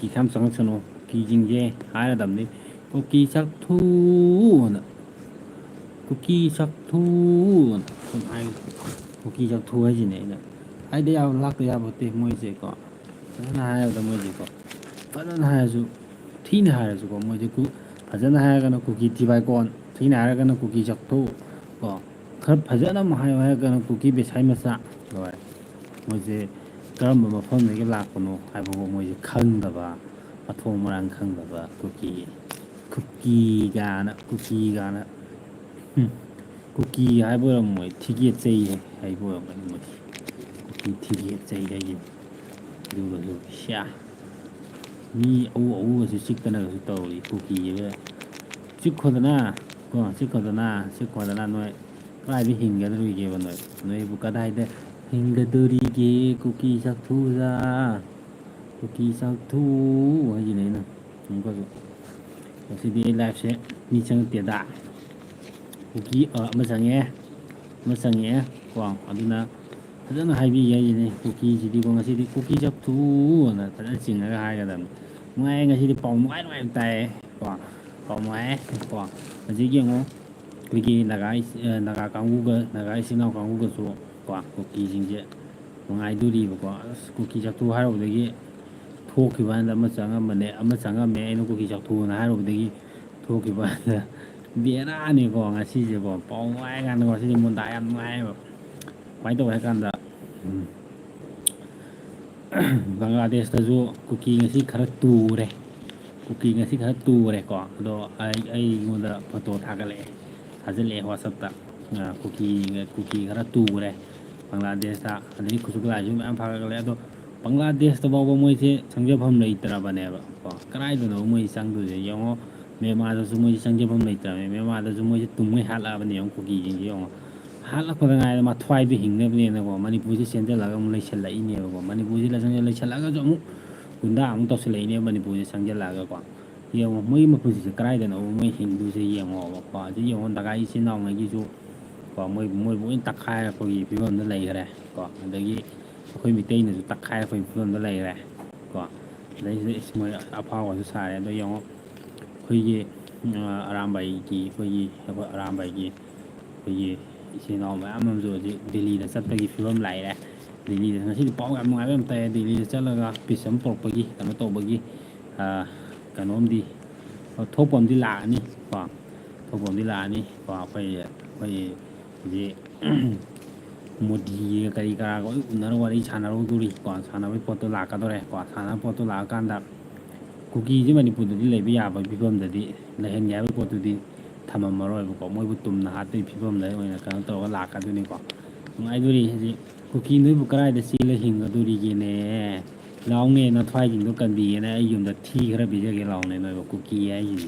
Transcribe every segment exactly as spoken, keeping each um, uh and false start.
ꯀꯤ ꯈꯔ ꯆꯪꯉꯛꯁꯅꯨ꯫ ꯀꯨꯀꯤꯁꯤꯡꯁꯦ ꯍꯥꯏꯔꯗꯕꯅꯤ, "ꯀꯨꯀꯤ ꯆꯥꯛꯊꯨꯅ, ꯀꯨꯀꯤ ꯆꯥꯛꯊꯨꯅ" ꯁꯨꯝ ꯍꯥꯏ꯫ ꯀꯨꯀꯤ ꯆꯥꯛꯊꯨ ꯍꯥꯏꯁꯤꯅꯦ ꯑꯩꯅ ꯍꯥꯏꯗ ꯌꯥꯕ ꯂꯥꯛꯇ ꯌꯥꯕ ꯅꯠꯇꯦ ꯃꯣꯏꯁꯦꯀꯣ꯫ ꯐꯖꯅ ꯍꯥꯏꯔꯕꯗ ꯃꯣꯏꯁꯦꯀꯣ, ꯐꯖꯅ ꯍꯥꯏꯔꯁꯨ, ꯊꯤꯅ ꯍꯥꯏꯔꯁꯨꯀꯣ, ꯃꯣꯏꯁꯦ ꯀꯨ-, ꯐꯖꯅ ꯍꯥꯏꯔꯒꯅ ꯀꯨꯀꯤ ꯊꯤꯕꯥꯏꯀꯣꯟ, ꯊꯤꯅ ꯍꯥꯏꯔꯒꯅ ꯀꯨꯀꯤ ꯆꯥꯛꯊꯨ ꯀꯣ꯫ ꯈꯔ ꯐꯖꯅ ꯑꯃꯨꯛ ꯍꯥꯏꯌꯨ ꯍꯥꯏꯔꯒꯅ ꯀꯨꯀꯤ ꯕꯦꯁꯥꯏ ꯃꯆꯥ꯫ ꯂꯣꯏꯔꯦ꯫ ꯃꯣꯏꯁꯦ ꯀꯔꯝꯕ ꯃꯐꯝꯗꯒꯤ ꯂꯥꯛꯄꯅꯣ ꯍꯥꯏꯕꯕꯨ ꯃꯣꯏꯁꯦ ꯈꯪꯗꯕ, ꯃꯊꯣꯡ ꯃꯔꯥꯡ ꯈꯪꯗꯕ ꯀꯨꯀꯤ, ꯀꯨꯀꯤ ꯀꯥꯏꯅ, ꯀꯨꯀꯤ ꯀꯥꯏꯅ, ꯎꯝ, ꯀꯨꯀꯤ ꯍꯥꯏꯕ ꯑꯣꯏꯔꯝꯃꯣꯏ, ꯊꯤꯒꯦꯠꯆꯩ ꯍꯥꯏꯕ ꯑꯣꯏꯔꯝꯒꯅꯤ ꯃꯣꯏꯁꯦ꯫ ꯀꯨꯀꯤ ꯊꯤꯒꯦꯠꯆꯩ ꯍꯥꯏꯁꯤꯅꯤ꯫ ꯑꯗꯨꯒꯁꯨ ꯁ꯭ꯌꯥ, ꯃꯤ ꯑꯎ ꯑꯎꯒꯁꯨ ꯆꯤꯛꯇꯅꯒꯁꯨ ꯇꯧꯔꯤ ꯀꯨꯀꯤꯁꯤꯒ꯫ ꯆꯤꯛꯈꯣꯗꯅ ꯀꯣ, ꯆꯤꯛꯈꯣꯗꯅ, ꯆꯤꯛꯈꯣꯗꯅ ꯅꯣꯏ ꯀꯗꯥꯏꯗ ꯍꯤꯡꯒꯗꯧꯔꯤꯒꯦꯕ ꯅꯣꯏ? ꯅꯣꯏꯕꯨ ꯀꯗꯥꯏꯗ ꯍꯤꯡꯒꯗꯧꯔꯤꯒꯦ? ꯀꯨꯀꯤ ꯆꯥꯛꯊꯨꯗ, ꯀꯨꯀꯤ ꯆꯥꯛꯊꯨ ꯍꯥꯏꯁꯤꯅꯦ ꯑꯩꯅ꯫ ꯑꯃꯨꯛꯀꯁꯨ ꯉꯁꯤꯗꯤ ꯑꯩ ꯂꯥꯏꯐꯁꯦ ꯃꯤ ꯆꯪꯉꯛꯇꯦꯗ꯫ ꯀꯨꯀꯤ, ꯑ, ꯑꯃ ꯆꯪꯉꯛꯑꯦ, ꯑꯃ ꯆꯪꯉꯛꯑꯦ ꯀꯣ꯫ ꯑꯗꯨꯅ ꯐꯖꯅ ꯍꯥꯏꯕꯤꯒꯦ ꯍꯥꯏꯁꯤꯅꯦ꯫ ꯀꯨꯀꯤꯁꯤꯗꯤꯀꯣ ꯉꯁꯤꯗꯤ ꯀꯨꯀꯤ ꯆꯥꯛꯊꯨꯅ ꯐꯖꯅ ꯆꯤꯡꯉꯒ ꯍꯥꯏꯒꯗꯕꯅꯤ꯫ ꯅꯨꯡꯉꯥꯏꯌꯦ ꯉꯁꯤꯗꯤ, ꯄꯥꯎ ꯅꯨꯡꯉꯥꯏ ꯅꯨꯡꯉꯥꯏꯕ ꯇꯥꯏꯌꯦ ꯀꯣ꯫ ꯄꯥꯎ ꯅꯨꯡꯉꯥꯏꯌꯦ ꯀꯣ꯫ ꯍꯧꯖꯤꯛ ꯌꯦꯡꯉꯣ, ꯑꯩꯈꯣꯏꯒꯤ ꯅꯥꯒꯥ ꯏꯆ-, ꯑ, ꯅꯥꯒꯥ ꯀꯥꯡꯕꯨꯒ, ꯅꯥꯒꯥ ꯏꯆꯤꯟ ꯏꯅꯥꯎ ꯀꯥꯡꯕꯨꯒꯁꯨ ꯀꯣ, ꯀꯨꯀꯤꯁꯤꯡꯁꯦ ꯅꯨꯡꯉꯥꯏꯗꯣꯔꯤꯕꯀꯣ꯫ ꯑꯁ, ꯀꯨꯀꯤ ꯆꯥꯛꯊꯨ ꯍꯥꯏꯔꯨꯕꯗꯒꯤ ꯊꯣꯛꯈꯤꯕ ꯍꯥꯏꯅ ꯑꯃ ꯆꯪꯉꯝꯕꯅꯦ, ꯑꯃ ꯆꯪꯉꯝꯃꯦ, ꯑꯩꯅ ꯀꯨꯀꯤ ꯆꯥꯛꯊꯨꯅ ꯍꯥꯏꯔꯨꯕꯗꯒꯤ ꯊꯣꯛꯈꯤꯕ ꯍꯥꯏꯅ꯫ ꯕꯦꯔꯥꯅꯤꯀꯣ ꯉꯁꯤꯁꯦꯀꯣ, ꯄꯥꯎ ꯅꯨꯡꯉꯥꯏ ꯀꯥꯟꯗꯀꯣ, ꯉꯁꯤꯗꯤ ꯃꯨꯟꯗꯥ ꯌꯥꯝ ꯅꯨꯡꯉꯥꯏꯌꯦꯕ꯫ ꯀꯃꯥꯏꯅ ꯇꯧꯋꯦ ꯍꯥꯏ ꯀꯥꯟꯗ, ꯎꯝ, ꯕꯪꯒ꯭ꯂꯥꯗꯦꯁꯇꯁꯨ ꯀꯨꯀꯤ ꯉꯁꯤ ꯈꯔ ꯇꯨꯔꯦ꯫ ꯀꯨꯀꯤ ꯉꯁꯤ ꯈꯔ ꯇꯨꯔꯦꯀꯣ꯫ ꯑꯗꯣ ꯑꯩ, ꯑꯩꯉꯣꯟꯗ ꯐꯣꯇꯣ ꯊꯥꯒꯠꯂꯛꯑꯦ, ꯊꯥꯖꯤꯜꯂꯛꯑꯦ WhatsApp-ꯇ꯫ ꯑ, ꯀꯨꯀꯤ, ꯀꯨꯀꯤ ꯈꯔ ꯇꯨꯔꯦ ꯕꯪꯒ꯭ꯂꯥꯗꯦꯁꯇ꯫ ꯑꯗꯒꯤ ꯈꯨꯠꯁꯨ ꯈꯨꯠꯂꯥꯏꯁꯨ ꯃꯌꯥꯝ ꯐꯥꯒꯠꯂꯛꯑꯦ꯫ ꯑꯗꯣ ꯕꯪꯒ꯭ꯂꯥꯗꯦꯁꯇ ꯐꯥꯎꯕ ꯃꯣꯏꯁꯦ ꯆꯪꯖꯐꯝ ꯂꯩꯇ꯭ꯔꯕꯅꯦꯕ ꯀꯣ꯫ ꯀꯗꯥꯏꯗꯅꯣ ꯃꯣꯏ ꯆꯪꯗꯣꯏꯁꯦ ꯌꯦꯡꯉꯣ꯫ ꯃꯦꯟꯃꯥꯔꯗꯁꯨ ꯃꯣꯏꯁꯦ ꯆꯪꯖꯐꯝ ꯂꯩꯇ꯭ꯔꯕꯅꯦ꯫ ꯃꯦꯟꯃꯥꯔꯗꯁꯨ ꯃꯣꯏꯁꯦ ꯇꯨꯝꯉꯩ ꯍꯥꯠꯂꯛꯑꯕꯅꯦ ꯌꯦꯡꯉꯣ, ꯀꯨꯀꯤꯁꯤꯡꯁꯦ ꯌꯦꯡꯉꯣ꯫ ꯍꯥꯠꯂꯛꯄꯗ ꯉꯥꯏꯔꯦ ꯃꯊ꯭ꯋꯥꯏꯗꯣ ꯍꯤꯡꯅꯕꯅꯦꯅꯀꯣ꯫ ꯃꯅꯤꯄꯨꯔꯁꯦ ꯆꯦꯟꯁꯤꯜꯂꯒ ꯑꯃꯨꯛ ꯂꯩꯁꯜꯂꯛꯏꯅꯦꯕꯀꯣ꯫ ꯃꯅꯤꯄꯨꯔꯁꯦ ꯂꯩꯁꯜ-, ꯂꯩꯁꯜꯂꯛꯑꯒꯁꯨ ꯑꯃꯨꯛ ꯒꯨꯟꯗꯥ ꯑꯃꯨꯛ ꯇꯧꯁꯜꯂꯛꯏꯅꯦꯕ ꯃꯅꯤꯄꯨꯔꯁꯦ ꯆꯪꯁꯤꯜꯂꯛꯑꯒꯀꯣ꯫ ꯌꯦꯡꯉꯣ, ꯃꯣꯏꯒꯤ ꯃꯄꯨꯟꯁꯤꯁꯦ ꯀꯗꯥꯏꯗꯅꯣ ꯃꯣꯏ ꯍꯤꯡꯗꯣꯏꯁꯦ ꯌꯦꯡꯉꯣꯕꯀꯣ꯫ ꯍꯧꯖꯤꯛ ꯌꯦꯡꯉꯣ, ꯅꯥꯒꯥ ꯏꯆꯤꯟ ꯏꯅꯥꯎꯉꯩꯒꯤꯁꯨ ꯀꯣ, ꯃꯣꯏ, ꯃꯣꯏꯕꯨ ꯂꯣꯏ ꯇꯛꯈꯥꯏꯔꯛꯄꯒꯤ ꯐꯤꯕꯝꯗ ꯂꯩꯈ꯭ꯔꯦ ꯀꯣ꯫ ꯑꯗꯒꯤ ꯑꯩꯈꯣꯏ ꯃꯤꯇꯩꯅꯁꯨ ꯇꯛꯈꯥꯏꯔꯛꯄꯒꯤ ꯐꯤꯕꯝꯗ ꯂꯩꯈ꯭ꯔꯦ ꯀꯣ꯫ ꯑꯗꯩꯁꯤꯗ ꯏꯁ ꯃꯣꯏ ꯑꯐꯥꯎꯕꯁꯨ ꯁꯥꯔꯦ꯫ ꯑꯗꯣ ꯌꯦꯡꯉꯣ, ꯑꯩꯈꯣꯏꯒꯤ, ꯑ, ꯑꯔꯥꯝꯕꯥꯏꯒꯤ, ꯑꯩꯈꯣꯏꯒꯤ, ꯑꯩꯈꯣꯏ ꯑꯔꯥꯝꯕꯥꯏꯒꯤ ꯑꯩꯈꯣꯏꯒꯤ ꯏꯆꯤꯜ ꯏꯅꯥꯎ ꯃꯌꯥꯝ ꯑꯃꯁꯨ ꯍꯧꯖꯤꯛ ꯗꯤꯜꯂꯤꯗ ꯆꯠꯄꯒꯤ ꯐꯤꯕꯝ ꯂꯥꯛꯑꯦ꯫ ꯗꯤꯜꯂꯤꯗ ꯉꯁꯤꯗꯤ ꯄꯥꯎ ꯌꯥꯝ ꯅꯨꯡꯉꯥꯏꯕ ꯑꯃ ꯇꯥꯏꯌꯦ, ꯗꯤꯜꯂꯤꯗ ꯆꯠꯂꯒ ꯄꯤꯁ ꯑꯃ ꯄꯨꯔꯛꯄꯒꯤ, ꯀꯩꯅꯣ ꯇꯧꯕꯒꯤ, ꯑ, ꯀꯩꯅꯣꯝꯗꯤ, ꯊꯣꯛꯄ ꯑꯃꯗꯤ ꯂꯥꯛꯑꯅꯤ ꯀꯣ꯫ ꯊꯣꯛꯄ ꯑꯃꯗꯤ ꯂꯥꯛꯑꯅꯤ ꯀꯣ꯫ ꯑꯩꯈꯣꯏ, ꯑꯩꯈꯣꯏ ꯍꯧꯖꯤꯛ ꯃꯣꯗꯤꯒ ꯀꯔꯤ ꯀꯔꯥꯒ ꯂꯣꯏ ꯎꯅꯔ ꯋꯥꯔꯤ ꯁꯥꯟꯅꯔꯨꯗꯣꯔꯤ ꯀꯣ꯫ ꯁꯥꯟꯅꯕꯒꯤ ꯄꯣꯠꯇꯣ ꯂꯥꯛꯀꯗꯧꯔꯦ ꯀꯣ꯫ ꯁꯥꯟꯅꯕ ꯄꯣꯠꯇꯣ ꯂꯥꯛꯑꯀꯥꯟꯗ ꯀꯨꯀꯤꯁꯦ ꯃꯅꯤꯄꯨꯔꯗꯗꯤ ꯂꯩꯕ ꯌꯥꯕꯒꯤ ꯐꯤꯕꯝꯗꯗꯤ, ꯂꯩꯍꯟꯒꯦ ꯍꯥꯏꯕꯒꯤ ꯄꯣꯠꯇꯨꯗꯤ ꯊꯝꯃꯝꯃꯔꯣꯏꯕꯀꯣ꯫ ꯃꯣꯏꯕꯨ ꯇꯨꯝꯅ ꯍꯥꯠꯄꯒꯤ ꯐꯤꯕꯝꯗ ꯑꯣꯏꯅ ꯀꯩꯅꯣ ꯇꯧꯔꯒ ꯂꯥꯛꯀꯗꯣꯏꯅꯤꯀꯣ꯫ ꯅꯨꯡꯉꯥꯏꯗꯣꯔꯤ ꯍꯧꯖꯤꯛ꯫ ꯀꯨꯀꯤ ꯅꯣꯏꯕꯨ ꯀꯗꯥꯏꯗ ꯆꯦꯜꯂ ꯍꯤꯡꯒꯗꯣꯔꯤꯒꯦꯅꯦ? ꯂꯥꯎꯅꯦ, ꯅꯊ꯭ꯋꯥꯏꯁꯤꯡꯗꯣ ꯀꯟꯕꯤꯒꯦꯅꯦ, ꯑꯩ ꯌꯨꯝꯗ ꯊꯤ ꯈꯔ ꯄꯤꯖꯒꯦ ꯂꯥꯎꯅꯦ, ꯅꯣꯏꯕꯨ ꯀꯨꯀꯤ ꯍꯥꯏꯁꯤꯗꯤ꯫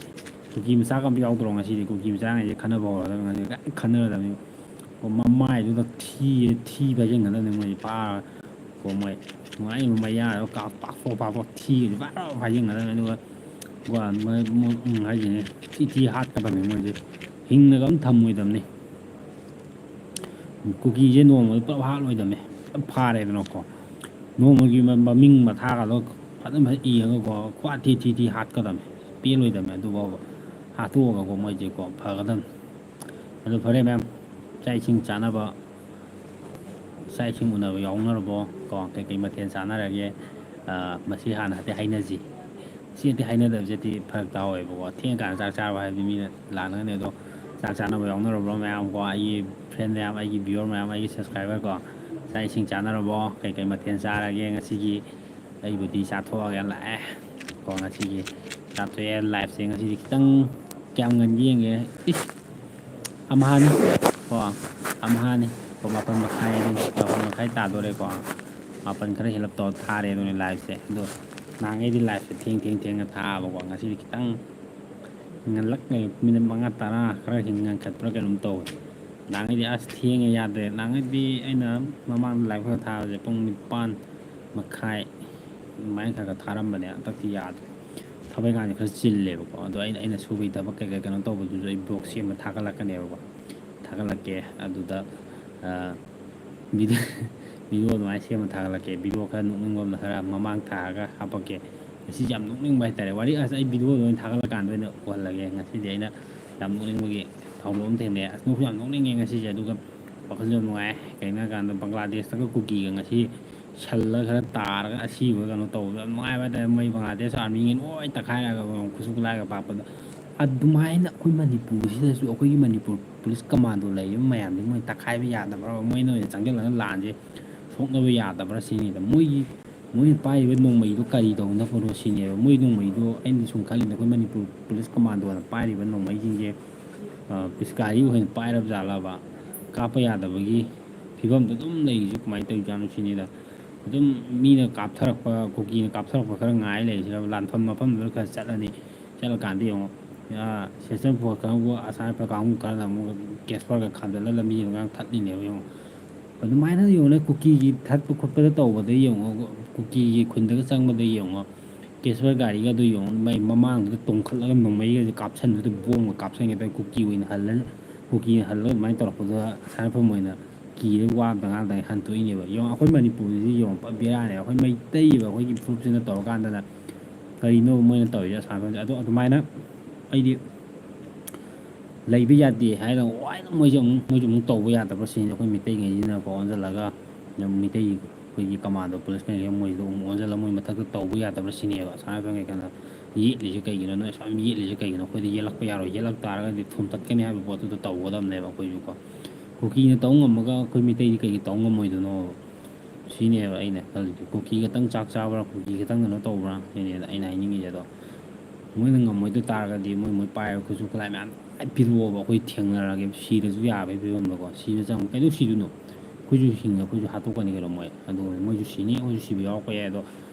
ꯀꯨꯀꯤ ꯃꯆꯥꯒ ꯑꯝꯇ ꯌꯥꯎꯗ꯭ꯔꯣ ꯉꯁꯤꯗꯤ? ꯀꯨꯀꯤ ꯃꯆꯥꯉꯩꯁꯦ ꯈꯟꯅꯕ ꯍꯧꯔꯗꯕꯅꯤ ꯉꯁꯤꯗꯤ꯫ ꯀꯔꯤꯝ ꯈꯟꯅꯔꯗꯕꯅꯤ꯫ ꯃꯃꯥꯏꯗꯨꯗ ꯊꯤ, ꯊꯤ ꯄꯥꯏꯁꯤꯟꯒꯗꯕꯅꯤ ꯃꯣꯏ ꯐꯥꯔꯒ꯫ ꯀꯣ ꯃꯣꯏ ꯅꯨꯡꯉꯥꯏ ꯃꯌꯥꯗꯣ ꯀꯥ ꯄꯥꯛꯊꯣꯛ ꯄꯥꯛꯊꯣꯛ ꯊꯤꯒꯗꯤ ꯄꯥꯛ ꯄꯥꯛ ꯐꯥꯏꯖꯤꯟꯒꯗꯕꯅꯤ꯫ ꯑꯗꯨꯒ ꯀꯣ ꯃꯣꯏ, ꯃꯣꯏ, ꯎꯝ, ꯍꯥꯏꯁꯤꯅꯤ, ꯊꯤ ꯊꯤ ꯍꯥꯠꯀꯗꯕꯅꯤ ꯃꯣꯏꯁꯦ꯫ ꯍꯤꯡꯅꯒ ꯑꯝ ꯊꯝꯃꯣꯏꯗꯕꯅꯤ꯫ ꯀꯨꯀꯤꯁꯦ ꯅꯣꯡꯃꯗ ꯄꯨꯂꯞ ꯍꯥꯠꯂꯣꯏꯗꯕꯅꯤ꯫ ꯄꯨꯂꯞ ꯐꯥꯔꯦꯗꯅꯀꯣ꯫ ꯅꯣꯡꯃꯒꯤ ꯃ-, ꯃꯃꯤꯡ ꯃꯊꯥꯒꯗꯣ ꯐꯖꯅ ꯐꯖꯅ ꯏꯔꯒꯀꯣ, ꯈ꯭ꯋꯥ ꯊꯤ ꯊꯤ ꯊꯤ ꯍꯥꯠꯀꯗꯕꯅꯤ꯫ ꯄꯦꯜꯂꯣꯏꯗꯕꯅꯤ ꯑꯗꯨꯐꯥꯎꯕ꯫ ꯍꯥꯠꯇꯣꯛꯑꯒꯀꯣ ꯃꯣꯏꯁꯦꯀꯣ ꯐꯒꯗꯕꯅꯤ꯫ ꯑꯗꯨ ꯐꯔꯦ ꯃꯌꯥꯝ, ꯆꯥꯛ ꯏꯁꯤꯡ ꯆꯥꯅꯕ, ꯆꯥꯛ ꯏꯁꯤꯡ ꯎꯅꯕ ꯌꯥꯎꯅꯔꯕꯣ? ꯀꯣ, ꯀꯩꯀꯩ ꯃꯊꯦꯜ ꯆꯥꯅꯔꯒꯦ? ꯑ, ꯃꯁꯤ ꯍꯥꯟꯅ ꯍꯥꯏꯐꯦꯠ ꯍꯥꯏꯅꯁꯤ꯫ ꯁꯤ ꯍꯦꯛꯇ ꯍꯥꯏꯅꯗꯕꯁꯦ ꯍꯦꯛꯇ ꯐꯔꯛ ꯇꯥꯍꯧꯋꯦꯕꯀꯣ꯫ ꯊꯦꯡꯉꯀꯥꯟꯗ ꯆꯥꯛ ꯆꯥꯕ ꯍꯥꯏꯕꯗꯤ ꯃꯤꯅ ꯂꯥꯟꯅꯒꯅꯤ꯫ ꯑꯗꯣ ꯆꯥꯛ ꯆꯥꯅꯕ ꯌꯥꯎꯅꯔꯕ꯭ꯔꯣ ꯃꯌꯥꯝ ꯀꯣ? ꯑꯩꯒꯤ friend ꯃꯌꯥꯝ, ꯑꯩꯒꯤ viewer ꯃꯌꯥꯝ, ꯑꯩꯒꯤ subscriber ꯀꯣ, ꯆꯥꯛ ꯏꯁꯤꯡ ꯆꯥꯅꯔꯕꯣ? ꯀꯩꯀꯩ ꯃꯊꯦꯜ ꯆꯥꯔꯒꯦ ꯉꯁꯤꯒꯤ? ꯑꯩꯕꯨꯗꯤ ꯆꯥꯊꯣꯛꯑꯒ ꯂꯥꯛꯑꯦ ꯀꯣ꯫ ꯉꯁꯤꯒꯤ ꯆꯥꯊꯣꯛꯑꯦ꯫ Liveꯁꯦ ꯉꯁꯤꯗꯤ ꯈꯤꯇꯪ ꯀꯌꯥꯝ ꯉꯟꯒꯦ ꯌꯦꯡꯒꯦ꯫ ꯏꯁ! ꯑꯝꯍꯥꯅꯤ ꯀꯣ, ꯑꯝꯍꯥꯅꯤ ꯀꯣ, ꯃꯥꯄꯟ ꯃꯈꯥꯏ, ꯃꯥꯄꯟ ꯃꯈꯥꯏ ꯇꯥꯗꯣꯔꯦꯀꯣ꯫ ꯃꯥꯄꯟ ꯈꯔ ꯍꯦꯜꯂꯞ ꯇꯧꯔ ꯊꯥꯔꯦ ꯑꯗꯨꯅꯦ liveꯁꯦ꯫ ꯑꯗꯣ ꯅꯍꯥꯟꯈꯩꯗꯤ liveꯁꯦ ꯊꯦꯡ, ꯊꯦꯡ, ꯊꯦꯡꯅ ꯊꯥꯕꯀꯣ꯫ ꯉꯁꯤꯗꯤ ꯈꯤꯇꯪ ꯉꯜꯂꯛ, minute ꯃꯉꯥ ꯇꯔꯥ ꯈꯔ ꯍꯦꯟꯅ ꯉꯟꯈꯠꯄ꯭ꯔꯥ ꯀꯩꯅꯣꯝ ꯇꯧꯋꯦ꯫ ꯅꯍꯥꯟꯈꯩꯗꯤ ꯑꯁ ꯊꯦꯡꯉꯦ ꯌꯥꯗ꯭ꯔꯦ꯫ ꯅꯍꯥꯟꯈꯩꯗꯤ ꯑꯩꯅ ꯃꯃꯥꯡꯗ live ꯈꯔ ꯊꯥꯕꯁꯦ ꯄꯨꯡ ꯅꯤꯄꯥꯟ ꯃꯈꯥꯏ ꯑꯗꯨꯃꯥꯏꯅ ꯈꯔ ꯈꯔ ꯊꯥꯔꯝꯕꯅꯦ꯫ ꯍꯟꯗꯛꯇꯤ ꯌꯥꯗ꯭ꯔꯦ꯫ ꯊꯕꯛ ꯏꯪꯈꯥꯡꯁꯦ ꯈꯔ ꯆꯤꯜꯂꯦꯕꯀꯣ꯫ ꯑꯗꯣ ꯑꯩꯅ, ꯑꯩꯅ ꯁꯨꯕꯒꯤ ꯊꯕꯛ ꯀꯩꯀꯩ ꯀꯩꯅꯣ ꯇꯧꯕꯗꯨꯁꯨ ꯑꯩ vlog ꯁꯦꯝꯃ ꯊꯥꯒꯠꯂꯛꯀꯅꯦꯕꯀꯣ꯫ ꯊꯥꯒꯠꯂꯛꯀꯦ꯫ ꯑꯗꯨꯗ, ꯑ, video, video ꯑꯗꯨꯃꯥꯏꯅ ꯁꯦꯝꯃ ꯊꯥꯒꯠꯂꯛꯀꯦ꯫ Video ꯈꯔ ꯅꯣꯛꯅꯤꯡꯕ ꯑꯃ ꯈꯔ ꯃꯃꯥꯡ ꯊꯥꯔꯒ ꯍꯥꯞꯄꯛꯀꯦ꯫ ꯉꯁꯤꯁꯦ ꯌꯥꯝ ꯅꯣꯛꯅꯤꯡꯕ ꯍꯥꯏꯇꯥꯔꯦ꯫ ꯋꯥꯔꯤ ꯑꯁ ꯑꯩ ꯚꯤꯗꯤꯑꯣꯗ ꯑꯣꯏꯅ ꯊꯥꯒꯠꯂꯀꯥꯟꯗ ꯑꯣꯏꯅ ꯎꯍꯜꯂꯒꯦ꯫ ꯉꯁꯤꯗꯤ ꯑꯩꯅ ꯌꯥꯝ ꯅꯣꯛꯅꯤꯡꯕꯒꯤ ꯊꯧꯗꯣꯛ ꯑꯃ ꯊꯦꯡꯅꯩ꯫ ꯑꯁ ꯅꯣꯛꯁꯨ ꯌꯥꯝ ꯅꯣꯛꯅꯤꯡꯉꯦ ꯉꯁꯤꯁꯦ꯫ ꯑꯗꯨꯒ ꯋꯥꯈꯜꯁꯨ ꯌꯥꯝ ꯅꯨꯡꯉꯥꯏ꯫ ꯀꯩꯒꯤꯅꯣ ꯍꯥꯏꯀꯥꯟꯗ ꯕꯪꯒ꯭ꯂꯥꯗꯦꯁꯇꯒ ꯀꯨꯀꯤꯒ ꯉꯁꯤ ꯁꯜꯂ ꯈꯔ ꯇꯥꯔꯒ ꯑꯁꯤꯕ ꯀꯩꯅꯣ ꯇꯧꯕꯗꯣ ꯌꯥꯝ ꯅꯨꯡꯉꯥꯏꯕ ꯍꯥꯏꯇꯥꯔꯦ꯫ ꯃꯣꯏ ꯕꯪꯒ꯭ꯂꯥꯗꯦꯁ ꯑꯥꯔꯃꯤꯉꯩ ꯂꯣꯏ ꯇꯛꯈꯥꯏꯔꯒ ꯈꯨꯠꯁꯨ ꯈꯨꯠꯂꯥꯏꯒ ꯄꯥꯛꯄꯗꯣ꯫ ꯑꯗꯨꯃꯥꯏꯅ ꯑꯩꯈꯣꯏ ꯃꯅꯤꯄꯨꯔꯁꯤꯗꯁꯨ ꯑꯩꯈꯣꯏꯒꯤ ꯃꯅꯤꯄꯨꯔ ꯄꯨꯂꯤꯁ ꯀꯃꯥꯟꯗꯣ ꯂꯩꯔꯤꯕ ꯃꯌꯥꯝꯁꯦ ꯃꯣꯏ ꯇꯛꯈꯥꯏꯕ ꯌꯥꯗꯕ꯭ꯔꯥ? ꯃꯣꯏꯅ ꯑꯣꯏꯅ ꯆꯪꯁꯤꯜꯂꯒ ꯂꯥꯟꯁꯦ ꯁꯣꯛꯅꯕ ꯌꯥꯗꯕ꯭ꯔꯥ ꯁꯤꯅꯤꯗ꯫ ꯃꯣꯏꯒꯤ ꯃꯣꯏꯅ ꯄꯥꯏꯔꯤꯕ ꯅꯣꯡꯃꯩꯗꯣ ꯀꯔꯤ ꯇꯧꯅꯕꯅꯣ ꯁꯤꯅꯦꯕ꯫ ꯃꯣꯏ ꯅꯣꯡꯃꯩꯗꯣ ꯑꯩꯅ ꯁꯨꯝ ꯈꯜꯂꯤꯗ ꯑꯩꯈꯣꯏ ꯃꯅꯤꯄꯨꯔ ꯄꯨꯂꯤꯁ ꯀꯃꯥꯟꯗꯣꯅ ꯄꯥꯏꯔꯤꯕ ꯅꯣꯡꯃꯩꯁꯤꯡꯁꯦ, ꯑ, ꯄꯤꯁꯀꯥꯔꯤ ꯑꯣꯏꯅ ꯄꯥꯏꯔꯕ ꯖꯥꯠꯂꯕ? ꯀꯥꯞꯄ ꯌꯥꯗꯕꯒꯤ ꯐꯤꯕꯝꯗ ꯑꯗꯨꯝ ꯂꯩꯔꯤꯁꯦ ꯀꯃꯥꯏꯅ ꯇꯧꯔꯤꯖꯥꯠꯅꯣ ꯁꯤꯅꯤꯗ꯫ ꯑꯗꯨꯝ ꯃꯤꯅ ꯀꯥꯞꯊꯔꯛꯄ, ꯀꯨꯀꯤꯅ ꯀꯥꯞꯊꯔꯛꯄ ꯈꯔ ꯉꯥꯏ ꯂꯩꯔꯤꯁꯤꯔꯕ? ꯂꯥꯟꯐꯝ ꯃꯐꯝꯗꯨꯗ ꯈꯔ ꯆꯠꯂꯅꯤ, ꯆꯠꯂꯀꯥꯟꯗ ꯌꯦꯡꯉꯣ, ꯑ, ꯁꯦꯁꯟ ꯐꯣꯔ ꯀꯥꯡꯕꯨ, ꯑꯁꯥꯝ ꯔꯥꯏꯐꯜ ꯀꯥꯡꯕꯨ ꯈꯔꯅ ꯑꯃꯨꯛ ꯀꯦꯁꯄꯔꯒ ꯈꯥꯝꯖꯜꯂ ꯂꯝꯕꯤ ꯂꯝꯒꯥꯡ ꯊꯠꯂꯤꯅꯦꯕ ꯌꯦꯡꯉꯣ꯫ ꯑꯗꯨꯃꯥꯏꯅ ꯌꯦꯡꯉꯨꯅꯦ, ꯀꯨꯀꯤꯒꯤ ꯊꯠꯄ ꯈꯣꯠꯄꯗ ꯇꯧꯕꯗ ꯌꯦꯡꯉꯣ, ꯀꯨꯀꯤꯒꯤ ꯈꯨꯟꯗꯒ ꯆꯪꯕꯗ ꯌꯦꯡꯉꯣ, ꯀꯦꯁꯄꯔ ꯒꯥꯔꯤꯒꯗꯣ ꯌꯦꯡꯉꯣ, ꯃꯩ ꯃꯃꯥꯡꯗꯨꯗ ꯇꯣꯡꯈꯠꯂꯒ ꯅꯣꯡꯃꯩꯒꯁꯦ ꯀꯥꯞꯁꯟꯕꯗ ꯕꯣꯝꯒ ꯀꯥꯞꯁꯟꯒꯦ ꯇꯧꯋꯦ꯫ ꯀꯨꯀꯤ ꯑꯣꯏꯅ ꯍꯜꯂ, ꯀꯨꯀꯤꯅ ꯍꯜꯂꯒ ꯑꯗꯨꯃꯥꯏꯅ ꯇꯧꯔꯛꯄꯗꯨꯗ ꯑꯁꯥꯝ ꯔꯥꯏꯐꯜ ꯑꯣꯏꯅ ꯀꯤꯔꯦ, ꯋꯥ ꯑꯝꯇ ꯉꯥꯡꯗꯉꯩ ꯍꯟꯇꯣꯛꯏꯅꯦꯕ꯫ ꯌꯦꯡꯉꯣ, ꯑꯩꯈꯣꯏ ꯃꯅꯤꯄꯨꯔꯁꯤꯗꯤ ꯌꯦꯡꯉꯣ, ꯄꯨꯔꯥ ꯕꯦꯔꯥꯅꯦ꯫ ꯑꯩꯈꯣꯏ ꯃꯩꯇꯩꯕ ꯑꯩꯈꯣꯏꯒꯤ ꯐꯨꯔꯨꯞꯁꯤꯅ ꯇꯧꯔꯀꯥꯟꯗꯅ ꯀꯔꯤꯅꯣ ꯃꯣꯏꯅ ꯇꯧꯔꯤꯁꯦ ꯑꯁꯥꯝ ꯔꯥꯏꯐꯜꯁꯦ? ꯑꯗꯣ ꯑꯗꯨꯃꯥꯏꯅ ꯑꯩꯗꯤ ꯂꯩꯕ ꯌꯥꯗꯦ ꯍꯥꯏꯔꯒ ꯋꯥꯏꯅ ꯃꯣꯏꯁꯦ ꯑꯃꯨꯛ, ꯃꯣꯏꯁꯨ ꯑꯃꯨꯛ ꯇꯧꯕ ꯌꯥꯗꯕ꯭ꯔꯥ ꯁꯤꯅꯤ꯫ ꯑꯩꯈꯣꯏ ꯃꯤꯇꯩꯉꯩꯁꯤꯅꯀꯣ ꯑꯣꯟꯁꯤꯜꯂꯒ ꯑꯗꯨꯝ ꯃꯤꯇꯩ ꯑꯩꯈꯣꯏꯒꯤ ꯀꯃꯥꯟꯗꯣ ꯄꯨꯂꯤꯁꯉꯩꯁꯦ ꯃꯣꯏꯁꯤꯗ ꯑꯃꯨꯛ ꯑꯣꯟꯁꯤꯜꯂꯒ ꯃꯣꯏ ꯃꯊꯛꯇ ꯇꯧꯕ ꯌꯥꯗꯕ꯭ꯔꯥ ꯁꯤꯅꯦꯕ꯫ ꯑꯁꯥꯝ ꯔꯥꯏꯐꯜꯉꯩ ꯀꯩꯅꯣ ꯌꯦꯠꯂꯤꯁꯦ ꯀꯩꯒꯤꯅꯣ? ꯅꯣꯏ ꯑꯁꯨꯛ ꯌꯥꯝ ꯌꯦꯠꯂꯤꯁꯦ ꯀꯩꯒꯤꯅꯣ? ꯑꯩꯈꯣꯏꯗꯤ ꯌꯦꯠꯂꯛꯄ ꯌꯥꯔꯣꯏ, ꯌꯦꯠꯂꯛ ꯇꯥꯔꯒꯗꯤ ꯊꯨꯝꯇꯠꯀꯅꯤ ꯍꯥꯏꯕ ꯄꯣꯠꯇꯨꯗ ꯇꯧꯒꯗꯕꯅꯦꯕ ꯑꯩꯈꯣꯏꯁꯨꯀꯣ꯫ ꯀꯨꯀꯤꯅ ꯇꯧ ꯉꯝꯃꯒ ꯑꯩꯈꯣꯏ ꯃꯤꯇꯩꯗꯤ ꯀꯩꯒꯤ ꯇꯧ ꯉꯝꯃꯣꯏꯗꯣꯏꯅꯣ ꯁꯤꯅꯦꯕ ꯑꯩꯅ ꯈꯜꯂꯤꯁꯦ꯫ ꯀꯨꯀꯤ ꯈꯛꯇꯪ ꯆꯥꯛ ꯆꯥꯕ꯭ꯔꯥ, ꯀꯨꯀꯤ ꯈꯛꯇꯪ ꯀꯩꯅꯣ ꯇꯧꯕ꯭ꯔꯥ ꯁꯤꯅꯦꯗ ꯑꯩꯅ ꯍꯥꯏꯅꯤꯡꯉꯤꯁꯦ꯫ ꯑꯗꯣ ꯃꯣꯏꯅ ꯉꯝꯃꯣꯏꯗ ꯇꯥꯔꯒꯗꯤ ꯃꯣꯏ, ꯃꯣꯏ ꯄꯥꯏꯕ ꯈꯨꯠꯁꯨ ꯈꯨꯠꯂꯥꯏ ꯃꯌꯥꯝ ꯂꯣꯏ ꯄꯤꯔꯛꯑꯣꯕ, ꯑꯩꯈꯣꯏ ꯊꯦꯡꯅꯔꯒꯦ, ꯁꯤꯔꯁꯨ ꯌꯥꯕꯒꯤ ꯐꯤꯕꯝꯗꯀꯣ꯫ ꯁꯤꯕ ꯆꯪꯕ ꯀꯩꯗꯧ ꯁꯤꯗꯣꯏꯅꯣ? ꯑꯩꯈꯣꯏꯁꯨ ꯍꯤꯡꯉ ꯑꯩꯈꯣꯏꯁꯨ ꯍꯥꯠꯇꯣꯛꯀꯅꯤ ꯀꯩꯅꯣ ꯃꯣꯏ꯫ ꯑꯗꯨ ꯃꯣꯏꯁꯨ ꯁꯤꯅꯤ, ꯑꯩꯈꯣꯏꯁꯨ ꯁꯤꯕ ꯌꯥꯎꯔꯛꯄ ꯌꯥꯏ꯫ ꯑꯗꯣ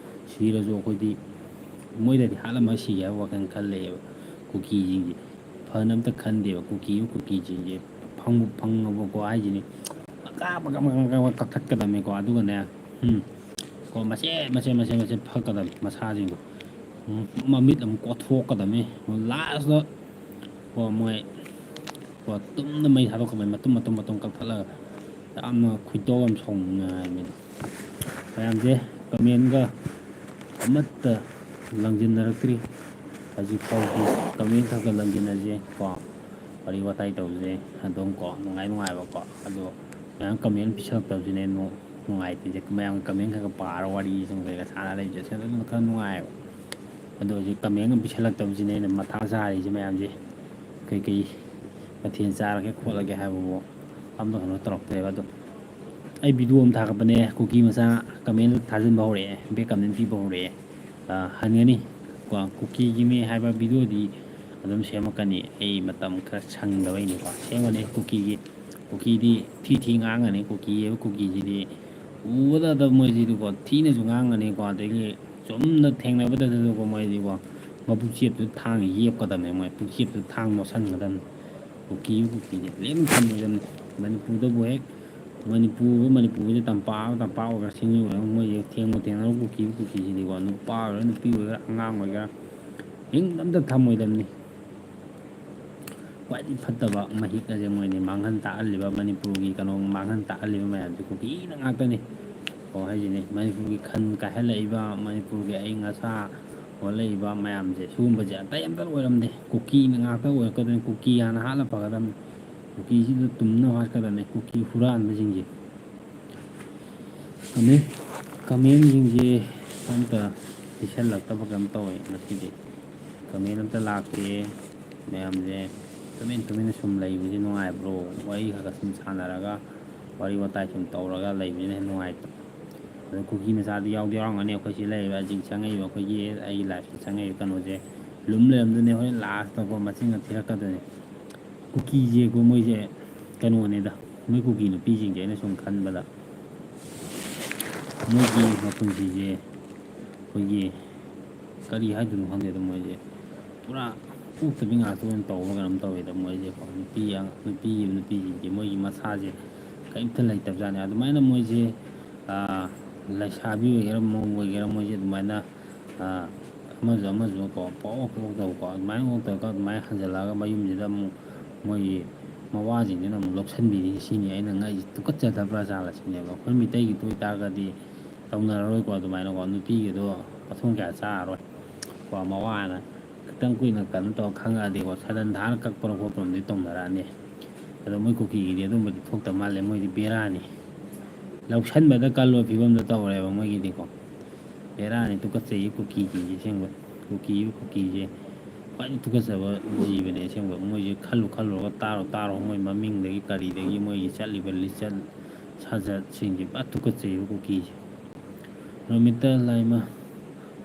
ꯁꯤꯔꯁꯨ ꯑꯩꯈꯣꯏꯗꯤ ꯃꯣꯏꯗꯗꯤ ꯍꯥꯠꯂꯝꯃꯒ ꯁꯤꯒꯦ ꯍꯥꯏꯕ ꯋꯥꯈꯜ ꯈꯜ ꯂꯩꯌꯦꯕ ꯀꯨꯀꯤꯁꯤꯡꯁꯦ꯫ ꯐꯅ ꯑꯝꯇ ꯈꯟꯗꯦꯕ ꯀꯨꯀꯤ, ꯀꯨꯀꯤꯁꯤꯡꯁꯦ꯫ ꯐꯪꯕꯨ ꯐꯪꯉꯕꯀꯣ ꯍꯥꯏꯁꯤꯅꯤ, ꯃꯀꯥ ꯃꯀꯥ ꯃꯀꯥ ꯃꯀꯥ ꯃꯀꯥ ꯀꯛꯊꯠꯀꯗꯕꯅꯤꯀꯣ꯫ ꯑꯗꯨꯒꯅꯦ, ꯎꯝ, ꯀꯣ, ꯃꯆꯦꯠ ꯃꯆꯦꯠ ꯃꯆꯦꯠ ꯃꯆꯦꯠ ꯐꯛꯀꯗꯕꯅꯤ ꯃꯁꯥꯁꯤꯡꯗꯣ꯫ ꯎꯝ, ꯃꯃꯤꯠ ꯑꯃꯨꯛ ꯀꯣꯠꯊꯣꯛꯀꯗꯕꯅꯤ꯫ ꯂꯥꯁꯇ ꯀꯣ ꯃꯣꯏ ꯀꯣ ꯇꯨꯝꯅ ꯃꯩ ꯊꯥꯗꯣꯛꯀꯗꯕꯅꯤ, ꯃꯇꯨꯝ ꯃꯇꯨꯝ ꯃꯇꯨꯝ ꯀꯛꯊꯠꯂꯒ꯫ ꯌꯥꯝꯅ ꯈꯣꯏꯗꯧ ꯌꯥꯝ ꯁꯥꯎꯅꯤꯡꯉꯦ ꯍꯥꯏꯕꯅꯤꯗ꯫ ꯃꯌꯥꯝꯁꯦ ꯀꯃꯦꯟꯒ ꯑꯃꯠꯇ ꯂꯪꯁꯤꯟꯅꯔꯛꯇ꯭ꯔꯤ꯫ ꯍꯧꯖꯤꯛ ꯐꯥꯎꯗꯤ ꯀꯃꯦꯟ ꯈꯔ ꯈꯔ ꯂꯪꯁꯤꯟꯅꯁꯦ ꯀꯣ, ꯋꯥꯔꯤ ꯋꯥꯇꯥꯏ ꯇꯧꯁꯦ ꯑꯗꯨꯝ ꯀꯣ, ꯅꯨꯡꯉꯥꯏ ꯅꯨꯡꯉꯥꯏꯕ ꯀꯣ꯫ ꯑꯗꯣ ꯃꯌꯥꯝ ꯀꯃꯦꯟ ꯄꯤꯁꯜꯂꯛꯇꯕꯁꯤꯅꯦ ꯅꯨ-, ꯅꯨꯡꯉꯥꯏꯇ꯭ꯔꯤꯁꯦ꯫ ꯃꯌꯥꯝ ꯀꯃꯦꯟ ꯈꯔ ꯈꯔ ꯄꯥꯔꯒ ꯋꯥꯔꯤ ꯁꯨꯝ ꯀꯩꯀꯥ ꯁꯥꯟꯅ ꯂꯩꯕꯁꯦ ꯁꯤꯅ ꯑꯗꯨꯝ ꯈꯔ ꯅꯨꯡꯉꯥꯏꯌꯦꯕ꯫ ꯑꯗꯣ ꯍꯧꯖꯤꯛ ꯀꯃꯦꯟ ꯑꯃ ꯄꯤꯁꯜꯂꯛꯇꯕꯁꯤꯅꯦ ꯑꯩꯅ ꯃꯊꯥ ꯁꯥꯔꯤꯁꯦ ꯃꯌꯥꯝꯁꯦ꯫ ꯀꯩꯀꯩ ꯃꯊꯦꯜ ꯆꯥꯔꯒꯦ ꯈꯣꯠꯂꯒꯦ ꯍꯥꯏꯕꯕꯨ ꯑꯝꯇ ꯀꯩꯅꯣ ꯇꯧꯔꯛꯇ꯭ꯔꯦꯕ꯫ ꯑꯗꯣ ꯑꯩ ꯚꯤꯗꯤꯑꯣ ꯑꯃ ꯊꯥꯒꯠꯄꯅꯦ, ꯀꯨꯀꯤ ꯃꯆꯥ ꯀꯃꯦꯟ ꯊꯥꯖꯤꯟꯕ ꯍꯧꯔꯛꯑꯦ, ꯕꯦꯛ ꯀꯃꯦꯟ ꯄꯤꯕ ꯍꯧꯔꯛꯑꯦ꯫ ꯑ, ꯍꯟꯒꯅꯤ ꯀꯣ, ꯀꯨꯀꯤꯒꯤ ꯃꯤ ꯍꯥꯏꯕ ꯚꯤꯗꯤꯑꯣꯗꯤ ꯑꯗꯨꯝ ꯁꯦꯝꯃꯛꯀꯅꯤ꯫ ꯑꯩ ꯃꯇꯝ ꯈꯔ ꯁꯪꯗꯕꯩꯅꯤꯀꯣ꯫ ꯁꯦꯝꯒꯅꯤ ꯀꯨꯀꯤꯒꯤ꯫ ꯀꯨꯀꯤꯗꯤ ꯊꯤ ꯊꯤ ꯉꯥꯡꯒꯅꯤ꯫ ꯀꯨꯀꯤ ꯍꯥꯏꯕ ꯀꯨꯀꯤꯁꯤꯗꯤ ꯎꯕꯗ ꯑꯗꯨꯝ ꯃꯣꯏꯁꯤꯗꯤꯀꯣ ꯊꯤꯅꯁꯨ ꯉꯥꯡꯒꯅꯤꯀꯣ꯫ ꯑꯗꯒꯤ ꯆꯨꯝꯅ ꯊꯦꯡꯅꯕꯗꯁꯨꯀꯣ ꯃꯣꯏꯗꯤꯀꯣ ꯃꯕꯨꯛ ꯆꯦꯞꯇꯨꯗ ꯊꯥꯡ ꯌꯦꯞꯀꯗꯕꯅꯤ꯫ ꯃꯣꯏ ꯄꯨꯛꯆꯦꯞꯇꯨꯗ ꯊꯥꯡ ꯃꯣꯠꯁꯟꯒꯗꯕꯅꯤ꯫ ꯀꯨꯀꯤ ꯀꯨꯀꯤꯁꯦ ꯂꯦꯝꯅ ꯊꯝꯃꯣꯏꯗꯕꯅꯤ꯫ ꯃꯅꯤꯄꯨꯔꯗꯕꯨ ꯍꯦꯛ ꯃꯅꯤꯄꯨꯔ, ꯃꯅꯤꯄꯨꯔꯁꯦ ꯇꯝꯄꯥꯛ, ꯇꯝꯄꯥꯛ ꯑꯣꯏꯒꯦꯔꯥ ꯆꯤꯡꯃꯤ ꯑꯣꯏꯒꯦꯔꯥ ꯃꯣꯏꯁꯦ ꯊꯦꯡꯕꯨ ꯊꯦꯡꯅꯔꯨ ꯀꯨꯀꯤ ꯀꯨꯀꯤꯁꯤꯗꯤꯀꯣ ꯅꯨꯄꯥ ꯑꯣꯏꯒꯦꯔꯥ ꯅꯨꯄꯤ ꯑꯣꯏꯒꯦꯔꯥ ꯑꯉꯥꯡ ꯑꯣꯏꯒꯦꯔꯥ ꯍꯤꯡꯗ ꯑꯝꯇ ꯊꯝꯃꯣꯏꯗꯕꯅꯤ꯫ ꯈ꯭ꯋꯥꯏꯗꯒꯤ ꯐꯠꯇꯕ ꯃꯍꯤꯛ ꯑꯁꯦ ꯃꯣꯏꯅꯤ ꯃꯥꯡꯍꯟ ꯇꯥꯛꯍꯜꯂꯤꯕ, ꯃꯅꯤꯄꯨꯔꯒꯤ ꯀꯩꯅꯣ ꯃꯥꯡꯍꯟ ꯇꯥꯛꯍꯜꯂꯤꯕ ꯃꯌꯥꯝꯁꯦ ꯀꯨꯀꯤꯅ ꯉꯥꯛꯇꯅꯤ꯫ ꯀꯣ ꯍꯥꯏꯁꯤꯅꯤ, ꯃꯅꯤꯄꯨꯔꯒꯤ ꯈꯟ ꯀꯥꯏꯍꯜꯂꯛꯏꯕ, ꯃꯅꯤꯄꯨꯔꯒꯤ ꯑꯏꯪ ꯑꯁꯥ ꯑꯣꯜꯂꯛꯏꯕ ꯃꯌꯥꯝꯁꯦ ꯁꯤꯒꯨꯝꯕꯁꯦ ꯑꯇꯩ ꯑꯝꯇ ꯑꯣꯏꯔꯝꯗꯦ, ꯀꯨꯀꯤꯅ ꯉꯥꯛꯇ ꯑꯣꯏꯔꯛꯀꯗꯣꯏꯅꯤ꯫ ꯀꯨꯀꯤ ꯍꯥꯟꯅ ꯍꯥꯠꯂ ꯐꯒꯗꯕꯅꯤ, ꯀꯨꯀꯤꯁꯤꯗ ꯇꯨꯝꯅꯕ ꯍꯥꯠꯀꯗꯕꯅꯤ, ꯀꯨꯀꯤ ꯍꯨꯔꯥꯟꯕꯁꯤꯡꯁꯦ꯫ ꯀꯃꯦꯟ, ꯀꯃꯦꯟꯁꯤꯡꯁꯦ ꯑꯝꯇ ꯄꯤꯁꯜꯂꯛꯇꯕ ꯀꯩꯅꯣꯝ ꯇꯧꯋꯦ ꯉꯁꯤꯗꯤ꯫ ꯀꯃꯦꯟ ꯑꯝꯇ ꯂꯥꯛꯇꯦ꯫ ꯃꯌꯥꯝꯁꯦ ꯇꯨꯃꯤꯟ ꯇꯨꯃꯤꯟꯅ ꯁꯨꯝ ꯂꯩꯕꯁꯦ ꯅꯨꯡꯉꯥꯏꯕ꯭ꯔꯣ? ꯋꯥꯔꯤ ꯈꯔ ꯈꯔ ꯁꯨꯝ ꯁꯥꯟꯅꯔꯒ, ꯋꯥꯔꯤ ꯋꯥꯇꯥꯏ ꯁꯨꯝ ꯇꯧꯔꯒ ꯂꯩꯕꯁꯤꯅ ꯍꯦꯟꯅ ꯅꯨꯡꯉꯥꯏꯇ꯭ꯔꯣ? ꯑꯗꯣ ꯀꯨꯀꯤ ꯃꯆꯥꯗꯤ ꯌꯥꯎꯗꯤ ꯌꯥꯎꯔꯝꯒꯅꯤ ꯑꯩꯈꯣꯏ ꯁꯤ ꯂꯩꯔꯤꯕ ꯍꯧꯖꯤꯛ ꯆꯪꯉꯛꯏꯕ ꯑꯩꯈꯣꯏꯒꯤ, ꯑꯩꯒꯤ ꯂꯥꯏꯐꯇ ꯆꯪꯉꯛꯏꯕ ꯀꯩꯅꯣꯁꯦ ꯂꯨꯝ ꯂꯩꯔꯝꯗꯣꯏꯅꯦ꯫ ꯍꯣꯔꯦꯟ ꯂꯥꯁꯇꯀꯣ ꯃꯆꯤꯟꯒ ꯊꯤꯔꯛꯀꯗꯣꯏꯅꯦ꯫ ꯀꯨꯀꯤꯁꯦꯀꯣ ꯃꯣꯏꯁꯦ ꯀꯩꯅꯣꯅꯤꯗ, ꯃꯣꯏ ꯀꯨꯀꯤ ꯅꯨꯄꯤꯁꯤꯡꯁꯦ ꯑꯩꯅ ꯁꯨꯝ ꯈꯟꯕꯗ ꯃꯣꯏꯒꯤ ꯃꯄꯨꯟꯁꯤꯁꯦ ꯑꯩꯈꯣꯏꯒꯤ ꯀꯔꯤ ꯍꯥꯏꯗꯣꯏꯅꯣ ꯈꯪꯗꯦꯗ, ꯃꯣꯏꯁꯦ ꯄꯨꯔꯥ ꯄꯣꯛꯇꯕꯤ ꯉꯥꯛꯇ ꯑꯣꯏꯅ ꯇꯧꯕ ꯀꯩꯅꯣꯝ ꯇꯧꯋꯦꯗ꯫ ꯃꯣꯏꯁꯦꯀꯣ ꯅꯨꯄꯤ ꯑꯉ-, ꯅꯨꯄꯤ, ꯅꯨꯄꯤꯁꯤꯡꯁꯦ ꯃꯣꯏꯒꯤ ꯃꯁꯥꯁꯦ ꯀꯔꯤꯝꯇ ꯂꯩꯇꯕꯖꯥꯠꯅꯤ꯫ ꯑꯗꯨꯃꯥꯏꯅ ꯃꯣꯏꯁꯦ, ꯑꯥ, ꯂꯩꯁꯥꯕꯤ ꯑꯣꯏꯒꯦꯔꯥ ꯃꯧ ꯑꯣꯏꯒꯦꯔꯥ ꯃꯣꯏꯁꯦ ꯑꯗꯨꯃꯥꯏꯅ, ꯑꯥ, ꯑꯃꯁꯨ ꯑꯃꯁꯨ ꯀꯣ ꯄꯣꯛ ꯄꯣꯛ ꯇꯧꯀꯣ ꯑꯗꯨꯃꯥꯏꯅ ꯄꯣꯛ ꯇꯧꯔꯒ ꯑꯗꯨꯃꯥꯏꯅ ꯍꯟꯖꯜꯂꯛꯑꯒ ꯃꯌꯨꯝꯁꯤꯗ ꯑꯃꯨꯛ ꯃꯣꯏꯒꯤ ꯃꯋꯥꯁꯤꯡꯁꯤꯅ ꯑꯃꯨꯛ ꯂꯧꯁꯤꯟꯕꯤꯔꯤ ꯁꯤꯅꯤ ꯑꯩꯅ ꯉꯛꯏꯁꯦ꯫ ꯇꯨꯀꯠꯆꯗꯕ꯭ꯔꯥ ꯖꯥꯠꯂ ꯁꯤꯅꯦꯕ꯫ ꯑꯩꯈꯣꯏ ꯃꯤꯇꯩꯒꯤ ꯑꯣꯏꯇꯥꯔꯒꯗꯤ ꯇꯧꯅꯔꯔꯣꯏꯀꯣ ꯑꯗꯨꯃꯥꯏꯅꯀꯣ꯫ ꯅꯨꯄꯤꯒꯤꯗꯣ ꯃꯊꯣꯡ ꯀꯌꯥ ꯆꯥꯔꯔꯣꯏ꯫ ꯀꯣ, ꯃꯋꯥꯅ ꯈꯤꯇꯪ ꯀꯨꯏꯅ ꯀꯩꯅꯣ ꯇꯧꯔ ꯈꯪꯉꯛꯑꯗꯤꯀꯣ, ꯁꯗꯟ ꯊꯥꯅ ꯀꯛꯄ꯭ꯔ ꯈꯣꯠꯄ꯭ꯔ ꯑꯃꯗꯤ ꯇꯧꯅꯔꯛꯑꯅꯤ꯫ ꯑꯗꯣ ꯃꯣꯏ ꯀꯨꯀꯤꯒꯤꯗꯤ ꯑꯗꯨꯝꯕꯗꯤ ꯊꯣꯛꯇ ꯃꯥꯜꯂꯦ꯫ ꯃꯣꯏꯗꯤ ꯕꯦꯔꯥꯅꯤ, ꯂꯧꯁꯟꯕꯗ ꯀꯜꯂꯣ ꯐꯤꯕꯝꯗ ꯇꯧꯔꯦꯕ ꯃꯣꯏꯒꯤꯗꯤꯀꯣ꯫ ꯕꯦꯔꯥꯅꯤ, ꯇꯨꯀꯠꯆꯩꯌꯦ ꯀꯨꯀꯤꯁꯤꯡꯁꯦ ꯑꯁꯦꯡꯕ꯫ ꯀꯨꯀꯤꯕꯨ ꯀꯨꯀꯤꯁꯦ ꯈ꯭ꯋꯥꯏꯗꯒꯤ ꯇꯨꯀꯠꯆꯕ ꯖꯤꯕꯅꯦ ꯑꯁꯦꯡꯕ꯫ ꯃꯣꯏꯁꯦ ꯈꯜꯂꯨ ꯈꯜꯂꯨꯔꯒ, ꯇꯥꯔꯨ ꯇꯥꯔꯨ, ꯃꯣꯏ ꯃꯃꯤꯡꯗꯒꯤ ꯀꯔꯤꯗꯒꯤ ꯃꯣꯏꯒꯤ ꯆꯠꯂꯤꯕ ꯂꯤꯆꯠ ꯁꯥꯖꯠꯁꯤꯡꯁꯦ ꯄꯨꯔꯥ ꯇꯨꯀꯠꯆꯩꯌꯦꯕ ꯀꯨꯀꯤꯁꯦ꯫ ꯔꯣꯃꯤꯇꯥ ꯂꯥꯏꯃ,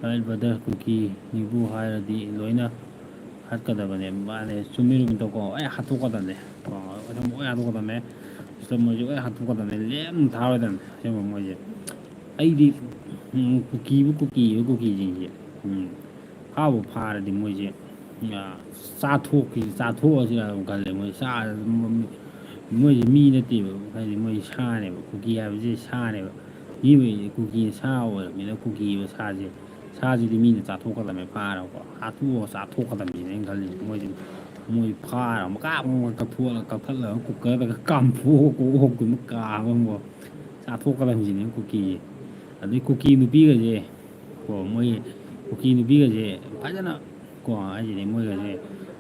ꯔꯥꯏꯠ ꯕ꯭ꯔꯗꯔ, ꯀꯨꯀꯤꯕꯨ ꯍꯥꯏꯔꯗꯤ ꯂꯣꯏꯅ ꯍꯥꯠꯀꯗꯕꯅꯦ꯫ ꯃꯥꯅꯦ, ꯆꯨꯝꯃꯤ ꯔꯣꯃꯤꯇꯥꯀꯣ, ꯑꯩ ꯍꯥꯠꯇꯣꯛꯀꯗꯕꯅꯦ꯫ ꯀꯣ, ꯑꯗꯨꯝ ꯂꯣꯏ ꯍꯥꯠꯇꯣꯛꯀꯗꯕꯅꯦ꯫ ꯁꯤꯗ ꯃꯣꯏꯁꯦ ꯂꯣꯏ ꯍꯥꯠꯇꯣꯛꯀꯗꯕꯅꯦ꯫ ꯂꯦꯝ ꯊꯥꯔꯣꯏꯗꯕꯅꯦ ꯑꯁꯦꯡꯕ ꯃꯣꯏꯁꯦ꯫ ꯑꯩꯗꯤ, ꯎꯝ, ꯀꯨꯀꯤꯕꯨ ꯀꯨꯀꯤꯕꯨ ꯀꯨꯀꯤꯁꯤꯡꯁꯦ, ꯎꯝ, ꯐꯥꯕꯨ ꯐꯥꯔꯗꯤ ꯃꯣꯏꯁꯦ, ꯑ, ꯆꯥꯊꯣꯛꯈꯤ-, ꯆꯥꯊꯣꯛꯑꯁꯤꯔ ꯑꯗꯨꯝ ꯈꯜꯂꯦ꯫ ꯃꯣꯏ ꯆꯥ-, ꯃꯣꯏꯁꯦ ꯃꯤ ꯅꯠꯇꯦꯕ, ꯍꯥꯏꯗꯤ ꯃꯣꯏ ꯁꯥꯅꯦꯕ, ꯀꯨꯀꯤ ꯍꯥꯏꯕꯁꯦ ꯁꯥꯅꯦꯕ꯫ ꯃꯤ ꯑꯣꯏ-, ꯀꯨꯀꯤ ꯁꯥ ꯑꯣꯏꯔꯕꯅꯤꯅ ꯀꯨꯀꯤ ꯑꯣꯏꯕ ꯁꯥꯁꯦ, ꯁꯥꯁꯤꯗꯤ ꯃꯤꯅ ꯆꯥꯊꯣꯛꯀꯗꯕꯅꯦ ꯐꯥꯔꯒꯀꯣ, ꯍꯥꯠꯇꯣꯛꯑꯒ ꯆꯥꯊꯣꯛꯀꯗꯕꯅꯤꯅ ꯑꯩꯅ ꯈꯜꯂꯤꯁꯦ꯫ ꯃꯣꯏꯁꯦ, ꯃꯣꯏ ꯐꯥꯔꯒ ꯃꯀꯥꯞ ꯑꯃ ꯀꯛꯊꯣꯛꯑꯒ, ꯀꯛꯊꯠꯂꯒ ꯀꯨꯀꯔꯗꯒ ꯀꯥꯝꯊꯣꯛꯑꯒ ꯀꯣꯛ ꯑꯣꯛꯇꯨꯅ ꯀꯥꯝꯃꯒꯀꯣ ꯆꯥꯊꯣꯛꯀꯗꯕꯁꯤꯅꯦ ꯀꯨꯀꯤꯁꯦ꯫ ꯑꯗꯩ ꯀꯨꯀꯤ ꯅꯨꯄꯤꯒꯁꯦ ꯀꯣ, ꯃꯣꯏ ꯀꯨꯀꯤ ꯅꯨꯄꯤꯒꯁꯦ ꯐꯖꯅ ꯀꯣ, ꯍꯥꯏꯁꯤꯅꯦ ꯃꯣꯏꯒꯁꯦ,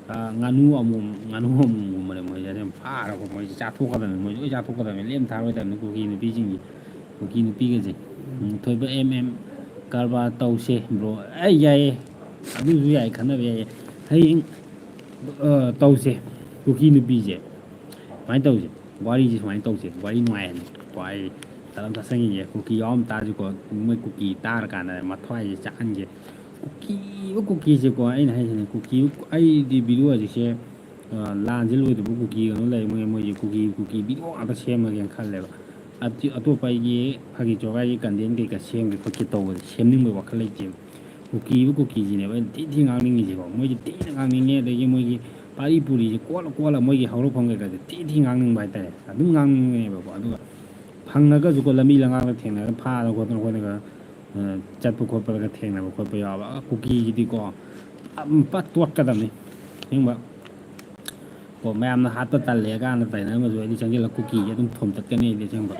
ꯑ, ꯉꯥꯅꯨ ꯑꯃꯣꯝ, ꯉꯥꯅꯨ ꯑꯃꯣꯝꯒꯨꯝꯕꯅꯦ ꯃꯣꯏꯁꯦ꯫ ꯑꯗꯨꯝ ꯐꯥꯔꯒ ꯃꯣꯏꯁꯦ ꯆꯥꯊꯣꯛꯀꯗꯕꯅꯤ, ꯃꯣꯏꯁꯦ ꯂꯣꯏ ꯆꯥꯊꯣꯛꯀꯗꯕꯅꯤ, ꯂꯦꯝ ꯊꯥꯔꯣꯏꯗꯕꯅꯤ ꯀꯨꯀꯤ ꯅꯨꯄꯤꯁꯤꯡꯁꯦ꯫ ꯀꯨꯀꯤ ꯅꯨꯄꯤꯒꯁꯦ, ꯎꯝ, ꯊꯣꯏꯕ ꯑꯦꯝ ꯑꯦꯝ ꯀꯔꯕꯥꯔ ꯇꯧꯁꯦ ꯕ꯭ꯔꯣ꯫ ꯑꯩ ꯌꯥꯏꯌꯦ, ꯑꯗꯨꯁꯨ ꯌꯥꯏ, ꯈꯟꯅꯕ ꯌꯥꯏꯌꯦ꯫ ꯍꯌꯦꯡ, ꯑ, ꯇꯧꯁꯦ, ꯀꯨꯀꯤ ꯅꯨꯄꯤꯁꯦ꯫ ꯁꯨꯃꯥꯏꯅ ꯇꯧꯁꯦ, ꯋꯥꯔꯤꯁꯦ ꯁꯨꯃꯥꯏꯅ ꯇꯧꯁꯦ, ꯋꯥꯔꯤ ꯅꯨꯡꯉꯥꯏꯍꯟꯁꯦ꯫ ꯋꯥꯔꯤ ꯇꯔꯝ ꯆꯥꯁꯟꯈꯤꯁꯦ, ꯀꯨꯀꯤ ꯌꯥꯎꯔꯝ ꯇꯥꯔꯁꯨꯀꯣ, ꯃꯣꯏ ꯀꯨꯀꯤ ꯇꯥꯔꯀꯥꯟꯗ ꯃꯊ꯭ꯋꯥꯏꯁꯦ ꯆꯥꯛꯍꯟꯒꯦ꯫ ꯀꯨꯀꯤꯕ ꯀꯨꯀꯤꯁꯦꯀꯣ, ꯑꯩꯅ ꯍꯥꯏꯁꯤꯅꯦ, ꯀꯨꯀꯤ, ꯑꯩꯗꯤ ꯚꯤꯗꯤꯑꯣ ꯍꯧꯖꯤꯛꯁꯦ, ꯑ, ꯂꯥꯟꯁꯦ ꯂꯣꯏꯗꯕ ꯀꯨꯀꯤ ꯀꯩꯅꯣ ꯂꯩ, ꯃꯣꯏ, ꯃꯣꯏꯁꯦ ꯀꯨꯀꯤ, ꯀꯨꯀꯤ ꯚꯤꯗꯤꯑꯣ ꯉꯥꯛꯇ ꯁꯦꯝꯃꯒꯦꯅ ꯈꯜꯂꯦꯕ꯫ ꯑꯇꯣ-, ꯑꯇꯣꯞꯄ ꯑꯩꯒꯤ ꯐꯥꯒꯤ ꯆꯣꯒꯥꯏꯒꯤ ꯀꯟꯇꯦꯟ ꯀꯩꯀꯥ ꯁꯦꯝꯒꯦ ꯈꯣꯠꯀꯦ ꯇꯧꯕꯁꯦ, ꯁꯦꯝꯅꯤꯡꯕꯒꯤ ꯋꯥꯈꯜ ꯂꯩꯇꯦꯕ꯫ ꯀꯨꯀꯤꯕꯨ ꯀꯨꯀꯤꯁꯤꯅꯦꯕ ꯑꯩꯅ ꯊꯤ ꯊꯤ ꯉꯥꯡꯅꯤꯡꯉꯤꯁꯦꯀꯣ꯫ ꯃꯣꯏꯁꯦ ꯊꯤꯅ ꯉꯥꯡꯅꯤꯡꯉꯦ, ꯑꯗꯒꯤ ꯃꯣꯏꯒꯤ ꯄꯥꯔꯤ ꯄꯨꯔꯤꯁꯦ ꯀꯣꯠꯂ ꯀꯣꯠꯂ ꯃꯣꯏꯒꯤ ꯍꯧꯔꯛꯐꯝ ꯀꯩꯀꯥꯁꯦ ꯊꯤ ꯊꯤ ꯉꯥꯡꯅꯤꯡꯕ ꯍꯥꯏꯇꯥꯔꯦ꯫ ꯑꯗꯨꯝ ꯉꯥꯡꯅꯤꯡꯉꯦꯕꯀꯣ꯫ ꯑꯗꯨꯒ ꯐꯪꯉꯒꯁꯨꯀꯣ, ꯂꯝꯕꯤ ꯂꯝꯉꯥꯡꯗ ꯊꯦꯡꯅꯔꯒ ꯐꯥꯗꯅ ꯈꯣꯠꯇꯅ ꯑꯩꯈꯣꯏꯅꯒ, ꯑ, ꯆꯠꯄ ꯈꯣꯠꯄꯗꯒ ꯊꯦꯡꯅꯕ ꯈꯣꯠꯄ ꯌꯥꯎꯕ꯫ ꯑ, ꯀꯨꯀꯤꯁꯤꯗꯤꯀꯣ, ꯑꯝ, ꯄꯠ ꯇꯣꯠꯀꯗꯕꯅꯤ ꯑꯁꯦꯡꯕ꯫ ꯀꯣ, ꯃꯌꯥꯝꯅ ꯍꯥꯠꯄ ꯇꯜꯂꯦ ꯀꯥꯟꯗ ꯇꯥꯏꯅꯔꯝꯕꯁꯨ ꯑꯩꯗꯤ ꯆꯪꯁꯤꯜꯂꯒ ꯀꯨꯀꯤꯁꯦ ꯑꯗꯨꯝ ꯊꯣꯝꯇꯠꯀꯅꯤ ꯑꯩꯗꯤ ꯑꯁꯦꯡꯕ꯫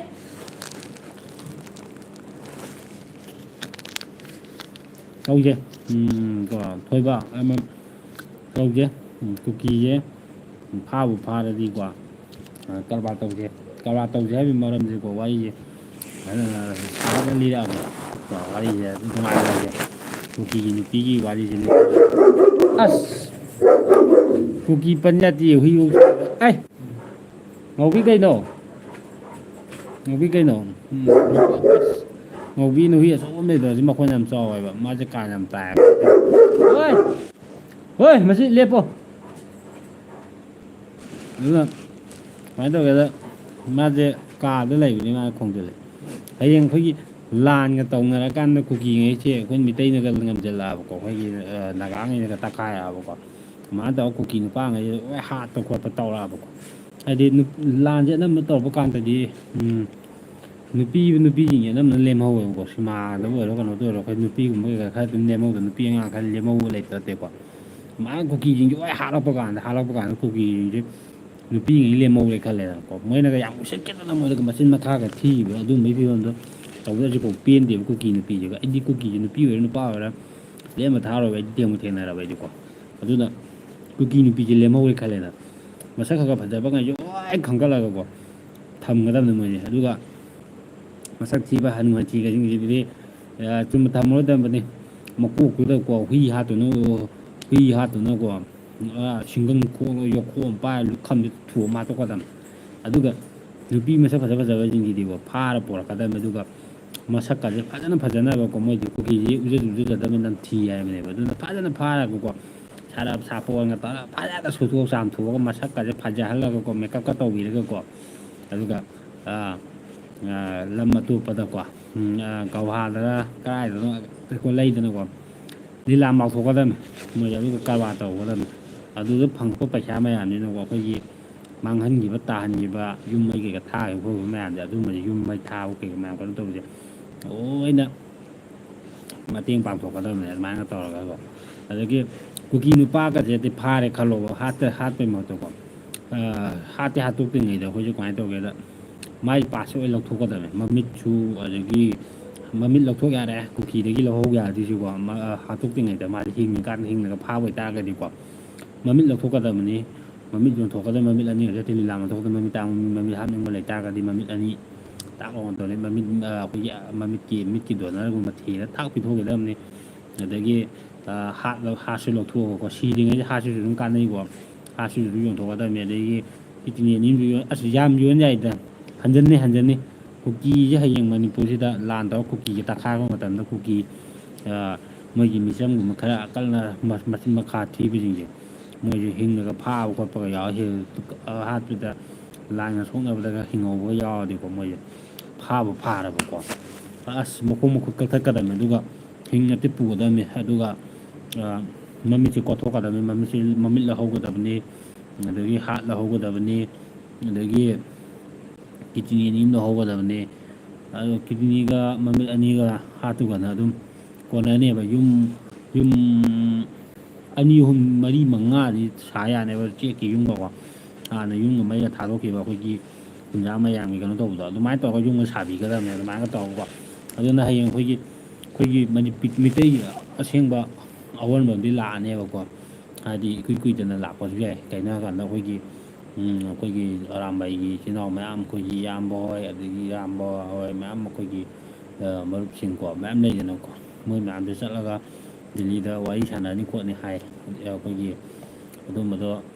ꯇꯧꯁꯦ꯫ ꯎꯝ, ꯀꯣ, ꯊꯣꯏꯕ ꯑꯃ ꯇꯧꯁꯦ꯫ ꯎꯝ, ꯀꯨꯀꯤꯁꯦ ꯐꯥꯕꯨ ꯐꯥꯔꯗꯤꯀꯣ, ꯑ, ꯀꯔꯕꯥꯔ ꯇꯧꯁꯦ꯫ ꯀꯔꯕꯥꯔ ꯇꯧꯁꯦ ꯍꯥꯏꯕꯒꯤ ꯃꯔꯝꯁꯦꯀꯣ, ꯋꯥꯔꯤꯁꯦ ꯐꯖꯅ ꯁꯥꯒꯠꯂ ꯂꯤꯔꯛꯑꯒꯦ꯫ ꯀꯣ, ꯋꯥꯔꯤꯁꯦ ꯑꯗꯨꯝ ꯅꯨꯡꯉꯥꯏꯔꯒꯦ꯫ ꯀꯨꯀꯤꯒꯤ ꯅꯨꯄꯤꯒꯤ ꯋꯥꯔꯤꯁꯦ ꯂꯤꯔꯛꯑꯒꯦ꯫ ꯑꯁ! ꯀꯨꯀꯤ ꯄꯟ ꯌꯥꯗꯦ, ꯍꯨꯏ ꯍꯧ-, ꯑꯩ! ꯉꯧꯕꯤ ꯀꯩꯅꯣ? ꯉꯧꯕꯤ ꯀꯩꯅꯣ? ꯎꯝ, ꯑꯁ! ꯉꯧꯕꯤꯅ ꯍꯨꯏ ꯑꯆꯧꯕ ꯑꯃ ꯂꯩꯕ, ꯍꯧꯖꯤꯛ ꯃꯈꯣꯟ ꯌꯥꯝ ꯆꯥꯎꯋꯦꯕ꯫ ꯃꯥꯁꯦ ꯀꯥꯟ ꯌꯥꯝ ꯇꯥꯏꯌꯦꯕ꯫ ꯍꯣꯏ! ꯍꯣꯏ, ꯃꯁꯤ ꯂꯦꯞꯄꯣ꯫ ꯑꯗꯨꯅ ꯀꯃꯥꯏꯅ ꯇꯧꯒꯦꯗ, ꯃꯥꯁꯦ ꯀꯥꯗ ꯂꯩꯕꯅꯤ, ꯃꯥꯅ ꯈꯣꯡꯖꯤꯜꯂꯦ꯫ ꯍꯌꯦꯡ ꯑꯩꯈꯣꯏꯒꯤ ꯂꯥꯟꯒ ꯇꯧꯅꯔꯀꯥꯟꯗ ꯀꯨꯀꯤꯉꯩꯁꯦ ꯑꯩꯈꯣꯏ ꯃꯤꯇꯩꯅꯒ ꯉꯝꯁꯤꯜꯂꯛꯑꯕꯀꯣ, ꯑꯩꯈꯣꯏꯒꯤ, ꯑ, ꯅꯥꯒꯥꯉꯩꯅꯒ ꯇꯛꯈꯥꯏꯔꯛꯑꯕꯀꯣ, ꯑꯗꯨꯃꯥꯏꯅ ꯇꯧꯔꯒ ꯀꯨꯀꯤ ꯅꯨꯄꯥꯉꯩꯁꯦ ꯂꯣꯏ ꯍꯥꯠꯄ ꯈꯣꯠꯄ ꯇꯧꯔꯛꯑꯕꯀꯣ꯫ ꯍꯥꯏꯗꯤ ꯅꯨꯞ-, ꯂꯥꯟꯁꯦ ꯑꯅꯝꯕ ꯇꯧꯔꯛꯄ ꯀꯥꯟꯗꯗꯤ, ꯎꯝ, ꯅꯨꯄꯤ, ꯅꯨꯄꯤꯁꯤꯡꯁꯦ ꯑꯅꯝꯕꯅ ꯂꯦꯝꯍꯧꯋꯦꯕꯀꯣ꯫ ꯁꯤꯃꯥꯗꯕꯨ ꯑꯣꯏꯔꯣ, ꯀꯩꯅꯣꯗ ꯑꯣꯏꯔꯣ, ꯑꯩꯈꯣꯏ ꯅꯨꯄꯤꯒꯨꯝꯕ ꯀꯩꯀꯥ ꯈꯔ ꯑꯗꯨꯝ ꯂꯦꯝꯍꯧꯗ, ꯅꯨꯄꯤ ꯑꯉꯥꯡ ꯈꯔ ꯂꯦꯝꯍꯧꯕ ꯂꯩꯇ ꯅꯠꯇꯦꯀꯣ꯫ ꯃꯥꯅ ꯀꯨꯀꯤꯁꯤꯡꯁꯦ ꯂꯣꯏ ꯍꯥꯠꯂꯛꯄ ꯀꯥꯟꯗ, ꯍꯥꯠꯂꯛꯄ ꯀꯥꯟꯗ ꯀꯨꯀꯤꯁꯤꯡꯁꯦ ꯅꯨꯄꯤꯉꯩ ꯂꯦꯝꯍꯧꯔꯦ ꯈꯜꯂꯦꯗꯅꯀꯣ꯫ ꯃꯣꯏꯅꯒ ꯌꯥꯝ ꯎꯁꯤꯠꯇꯗꯅ ꯃꯣꯏꯗꯒ ꯃꯆꯤꯟ ꯃꯈꯥꯒ ꯊꯤꯕ ꯑꯗꯨꯝꯕꯒꯤ ꯐꯤꯕꯝꯗꯣ ꯇꯧꯕꯗ ꯍꯧꯖꯤꯛꯐꯥꯎ ꯄꯦꯟꯗꯦꯕ ꯀꯨꯀꯤ ꯅꯨꯄꯤꯁꯤꯒ꯫ ꯑꯩꯗꯤ ꯀꯨꯀꯤꯁꯦ ꯅꯨꯄꯤ ꯑꯣꯏꯔ ꯅꯨꯄꯥ ꯑꯣꯏꯔ ꯂꯦꯝꯅ ꯊꯥꯔꯣꯏꯕ, ꯑꯩꯗꯤ ꯊꯦꯡꯕꯨ ꯊꯦꯡꯅꯔꯕ ꯑꯩꯗꯤꯀꯣ꯫ ꯑꯗꯨꯅ ꯀꯨꯀꯤ ꯅꯨꯄꯤꯁꯦ ꯂꯦꯝꯍꯧꯔꯦ ꯈꯜꯂꯦꯗꯅ, ꯃꯁꯛ ꯈꯔ ꯈꯔ ꯐꯖꯕꯉꯩꯁꯦ ꯂꯣꯏ ꯈꯟꯒꯠꯂꯒꯀꯣ ꯊꯝꯒꯗꯕꯅꯤ ꯃꯣꯏꯁꯦ꯫ ꯑꯗꯨꯒ ꯃꯁꯛ ꯊꯤꯕ ꯍꯅꯨ ꯍꯟꯊꯤꯒꯁꯤꯡꯁꯤꯗꯤ, ꯑ, ꯆꯨꯝꯅ ꯊꯝꯃꯔꯣꯏꯗꯕꯅꯤ꯫ ꯃꯀꯣꯛꯇꯨꯗꯀꯣ ꯍꯨꯏ ꯍꯥꯠꯇꯨꯅ, ꯍꯨꯏ ꯍꯥꯠꯇꯨꯅꯀꯣ, ꯑ, ꯁꯤꯡꯒꯪ ꯈꯣꯛꯂꯒ ꯌꯣꯠꯈꯣꯛ ꯑꯃ ꯄꯥꯏꯔ ꯂꯨꯈꯝꯗ ꯊꯣꯝꯃ ꯍꯥꯠꯇꯣꯛꯀꯗꯕꯅꯤ꯫ ꯑꯗꯨꯒ ꯅꯨꯄꯤ ꯃꯁꯛ ꯐꯖ ꯐꯖꯕꯁꯤꯡꯁꯤꯗꯤꯀꯣ ꯐꯥꯔ ꯄꯣꯔꯛꯀꯗꯕꯅꯤ꯫ ꯑꯗꯨꯒ ꯃꯁꯛꯀꯁꯦ ꯐꯖꯅ ꯐꯖꯅꯕꯀꯣ, ꯃꯣꯏꯗꯤ ꯀꯨꯀꯤꯁꯤ ꯎꯖ-, ꯎꯖꯗꯕꯅꯤ, ꯅꯝꯊꯤ ꯍꯥꯏꯕꯅꯦꯕ꯫ ꯑꯗꯨꯅ ꯐꯖꯅ ꯐꯥꯔꯒꯀꯣ, ꯁꯔꯞ ꯁꯥꯄꯣꯟꯒ ꯇꯧꯔꯒ ꯐꯖꯅ ꯁꯨꯊꯣꯛ ꯆꯥꯝꯊꯣꯛꯑꯒ ꯃꯁꯛꯀꯁꯦ ꯐꯖꯍꯜꯂꯒꯀꯣ, ꯃꯦꯀꯞꯀ ꯇꯧꯕꯤꯔꯒꯀꯣ, ꯑꯗꯨꯒ, ꯑꯥ, ꯑꯥ, ꯂꯝ ꯑꯇꯣꯞꯄꯗꯀꯣ, ꯎꯝ, ꯑꯥ, ꯒꯧꯍꯥꯗꯔ ꯀꯗꯥꯏꯗꯅꯣ ꯂꯩꯗꯅꯀꯣ, ꯂꯤꯂꯥ ꯃꯥꯎꯊꯣꯛꯀꯗꯕꯅꯤ ꯃꯣꯏꯁꯦ꯫ ꯑꯗꯨꯒ ꯀꯔꯕꯥꯔ ꯇꯧꯒꯗꯕꯅꯤ꯫ ꯑꯗꯨꯗ ꯐꯪꯉꯛꯄ ꯄꯩꯁꯥ ꯃꯌꯥꯝꯁꯤꯅꯀꯣ, ꯑꯩꯈꯣꯏꯒꯤ ꯃꯥꯡꯍꯟꯈꯤꯕ, ꯇꯥꯍꯟꯈꯤꯕ, ꯌꯨꯝ ꯃꯩ ꯀꯩꯀꯥ ꯊꯥꯈꯤꯕ ꯈꯣꯠꯈꯤꯕ ꯃꯌꯥꯝꯁꯦ, ꯑꯗꯨꯝꯕꯁꯦ, ꯌꯨꯝ ꯃꯩ ꯊꯥꯕ ꯀꯩꯀꯥ ꯃꯌꯥꯝ ꯀꯩꯅꯣ ꯇꯧꯕꯁꯦ, ꯂꯣꯏꯅ ꯃꯇꯦꯡ ꯄꯥꯡꯊꯣꯛꯀꯗꯕꯅꯦ ꯑꯗꯨꯃꯥꯏꯅ ꯇꯧꯔꯒꯀꯣ꯫ ꯑꯗꯒꯤ ꯀꯨꯀꯤ ꯅꯨꯄꯥꯒꯁꯦꯗꯤ ꯐꯥꯔꯦ ꯈꯜꯂꯣꯕ, ꯍꯥꯠꯇ-, ꯍꯥꯠꯄꯩ ꯃꯍꯨꯠꯇꯀꯣ, ꯑ, ꯍꯥꯠꯇꯤ ꯍꯥꯠꯇꯣꯛꯇ꯭ꯔꯤꯉꯩꯗ ꯑꯩꯈꯣꯏꯁꯦ ꯀꯃꯥꯏꯅ ꯇꯧꯒꯦꯗ, ꯃꯥꯏ ꯄꯥꯔꯠꯁꯦ ꯂꯣꯏ ꯂꯧꯊꯣꯛꯀꯗꯕꯅꯦ, ꯃꯃꯤꯠꯁꯨ, ꯑꯗꯒꯤ ꯃꯃꯤꯠ ꯂꯧꯊꯣꯛ ꯌꯥꯔꯦ, ꯀꯨꯀꯤꯗꯒꯤ ꯂꯧꯍꯧ ꯌꯥꯔꯗꯤꯁꯤꯀꯣ, ꯃ-, ꯑ, ꯍꯥꯠꯇꯣꯛꯇ꯭ꯔꯤꯉꯩꯗ, ꯃꯥꯁꯦ ꯍꯤꯡꯉꯤꯀꯥꯟꯗ ꯍꯤꯡꯅꯒ ꯐꯥꯕ ꯑꯣꯏꯇꯥꯔꯒꯗꯤꯀꯣ, ꯃꯃꯤꯠ ꯂꯧꯊꯣꯛꯀꯗꯕꯅꯤ꯫ ꯃꯃꯤꯠ ꯌꯣꯟꯊꯣꯛꯀꯗꯕ, ꯃꯃꯤꯠ ꯑꯅꯤ ꯈꯛꯇ ꯂꯤꯂꯥ ꯃꯊꯧꯗ ꯃꯃꯤꯠ ꯇꯥꯡꯕ ꯃꯤ, ꯃꯃꯤꯠ ꯍꯥꯞꯅꯤꯡꯕ ꯂꯩꯇꯥꯔꯒꯗꯤ ꯃꯃꯤꯠ ꯑꯅꯤ ꯇꯥꯛ ꯂꯥꯎꯅ ꯇꯧꯔꯦ꯫ ꯃꯃꯤꯠ, ꯑ, ꯑꯩꯈꯣꯏꯒꯤ, ꯑ, ꯃꯃꯤꯠꯀꯤ, ꯃꯤꯠꯀꯤ ꯗꯣꯅꯔꯒꯨꯝꯕ ꯊꯤꯔ ꯊꯥꯛ ꯄꯤꯊꯣꯛꯀꯗꯕꯅꯤ꯫ ꯑꯗꯒꯤ, ꯑ, ꯍꯥꯠꯂ-, ꯍꯥꯠꯁꯨ ꯂꯧꯊꯣꯛꯑꯒꯀꯣ, ꯁꯤꯗ꯭ꯔꯤꯉꯩꯗ ꯍꯥꯠꯁꯤꯁꯨ ꯑꯗꯨꯝ ꯀꯥꯟꯅꯩꯀꯣ꯫ ꯍꯥꯠꯁꯤꯁꯨ ꯑꯗꯨꯝ ꯌꯣꯟꯊꯣꯛꯀꯗꯕꯅꯤ꯫ ꯑꯗꯒꯤ ꯀꯤꯠꯅꯤ ꯑꯅꯤ ꯑꯃꯁꯨ ꯌꯣꯟ-, ꯑꯁ, ꯌꯥꯝ ꯌꯣꯟ ꯌꯥꯏꯗ꯫ ꯍꯟꯖꯟꯅꯤ, ꯍꯟꯖꯟꯅꯤ꯫ ꯀꯨꯀꯤꯁꯦ ꯍꯌꯦꯡ ꯃꯅꯤꯄꯨꯔꯁꯤꯗ ꯂꯥꯟ ꯇꯧꯔꯒ ꯀꯨꯀꯤꯁꯦ ꯇꯛꯈꯥꯏꯕ ꯃꯇꯝꯗ ꯀꯨꯀꯤ, ꯑ, ꯃꯣꯏꯒꯤ ꯃꯤꯆꯝꯒꯨꯝꯕ ꯈꯔ ꯑꯀꯜꯅ ꯃ-, ꯃꯆꯤꯟ ꯃꯈꯥ ꯊꯤꯕꯁꯤꯡꯁꯦ, ꯃꯣꯏꯁꯨ ꯍꯤꯡꯉꯒ ꯐꯥꯕ ꯈꯣꯠꯄꯒ ꯌꯥꯎꯔ ꯍꯦ-, ꯑ, ꯍꯥꯠꯄꯗ ꯂꯥꯟꯒ ꯁꯣꯛꯅꯕꯗꯒ ꯍꯤꯡꯍꯧꯕꯒ ꯌꯥꯎꯔꯗꯤꯀꯣ, ꯃꯣꯏꯁꯦ ꯐꯥꯕꯨ ꯐꯥꯔꯕꯀꯣ, ꯑꯁ, ꯃꯈꯣꯡ ꯃꯈꯨꯠ ꯀꯛꯊꯠꯀꯗꯕꯅꯤ꯫ ꯑꯗꯨꯒ ꯍꯤꯡ ꯑꯇꯤꯞ ꯄꯨꯒꯗꯕꯅꯤ꯫ ꯑꯗꯨꯒ, ꯑ, ꯃꯃꯤꯠꯁꯦ ꯀꯣꯠꯊꯣꯛꯀꯗꯕꯅꯤ, ꯃꯃꯤꯠꯁꯦ, ꯃꯃꯤꯠ ꯂꯧꯍꯧꯒꯗꯕꯅꯤ, ꯑꯗꯒꯤ ꯍꯥꯠ ꯂꯧꯍꯧꯒꯗꯕꯅꯤ, ꯑꯗꯒꯤ ꯀꯤꯠꯅꯤ ꯑꯅꯤ ꯑꯃ ꯂꯧꯍꯧꯒꯗꯕꯅꯤ꯫ ꯑꯗꯣ ꯀꯤꯠꯅꯤꯒ ꯃꯃꯤꯠ ꯑꯅꯤꯒ ꯍꯥꯠꯇꯨꯒꯅ ꯑꯗꯨꯝ ꯀꯣꯟꯅꯅꯦꯕ꯫ ꯌꯨꯝ, ꯌꯨꯝ ꯑꯅꯤ, ꯑꯍꯨꯝ, ꯃꯔꯤ, ꯃꯉꯥꯗꯤ ꯁꯥ ꯌꯥꯅꯦꯕ ꯆꯦꯛꯀꯤ ꯌꯨꯝꯒꯀꯣ꯫ ꯍꯥꯟꯅ ꯌꯨꯝꯒ ꯃꯩꯒ ꯊꯥꯗꯣꯛꯈꯤꯕ ꯑꯩꯈꯣꯏꯒꯤ ꯈꯨꯟꯖꯥ ꯃꯌꯥꯝꯒꯤ ꯀꯩꯅꯣ ꯇꯧꯕꯗꯣ, ꯑꯗꯨꯃꯥꯏꯅ ꯇꯧꯔꯒ ꯌꯨꯝꯒ ꯁꯥꯕꯤꯒꯗꯕꯅꯦ꯫ ꯑꯗꯨꯃꯥꯏꯅ ꯇꯧꯔꯒꯀꯣ, ꯑꯗꯨꯅ ꯍꯌꯦꯡ ꯑꯩꯈꯣꯏꯒꯤ, ꯑꯩꯈꯣꯏꯒꯤ ꯃꯅꯤ-, ꯃꯤꯇꯩꯒꯤ ꯑꯁꯦꯡꯕ ꯑꯑꯣꯟꯕ ꯑꯃꯗꯤ ꯂꯥꯛꯑꯅꯦꯕꯀꯣ꯫ ꯍꯥꯏꯗꯤ ꯏꯀꯨꯏ ꯀꯨꯏꯗꯅ ꯂꯥꯛꯄꯁꯨ ꯌꯥꯏ꯫ ꯀꯩꯅꯣ ꯍꯥꯏꯀꯥꯟꯗ ꯑꯩꯈꯣꯏꯒꯤ, ꯎꯝ, ꯑꯩꯈꯣꯏꯒꯤ ꯑꯔꯥꯝꯕꯥꯏꯒꯤ ꯏꯆꯤꯟ ꯏꯅꯥꯎ ꯃꯌꯥꯝ, ꯑꯩꯈꯣꯏꯒꯤ ꯏꯌꯥꯝꯕ ꯍꯣꯏ, ꯑꯗꯒꯤ ꯏꯌꯥꯝꯕ ꯍꯣꯏ ꯃꯌꯥꯝ, ꯑꯩꯈꯣꯏꯒꯤ, ꯑ, ꯃꯔꯨꯞꯁꯤꯡꯀꯣ, ꯃꯌꯥꯝ ꯂꯩꯗꯅꯀꯣ, ꯃꯣꯏ ꯃꯌꯥꯝꯁꯨ ꯆꯠꯂꯒ ꯗꯤꯜꯂꯤꯗ ꯋꯥꯔꯤ ꯁꯥꯟꯅꯅꯤ ꯈꯣꯠꯅꯤ ꯍꯥꯏ꯫ ꯑꯩꯈꯣꯏꯒꯤ ꯑꯗꯨꯝꯕꯗꯣ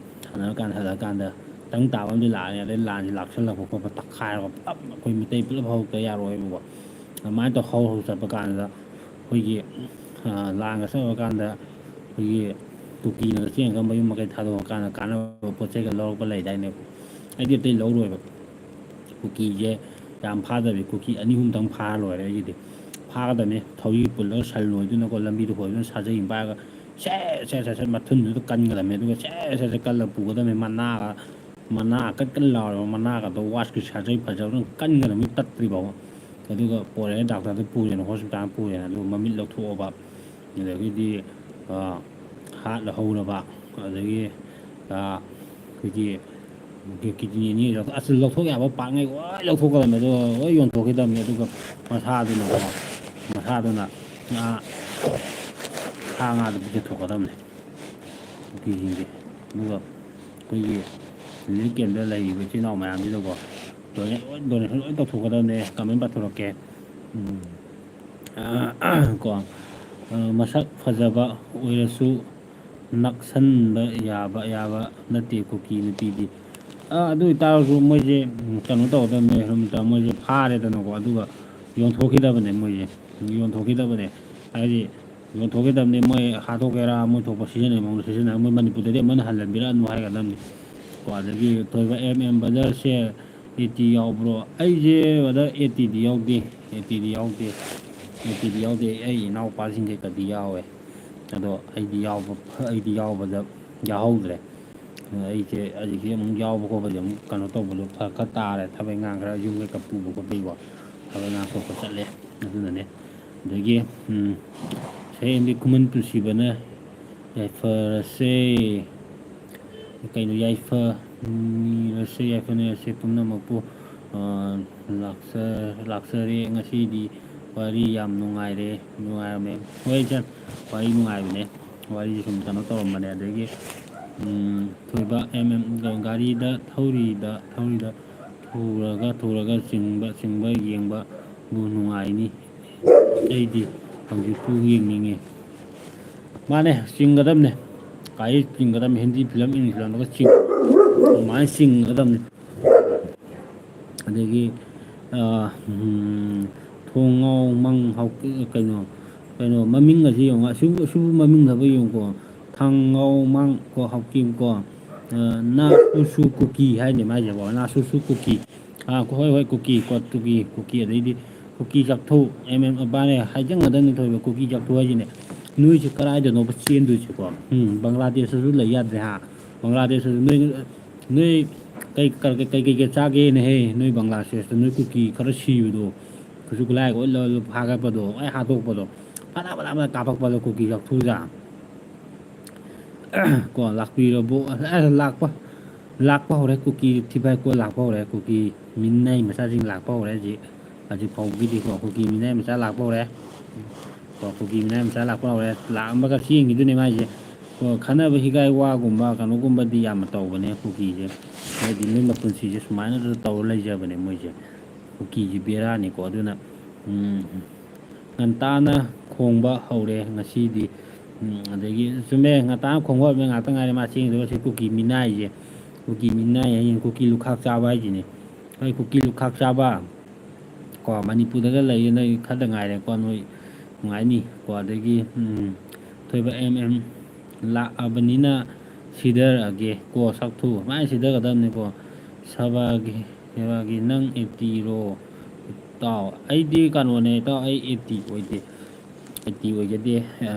ꯁꯥꯟꯅꯔꯀꯥꯟꯗ, ꯍꯜꯂꯛꯑꯀꯥꯟꯗ ꯇꯪ ꯇꯥꯕ ꯑꯃꯗꯤ ꯂꯥꯛꯑꯅꯤ꯫ ꯑꯗꯩ ꯂꯥꯟꯁꯦ ꯂꯥꯛꯁꯜꯂꯛꯄ ꯈꯣꯠꯄ, ꯇꯛꯈꯥꯏꯔꯒ ꯄꯨꯂꯞ ꯑꯩꯈꯣꯏ ꯃꯤꯇꯩ ꯄꯨꯂꯞ ꯍꯧꯔꯛꯇ ꯌꯥꯔꯣꯏꯕꯀꯣ꯫ ꯑꯗꯨꯃꯥꯏꯅ ꯇꯧ ꯍꯧ ꯍꯧ ꯆꯠꯄ ꯀꯥꯟꯗ ꯑꯩꯈꯣꯏꯒꯤ, ꯑ, ꯂꯥꯟꯒ ꯆꯠꯂꯨꯔꯀꯥꯟꯗ ꯑꯩꯈꯣꯏꯒꯤ ꯀꯨꯀꯤꯅꯒ ꯆꯦꯟꯈ꯭ꯔꯒ ꯃꯌꯨꯝ ꯃꯀꯩ ꯊꯥꯗꯣꯛꯑꯀꯥꯟꯗ ꯀꯥꯟꯅꯕ ꯄꯣꯠ ꯆꯩꯒ ꯂꯧꯔꯛꯄ ꯂꯩꯗꯥꯏꯅꯦ꯫ ꯑꯩꯗꯤ ꯑꯇꯩ ꯂꯧꯔꯣꯏꯕ꯫ ꯀꯨꯀꯤꯁꯦ ꯌꯥꯝ ꯐꯥꯗꯕꯤ, ꯀꯨꯀꯤ ꯑꯅꯤ ꯑꯍꯨꯝꯇꯪ ꯐꯥꯔ ꯂꯣꯏꯔꯦ ꯑꯩꯒꯤꯗꯤ꯫ ꯐꯥꯒꯗꯕꯅꯤ, ꯊꯧꯔꯤ ꯄꯨꯜꯂꯒ ꯁꯟ ꯂꯣꯏꯗꯣꯏꯅꯀꯣ, ꯂꯝꯕꯤꯗ ꯍꯣꯏꯗꯨꯅ ꯁꯥꯖꯩ ꯄꯥꯏꯔꯒ ꯁꯦ ꯁꯦ ꯁꯦ ꯁꯦ ꯃꯊꯨꯟꯗꯨꯗ ꯀꯟꯒꯗꯕꯅꯤ꯫ ꯑꯗꯨꯒ ꯁꯦ ꯁꯦ ꯁꯦ ꯀꯜꯂ ꯄꯨꯒꯗꯕꯅꯤ꯫ ꯃꯅꯥꯒ, ꯃꯅꯥ ꯀꯟ ꯀꯟ ꯂꯥꯎꯔꯕ ꯃꯅꯥꯒꯗꯣ ꯋꯥꯁꯀꯤ ꯁꯥꯖꯩ ꯐꯖꯕꯗꯨꯅ ꯀꯟꯒꯗꯕꯅꯤ ꯇꯠꯇ꯭ꯔꯤ ꯐꯥꯎꯕ꯫ ꯑꯗꯨꯒ ꯄꯣꯔꯛꯑꯦ, ꯗꯥꯛꯇꯔꯗ ꯄꯨꯔꯦꯅ, ꯍꯣꯁꯄꯤꯇꯥꯜ ꯄꯨꯔꯦꯅ, ꯑꯗꯨꯒ ꯃꯃꯤꯠ ꯂꯧꯊꯣꯛꯑꯕ, ꯑꯗꯒꯤꯗꯤ, ꯑ, ꯍꯥꯠ ꯂꯧꯍꯧꯔꯕ, ꯑꯗꯒꯤ, ꯑ, ꯑꯩꯈꯣꯏꯒꯤ ꯀꯤꯗꯅꯤ ꯑꯅꯤ ꯂꯧꯊꯣꯛ-, ꯑꯁ, ꯂꯧꯊꯣꯛ ꯌꯥꯕ ꯄꯥꯛꯉꯩ ꯂꯣꯏ ꯂꯧꯊꯣꯛꯀꯗꯕꯅꯤ, ꯑꯗꯨꯒ ꯂꯣꯏ ꯌꯣꯟꯊꯣꯛꯈꯤꯗꯕꯅꯤ꯫ ꯑꯗꯨꯒ ꯃꯁꯥꯗꯨꯅꯀꯣ, ꯃꯁꯥꯗꯨꯅ ꯉꯥ, ꯁꯥ ꯉꯥꯗꯨ ꯄꯤꯖꯊꯣꯛꯀꯗꯕꯅꯤ ꯀꯨꯀꯤꯁꯤꯡꯁꯦ꯫ ꯑꯗꯨꯒ ꯑꯩꯈꯣꯏꯒꯤ ꯔꯤꯂꯤꯐ ꯀꯦꯝꯗ ꯂꯩꯔꯤꯕ ꯏꯆꯤꯜ ꯏꯅꯥꯎ ꯃꯌꯥꯝꯁꯤꯗꯀꯣ, ꯗꯣꯅꯦꯠ ꯂꯣꯏ, ꯗꯣꯅꯦꯁꯟ ꯂꯣꯏ ꯇꯧꯊꯣꯛꯀꯗꯕꯅꯦ꯫ ꯀꯃꯦꯟ ꯄꯥꯊꯣꯔꯛꯀꯦ꯫ ꯎꯝ꯫ ꯀꯣ, ꯃꯁꯛ ꯐꯖꯕ ꯑꯣꯏꯔꯁꯨ ꯅꯛꯁꯟꯕ ꯌꯥꯕ, ꯌꯥꯕ ꯅꯠꯇꯦ ꯀꯨꯀꯤ ꯅꯨꯄꯤꯗꯤ꯫ ꯑ, ꯑꯗꯨ ꯑꯣꯏꯇꯥꯔꯁꯨ ꯃꯣꯏꯁꯦ, ꯎꯝ, ꯀꯩꯅꯣ ꯇꯧꯒꯗꯕꯅꯦ, ꯃꯣꯏꯁꯦ ꯐꯥꯔꯦꯗꯅꯀꯣ, ꯑꯗꯨꯒ ꯌꯣꯟꯊꯣꯛꯈꯤꯗꯕꯅꯦ ꯃꯣꯏꯁꯦ, ꯌꯣꯟꯊꯣꯛꯈꯤꯗꯕꯅꯦ꯫ ꯍꯥꯏꯗꯤ ꯌꯣꯟꯊꯣꯛꯈꯤꯗꯕꯅꯦ꯫ ꯃꯣꯏ ꯍꯥꯠꯇꯣꯛꯀꯦꯔꯥ, ꯃꯣꯏ ꯊꯣꯛꯄ ꯁꯤꯖꯤꯟꯅꯩ ꯃꯑꯣꯡꯗ ꯁꯤꯖꯤꯟꯅꯔ, ꯃꯣꯏ ꯃꯅꯤꯄꯨꯔꯗꯗꯤ ꯑꯃꯨꯛ ꯍꯟꯅ ꯍꯜꯍꯟꯕꯤꯔꯛꯑꯅꯨ ꯍꯥꯏꯒꯗꯕꯅꯤ꯫ ꯀꯣ, ꯑꯗꯒꯤ ꯊꯣꯏꯕ ꯑꯦꯝ ꯑꯦꯝ ꯕ꯭ꯔꯗꯔꯁꯦ ꯑꯦ ꯇꯤ ꯌꯥꯎꯕ꯭ꯔꯣ? ꯑꯩꯁꯦ, ꯕ꯭ꯔꯗꯔ, ꯑꯦ ꯇꯤꯗꯤ ꯌꯥꯎꯗꯦ, ꯑꯦ ꯇꯤꯗꯤ ꯌꯥꯎꯗꯦ, ꯑꯦ ꯇꯤꯗꯤ ꯌꯥꯎꯗꯦ꯫ ꯑꯩ ꯏꯅꯥꯎꯄꯥꯁꯤꯡ ꯀꯩꯀꯥꯗꯤ ꯌꯥꯎꯋꯦ, ꯑꯗꯣ ꯑꯩꯗꯤ ꯌꯥꯎꯕ, ꯑꯩꯗꯤ ꯌꯥꯎꯕꯗ ꯌꯥꯎꯍꯧꯗ꯭ꯔꯦ꯫ ꯑꯗꯣ ꯑꯩꯁꯦ ꯍꯧꯖꯤꯛꯁꯦ ꯑꯃꯨꯛ ꯌꯥꯎꯕ ꯈꯣꯠꯄꯁꯦ ꯑꯃꯨꯛ ꯀꯩꯅꯣ ꯇꯧꯕꯗꯣ ꯐꯔꯛ ꯈꯔ ꯇꯥꯔꯦ, ꯊꯕꯛ ꯏꯪꯈꯥꯡ ꯈꯔ ꯌꯨꯝ ꯀꯩꯀꯥ ꯄꯨꯕ ꯈꯣꯠꯄꯒꯤꯀꯣ, ꯊꯕꯛ ꯏꯪꯈꯥꯡ ꯊꯣꯛꯄ ꯆꯠꯂꯦ꯫ ꯑꯗꯨꯅꯅꯦ꯫ ꯑꯗꯒꯤ, ꯎꯝ, ꯁꯌꯦꯡꯗꯤ ꯈꯨꯃꯟ ꯄꯨꯟꯁꯤꯕꯅ ꯌꯥꯏꯐꯔꯁꯦ꯫ ꯀꯩꯅꯣ, ꯌꯥꯏꯐ-, ꯅꯤꯔꯁꯦ, ꯌꯥꯏꯐꯅꯤꯔꯁꯦ ꯄꯨꯝꯅꯃꯛꯄꯨ꯫ ꯑ, ꯂꯥꯛꯆ-, ꯂꯥꯛꯆꯔꯦ꯫ ꯉꯁꯤꯗꯤ ꯋꯥꯔꯤ ꯌꯥꯝ ꯅꯨꯡꯉꯥꯏꯔꯦ, ꯅꯨꯡꯉꯥꯏꯔꯝꯃꯦ꯫ ꯍꯣꯏ, ꯏꯆꯟ, ꯋꯥꯔꯤ ꯅꯨꯡꯉꯥꯏꯕꯅꯦ꯫ ꯋꯥꯔꯤꯁꯦ ꯁꯨꯝ ꯀꯩꯅꯣ ꯇꯧꯔꯝꯕꯅꯦ꯫ ꯑꯗꯒꯤ, ꯎꯝ, ꯊꯣꯏꯕ ꯑꯦꯝ ꯑꯦꯝ, ꯒꯥꯔꯤꯗ ꯊꯧꯔꯤꯗ, ꯊꯧꯔꯤꯗ ꯊꯨꯔꯒ, ꯊꯨꯔꯒ ꯆꯤꯡꯕ, ꯆꯤꯡꯕ ꯌꯦꯡꯕꯕꯨ ꯅꯨꯡꯉꯥꯏꯅꯤ꯫ ꯑꯩꯗꯤ ꯍꯧꯖꯤꯛꯄꯨ ꯌꯦꯡꯅꯤꯡꯉꯤ꯫ ꯃꯥꯅꯦ, ꯆꯤꯡꯒꯗꯕꯅꯦ꯫ ꯒꯥꯔꯤ ꯆꯤꯡꯒꯗꯕꯅꯦ꯫ ꯍꯤꯟꯗꯤ ꯐꯤꯂꯝ, ꯏꯪꯂꯤꯁ ꯐꯤꯂꯝꯗꯒ ꯆꯤꯡ-, ꯑꯗꯨꯃꯥꯏꯅ ꯆꯤꯡꯒꯗꯕꯅꯦ꯫ ꯑꯗꯒꯤ, ꯑ, ꯎꯝ, ꯊꯣꯡꯉꯥꯎꯃꯪ ꯍꯥꯎ-, ꯀꯩꯅꯣ, ꯀꯩꯅꯣ, ꯃꯃꯤꯡ ꯑꯁꯤ ꯌꯦꯡꯉꯣ꯫ ꯑꯁꯤꯕꯨ, ꯑꯁꯤꯕꯨ ꯃꯃꯤꯡ ꯐꯕ ꯌꯦꯡꯉꯨꯀꯣ꯫ ꯊꯥꯡꯉꯥꯎꯃꯥꯡ ꯀꯣ, ꯍꯥꯎꯀꯤꯝ ꯀꯣ, ꯑ, ꯅꯥ ꯁꯨ ꯁꯨ ꯀꯨꯀꯤ ꯍꯥꯏꯅꯦ ꯃꯥꯏꯁꯦꯀꯣ, ꯅꯥ ꯁꯨ ꯁꯨ ꯀꯨꯀꯤ꯫ ꯑꯥ, ꯍꯣꯏ, ꯍꯣꯏ, ꯀꯨꯀꯤ ꯀꯣ, ꯀꯨꯀꯤ, ꯀꯨꯀꯤ, ꯑꯗꯩꯗꯤ ꯀꯨꯀꯤ ꯆꯥꯛꯊꯧ, ꯑꯦꯝ ꯑꯦꯝ ꯑꯕꯥꯅꯦ ꯍꯥꯏꯖꯟꯒꯗꯕꯅꯤ ꯊꯣꯏꯕ, ꯀꯨꯀꯤ ꯆꯥꯛꯊꯧ ꯍꯥꯏꯁꯤꯅꯦ꯫ ꯅꯣꯏꯁꯦ ꯀꯗꯥꯏꯗꯅꯣꯕ ꯆꯦꯟꯗꯣꯏꯁꯦꯀꯣ? ꯎꯝ, ꯕꯪꯒ꯭ꯂꯥꯗꯦꯁꯇꯁꯨ ꯂꯩ ꯌꯥꯗ꯭ꯔꯦ ꯍꯥ? ꯕꯪꯒ꯭ꯂꯥꯗꯦꯁꯇꯁꯨ ꯅꯣꯏ, ꯅꯣꯏ ꯀꯩ, ꯀꯩ, ꯀꯩ, ꯀꯩ, ꯀꯩ ꯆꯥꯒꯦꯅꯦꯍꯦ? ꯅꯣꯏ ꯕꯪꯒ꯭ꯂꯥꯗꯦꯁꯇ ꯅꯣꯏ ꯀꯨꯀꯤ ꯈꯔ ꯁꯤꯕꯗꯣ, ꯈꯨꯠꯁꯨ ꯈꯨꯠꯂꯥꯏꯒ ꯂꯣꯏ ꯂꯣꯏ ꯐꯥꯒꯠꯄꯗꯣ, ꯂꯣꯏ ꯍꯥꯠꯇꯣꯛꯄꯗꯣ, ꯐꯅ, ꯐꯅ, ꯐꯅ ꯀꯥꯞꯄꯛꯄꯗꯣ ꯀꯨꯀꯤ ꯆꯥꯛꯊꯧꯗ꯫ ꯀꯣ, ꯂꯥꯛꯄꯤꯔꯕꯣ? ꯑꯁ, ꯑꯁ, ꯂꯥꯛꯄ꯫ ꯂꯥꯛꯄ ꯍꯧꯔꯦ, ꯀꯨꯀꯤ ꯊꯤꯕꯥꯏ ꯀꯣ ꯂꯥꯛꯄ ꯍꯧꯔꯦ, ꯀꯨꯀꯤ ꯃꯤꯅꯥꯏ ꯃꯆꯥꯁꯤꯡ ꯂꯥꯛꯄ ꯍꯧꯔꯦ꯫ ꯍꯧꯖꯤꯛ, ꯍꯧꯖꯤꯛ ꯐꯥꯎꯕꯒꯤꯗꯤꯀꯣ ꯀꯨꯀꯤ ꯃꯤꯅꯥꯏ ꯃꯆꯥ ꯂꯥꯛꯄ ꯍꯧꯔꯦ꯫ ꯀꯣ, ꯀꯨꯀꯤ ꯃꯤꯅꯥꯏ ꯃꯆꯥ ꯂꯥꯛꯄ ꯍꯧꯔꯦ, ꯂꯥꯛꯑꯝꯕꯒ ꯆꯦꯟꯈꯤꯗꯣꯏꯅꯦ ꯃꯥꯏꯁꯦ꯫ ꯀꯣ, ꯈꯠꯅꯕ ꯍꯤꯒꯥꯏ ꯋꯥꯒꯨꯝꯕ ꯀꯩꯅꯣꯒꯨꯝꯕꯗꯤ ꯌꯥꯝꯅ ꯇꯧꯕꯅꯦ ꯀꯨꯀꯤꯁꯦ꯫ ꯍꯥꯏꯗꯤ ꯃꯣꯏ ꯃꯄꯨꯟꯁꯤꯁꯦ ꯁꯨꯃꯥꯏꯅ ꯇꯧꯔ ꯂꯩꯖꯕꯅꯦ ꯃꯣꯏꯁꯦ꯫ ꯀꯨꯀꯤꯁꯦ ꯕꯦꯔꯥꯅꯤꯀꯣ꯫ ꯑꯗꯨꯅ, ꯎꯝ, ꯉꯟꯇꯥꯅ ꯈꯣꯡꯕ ꯍꯧꯔꯦ ꯉꯁꯤꯗꯤ꯫ ꯎꯝ, ꯑꯗꯒꯤ ꯆꯨꯝꯃꯦ, ꯉꯟꯇꯥꯅ ꯈꯣꯡꯕ ꯍꯧꯔꯃꯦ, ꯉꯥꯛꯇ ꯉꯥꯏꯔꯦ ꯃꯥ ꯆꯦꯟꯈꯤꯗꯣꯏꯕ꯫ ꯁꯤ ꯀꯨꯀꯤ ꯃꯤꯅꯥꯏꯁꯦ, ꯀꯨꯀꯤ ꯃꯤꯅꯥꯏ ꯍꯥꯏꯁꯤꯅ ꯀꯨꯀꯤ ꯂꯨꯈꯥꯛ ꯆꯥꯕ ꯍꯥꯏꯁꯤꯅꯦ꯫ ꯑꯩ ꯀꯨꯀꯤ ꯂꯨꯈꯥꯛ ꯆꯥꯕ ꯀꯣ, ꯃꯅꯤꯄꯨꯔꯗꯒ ꯂꯩꯌꯦ ꯅꯣꯏ ꯈꯔꯗ ꯉꯥꯏꯔꯦꯀꯣ, ꯅꯣꯏ ꯅꯨꯡꯉꯥꯏꯅꯤ ꯀꯣ꯫ ꯑꯗꯒꯤ, ꯎꯝ, ꯊꯣꯏꯕ ꯑꯦꯝ ꯑꯦꯝ ꯂꯥꯛꯑꯕꯅꯤꯅ ꯁꯤꯗꯔꯛꯑꯒꯦ ꯀꯣ, ꯁꯛꯊꯨ ꯃꯥꯏ ꯁꯤꯗꯒꯗꯕꯅꯤꯀꯣ꯫ ꯁꯕꯥꯒꯤ, ꯁꯦꯕꯥꯒꯤ ꯅꯪ ꯑꯦꯇꯤꯔꯣ? ꯏꯇꯥꯎ, ꯑꯩꯗꯤ ꯀꯩꯅꯣꯅꯦ ꯏꯇꯥꯎ, ꯑꯩ ꯑꯦꯇꯤ ꯑꯣꯏꯗꯦ꯫ ꯑꯦꯇꯤ ꯑꯣꯏꯖꯗꯦ꯫ ꯑ,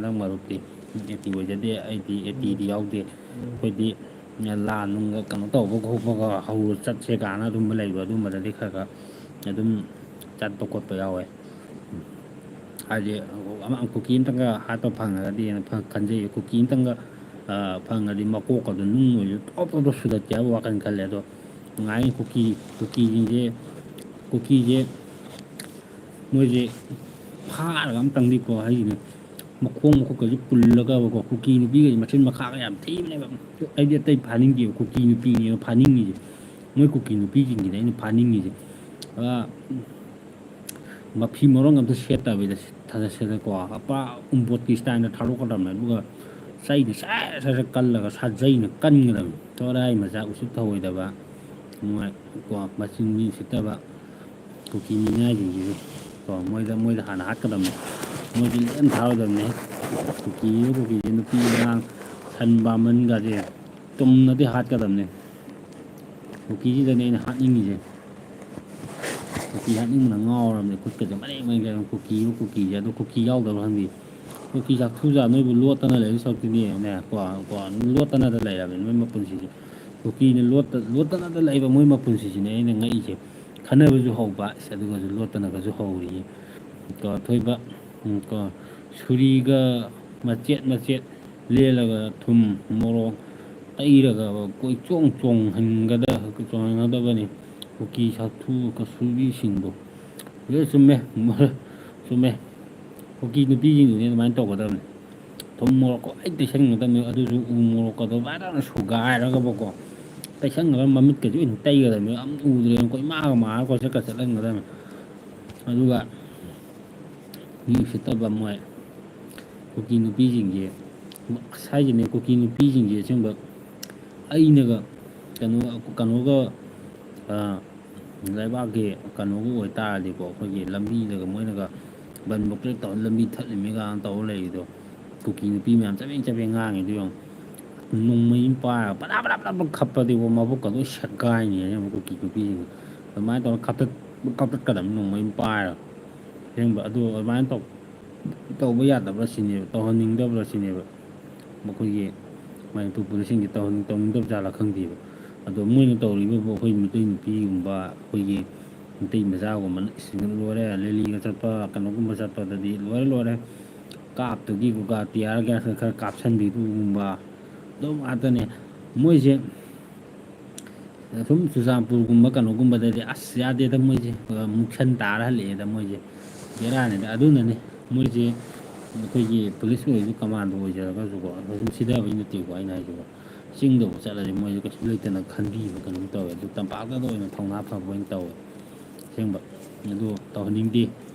ꯅꯪ ꯃꯔꯨꯞꯇꯤ ꯑꯦꯇꯤ ꯑꯣꯏꯖꯗꯦ꯫ ꯑꯩꯗꯤ ꯑꯦꯇꯤꯗꯤ ꯌꯥꯎꯗꯦ꯫ ꯑꯩꯈꯣꯏꯗꯤ ꯂꯥꯟ ꯅꯨꯡꯒ ꯀꯩꯅꯣ ꯇꯧꯕ ꯈꯣꯠꯄꯒ ꯍꯧꯔ ꯆꯠꯁꯦ ꯀꯥꯏꯅ ꯑꯗꯨꯝꯕ ꯂꯩꯕ, ꯑꯗꯨꯝꯕꯗꯗꯤ ꯈꯔ ꯈꯔ ꯑꯗꯨꯝ ꯆꯠꯄ ꯈꯣꯠꯄ ꯌꯥꯎꯋꯦ꯫ ꯍꯥꯏꯗꯤ ꯑꯃ ꯀꯨꯀꯤ ꯑꯝꯇꯪꯒ ꯍꯥꯠꯄ ꯐꯪꯉꯒꯗꯤꯅ ꯈꯟꯖꯩ꯫ ꯀꯨꯀꯤ ꯑꯝꯇꯪꯒ, ꯑ, ꯐꯪꯉꯗꯤ ꯃꯀꯣꯛꯀꯗꯣ ꯅꯨꯡ ꯑꯣꯏꯔꯁꯨ ꯇꯣꯞ ꯇꯣꯞ ꯇꯣꯞ ꯁꯨꯗꯠꯀꯦ ꯍꯥꯏꯕ ꯋꯥꯈꯜ ꯈꯜꯂꯦ꯫ ꯑꯗꯣ ꯅꯨꯡꯉꯥꯏꯅꯤ ꯀꯨꯀꯤ, ꯀꯨꯀꯤꯁꯤꯡꯁꯦ, ꯀꯨꯀꯤꯁꯦ ꯃꯣꯏꯁꯦ ꯐꯥꯔꯒ ꯑꯝꯇꯪꯗꯤꯀꯣ ꯍꯥꯏꯁꯤꯅꯦ, ꯃꯈꯣꯡ ꯃꯈꯨꯠꯀꯁꯦ ꯄꯨꯜꯂꯒꯕꯀꯣ, ꯀꯨꯀꯤ ꯅꯨꯄꯤꯒꯁꯦ ꯃꯆꯤꯟ ꯃꯈꯥꯒ ꯌꯥꯝ ꯊꯤꯕꯅꯦꯕ꯫ ꯑꯩꯗꯤ ꯑꯇꯩ ꯐꯥꯅꯤꯡꯗꯦꯕ, ꯀꯨꯀꯤ ꯅꯨꯄꯤꯅꯦꯕ ꯐꯥꯅꯤꯡꯉꯤꯁꯦ꯫ ꯃꯣꯏ ꯀꯨꯀꯤ ꯅꯨꯄꯤꯁꯤꯡꯁꯤꯅꯦ ꯑꯩꯅ ꯐꯥꯅꯤꯡꯉꯤꯁꯦ꯫ ꯑ, ꯃꯐꯤ ꯃꯔꯣꯟ ꯑꯝꯇ ꯁꯦꯠꯇꯕꯤꯗ ꯊꯥꯖꯠꯁꯦꯗꯀꯣ, ꯄꯨꯔꯥ ꯎꯝꯕꯣꯠꯀꯤ ꯁ꯭ꯇꯥꯏꯜꯗ ꯊꯥꯗꯣꯛꯀꯗꯕꯅꯦ꯫ ꯑꯗꯨꯒ ꯆꯩꯅ ꯁꯠ ꯁꯠ ꯁꯠ ꯀꯜꯂꯒ ꯁꯥꯖꯩꯅ ꯀꯟꯒꯗꯕꯅꯤ꯫ ꯊꯣꯔꯥꯏ ꯃꯆꯥ ꯎꯁꯤꯠ ꯊꯑꯣꯏꯗꯕ, ꯃꯣꯏ ꯀꯣ, ꯃꯆꯤꯟ ꯃꯤ ꯎꯁꯤꯠꯇꯕ ꯀꯨꯀꯤ ꯃꯤꯅꯥꯏꯁꯤꯡꯁꯤꯗꯤ ꯀꯣ, ꯃꯣꯏꯗ, ꯃꯣꯏꯗ ꯍꯥꯟꯅ ꯍꯥꯠꯀꯗꯕꯅꯤ꯫ ꯃꯣꯏꯗꯤ ꯂꯦꯝ ꯊꯥꯔꯣꯏꯗꯕꯅꯤ꯫ ꯀꯨꯀꯤ, ꯀꯨꯀꯤꯁꯦ ꯅꯨꯄꯤ ꯑꯉꯥꯡ, ꯁꯟ ꯕꯥꯃꯟꯒꯁꯦ ꯇꯨꯝꯅꯗꯤ ꯍꯥꯠꯀꯗꯕꯅꯤ꯫ ꯀꯨꯀꯤꯁꯤꯗꯅꯦ ꯑꯩꯅ ꯍꯥꯠꯅꯤꯡꯉꯤꯁꯦ꯫ ꯀꯨꯀꯤ ꯍꯥꯠꯅꯤꯡꯕꯅ ꯉꯥꯎꯔꯕꯅꯦ꯫ ꯈꯨꯠꯀꯁꯦ ꯃꯔꯦꯡ ꯃꯔꯦꯡ ꯆꯠꯂꯦ꯫ ꯀꯨꯀꯤꯕꯨ ꯀꯨꯀꯤꯁꯦ, ꯑꯗꯣ ꯀꯨꯀꯤ ꯌꯥꯎꯗꯕ꯭ꯔꯥ ꯈꯪꯗꯦ꯫ ꯀꯨꯀꯤ ꯆꯥꯛꯊꯨꯖꯥ ꯅꯣꯏꯕꯨ ꯂꯣꯠꯇꯅ ꯂꯩꯕ ꯁꯔꯨꯛꯇꯨꯗꯤ ꯅꯦ, ꯀꯣ, ꯀꯣ, ꯂꯣꯠꯇꯅꯗ ꯂꯩꯔꯕꯅꯤ ꯃꯣꯏ ꯃꯄꯨꯟꯁꯤꯁꯦ꯫ ꯀꯨꯀꯤꯅ ꯂꯣꯠꯇ-, ꯂꯣꯠꯇꯅꯗ ꯂꯩꯕ ꯃꯣꯏ ꯃꯄꯨꯟꯁꯤꯁꯤꯅꯦ ꯑꯩꯅ ꯉꯛꯏꯁꯦ꯫ ꯈꯠꯅꯕꯁꯨ ꯍꯧꯕ, ꯑꯁ, ꯑꯗꯨꯒꯁꯨ ꯂꯣꯠꯇꯅꯒꯁꯨ ꯍꯧꯔꯤꯌꯦ꯫ ꯀꯣ, ꯊꯣꯏꯕ, ꯎꯝ, ꯀꯣ, ꯁꯨꯔꯤꯒ ꯃꯆꯦꯠ ꯃꯆꯦꯠ ꯂꯦꯜꯂꯒ ꯊꯨꯝ, ꯃꯣꯔꯣꯛ, ꯇꯩꯔꯒ ꯀꯣꯏꯆꯣꯡ ꯆꯣꯡꯍꯟꯒꯗ-, ꯆꯣꯡꯍꯟꯒꯗꯕꯅꯤ꯫ ꯀꯨꯀꯤ ꯁꯥꯊꯨ ꯀꯁꯨꯕꯤꯁꯤꯡꯗꯣ꯫ ꯑꯗꯨ ꯆꯨꯝꯃꯦ꯫ ꯆꯨꯝꯃꯦ꯫ ꯀꯨꯀꯤ ꯅꯨꯄꯤꯁꯤꯡꯗꯨꯗꯤ ꯑꯗꯨꯃꯥꯏꯅ ꯇꯧꯒꯗꯕꯅꯤ꯫ ꯊꯨꯝ ꯃꯣꯔꯣꯛꯀ ꯂꯣꯏ ꯇꯩꯁꯟꯒꯗꯕꯅꯤ꯫ ꯑꯗꯨꯁꯨ ꯎ ꯃꯣꯔꯣꯛꯀꯗꯣ ꯐꯖꯅ ꯁꯨꯒꯥꯏꯔꯒꯕꯀꯣ꯫ ꯇꯩꯁꯟꯒꯗꯕ, ꯃꯃꯤꯠꯀꯁꯨ ꯑꯣꯏꯅ ꯇꯩꯒꯗꯕꯅꯤ꯫ ꯌꯥꯝ ꯎꯗ꯭ꯔꯦꯅ ꯑꯩꯈꯣꯏ ꯏꯃꯥꯒ ꯃꯥꯒ ꯀꯣꯏꯆꯠꯀ ꯆꯠꯍꯟꯒꯗꯕꯅꯤ꯫ ꯑꯗꯨꯒ ꯃꯤ ꯎꯁꯤꯠꯇꯕ ꯃꯣꯏ ꯀꯨꯀꯤ ꯅꯨꯄꯤꯁꯤꯡꯁꯦ, ꯑꯁ ꯍꯥꯏꯁꯤꯅꯦ, ꯀꯨꯀꯤ ꯅꯨꯄꯤꯁꯤꯡꯁꯦ ꯑꯁꯦꯡꯕ ꯑꯩꯅꯒ ꯀꯩꯅꯣ, ꯀꯩꯅꯣꯒ, ꯑ, ꯂꯩꯕꯥꯛꯀꯤ ꯀꯩꯅꯣꯒ ꯑꯣꯏꯇꯥꯔꯗꯤꯀꯣ, ꯑꯩꯈꯣꯏꯒꯤ ꯂꯝꯕꯤꯗꯒ ꯃꯣꯏꯅꯒ ꯕꯟ ꯕ꯭ꯂꯣꯀꯦꯠ ꯇꯧꯔ ꯂꯝꯕꯤ ꯊꯠꯂꯤꯃꯤꯒ ꯇꯧꯔ ꯂꯩꯔꯤꯗꯣ, ꯀꯨꯀꯤ ꯅꯨꯄꯤ ꯃꯌꯥꯝ ꯆꯕꯦꯡ ꯆꯕꯦꯡ ꯉꯥꯡꯉꯤꯗꯣ ꯌꯦꯡꯉꯣ꯫ ꯅꯣꯡꯃꯩ ꯑꯃ ꯄꯥꯏꯔꯒ ꯄꯗꯥ ꯄꯗꯥ ꯄꯗꯥ ꯄꯗꯥ ꯈꯞꯄꯗꯤꯀꯣ, ꯃꯕꯨꯛꯀ ꯂꯣꯏ ꯁꯦꯒꯥꯏꯅꯤ ꯍꯥꯏꯕ ꯀꯨꯀꯤ ꯅꯨꯄꯤꯁꯤꯡꯗꯣ꯫ ꯑꯗꯨꯃꯥꯏꯅ ꯇꯧꯔꯒ ꯈꯞꯇꯠ-, ꯈꯞꯇꯠꯀꯗꯕꯅꯤ ꯅꯣꯡꯃꯩ ꯑꯃ ꯄꯥꯏꯔꯒ꯫ ꯑꯁꯦꯡꯕ ꯑꯗꯨ ꯑꯗꯨꯃꯥꯏꯅ ꯇꯧ-, ꯇꯧꯕ ꯌꯥꯗꯕ꯭ꯔꯥ ꯁꯤꯅꯦꯕ, ꯇꯧꯍꯟꯅꯤꯡꯗꯕ꯭ꯔꯥ ꯁꯤꯅꯦꯕ꯫ ꯃꯈꯣꯏꯒꯤ ꯃꯅꯤꯄꯨꯔ ꯄꯨꯂꯤꯁꯁꯤꯡꯁꯦ ꯇꯧꯍꯟ-, ꯇꯧꯅꯤꯡꯗꯕ ꯖꯥꯠꯂꯥ ꯈꯪꯗꯦꯕ꯫ ꯑꯗꯣ ꯃꯣꯏꯅ ꯇꯧꯔꯤꯕꯕꯨ ꯑꯩꯈꯣꯏ ꯃꯩꯇꯩ ꯅꯨꯄꯤꯒꯨꯝꯕ, ꯑꯩꯈꯣꯏꯒꯤ ꯃꯩꯇꯩ ꯃꯆꯥꯒꯨꯝꯕꯅ ꯏꯁ ꯂꯣꯏꯔꯦ, ꯔꯦꯂꯤꯒ ꯆꯠꯄ, ꯀꯩꯅꯣꯒꯨꯝꯕ ꯆꯠꯄꯗꯗꯤ ꯂꯣꯏꯔꯦ, ꯂꯣꯏꯔꯦ꯫ ꯀꯥꯞꯇꯨꯒꯤ ꯒꯨꯒꯥ ꯇꯤꯌꯥꯔ ꯒ꯭ꯌꯥꯁꯀ ꯈꯔ ꯀꯥꯞꯁꯟꯕꯤꯗꯨꯒꯨꯝꯕ ꯑꯗꯨꯝ ꯉꯥꯛꯇꯅꯦ꯫ ꯃꯣꯏꯁꯦ ꯁꯨꯝ ꯆꯨꯔꯆꯥꯟꯄꯨꯔꯒꯨꯝꯕ ꯀꯩꯅꯣꯒꯨꯝꯕꯗꯗꯤ ꯑꯁ ꯌꯥꯗꯦꯗ, ꯃꯣꯏꯁꯦ ꯃꯨꯛꯁꯟ ꯇꯥꯔ ꯍꯜꯂꯛꯑꯦꯗ ꯃꯣꯏꯁꯦ꯫ ꯕꯦꯔꯥꯅꯤꯗ꯫ ꯑꯗꯨꯅꯅꯦ ꯃꯣꯏꯁꯦ ꯑꯩꯈꯣꯏꯒꯤ ꯄꯨꯂꯤꯁ ꯑꯣꯏꯔꯁꯨ, ꯀꯃꯥꯟꯗꯣ ꯑꯣꯏꯖꯔꯒꯁꯨꯀꯣ, ꯑꯗꯨꯝ ꯁꯤꯊꯕꯩ ꯅꯠꯇꯦꯀꯣ ꯑꯩꯅ ꯍꯥꯏꯁꯤꯀꯣ꯫ ꯆꯤꯡꯗꯕꯨ ꯆꯠꯂꯗꯤ ꯃꯣꯏꯁꯦ ꯀꯩꯁꯨ ꯂꯩꯇꯅ ꯈꯟꯕꯤꯕ ꯀꯩꯅꯣꯝ ꯇꯧꯋꯦ꯫ ꯑꯗꯨ ꯇꯝꯄꯥꯛꯇꯗ ꯑꯣꯏꯅ ꯊꯧꯅꯥ ꯐꯕ ꯑꯣꯏꯅ ꯇꯧꯋꯦ꯫ ꯑꯁꯦꯡꯕ꯫ ꯑꯗꯨ ꯇꯧꯍꯟꯅꯤꯡꯗꯦ꯫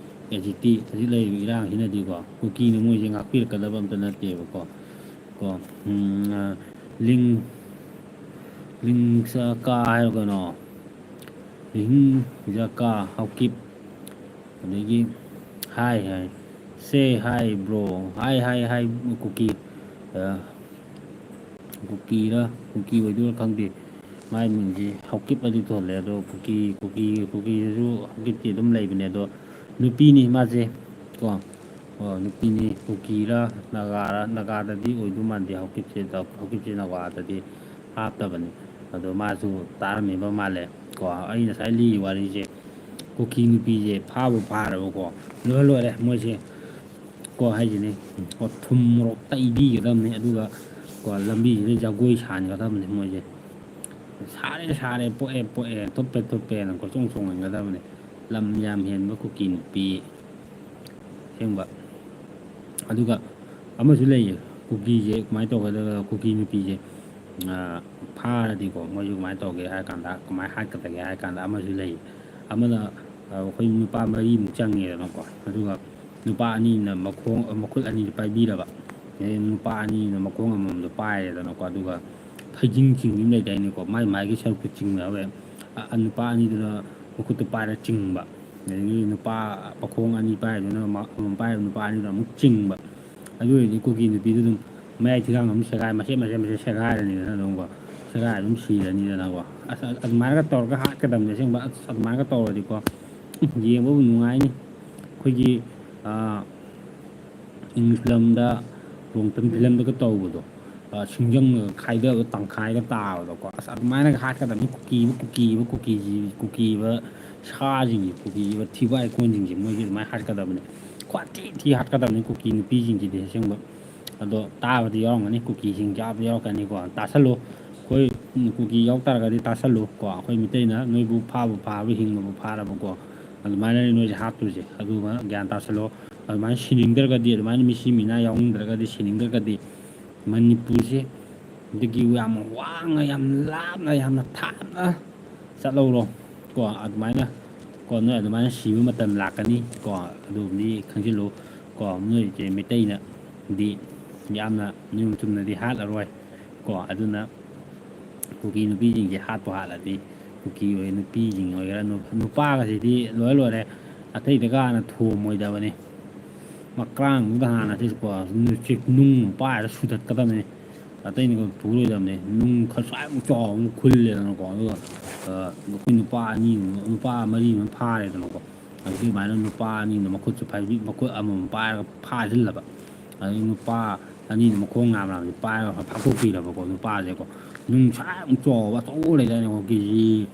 ꯍꯧꯖꯤꯛꯇꯤ, ꯍꯧꯖꯤꯛ ꯂꯩꯔꯤꯕ ꯏꯔꯥꯡꯁꯤꯅꯗꯤꯀꯣ, ꯀꯨꯀꯤꯅ ꯃꯣꯏꯁꯦ ꯉꯥꯛꯄꯤꯔꯛꯀꯗꯕ ꯑꯝꯇ ꯅꯠꯇꯦꯕꯀꯣ꯫ ꯀꯣ, ꯎꯝ, ꯑ, ꯂꯤꯡ, ꯂꯤꯡ ꯆꯀꯥ ꯍꯥꯏꯕ ꯀꯩꯅꯣ? ꯂꯤꯡ ꯖꯀꯥ, ꯍꯥꯎꯀꯤꯞ, ꯑꯗꯒꯤ ꯍꯥꯏ ꯍꯥꯏ, ꯁꯦ ꯍꯥꯏ ꯕ꯭ꯔꯣ, ꯍꯥꯏ ꯍꯥꯏ ꯍꯥꯏ ꯀꯨꯀꯤ, ꯑ, ꯀꯨꯀꯤꯔ, ꯀꯨꯀꯤ ꯑꯣꯏꯗꯣꯏꯔꯥ ꯈꯪꯗꯦ꯫ ꯃꯥꯏ ꯃꯤꯡꯁꯤ ꯍꯥꯎꯀꯤꯞ ꯑꯗꯨ ꯊꯣꯜꯂꯦ꯫ ꯑꯗꯣ ꯀꯨꯀꯤ, ꯀꯨꯀꯤ, ꯀꯨꯀꯤꯗꯁꯨ ꯍꯥꯎꯀꯤꯞꯇꯤ ꯑꯗꯨꯝ ꯂꯩꯕꯅꯦ꯫ ꯑꯗꯣ ꯅꯨꯄꯤꯅꯤ ꯃꯥꯁꯦ ꯀꯣ꯫ ꯑꯣ, ꯅꯨꯄꯤꯅꯤ꯫ ꯀꯨꯀꯤꯔ ꯅꯥꯒꯥꯔ? ꯅꯥꯒꯥꯗꯗꯤ ꯑꯣꯏꯗꯧ ꯃꯥꯟꯗꯦ ꯍꯥꯎꯀꯤꯞꯁꯦ꯫ ꯍꯥꯎꯀꯤꯞꯁꯦ ꯅꯥꯒꯥꯗꯗꯤ ꯍꯥꯞꯇꯕꯅꯤ꯫ ꯑꯗꯣ ꯃꯥꯁꯨ ꯇꯥꯔꯝꯃꯤꯕ ꯃꯥꯜꯂꯦ ꯀꯣ꯫ ꯑꯩ ꯉꯁꯥꯏ ꯂꯤꯔꯤ ꯋꯥꯔꯤꯁꯦ, ꯀꯨꯀꯤ ꯅꯨꯄꯤꯁꯦ ꯐꯥꯕꯨ ꯐꯥꯔꯕꯀꯣ, ꯂꯣꯏꯔꯦ ꯂꯣꯏꯔꯦ ꯃꯣꯏꯁꯦ ꯀꯣ ꯍꯥꯏꯁꯤꯅꯤ꯫ ꯀꯣ, ꯊꯨꯝ ꯃꯣꯔꯣꯛ ꯇꯩꯕꯤꯒꯗꯕꯅꯤ꯫ ꯑꯗꯨꯒ ꯀꯣ, ꯂꯝꯕꯤꯁꯤꯗ ꯖꯒꯣꯏ ꯁꯥꯍꯟꯒꯗꯕꯅꯤ ꯃꯣꯏꯁꯦ꯫ ꯁꯥꯔꯦ ꯁꯥꯔꯦ, ꯄꯣꯛꯑꯦ ꯄꯣꯛꯑꯦ, ꯊꯨꯞꯄꯦ ꯊꯨꯞꯄꯦꯅ ꯀꯣꯏꯆꯣꯡ ꯆꯣꯡꯍꯟꯒꯗꯕꯅꯤ꯫ ꯂꯝ ꯌꯥꯝ ꯍꯦꯟꯕ ꯀꯨꯀꯤ ꯅꯨꯄꯤ꯫ ꯑꯁꯦꯡꯕ꯫ ꯑꯗꯨꯒ ꯑꯃꯁꯨ ꯂꯩꯌꯦ, ꯀꯨꯀꯤꯁꯦ ꯀꯃꯥꯏꯅ ꯇꯧꯒꯗꯕ, ꯀꯨꯀꯤ ꯅꯨꯄꯤꯁꯦ, ꯑꯥ, ꯐꯥꯔꯗꯤꯀꯣ, ꯃꯣꯏꯁꯨ ꯀꯃꯥꯏꯅ ꯇꯧꯒꯦ ꯍꯥꯏ ꯀꯥꯟꯗ, ꯀꯃꯥꯏꯅ ꯍꯥꯠꯀꯗꯒꯦ ꯍꯥꯏ ꯀꯥꯟꯗ, ꯑꯃꯁꯨ ꯂꯩ꯫ ꯑꯃꯅ, ꯑꯥ, ꯑꯩꯈꯣꯏ ꯅꯨꯄꯥ ꯃꯔꯤꯃꯨꯛ ꯆꯪꯉꯦꯗꯅꯀꯣ, ꯑꯗꯨꯒ ꯅꯨꯄꯥ ꯑꯅꯤꯅ ꯃꯈꯣꯡ, ꯃꯈꯨꯠ ꯑꯅꯤꯗꯤ ꯄꯥꯏꯕꯤꯔꯕ, ꯑꯗꯩ ꯅꯨꯄꯥ ꯑꯅꯤꯅ ꯃꯈꯣꯡ ꯑꯃꯃꯝꯗꯣ ꯄꯥꯏꯔꯦꯗꯅꯀꯣ, ꯑꯗꯨꯒ ꯐꯩꯖꯤꯡ ꯆꯤꯡꯕꯤ ꯑꯃ ꯂꯩꯗꯥꯏꯅꯦꯀꯣ, ꯃꯥꯏ ꯃꯥꯏꯒꯤ ꯁꯔꯨꯛꯇ ꯆꯤꯡꯅꯕ꯫ ꯑ-, ꯑ-, ꯅꯨꯄꯥ ꯑꯅꯤꯗꯨꯅ ꯃꯈꯨꯠꯇ ꯄꯥꯏꯔ ꯆꯤꯡꯕ, ꯑꯗꯒꯤ ꯅꯨꯄꯥ ꯃꯈꯣꯡ ꯑꯅꯤ ꯄꯥꯏꯔꯤꯗꯨꯅ ꯃ-, ꯑꯃꯃꯝ ꯄꯥꯏꯔꯤꯕ ꯅꯨꯄꯥ ꯑꯅꯤꯗꯨꯅ ꯑꯃꯨꯛ ꯆꯤꯡꯕ꯫ ꯑꯗꯨ ꯑꯣꯏꯔꯗꯤ ꯀꯨꯀꯤ ꯅꯨꯄꯤꯗꯨ ꯑꯗꯨꯝ ꯃꯌꯥꯏ ꯊꯤꯒꯥꯡ ꯑꯗꯨꯝ ꯁꯦꯒꯥꯏ, ꯃꯆꯦꯠ ꯃꯆꯦꯠ ꯃꯆꯦꯠ ꯁꯦꯒꯥꯏꯔꯅꯤꯗꯅ ꯑꯗꯨꯝꯀꯣ, ꯁꯦꯒꯥꯏꯔ ꯑꯗꯨꯝ ꯁꯤꯔꯅꯤꯗꯅꯀꯣ꯫ ꯑꯁ, ꯑ-, ꯑꯗꯨꯃꯥꯏꯅꯒ ꯇꯧꯔꯒ ꯍꯥꯠꯀꯗꯕꯅꯤ ꯑꯁꯦꯡꯕ꯫ ꯑꯁ, ꯑꯗꯨꯃꯥꯏꯅꯒ ꯇꯧꯔꯗꯤꯀꯣ, ꯎꯝ, ꯌꯦꯡꯕꯕꯨ ꯅꯨꯡꯉꯥꯏꯅꯤ꯫ ꯑꯩꯈꯣꯏꯒꯤ, ꯑ, ꯏꯪꯂꯤꯁ ꯐꯤꯂꯝꯗ, ꯔꯣꯡꯇꯟ ꯐꯤꯂꯝꯗꯒ ꯇꯧꯕꯗꯣ, ꯑ, ꯁꯤꯡꯖꯪꯅꯒ ꯈꯥꯏꯗꯕ, ꯇꯪꯈꯥꯏꯒ ꯇꯥꯕꯗꯣꯀꯣ꯫ ꯑꯁ, ꯑꯗꯨꯃꯥꯏꯅꯒ ꯍꯥꯠꯀꯗꯕꯅꯤ꯫ ꯀꯨꯀꯤꯕ, ꯀꯨꯀꯤꯕ, ꯀꯨꯀꯤꯁꯤ, ꯀꯨꯀꯤꯕ ꯁꯥꯁꯤꯡꯁꯦ, ꯀꯨꯀꯤꯕ ꯊꯤꯕꯥꯏ ꯀꯣꯟꯁꯤꯡꯁꯦ, ꯃꯣꯏꯁꯦ ꯑꯗꯨꯃꯥꯏꯅ ꯍꯥꯠꯀꯗꯕꯅꯤ꯫ ꯈ꯭ꯋꯥꯏ ꯊꯤ ꯊꯤ ꯍꯥꯠꯀꯗꯕꯅꯤ ꯀꯨꯀꯤ ꯅꯨꯄꯤꯁꯤꯡꯁꯤꯗꯤ ꯑꯁꯦꯡꯕ꯫ ꯑꯗꯣ ꯇꯥꯕꯗꯤ ꯌꯥꯎꯔꯝꯒꯅꯤ, ꯀꯨꯀꯤꯁꯤꯡ ꯌꯥꯎꯗꯤ ꯌꯥꯎꯔꯛꯀꯅꯤꯀꯣ꯫ ꯇꯥꯁꯜꯂꯨ꯫ ꯑꯩꯈꯣꯏ ꯀꯨꯀꯤ ꯌꯥꯎ ꯇꯥꯔꯒꯗꯤ ꯇꯥꯁꯜꯂꯨ ꯀꯣ꯫ ꯑꯩꯈꯣꯏ ꯃꯤꯇꯩꯅ ꯅꯣꯏꯕꯨ ꯐꯥꯕꯨ ꯐꯥꯔꯕ, ꯍꯤꯡꯕꯕꯨ ꯐꯥꯔꯕꯀꯣ, ꯑꯗꯨꯃꯥꯏꯅꯅꯤ ꯅꯣꯏꯁꯦ ꯍꯥꯠꯇꯣꯏꯁꯦ꯫ ꯑꯗꯨꯃ ꯒ꯭ꯌꯥꯟ ꯇꯥꯁꯜꯂꯣ꯫ ꯑꯗꯨꯃꯥꯏꯅ ꯁꯤꯅꯤꯡꯗ꯭ꯔꯒꯗꯤ, ꯑꯗꯨꯃꯥꯏꯅ ꯃꯤꯁꯤ ꯃꯤꯅꯥ ꯌꯥꯎꯅꯤꯡꯗ꯭ꯔꯒꯗꯤ, ꯁꯤꯅꯤꯡꯗ꯭ꯔꯒꯗꯤ, ꯃꯅꯤꯄꯨꯔꯁꯦ ꯗꯒꯤ ꯌꯥꯝ ꯋꯥꯡꯅ, ꯌꯥꯝ ꯂꯥꯞꯅ, ꯌꯥꯝꯅ ꯊꯥꯞꯅ ꯆꯠꯍꯧꯔꯣ ꯀꯣ꯫ ꯑꯗꯨꯃꯥꯏꯅ ꯀꯣ, ꯅꯣꯏ ꯑꯗꯨꯃꯥꯏꯅ ꯁꯤꯕ ꯃꯇꯝ ꯂꯥꯛꯀꯅꯤ ꯀꯣ꯫ ꯑꯗꯨꯕꯨꯗꯤ ꯈꯪꯖꯤꯜꯂꯨ ꯀꯣ꯫ ꯅꯣꯏꯁꯦ ꯃꯩꯇꯩꯅꯗꯤ ꯌꯥꯝꯅ ꯅꯤꯌꯣꯝ ꯆꯨꯝꯅꯗꯤ ꯍꯥꯠꯂꯔꯣꯏ ꯀꯣ꯫ ꯑꯗꯨꯅ ꯀꯨꯀꯤ ꯅꯨꯄꯤꯁꯤꯡꯁꯦ ꯍꯥꯠꯄꯨ ꯍꯥꯠꯂꯗꯤ, ꯀꯨꯀꯤ ꯑꯣꯏ ꯅꯨꯄꯤꯁꯤꯡ ꯑꯣꯏꯒꯦꯔꯥ, ꯅꯨ-, ꯅꯨꯄꯥꯒꯁꯤꯗꯤ ꯂꯣꯏ ꯂꯣꯏꯔꯦ꯫ ꯑꯇꯩꯗꯒ ꯍꯥꯟꯅ ꯊꯣꯝꯃꯣꯏꯗꯕꯅꯤ꯫ ꯃꯀ꯭ꯔꯥꯡꯗꯨꯗ ꯍꯥꯟꯅ ꯁꯤꯀꯣ, ꯅꯨꯡꯆꯤꯛ ꯅꯨꯡ ꯄꯥꯏꯔ ꯁꯨꯗꯠꯀꯗꯕꯅꯤ꯫ ꯑꯇꯩꯅ ꯄꯨꯔꯣꯏꯗꯕꯅꯤ꯫ ꯅꯨꯡ ꯈꯔ ꯁ꯭ꯋꯥꯏꯃꯨꯛ ꯆꯥꯎꯕ ꯑꯃ ꯈꯨꯜꯂꯦꯗꯅꯀꯣ, ꯑꯗꯨꯒ, ꯑ, ꯑꯩꯈꯣꯏ ꯅꯨꯄꯥ ꯑꯅꯤ, ꯅꯨꯄꯥ ꯃꯔꯤ ꯑꯃ ꯐꯥꯔꯦꯗꯅꯀꯣ꯫ ꯑꯗꯨꯃꯥꯏꯅ ꯅꯨꯄꯥ ꯑꯅꯤꯅ ꯃꯈꯨꯠꯁꯨ ꯐꯥꯏꯕꯤ-, ꯃꯈꯨꯠ ꯑꯃꯃꯝ ꯄꯥꯏꯔꯒ ꯐꯥꯖꯤꯜꯂꯕ꯫ ꯑꯗꯩ ꯅꯨꯄꯥ ꯑꯅꯤꯅ ꯃꯈꯣꯡ ꯅꯥꯝ ꯅꯥꯝꯁꯦ ꯄꯥꯏꯔꯒ ꯐꯥꯛꯇꯣꯛꯄꯤꯔꯕꯀꯣ, ꯅꯨꯄꯥꯁꯦꯀꯣ꯫ ꯅꯨꯡ ꯁ꯭ꯋꯥꯏꯃꯨꯛ ꯆꯥꯎꯕ ꯑꯆꯧꯕ ꯂꯩꯗꯥꯏꯅꯦꯀꯣ, ꯀꯦ ꯖꯤ,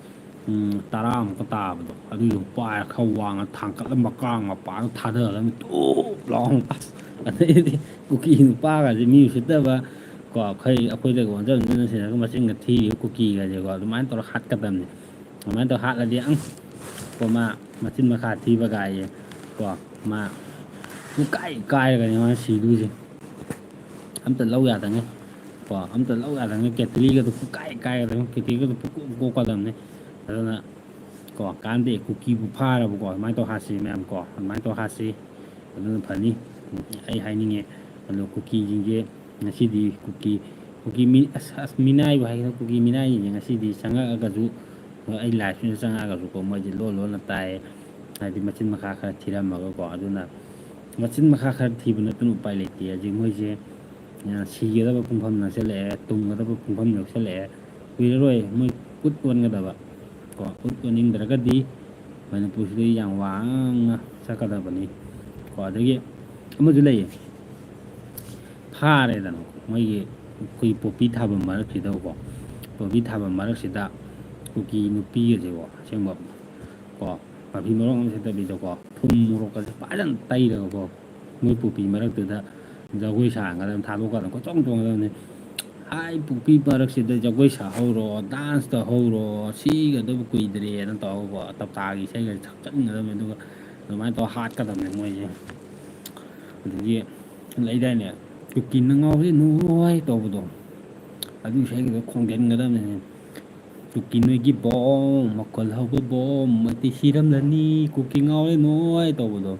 ꯎꯝ, ꯇꯔꯥꯃꯨꯛꯀ ꯇꯥꯕꯗꯣ, ꯑꯗꯨꯏꯗꯣ ꯄꯥꯏꯔ ꯈꯔ ꯋꯥꯡꯅ ꯊꯥꯡꯀꯠꯂ ꯃꯀ꯭ꯔꯥꯡ ꯃꯄꯥꯗ ꯊꯥꯗꯔꯒ ꯇꯨꯞ ꯂꯥꯎꯅ꯫ ꯑꯁ, ꯑꯗꯩꯗꯤ ꯀꯨꯀꯤ ꯅꯨꯄꯥꯒꯁꯦ ꯃꯤ ꯎꯁꯤꯠꯇꯕ, ꯀꯣ, ꯑꯩꯈꯣꯏ, ꯑꯩꯈꯣꯏꯗꯒ ꯑꯣꯟꯁꯤꯟ ꯑꯣꯟꯁꯤꯟꯅ ꯁꯤꯟꯅꯔꯒ ꯃꯆꯤꯟꯒ ꯊꯤꯔꯤꯕ ꯀꯨꯀꯤꯒꯁꯦꯀꯣ, ꯑꯗꯨꯃꯥꯏꯅ ꯇꯧꯔꯒ ꯍꯥꯠꯀꯗꯕꯅꯤ꯫ ꯑꯗꯨꯃꯥꯏꯅ ꯇꯧꯔꯒ ꯍꯥꯠꯂꯗꯤ, ꯑꯪ, ꯀꯣ, ꯃꯥ ꯃꯆꯤꯟ ꯃꯈꯥ ꯊꯤꯕ ꯀꯥꯏꯌꯦ, ꯀꯣ, ꯃꯥ ꯄꯨꯡꯀꯥꯏ ꯀꯥꯏꯔꯒꯅꯤ ꯃꯥ ꯁꯤꯗꯣꯏꯁꯦ꯫ ꯑꯝꯇ ꯂꯧ ꯌꯥꯗꯉꯩ, ꯀꯣ, ꯑꯝꯇ ꯂꯧ ꯌꯥꯗꯉꯩ ꯀꯦꯇꯂꯤꯒꯗꯣ ꯄꯨꯡꯀꯥꯏ ꯀꯥꯏꯒꯗꯕꯅꯤ, ꯀꯦꯇꯂꯤꯒꯗꯣ ꯄꯨꯡꯀꯣꯛ ꯀꯣꯛꯀꯗꯕꯅꯤ꯫ ꯑꯗꯨꯅ, ꯀꯣ, ꯀꯥꯟꯗꯦ, ꯀꯨꯀꯤꯕꯨ ꯐꯥꯔꯕꯀꯣ, ꯑꯗꯨꯃꯥꯏꯅ ꯇꯧ ꯍꯥꯠꯁꯤ ꯃꯌꯥꯝ, ꯀꯣ, ꯑꯗꯨꯃꯥꯏꯅ ꯇꯧ ꯍꯥꯠꯁꯤ꯫ ꯑꯗꯨꯅ ꯐꯅꯤ꯫ ꯑꯩ ꯍꯥꯏꯅꯤꯡꯉꯦ꯫ ꯑꯗꯣ ꯀꯨꯀꯤꯁꯤꯡꯁꯦ ꯉꯁꯤꯗꯤ ꯀꯨꯀꯤ, ꯀꯨꯀꯤ ꯃꯤ-, ꯑꯁ, ꯑꯁ, ꯃꯤꯅꯥꯏꯕꯨ ꯍꯥꯏꯒꯗ꯭ꯔꯥ, ꯀꯨꯀꯤ ꯃꯤꯅꯥꯏꯁꯤꯡꯁꯦ ꯉꯁꯤꯗꯤ ꯆꯪꯉꯛꯑꯒꯁꯨ, ꯑꯩ ꯂꯥꯏꯐꯁꯤꯗ ꯆꯪꯉꯛꯑꯒꯁꯨꯀꯣ, ꯃꯣꯏꯁꯦ ꯂꯣꯟ ꯂꯣꯟꯅ ꯇꯥꯏꯌꯦ꯫ ꯍꯥꯏꯗꯤ ꯃꯆꯤꯟ ꯃꯈꯥ ꯈꯔ ꯊꯤꯔꯝꯃꯒꯀꯣ꯫ ꯑꯗꯨꯅ ꯃꯆꯤꯟ ꯃꯈꯥ ꯈꯔ ꯊꯤꯕ ꯅꯠꯇꯅ ꯎꯄꯥꯏ ꯂꯩꯇꯦ꯫ ꯍꯧꯖꯤꯛ ꯃꯣꯏꯁꯦ, ꯑ, ꯁꯤꯒꯗꯕ ꯄꯨꯡꯐꯝ ꯅꯛꯁꯜꯂꯛꯑꯦ, ꯇꯨꯝꯒꯗꯕ ꯄꯨꯡꯐꯝ ꯌꯧꯁꯜꯂꯛꯑꯦ꯫ ꯀꯨꯏꯔꯔꯣꯏ ꯃꯣꯏ ꯀꯨꯠ ꯑꯣꯟꯒꯗꯕ, ꯀꯣ, ꯀꯨꯠ ꯑꯣꯟꯅꯤꯡꯗ꯭ꯔꯒꯗꯤ ꯃꯅꯤꯄꯨꯔꯁꯤꯗꯩ ꯌꯥꯝ ꯋꯥꯡꯅ ꯆꯠꯀꯗꯕꯅꯤ, ꯀꯣ꯫ ꯑꯗꯒꯤ ꯑꯃꯁꯨ ꯂꯩꯌꯦ, ꯐꯥꯔꯦꯗꯅ, ꯃꯣꯏꯒꯤ ꯑꯩꯈꯣꯏ ꯄꯣꯄꯤ ꯊꯥꯐꯝ ꯃꯔꯛꯁꯤꯗꯀꯣ, ꯄꯣꯄꯤ ꯊꯥꯐꯝ ꯃꯔꯛꯁꯤꯗ ꯀꯨꯀꯤ ꯅꯨꯄꯤꯒꯁꯦꯀꯣ, ꯑꯁꯦꯡꯕ, ꯀꯣ, ꯃꯐꯤ ꯃꯔꯣꯟ ꯑꯃ ꯁꯦꯠꯇꯕꯤꯗꯀꯣ, ꯊꯨꯝ ꯃꯣꯔꯣꯛꯀꯁꯦ ꯐꯖꯅ ꯇꯩꯔꯒꯀꯣ, ꯃꯣꯏ ꯄꯣꯄꯤ ꯃꯔꯛꯇꯨꯗ ꯖꯒꯣꯏ ꯁꯥꯒꯗꯕꯅꯤ, ꯊꯥꯗꯣꯛꯀꯗꯕꯅꯤ, ꯀꯣꯏꯆꯣꯡ ꯆꯣꯡꯒꯗꯕꯅꯤ꯫ ꯍꯥꯏ, ꯄꯣꯄꯤ ꯃꯔꯛꯁꯤꯗ ꯖꯒꯣꯏ ꯁꯥꯍꯧꯔꯣ, ꯗꯥꯟꯁ ꯇꯧꯍꯧꯔꯣ, ꯁꯤꯒꯗꯕ ꯀꯨꯏꯗ꯭ꯔꯦꯅ ꯇꯧꯔꯒꯀꯣ, ꯇꯞꯇꯥꯒꯤ ꯏꯁꯩꯒ ꯁꯛꯆꯟꯒꯗꯕꯅꯤ, ꯑꯗꯨꯒ ꯑꯗꯨꯃꯥꯏꯅ ꯇꯧꯔ ꯍꯥꯠꯀꯗꯕꯅꯤ ꯃꯣꯏꯁꯦ꯫ ꯑꯗꯒꯤ ꯂꯩꯗꯥꯏꯅꯦ, ꯀꯨꯀꯤꯅ ꯉꯥꯎꯔꯦ ꯅꯣꯏ ꯇꯧꯕꯗꯣ, ꯑꯗꯨ ꯏꯁꯩꯒꯗꯣ ꯈꯣꯡꯖꯤꯟꯒꯗꯕꯅꯤ꯫ ꯀꯨꯀꯤ ꯅꯣꯏꯒꯤ ꯕꯣꯝ, ꯃꯈꯣꯜ ꯍꯧꯕ ꯕꯣꯝ, ꯃꯩꯇꯩ ꯁꯤꯔꯝꯂꯅꯤ, ꯀꯨꯀꯤ ꯉꯥꯎꯔꯦ ꯅꯣꯏ ꯇꯧꯕꯗꯣ,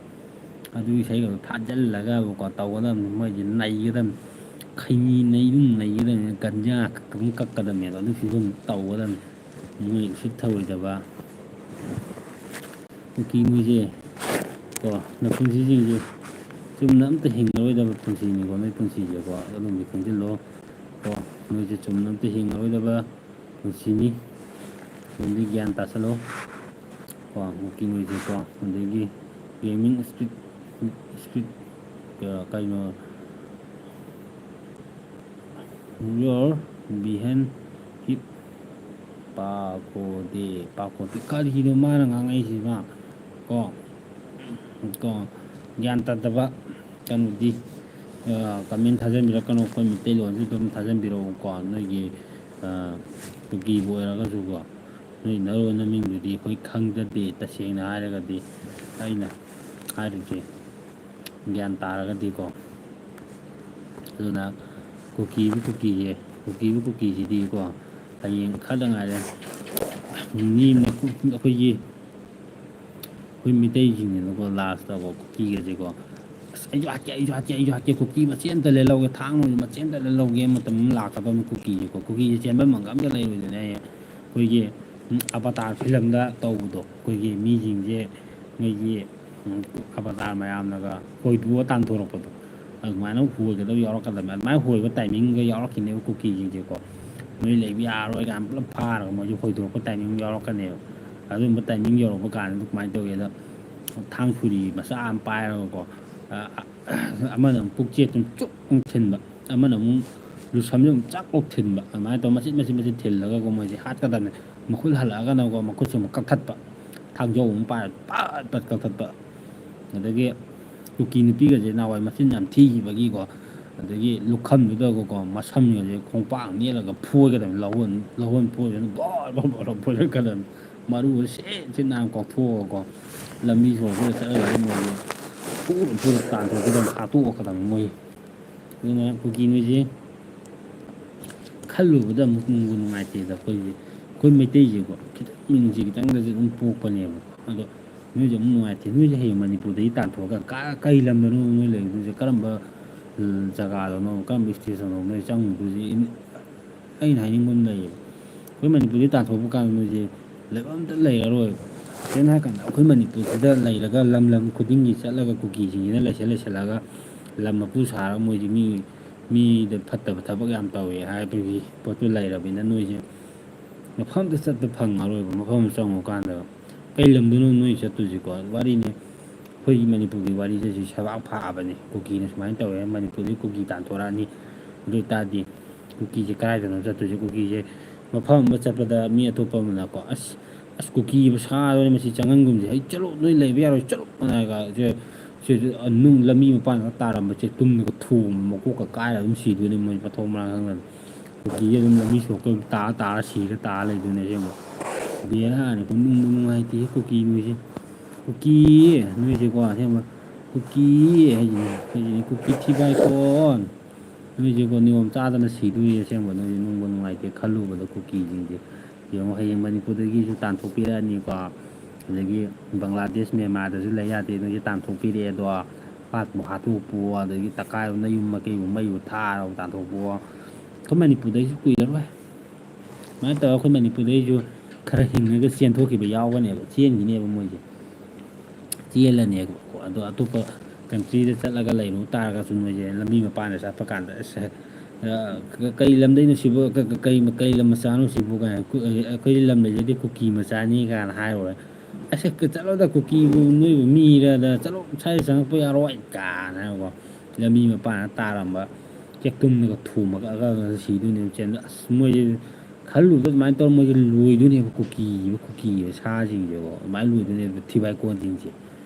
ꯑꯗꯨ ꯏꯁꯩꯒꯗꯣ ꯊꯥꯖꯤꯜꯂꯒꯕꯀꯣ ꯇꯧꯒꯗꯕꯅꯤ꯫ ꯃꯣꯏꯁꯦ ꯅꯩꯒꯗꯕꯅꯤ, ꯈꯩꯅꯤ ꯅꯩꯗꯨꯝ ꯅꯩꯒꯗꯕꯅꯤ, ꯒꯟꯖꯥ ꯑꯗꯨꯝ ꯀꯛꯀꯗꯕꯅꯦꯕ, ꯑꯗꯨ ꯐꯤꯕꯝ ꯇꯧꯒꯗꯕꯅꯤ꯫ ꯃꯣꯏ ꯎꯁꯤꯠ ꯊꯑꯣꯏꯗꯕ ꯀꯨꯀꯤ ꯃꯣꯏꯁꯦ, ꯀꯣ, ꯅꯄꯨꯟꯁꯤꯁꯤꯡꯁꯦ ꯆꯨꯝꯅ ꯑꯝꯇ ꯍꯤꯡꯉꯔꯣꯏꯗꯕ ꯄꯨꯟꯁꯤꯅꯤꯀꯣ, ꯅꯣꯏ ꯄꯨꯟꯁꯤꯁꯦꯀꯣ, ꯑꯗꯨꯝꯗꯤ ꯈꯪꯖꯤꯜꯂꯣ꯫ ꯀꯣ, ꯅꯣꯏꯁꯦ ꯆꯨꯝꯅ ꯑꯝꯇ ꯍꯤꯡꯉꯔꯣꯏꯗꯕ ꯄꯨꯟꯁꯤꯅꯤ꯫ ꯑꯗꯨꯝꯗꯤ ꯒ꯭ꯌꯥꯟ ꯇꯥꯁꯜꯂꯣ꯫ ꯀꯣ, ꯀꯨꯀꯤ ꯃꯣꯏꯁꯦꯀꯣ, ꯑꯗꯒꯤ ꯒꯦꯃꯤꯡ ꯏꯁꯄꯤꯠ, ꯏꯁꯄꯤꯠ, ꯀꯩꯅꯣ, Your behind hip ꯄꯥꯀꯣꯗꯦ, ꯄꯥꯀꯣꯗꯦ꯫ ꯀꯔꯤꯅꯣ ꯃꯥꯅ ꯉꯥꯡꯉꯛꯏꯁꯤꯅ? ꯀꯣ, ꯀꯣ, ꯒ꯭ꯌꯥꯟ ꯇꯥꯗꯕ ꯀꯩꯅꯣꯗꯤ, ꯀꯃꯦꯟ ꯊꯥꯖꯟꯕꯤꯔꯛꯀꯅꯨ, ꯑꯩꯈꯣꯏ ꯃꯩꯇꯩꯂꯣꯟꯁꯨ ꯑꯗꯨꯝ ꯊꯥꯖꯟꯕꯤꯔꯛꯎꯀꯣ, ꯅꯣꯏꯒꯤ ꯀꯨꯀꯤꯕꯨ ꯑꯣꯏꯔꯒꯁꯨꯀꯣ꯫ ꯅꯣꯏ ꯅꯔꯣꯟ ꯅꯃꯤꯡꯗꯨꯗꯤ ꯑꯩꯈꯣꯏ ꯈꯪꯖꯗꯦ, ꯇꯁꯦꯡꯅ ꯍꯥꯏꯔꯒꯗꯤ꯫ ꯑꯩꯅ ꯍꯥꯏꯔꯤꯁꯦ ꯒ꯭ꯌꯥꯟ ꯇꯥꯔꯒꯗꯤꯀꯣ꯫ ꯑꯗꯨꯅ ꯀꯨꯀꯤꯕꯨ ꯀꯨꯀꯤꯁꯦ, ꯀꯨꯀꯤꯕꯨ ꯀꯨꯀꯤꯁꯤꯗꯤꯀꯣ, ꯍꯌꯦꯡ ꯈꯔꯗ ꯉꯥꯏꯔꯦ, ꯃꯤ ꯑꯃꯅ ꯑꯩꯈꯣꯏꯒꯤ ꯑꯩꯈꯣꯏ ꯃꯤꯇꯩꯁꯤꯡꯁꯤꯅꯀꯣ, ꯂꯥꯁꯇꯀꯣ, ꯀꯨꯀꯤꯒꯁꯦꯀꯣ, "ꯑꯁ, ꯑꯩꯁꯨ ꯍꯥꯠꯀꯦ, ꯑꯩꯁꯨ ꯍꯥꯠꯀꯦ, ꯑꯩꯁꯨ ꯍꯥꯠꯀꯦ, ꯀꯨꯀꯤ ꯃꯆꯦ ꯑꯝꯇ ꯂꯩꯍꯧꯒꯦ, ꯊꯥꯡ ꯃꯆꯦ ꯑꯝꯇ ꯂꯩꯍꯧꯒꯦ" ꯃꯇꯝ ꯑꯃ ꯂꯥꯛꯀꯗꯕꯅꯤ꯫ ꯀꯨꯀꯤꯁꯦꯀꯣ, ꯀꯨꯀꯤꯁꯦ ꯆꯦꯟꯐꯝ ꯑꯃꯒ ꯑꯝꯇ ꯂꯩꯔꯣꯏꯗꯣꯏꯅꯦ꯫ ꯑꯩꯈꯣꯏꯒꯤ, ꯎꯝ, ꯑꯕꯇꯥꯔ ꯐꯤꯂꯝꯗ ꯇꯧꯕꯗꯣ, ꯑꯩꯈꯣꯏꯒꯤ ꯃꯤꯁꯤꯡꯁꯦ, ꯃꯣꯏꯒꯤ, ꯎꯝ, ꯑꯕꯇꯥꯔ ꯃꯌꯥꯝꯅꯒ ꯍꯣꯏꯗꯣꯛꯑ ꯇꯥꯟꯊꯣꯔꯛꯄꯗꯣ, ꯑꯗꯨꯃꯥꯏꯅ ꯍꯣꯏꯒꯗꯕ ꯌꯥꯎꯔꯛꯀꯗꯕꯅꯤ꯫ ꯑꯗꯨꯃꯥꯏꯅ ꯍꯣꯏꯕ ꯇꯥꯏꯃꯤꯡꯒ ꯌꯥꯎꯔꯛꯈꯤꯅꯦꯕ ꯀꯨꯀꯤꯁꯤꯡꯁꯦꯀꯣ꯫ "ꯅꯣꯏ ꯂꯩꯕ ꯌꯥꯔꯔꯣꯏ" ꯀꯥꯏꯅ ꯄꯨꯂꯞ ꯐꯥꯔꯒ ꯃꯣꯏꯁꯦ ꯍꯣꯏꯗꯣꯔꯛꯄ ꯇꯥꯏꯃꯤꯡ ꯌꯥꯎꯔꯛꯀꯅꯦꯕ꯫ ꯑꯗꯨꯝꯕ ꯇꯥꯏꯃꯤꯡ ꯌꯧꯔꯛꯄ ꯀꯥꯟꯗ ꯀꯃꯥꯏꯅ ꯇꯧꯒꯦꯗ, ꯊꯥꯡ ꯁꯨꯔꯤ ꯃꯆꯥ ꯑꯃ ꯄꯥꯏꯔꯒꯀꯣ, ꯑ, ꯑ, ꯑꯃꯅ ꯑꯃꯨꯛ ꯄꯨꯛꯆꯦꯠꯇꯨ ꯆꯨꯛ ꯑꯃꯨꯛ ꯊꯤꯟꯕ, ꯑꯃꯅ ꯑꯃꯨꯛ ꯂꯨꯁꯝꯁꯦ ꯑꯃꯨꯛ ꯆꯥꯛ ꯂꯧ ꯊꯤꯟꯕ, ꯑꯗꯨꯃꯥꯏꯅ ꯇꯧꯔ ꯃꯆꯤꯠ ꯃꯆꯤꯠ ꯃꯆꯤꯠ ꯊꯤꯜꯂꯒꯀꯣ ꯃꯣꯏꯁꯦ ꯍꯥꯠꯀꯗꯕꯅꯦ꯫ ꯃꯈꯨꯠ ꯍꯜꯂꯛꯑꯒꯅꯀꯣ ꯃꯈꯨꯠꯁꯦ ꯑꯃꯨꯛ ꯀꯛꯊꯠꯄ, ꯊꯥꯡꯖꯧ ꯑꯃꯨꯛ ꯄꯥꯏꯔ ꯄꯠ ꯄꯠ ꯀꯛꯊꯠꯄ꯫ ꯑꯗꯒꯤ ꯀꯨꯀꯤ ꯅꯨꯄꯤꯒꯁꯦ ꯅꯍꯥꯟꯋꯥꯏ ꯃꯆꯤꯟ ꯌꯥꯝ ꯊꯤꯈꯤꯕꯒꯤꯀꯣ, ꯑꯗꯒꯤ ꯂꯨꯈꯝꯗꯨꯗꯒꯀꯣ ꯃꯁꯝꯒꯁꯦ ꯈꯣꯡꯄꯥꯛ ꯅꯦꯠꯂꯒ ꯐꯣꯏꯒꯗꯕꯅꯤ, ꯂꯧꯍꯣꯟ, ꯂꯧꯍꯣꯟ ꯐꯣꯏꯗꯅ ꯕꯣꯔ ꯕꯣꯔ ꯕꯣꯔ ꯕꯣꯔ ꯐꯣꯏꯔꯛꯀꯗꯕꯅꯤ꯫ ꯃꯔꯨ ꯁꯤꯠ ꯁꯤꯠ ꯅꯥꯟꯅ ꯀꯣꯛꯊꯣꯛꯑꯒꯀꯣ, ꯂꯝꯕꯤ ꯁꯣꯔꯣꯛꯇꯨꯗ ꯆꯠꯂꯒ ꯃꯣꯏꯁꯦ ꯐꯨꯔ ꯐꯨꯔ ꯇꯥꯟꯊꯣꯛꯀꯗꯕꯅꯤ, ꯍꯥꯠꯇꯣꯛꯑꯛꯀꯗꯕꯅꯤ ꯃꯣꯏ꯫ ꯑꯗꯨꯅ ꯀꯨꯀꯤ ꯅꯣꯏꯁꯦ ꯈꯜꯂꯨꯕꯗ ꯑꯃꯨꯛ ꯅꯨꯡꯕꯨ ꯅꯨꯡꯉꯥꯏꯇꯦꯗ꯫ ꯑꯩꯈꯣꯏꯁꯦ, ꯑꯩꯈꯣꯏ ꯃꯩꯇꯩꯁꯦꯀꯣ, ꯈꯤꯇꯪ ꯃꯤꯅꯨꯡꯁꯤ ꯈꯤꯇꯪꯗꯁꯨ ꯑꯗꯨꯝ ꯄꯣꯛꯄꯅꯦꯕ꯫ ꯑꯗꯣ ꯅꯣꯏꯁꯦ ꯑꯃꯨꯛ ꯅꯨꯡꯉꯥꯏꯇꯦ꯫ ꯅꯣꯏꯁꯦ ꯍꯌꯦꯡ ꯃꯅꯤꯄꯨꯔꯗꯒꯤ ꯇꯥꯟꯊꯣꯛꯑꯒ ꯀ-, ꯀꯩ ꯂꯝꯗꯅꯣ ꯅꯣꯏ ꯂꯩꯔꯤꯗꯨꯁꯦ? ꯀꯔꯝꯕ, ꯎꯝ, ꯖꯒꯥꯗꯅꯣ, ꯀꯔꯝꯕ ꯏꯁꯇꯦꯠꯇꯅꯣ ꯅꯣꯏ ꯆꯪꯉꯨꯗꯣꯏꯁꯦ? ꯑꯩꯅ ꯍꯥꯏꯅꯤꯡꯕ ꯑꯃ ꯂꯩꯌꯦꯕ꯫ ꯑꯩꯈꯣꯏ ꯃꯅꯤꯄꯨꯔꯗꯒꯤ ꯇꯥꯟꯊꯣꯛꯄ ꯀꯥꯟꯗ ꯅꯣꯏꯁꯦ ꯂꯩꯐꯝ ꯑꯝꯇ ꯂꯩꯔꯔꯣꯏꯕ꯫ ꯀꯩꯒꯤꯅꯣ ꯍꯥꯏ ꯀꯥꯟꯗ ꯑꯩꯈꯣꯏ ꯃꯅꯤꯄꯨꯔꯁꯤꯗ ꯂꯩꯔꯒ ꯂꯝ ꯂꯝ ꯈꯨꯗꯤꯡꯒꯤ ꯆꯠꯂꯒ ꯀꯨꯀꯤꯁꯤꯡꯁꯤꯅ ꯂꯩꯁꯜ ꯂꯩꯁꯜꯂꯒ ꯂꯝ ꯃꯄꯨ ꯁꯥꯔꯒ ꯃꯣꯏꯁꯦ ꯃꯤ, ꯃꯤꯗ ꯐꯠꯇꯕ ꯊꯕꯛ ꯌꯥꯝ ꯇꯧꯋꯦ ꯍꯥꯏꯕꯒꯤ ꯄꯣꯠꯇꯨ ꯂꯩꯔꯕꯅꯤꯅ ꯅꯣꯏꯁꯦ ꯃꯐꯝ ꯑꯝꯇ ꯆꯠꯄ ꯐꯪꯉꯔꯣꯏꯕ꯫ ꯃꯐꯝ ꯑꯃ ꯆꯪꯉꯨꯀꯥꯟꯗ ꯀꯩ ꯂꯝꯗꯅꯣ ꯅꯣꯏ ꯆꯠꯇꯣꯏꯁꯤꯀꯣ? ꯋꯥꯔꯤꯅꯤ, ꯑꯩꯈꯣꯏꯒꯤ ꯃꯅꯤꯄꯨꯔꯒꯤ ꯋꯥꯔꯤꯁꯦ ꯁꯤ ꯁꯕꯥꯛ ꯐꯥꯛꯑꯕꯅꯤ꯫ ꯀꯨꯀꯤꯅ ꯁꯨꯃꯥꯏꯅ ꯇꯧꯋꯦ, ꯃꯅꯤꯄꯨꯔꯗꯒꯤ ꯀꯨꯀꯤ ꯇꯥꯟꯊꯣꯔꯛꯑꯅꯤ꯫ ꯑꯗꯨ ꯑꯣꯏꯇꯥꯔꯗꯤ ꯀꯨꯀꯤꯁꯦ ꯀꯗꯥꯏꯗꯅꯣ ꯆꯠꯇꯣꯏꯁꯦ? ꯀꯨꯀꯤꯁꯦ ꯃꯐꯝ ꯑꯃ ꯆꯠꯄꯗ ꯃꯤ ꯑꯇꯣꯞꯄ ꯑꯃꯅꯀꯣ, "ꯑꯁ, ꯑꯁ, ꯀꯨꯀꯤ ꯁꯥꯗꯣꯔꯦ, ꯃꯁꯤ ꯆꯪꯍꯟꯒꯨꯝꯁꯦ, ꯑꯩ ꯆꯠꯂꯣ, ꯅꯣꯏ ꯂꯩꯕ ꯌꯥꯔꯣꯏ, ꯆꯠꯂꯣ" ꯍꯥꯏꯔꯒ ꯁꯦ ꯅꯨꯡ ꯂꯝꯕꯤ ꯃꯄꯥꯟꯗ ꯇꯥꯔꯝꯕ ꯆꯦꯛꯇꯨꯝꯗꯨꯒ ꯊꯣꯝꯕ ꯃꯀꯣꯛꯀ ꯀꯥꯏꯔ ꯑꯗꯨꯝ ꯁꯤꯗꯣꯏꯅꯦ ꯃꯣꯏ ꯃꯊꯣꯡ ꯃꯔꯥꯡ ꯈꯪꯗꯅ꯫ ꯀꯨꯀꯤꯁꯦ ꯑꯗꯨꯝ ꯂꯝꯕꯤ ꯁꯣꯔꯣꯛꯇ ꯑꯗꯨꯝ ꯇꯥꯔ ꯇꯥꯔ ꯁꯤꯔ ꯇꯥꯔ ꯂꯩꯗꯣꯏꯅꯦ ꯑꯁꯦꯡꯕ꯫ ꯕꯦꯔꯥꯅꯤ, ꯅꯨꯡꯕꯨ ꯅꯨꯡꯉꯥꯏꯇꯦ ꯀꯨꯀꯤ ꯅꯣꯏꯁꯦ꯫ ꯀꯨꯀꯤ ꯅꯣꯏꯁꯦꯀꯣ ꯑꯁꯦꯡꯕ꯫ ꯀꯨꯀꯤ ꯍꯥꯏꯁꯤꯅꯤ, ꯍꯥꯏꯁꯤꯅꯤ ꯀꯨꯀꯤ ꯊꯤꯕꯥꯏꯀꯣꯟ꯫ ꯅꯣꯏꯁꯦꯀꯣ ꯅꯤꯌꯣꯝ ꯆꯥꯗꯅ ꯁꯤꯗꯣꯏꯅꯦ ꯑꯁꯦꯡꯕ꯫ ꯅꯣꯏꯁꯦ ꯅꯨꯡꯕꯨ ꯅꯨꯡꯉꯥꯏꯇꯦ ꯈꯜꯂꯨꯕꯗ ꯀꯨꯀꯤꯁꯤꯡꯁꯦ꯫ ꯌꯦꯡꯉꯣ, ꯍꯌꯦꯡ ꯃꯅꯤꯄꯨꯔꯗꯒꯤꯁꯨ ꯇꯥꯟꯊꯣꯛꯄꯤꯔꯛꯑꯅꯤꯀꯣ꯫ ꯑꯗꯒꯤ ꯕꯪꯒ꯭ꯂꯥꯗꯦꯁ, ꯃ꯭ꯌꯥꯟꯃꯥꯔꯗꯁꯨ ꯂꯩ ꯌꯥꯗꯦ, ꯅꯣꯏꯁꯦ ꯇꯥꯟꯊꯣꯛꯄꯤꯔꯛꯑꯦ ꯑꯗꯣ꯫ ꯄꯥꯠꯄꯨ ꯍꯥꯠꯇꯣꯛꯄꯨ, ꯑꯗꯒꯤ ꯇꯛꯈꯥꯏꯕ ꯅꯌꯨꯝ ꯃꯀꯩꯕꯨ ꯃꯩꯕꯨ ꯊꯥꯔꯕ ꯇꯥꯟꯊꯣꯛꯄꯨ꯫ ꯑꯩꯈꯣꯏ ꯃꯅꯤꯄꯨꯔꯗꯩꯁꯨ ꯀꯨꯏꯔꯔꯣꯏ꯫ ꯁꯨꯃꯥꯏꯅ ꯇꯧꯔꯒ ꯑꯩꯈꯣꯏ ꯃꯅꯤꯄꯨꯔꯗꯩꯁꯨ ꯈꯔ ꯍꯤꯡꯉꯒ ꯆꯦꯟꯊꯣꯛꯈꯤꯕ ꯌꯥꯎꯒꯅꯦꯕ, ꯆꯦꯟꯈꯤꯅꯦꯕ ꯃꯣꯏꯁꯦ꯫ ꯆꯦꯜꯂꯅꯦꯕꯀꯣ꯫ ꯑꯗꯣ ꯑꯇꯣꯞꯄ ꯀꯟꯇ꯭ꯔꯤꯗ ꯆꯠꯂꯒ ꯂꯩꯔꯨ ꯇꯥꯔꯒꯁꯨ ꯃꯣꯏꯁꯦ ꯂꯝꯕꯤ ꯃꯄꯥꯟꯗ ꯆꯠꯄ ꯀꯥꯟꯗ ꯑꯁ, ꯑ, ꯀ-, ꯀꯩ ꯂꯝꯗꯩꯅꯣ ꯁꯤꯕꯨ, ꯀ-, ꯀ-, ꯀꯩ, ꯀꯩ ꯂꯝ ꯃꯆꯥꯅꯣ ꯁꯤꯕꯨ ꯀꯥꯏꯅ, ꯀꯨ-, ꯑ, ꯑꯩꯈꯣꯏ ꯂꯝ ꯂꯩꯖꯗꯦ, ꯀꯨꯀꯤ ꯃꯆꯥꯅꯤ ꯀꯥꯏꯅ ꯍꯥꯏꯔꯨꯔꯦ꯫ ꯑꯁ, ꯀ-, ꯆꯠꯂꯣꯗ, ꯀꯨꯀꯤꯕꯨ ꯅꯣꯏꯕꯨ ꯃꯤꯔꯗ, ꯆꯠꯂꯣ, ꯁ꯭ꯋꯥꯏꯗ ꯆꯪꯉꯛꯄ ꯌꯥꯔꯣꯏ ꯀꯥꯏꯅ ꯍꯥꯏꯀꯣ꯫ ꯂꯝꯕꯤ ꯃꯄꯥꯟꯗ ꯇꯥꯔꯝꯕ ꯆꯦꯛꯇꯨꯝꯗꯒ ꯊꯣꯝꯃꯒ ꯑꯁ ꯃꯣꯏꯁꯦ ꯈꯜꯂꯨꯕꯗ ꯑꯗꯨꯃꯥꯏꯅ ꯇꯧꯔ ꯃꯣꯏꯁꯦ ꯂꯣꯏꯗꯣꯏꯅꯦꯕ ꯀꯨꯀꯤꯕ, ꯀꯨꯀꯤꯕ ꯁꯥꯁꯤꯡꯁꯦꯀꯣ, ꯑꯗꯨꯃꯥꯏꯅ ꯂꯣꯏꯗꯣꯏꯅꯦꯕ ꯊꯤꯕꯥꯏ ꯀꯣꯟꯁꯤꯡꯁꯦ꯫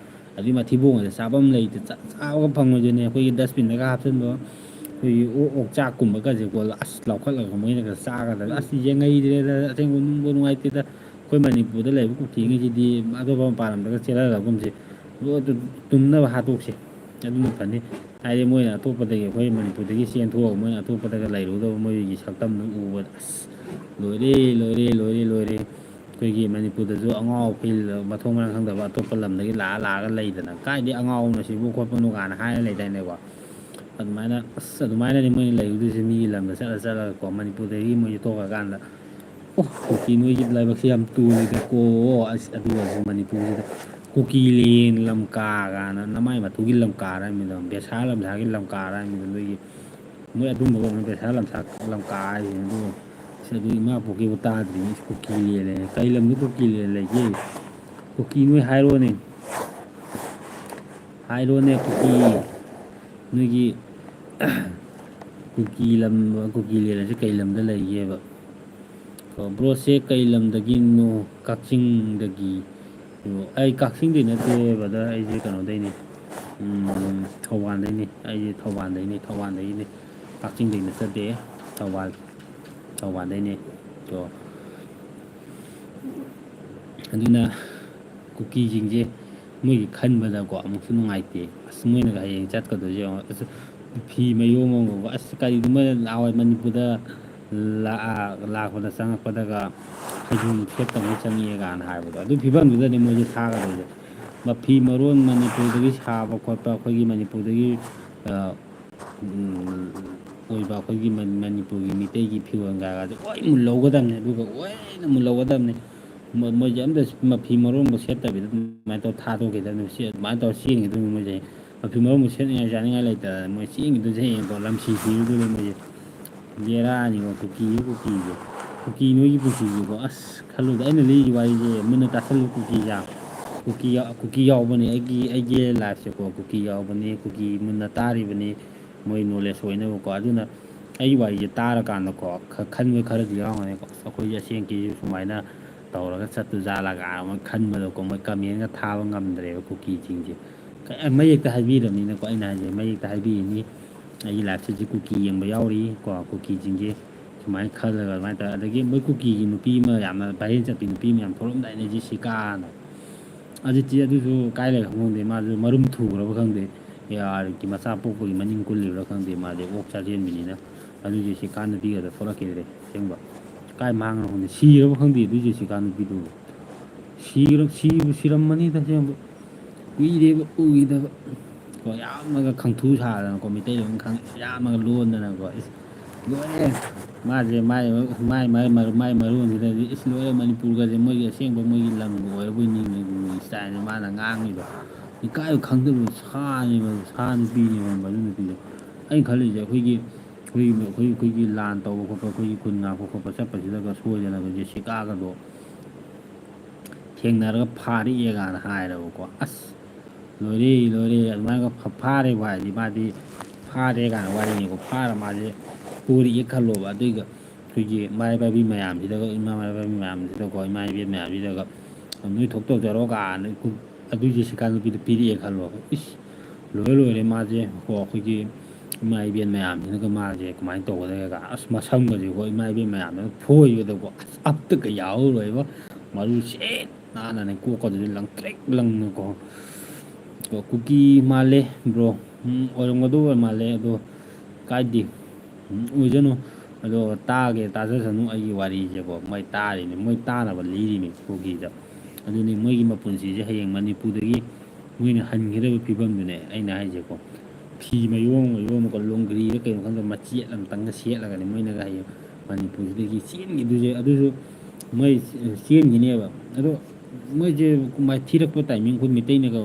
ꯑꯗꯨꯒꯤ ꯃꯊꯤꯕꯣꯡ ꯑꯁꯦ ꯆꯥꯐꯝ ꯂꯩꯇ-, ꯆꯥ-, ꯆꯥꯕꯒ ꯐꯪꯉꯣꯏꯗꯣꯏꯅꯦ꯫ ꯑꯩꯈꯣꯏꯒꯤ dustbin-ꯗꯒ ꯍꯥꯞꯆꯤꯟꯕ ꯑꯩꯈꯣꯏꯒꯤ ꯑꯣꯛ, ꯑꯣꯛꯆꯥꯛꯀꯨꯝꯕꯒꯁꯦꯀꯣ, ꯑꯁ, ꯂꯧꯈꯠꯂꯒ ꯃꯣꯏꯅꯒ ꯆꯥꯒꯗꯕ꯫ ꯑꯁ, ꯌꯦꯡꯍꯩꯗ꯭ꯔꯦꯗ, ꯑꯁꯦꯡꯕ ꯅꯨꯡꯕꯨ ꯅꯨꯡꯉꯥꯏꯇꯦꯗ꯫ ꯑꯩꯈꯣꯏ ꯃꯅꯤꯄꯨꯔꯗ ꯂꯩꯕ ꯀꯨꯀꯤꯉꯩꯁꯤꯗꯤ ꯑꯇꯣꯞꯄ ꯃꯄꯥꯟ ꯂꯝꯗꯒ ꯆꯦꯜꯍꯜꯂꯒꯨꯝꯁꯦ꯫ ꯂꯣꯏ ꯇꯨ-, ꯇꯨꯝꯅꯕ ꯍꯥꯠꯇꯣꯛꯁꯦ꯫ ꯑꯗꯨꯅ ꯐꯅꯤ꯫ ꯍꯥꯏꯗꯤ ꯃꯣꯏꯅ ꯑꯇꯣꯞꯄꯗꯒꯤ, ꯑꯩꯈꯣꯏ ꯃꯅꯤꯄꯨꯔꯗꯒꯤ ꯆꯦꯟꯊꯣꯛꯑꯒ ꯃꯣꯏꯅ ꯑꯇꯣꯞꯄꯗꯒ ꯂꯩꯔꯨꯒꯗꯕ ꯃꯣꯏꯒꯤ ꯁꯛꯇꯝꯗꯨ ꯎꯕꯗ, ꯑꯁ, ꯂꯣꯏꯔꯦ, ꯂꯣꯏꯔꯦ, ꯂꯣꯏꯔꯦ, ꯂꯣꯏꯔꯦ꯫ ꯑꯩꯈꯣꯏꯒꯤ ꯃꯅꯤꯄꯨꯔꯗꯁꯨ ꯑꯉꯥꯎ ꯑꯐꯩ ꯃꯊꯣꯡ ꯃꯔꯝ ꯈꯪꯗꯕ ꯑꯇꯣꯞꯄ ꯂꯝꯗꯒꯤ ꯂꯥꯛꯑ ꯂꯥꯛꯑꯒ ꯂꯩꯗꯅ, "ꯀꯥꯏꯗꯩ ꯑꯉꯥꯎꯕꯅꯣ ꯁꯤꯕꯨ?" ꯈꯣꯠꯄꯅꯣ ꯀꯥꯏꯅ ꯍꯥꯏꯔ ꯂꯩꯗꯥꯏꯅꯦꯀꯣ꯫ ꯑꯗꯨꯃꯥꯏꯅ, ꯑꯁ, ꯑꯗꯨꯃꯥꯏꯅꯗꯤ ꯃꯣꯏꯅ ꯂꯩꯔꯨꯗꯣꯏꯁꯦ, ꯃꯤꯒꯤ ꯂꯝꯗ ꯆꯠꯂ ꯆꯠꯂꯒꯀꯣ꯫ ꯃꯅꯤꯄꯨꯔꯗꯒꯤ ꯃꯣꯏꯁꯦ ꯊꯣꯛꯈ꯭ꯔꯀꯥꯟꯗ, "ꯑꯣ, ꯀꯨꯀꯤ ꯅꯣꯏꯒꯤ ꯂꯥꯏꯕꯛꯁꯦ ꯌꯥꯝ ꯇꯣꯜꯂꯤꯗꯀꯣ꯫ ꯑꯁ, ꯑꯗꯨ ꯑꯣꯏꯔꯁꯨ ꯃꯅꯤꯄꯨꯔꯁꯤꯗ ꯀꯨꯀꯤ ꯂꯦꯟ ꯂꯝꯀꯥ ꯀꯥꯏꯅ ꯅꯃꯥꯏ ꯃꯇꯨꯒꯤ ꯂꯝꯀꯥꯔ ꯍꯥꯏꯃꯤꯗꯣ, ꯕꯦꯁꯥ ꯂꯝꯁꯥꯒꯤ ꯂꯝꯀꯥꯔ ꯍꯥꯏꯃꯤꯗꯣ, ꯅꯣꯏꯒꯤ ꯃꯣꯏ ꯑꯗꯨꯝꯕꯒ ꯑꯃꯨꯛ ꯕꯦꯁꯥ ꯂꯝꯁꯥ ꯂꯝꯀꯥ ꯍꯥꯏꯁꯤꯅ ꯑꯗꯨꯒ, ꯑꯁ, ꯑꯗꯨ ꯏꯃꯥ ꯄꯣꯛꯀꯦꯕꯨ ꯇꯥꯗ꯭ꯔꯤꯅꯤ꯫ ꯑꯁ, ꯀꯨꯀꯤ ꯂꯦꯟ ꯂꯩꯅ ꯀꯩ ꯂꯝꯗ ꯀꯨꯀꯤ ꯂꯦꯟ ꯂꯩꯒꯦ? ꯀꯨꯀꯤ ꯅꯣꯏ ꯍꯥꯏꯔꯣꯅꯦ, ꯍꯥꯏꯔꯣꯅꯦ ꯀꯨꯀꯤ, ꯅꯣꯏꯒꯤ ꯀꯨꯀꯤ ꯂꯝ, ꯀꯨꯀꯤ ꯂꯦꯟ ꯑꯁꯤ ꯀꯩ ꯂꯝꯗ ꯂꯩꯒꯦꯕ?" ꯀꯣ, "Bro-ꯁꯦ ꯀꯩ ꯂꯝꯗꯒꯤꯅꯣ?" "ꯀꯛꯆꯤꯡꯗꯒꯤ"꯫ ꯑꯣ, ꯑꯩ ꯀꯛꯆꯤꯡꯗꯩ ꯅꯠꯇꯦ brother, ꯑꯩꯁꯦ ꯀꯩꯅꯣꯗꯩꯅꯤ, ꯎꯝ, ꯊꯧꯕꯥꯜꯗꯩꯅꯤ꯫ ꯑꯩꯁꯦ ꯊꯧꯕꯥꯜꯗꯩꯅꯤ, ꯊꯧꯕꯥꯜꯗꯒꯤꯅꯤ꯫ ꯀꯛꯆꯤꯡꯗꯩ ꯅꯠꯆꯗꯦ, ꯊꯧꯕꯥꯜ, ꯊꯧꯕꯥꯜꯗꯩꯅꯤ꯫ ꯑꯗꯣ ꯑꯗꯨꯅ ꯀꯨꯀꯤꯁꯤꯡꯁꯦ ꯃꯣꯏꯒꯤ ꯈꯟꯕꯗꯀꯣ ꯑꯃꯨꯛꯁꯨ ꯅꯨꯡꯉꯥꯏꯇꯦ꯫ ꯑꯁ, ꯃꯣꯏꯅꯒ ꯍꯌꯦꯡ ꯆꯠꯀꯗꯣꯏꯁꯦ ꯌꯦꯡꯉꯣ꯫ ꯑꯁ, ꯐꯤ ꯃꯌꯣꯝ ꯑꯃꯒꯀꯣ, ꯑꯁ, ꯀꯔꯤꯅꯣ ꯃꯣꯏꯅ ꯅꯍꯥꯟꯋꯥꯏ ꯃꯅꯤꯄꯨꯔꯗ ꯂꯥꯛ-, ꯂꯥꯛꯄꯗ ꯆꯪꯉꯛꯄꯗꯒ ꯐꯩꯖꯣꯝ ꯁꯦꯠꯇꯕꯅ ꯆꯪꯉꯛꯑꯦ ꯀꯥꯏꯅ ꯍꯥꯏꯕꯗꯣ, ꯑꯗꯨ ꯐꯤꯕꯝꯗꯨꯗꯅꯦ ꯃꯣꯏꯁꯦ ꯊꯥꯒꯗꯣꯏꯁꯦ꯫ ꯃꯐꯤ ꯃꯔꯣꯟ ꯃꯅꯤꯄꯨꯔꯗꯒꯤ ꯁꯥꯕ ꯈꯣꯠꯄ, ꯑꯩꯈꯣꯏꯒꯤ ꯃꯅꯤꯄꯨꯔꯗꯒꯤ, ꯑ, ꯎꯝ, ꯑꯣꯏꯕ ꯑꯩꯈꯣꯏꯒꯤ ꯃ-, ꯃꯅꯤꯄꯨꯔꯒꯤ ꯃꯤꯇꯩꯒꯤ ꯐꯤꯔꯣꯜ ꯀꯥꯏꯒꯁꯦ ꯂꯣꯏ ꯃꯨꯜꯍꯧꯒꯗꯕꯅꯤ, ꯑꯗꯨꯒ ꯂꯣꯏꯅ ꯃꯨꯜꯍꯧꯒꯗꯕꯅꯤ꯫ ꯃꯣꯏ-, ꯃꯣꯏꯁꯦ ꯑꯝꯇ ꯃꯐꯤ ꯃꯔꯣꯟꯕ ꯁꯦꯠꯇꯕꯤꯗ ꯑꯗꯨꯃꯥꯏꯅ ꯇꯧꯔ ꯊꯥꯗꯣꯛꯈꯤꯗꯕꯅꯤ꯫ ꯁꯤ ꯑꯗꯨꯃꯥꯏꯅ ꯇꯧꯔ ꯆꯦꯟꯈꯤꯗꯣꯏꯅꯤ ꯃꯣꯏꯁꯦ꯫ ꯃꯐꯤ ꯃꯔꯣꯟꯕ ꯁꯦꯠꯅꯤꯡꯉꯥꯏ ꯆꯥꯅꯤꯡꯉꯥꯏ ꯂꯩꯇꯗꯅ ꯃꯣꯏ ꯆꯦꯟꯈꯤꯗꯣꯏꯁꯦ ꯍꯌꯦꯡꯀꯣ, ꯂꯝꯁꯤ ꯁꯤꯔꯗꯣꯏꯅꯤ ꯃꯣꯏꯁꯦ꯫ ꯕꯦꯔꯥꯅꯤꯀꯣ ꯀꯨꯀꯤꯁꯦ, ꯀꯨꯀꯤꯁꯦ꯫ ꯀꯨꯀꯤ ꯅꯣꯏꯒꯤ ꯄꯨꯟꯁꯤꯁꯦꯀꯣ, ꯑꯁ, ꯈꯜꯂꯨꯗ꯫ ꯑꯩꯅ ꯂꯤꯔꯤꯕ ꯋꯥꯔꯤꯁꯦ ꯃꯨꯟꯅ ꯇꯥꯁꯜꯂꯨ ꯀꯨꯀꯤꯁꯦ꯫ ꯀꯨꯀꯤ ꯌꯥ-, ꯀꯨꯀꯤ ꯌꯥꯎꯕꯅꯦ ꯑꯩꯒꯤ, ꯑꯩꯒꯤ ꯂꯥꯏꯐꯁꯦꯀꯣ꯫ ꯀꯨꯀꯤ ꯌꯥꯎꯕꯅꯤ, ꯀꯨꯀꯤ ꯃꯨꯟꯅ ꯇꯥꯔꯤꯕꯅꯤ, ꯃꯣꯏ ꯅꯣꯂꯦꯖ ꯑꯣꯏꯅꯕꯀꯣ꯫ ꯑꯗꯨꯅ ꯑꯩꯒꯤ ꯋꯥꯔꯤꯁꯦ ꯇꯥꯔꯀꯥꯟꯗꯀꯣ, ꯈ-, ꯈꯟꯕ ꯈꯔꯗꯤ ꯌꯥꯎꯔꯝꯒꯅꯤꯀꯣ꯫ ꯑꯁ, ꯑꯩꯈꯣꯏꯁꯦ ꯑꯁꯦꯡꯀꯤꯁꯦ ꯁꯨꯃꯥꯏꯅ ꯇꯧꯔꯒ ꯆꯠꯇꯨꯖꯥꯠꯂꯒ ꯃꯣꯏ ꯈꯟꯕꯗꯀꯣ, ꯃꯣꯏ ꯀꯃꯦꯟꯒ ꯊꯥꯕ ꯉꯝꯗ꯭ꯔꯦꯕ ꯀꯨꯀꯤꯁꯤꯡꯁꯦ꯫ ꯀ-, ꯃꯌꯦꯛꯇ ꯍꯥꯏꯕꯤꯔꯕꯅꯤꯅꯀꯣ, ꯑꯩꯅ ꯍꯥꯏꯁꯦ ꯃꯌꯦꯛꯇ ꯍꯥꯏꯕꯤꯔꯤꯅꯤ꯫ ꯑꯩꯒꯤ ꯂꯥꯏꯐꯁꯤꯗꯤ ꯀꯨꯀꯤ ꯌꯦꯡꯕ ꯌꯥꯎꯔꯤ ꯀꯣ, ꯀꯨꯀꯤꯁꯤꯡꯁꯦ ꯁꯨꯃꯥꯏꯅ ꯈꯜꯂꯒ ꯑꯗꯨꯃꯥꯏꯅ ꯇꯧꯔꯦ꯫ ꯑꯗꯒꯤ ꯃꯣꯏ ꯀꯨꯀꯤꯒꯤ ꯅꯨꯄꯤ ꯑꯃ ꯌꯥꯝꯅ ꯚꯥꯏꯔꯦꯜ ꯆꯠꯄꯤ ꯅꯨꯄꯤ ꯑꯃ ꯌꯥꯝ ꯊꯣꯛꯂꯝꯗꯥꯏꯅꯦ, ꯖꯦꯁꯤꯀꯥꯅ꯫ ꯑꯗꯨꯗꯤ ꯑꯗꯨꯁꯨ ꯀꯥꯏ ꯂꯩꯈ꯭ꯔ ꯈꯪꯗꯦ, ꯃꯥꯁꯨ ꯃꯔꯨꯝ ꯊꯨꯈ꯭ꯔꯕ ꯈꯪꯗꯦ, ꯑꯦ ꯑꯥꯔꯒꯤ ꯃꯆꯥ ꯄꯣꯛꯄꯒꯤ ꯃꯅꯤꯡ ꯀꯨꯜꯂꯤꯕ꯭ꯔꯥ ꯈꯪꯗꯦ, ꯃꯥꯗꯤ ꯑꯣꯛ ꯆꯥꯖꯦꯟꯕꯅꯤꯅ꯫ ꯑꯗꯨ ꯖꯦꯁꯤꯀꯥ ꯅꯨꯄꯤꯒꯗꯣ ꯊꯣꯛꯂꯛꯈꯤꯗ꯭ꯔꯦ꯫ ꯑꯁꯦꯡꯕ ꯀꯥꯏ ꯃꯥꯡꯈ꯭ꯔ ꯈꯪꯗꯦ, ꯁꯤꯔꯕ ꯈꯪꯗꯦ ꯑꯗꯨ ꯖꯦꯁꯤꯀꯥ ꯅꯨꯄꯤꯗꯨꯕꯨ꯫ ꯁꯤꯔ-, ꯁꯤꯕꯨ ꯁꯤꯔꯝꯃꯅꯤꯗ ꯑꯁꯦꯡꯕ꯫ ꯀꯨꯏꯔꯦꯕ ꯎꯈꯤꯗꯕ꯫ ꯀꯣ, ꯌꯥꯝꯅꯒ ꯈꯪꯊꯨ ꯁꯥꯗꯅꯀꯣ, ꯃꯩꯇꯩꯂꯣꯟ ꯈꯪ-, ꯌꯥꯝꯅꯒ ꯂꯣꯟꯗꯅꯀꯣ꯫ ꯏꯁ, ꯂꯣꯏꯔꯦ꯫ ꯃꯥꯁꯦ ꯃꯥꯏ, ꯃꯥꯏ, ꯃꯥꯏ ꯃꯔꯨ-, ꯃꯥꯏ ꯃꯔꯣꯟꯁꯤꯗꯗꯤ, ꯏꯁ, ꯂꯣꯏꯔꯦ꯫ ꯃꯅꯤꯄꯨꯔꯒꯁꯦ ꯃꯣꯏꯒꯤ ꯑꯁꯦꯡꯕ ꯃꯣꯏꯒꯤ ꯂꯝꯒ ꯑꯣꯏꯔꯕꯣꯏ ꯅꯤꯡꯉꯦ꯫ ꯏꯁꯇꯥꯏꯜꯁꯦ ꯃꯥꯅ ꯉꯥꯡꯉꯤꯗꯣ꯫ ꯏꯀꯥꯏꯕ ꯈꯪꯗꯕ ꯁꯥꯅꯦꯕ, ꯁꯥ ꯅꯨꯄꯤꯅꯦꯕ ꯃꯗꯨ ꯅꯨꯄꯤꯗꯣ꯫ ꯑꯩꯅ ꯈꯜꯂꯤꯁꯦ ꯑꯩꯈꯣꯏꯒꯤ, ꯑꯩꯈꯣꯏꯒꯤ, ꯑꯩꯈꯣꯏ, ꯑꯩꯈꯣꯏꯒꯤ ꯂꯥꯟ ꯇꯧꯕ ꯈꯣꯠꯄ, ꯑꯩꯈꯣꯏꯒꯤ ꯈꯨꯟ ꯉꯥꯛꯄ ꯈꯣꯠꯄ ꯆꯠꯄꯁꯤꯗꯒ ꯁꯣꯏꯗꯅꯒ ꯖꯦꯁꯤꯀꯥꯒꯗꯣ ꯊꯦꯡꯅꯔꯒ ꯐꯥꯔꯛꯑꯦ ꯀꯥꯏꯅ ꯍꯥꯏꯔꯕꯀꯣ꯫ ꯑꯁ, ꯂꯣꯏꯔꯦ, ꯂꯣꯏꯔꯦ꯫ ꯑꯗꯨꯃꯥꯏꯅꯒ ꯐꯥ-, ꯐꯥꯔꯦꯕꯨ ꯍꯥꯏꯔꯗꯤ ꯃꯥꯗꯤ ꯐꯥꯔꯦ ꯀꯥꯏꯅ ꯋꯥꯔꯤꯅꯤꯀꯣ꯫ ꯐꯥꯔ ꯃꯥꯁꯦ ꯄꯨꯔꯛꯑꯦ ꯈꯜꯂꯣꯕ꯫ ꯑꯗꯨꯏꯒ ꯑꯩꯈꯣꯏꯒꯤ ꯃꯥꯏ ꯄꯥꯏꯕꯤ ꯃꯌꯥꯝꯁꯤꯗꯀꯣ, ꯏꯃꯥ ꯃꯥꯏ ꯄꯥꯏꯕꯤ ꯃꯌꯥꯝꯁꯤꯗꯀꯣ, ꯏꯃꯥ ꯏꯕꯦꯟ ꯃꯌꯥꯝꯁꯤꯗꯀꯣ, "ꯅꯣꯏ ꯊꯣꯛ ꯇꯧꯖꯔꯣ" ꯀꯥꯏꯅ ꯀꯨ-, ꯑꯗꯨꯏ ꯖꯦꯁꯤꯀꯥ ꯅꯨꯄꯤꯗꯣ ꯄꯤꯔꯛꯑꯦ ꯈꯜꯂꯣꯕ꯫ ꯏꯁ, ꯂꯣꯏꯔ ꯂꯣꯏꯔꯦ ꯃꯥꯁꯦ ꯀꯣ, ꯑꯩꯈꯣꯏꯒꯤ ꯏꯃꯥ ꯏꯕꯦꯟ ꯃꯌꯥꯝꯁꯤꯅꯒ ꯃꯥꯁꯦ ꯀꯃꯥꯏꯅ ꯇꯧꯒꯗꯒꯦ ꯀꯥꯏꯅ, ꯑꯁ, ꯃꯁꯝꯒꯁꯦ ꯀꯣ, ꯏꯃꯥ ꯏꯕꯦꯟ ꯃꯌꯥꯝꯗꯨꯅ ꯐꯣꯏꯕꯗꯀꯣ, ꯑꯁ, ꯑꯞꯇꯒ ꯌꯥꯎꯔꯣꯏꯕ, ꯃꯔꯨ ꯁꯦꯠ ꯅꯥꯟꯅꯅꯦ, ꯀꯣꯛꯀꯗꯨꯁꯨ ꯂꯪꯇ꯭ꯔꯤꯛ ꯂꯪꯅꯀꯣ꯫ ꯀꯣ, ꯀꯨꯀꯤ ꯃꯥꯜꯂꯦ ꯕ꯭ꯔꯣ꯫ ꯎꯝ, ꯑꯣꯏꯔꯝꯒꯗꯧꯕ ꯃꯥꯜꯂꯦ, ꯑꯗꯣ ꯀꯥꯏꯗꯦ꯫ ꯎꯝ, ꯑꯣꯏꯖꯅꯨ꯫ ꯑꯗꯣ ꯇꯥꯒꯦ ꯇꯥꯖꯁꯅꯨ ꯑꯩꯒꯤ ꯋꯥꯔꯤꯁꯦꯀꯣ꯫ ꯃꯣꯏ ꯇꯥꯔꯤꯅꯤ, ꯃꯣꯏ ꯇꯥꯅꯕ ꯂꯤꯔꯤꯅꯤ ꯀꯨꯀꯤꯗ꯫ ꯑꯗꯨꯅꯤ ꯃꯣꯏꯒꯤ ꯃꯄꯨꯟꯁꯤꯁꯦ ꯍꯌꯦꯡ ꯃꯅꯤꯄꯨꯔꯗꯒꯤ ꯃꯣꯏꯅ ꯍꯟꯒꯗꯕ ꯐꯤꯕꯝꯗꯨꯅꯦ ꯑꯩꯅ ꯍꯥꯏꯁꯦꯀꯣ꯫ ꯐꯤ ꯃꯌꯣꯝ ꯃꯌꯣꯝꯀꯣ, ꯂꯣꯡꯒ꯭ꯔꯤꯔ ꯀꯩꯅꯣ ꯈꯪꯗꯦ, ꯃꯆꯦꯠ ꯑꯃꯇꯪꯒ ꯁꯦꯠꯂꯒꯅꯤ ꯃꯣꯏꯅꯒ ꯍꯌꯦꯡ ꯃꯅꯤꯄꯨꯔꯁꯤꯗꯒꯤ ꯆꯦꯟꯈꯤꯗꯣꯏꯁꯦ꯫ ꯑꯗꯨꯁꯨ ꯃꯣꯏ ꯆꯦꯟꯈꯤꯅꯦꯕ꯫ ꯑꯗꯣ ꯃꯣꯏꯁꯦ ꯃꯥꯏꯊꯤꯔꯛꯄ ꯇꯥꯏꯃꯤꯡ, ꯑꯩꯈꯣꯏ ꯃꯩꯇꯩꯅꯒ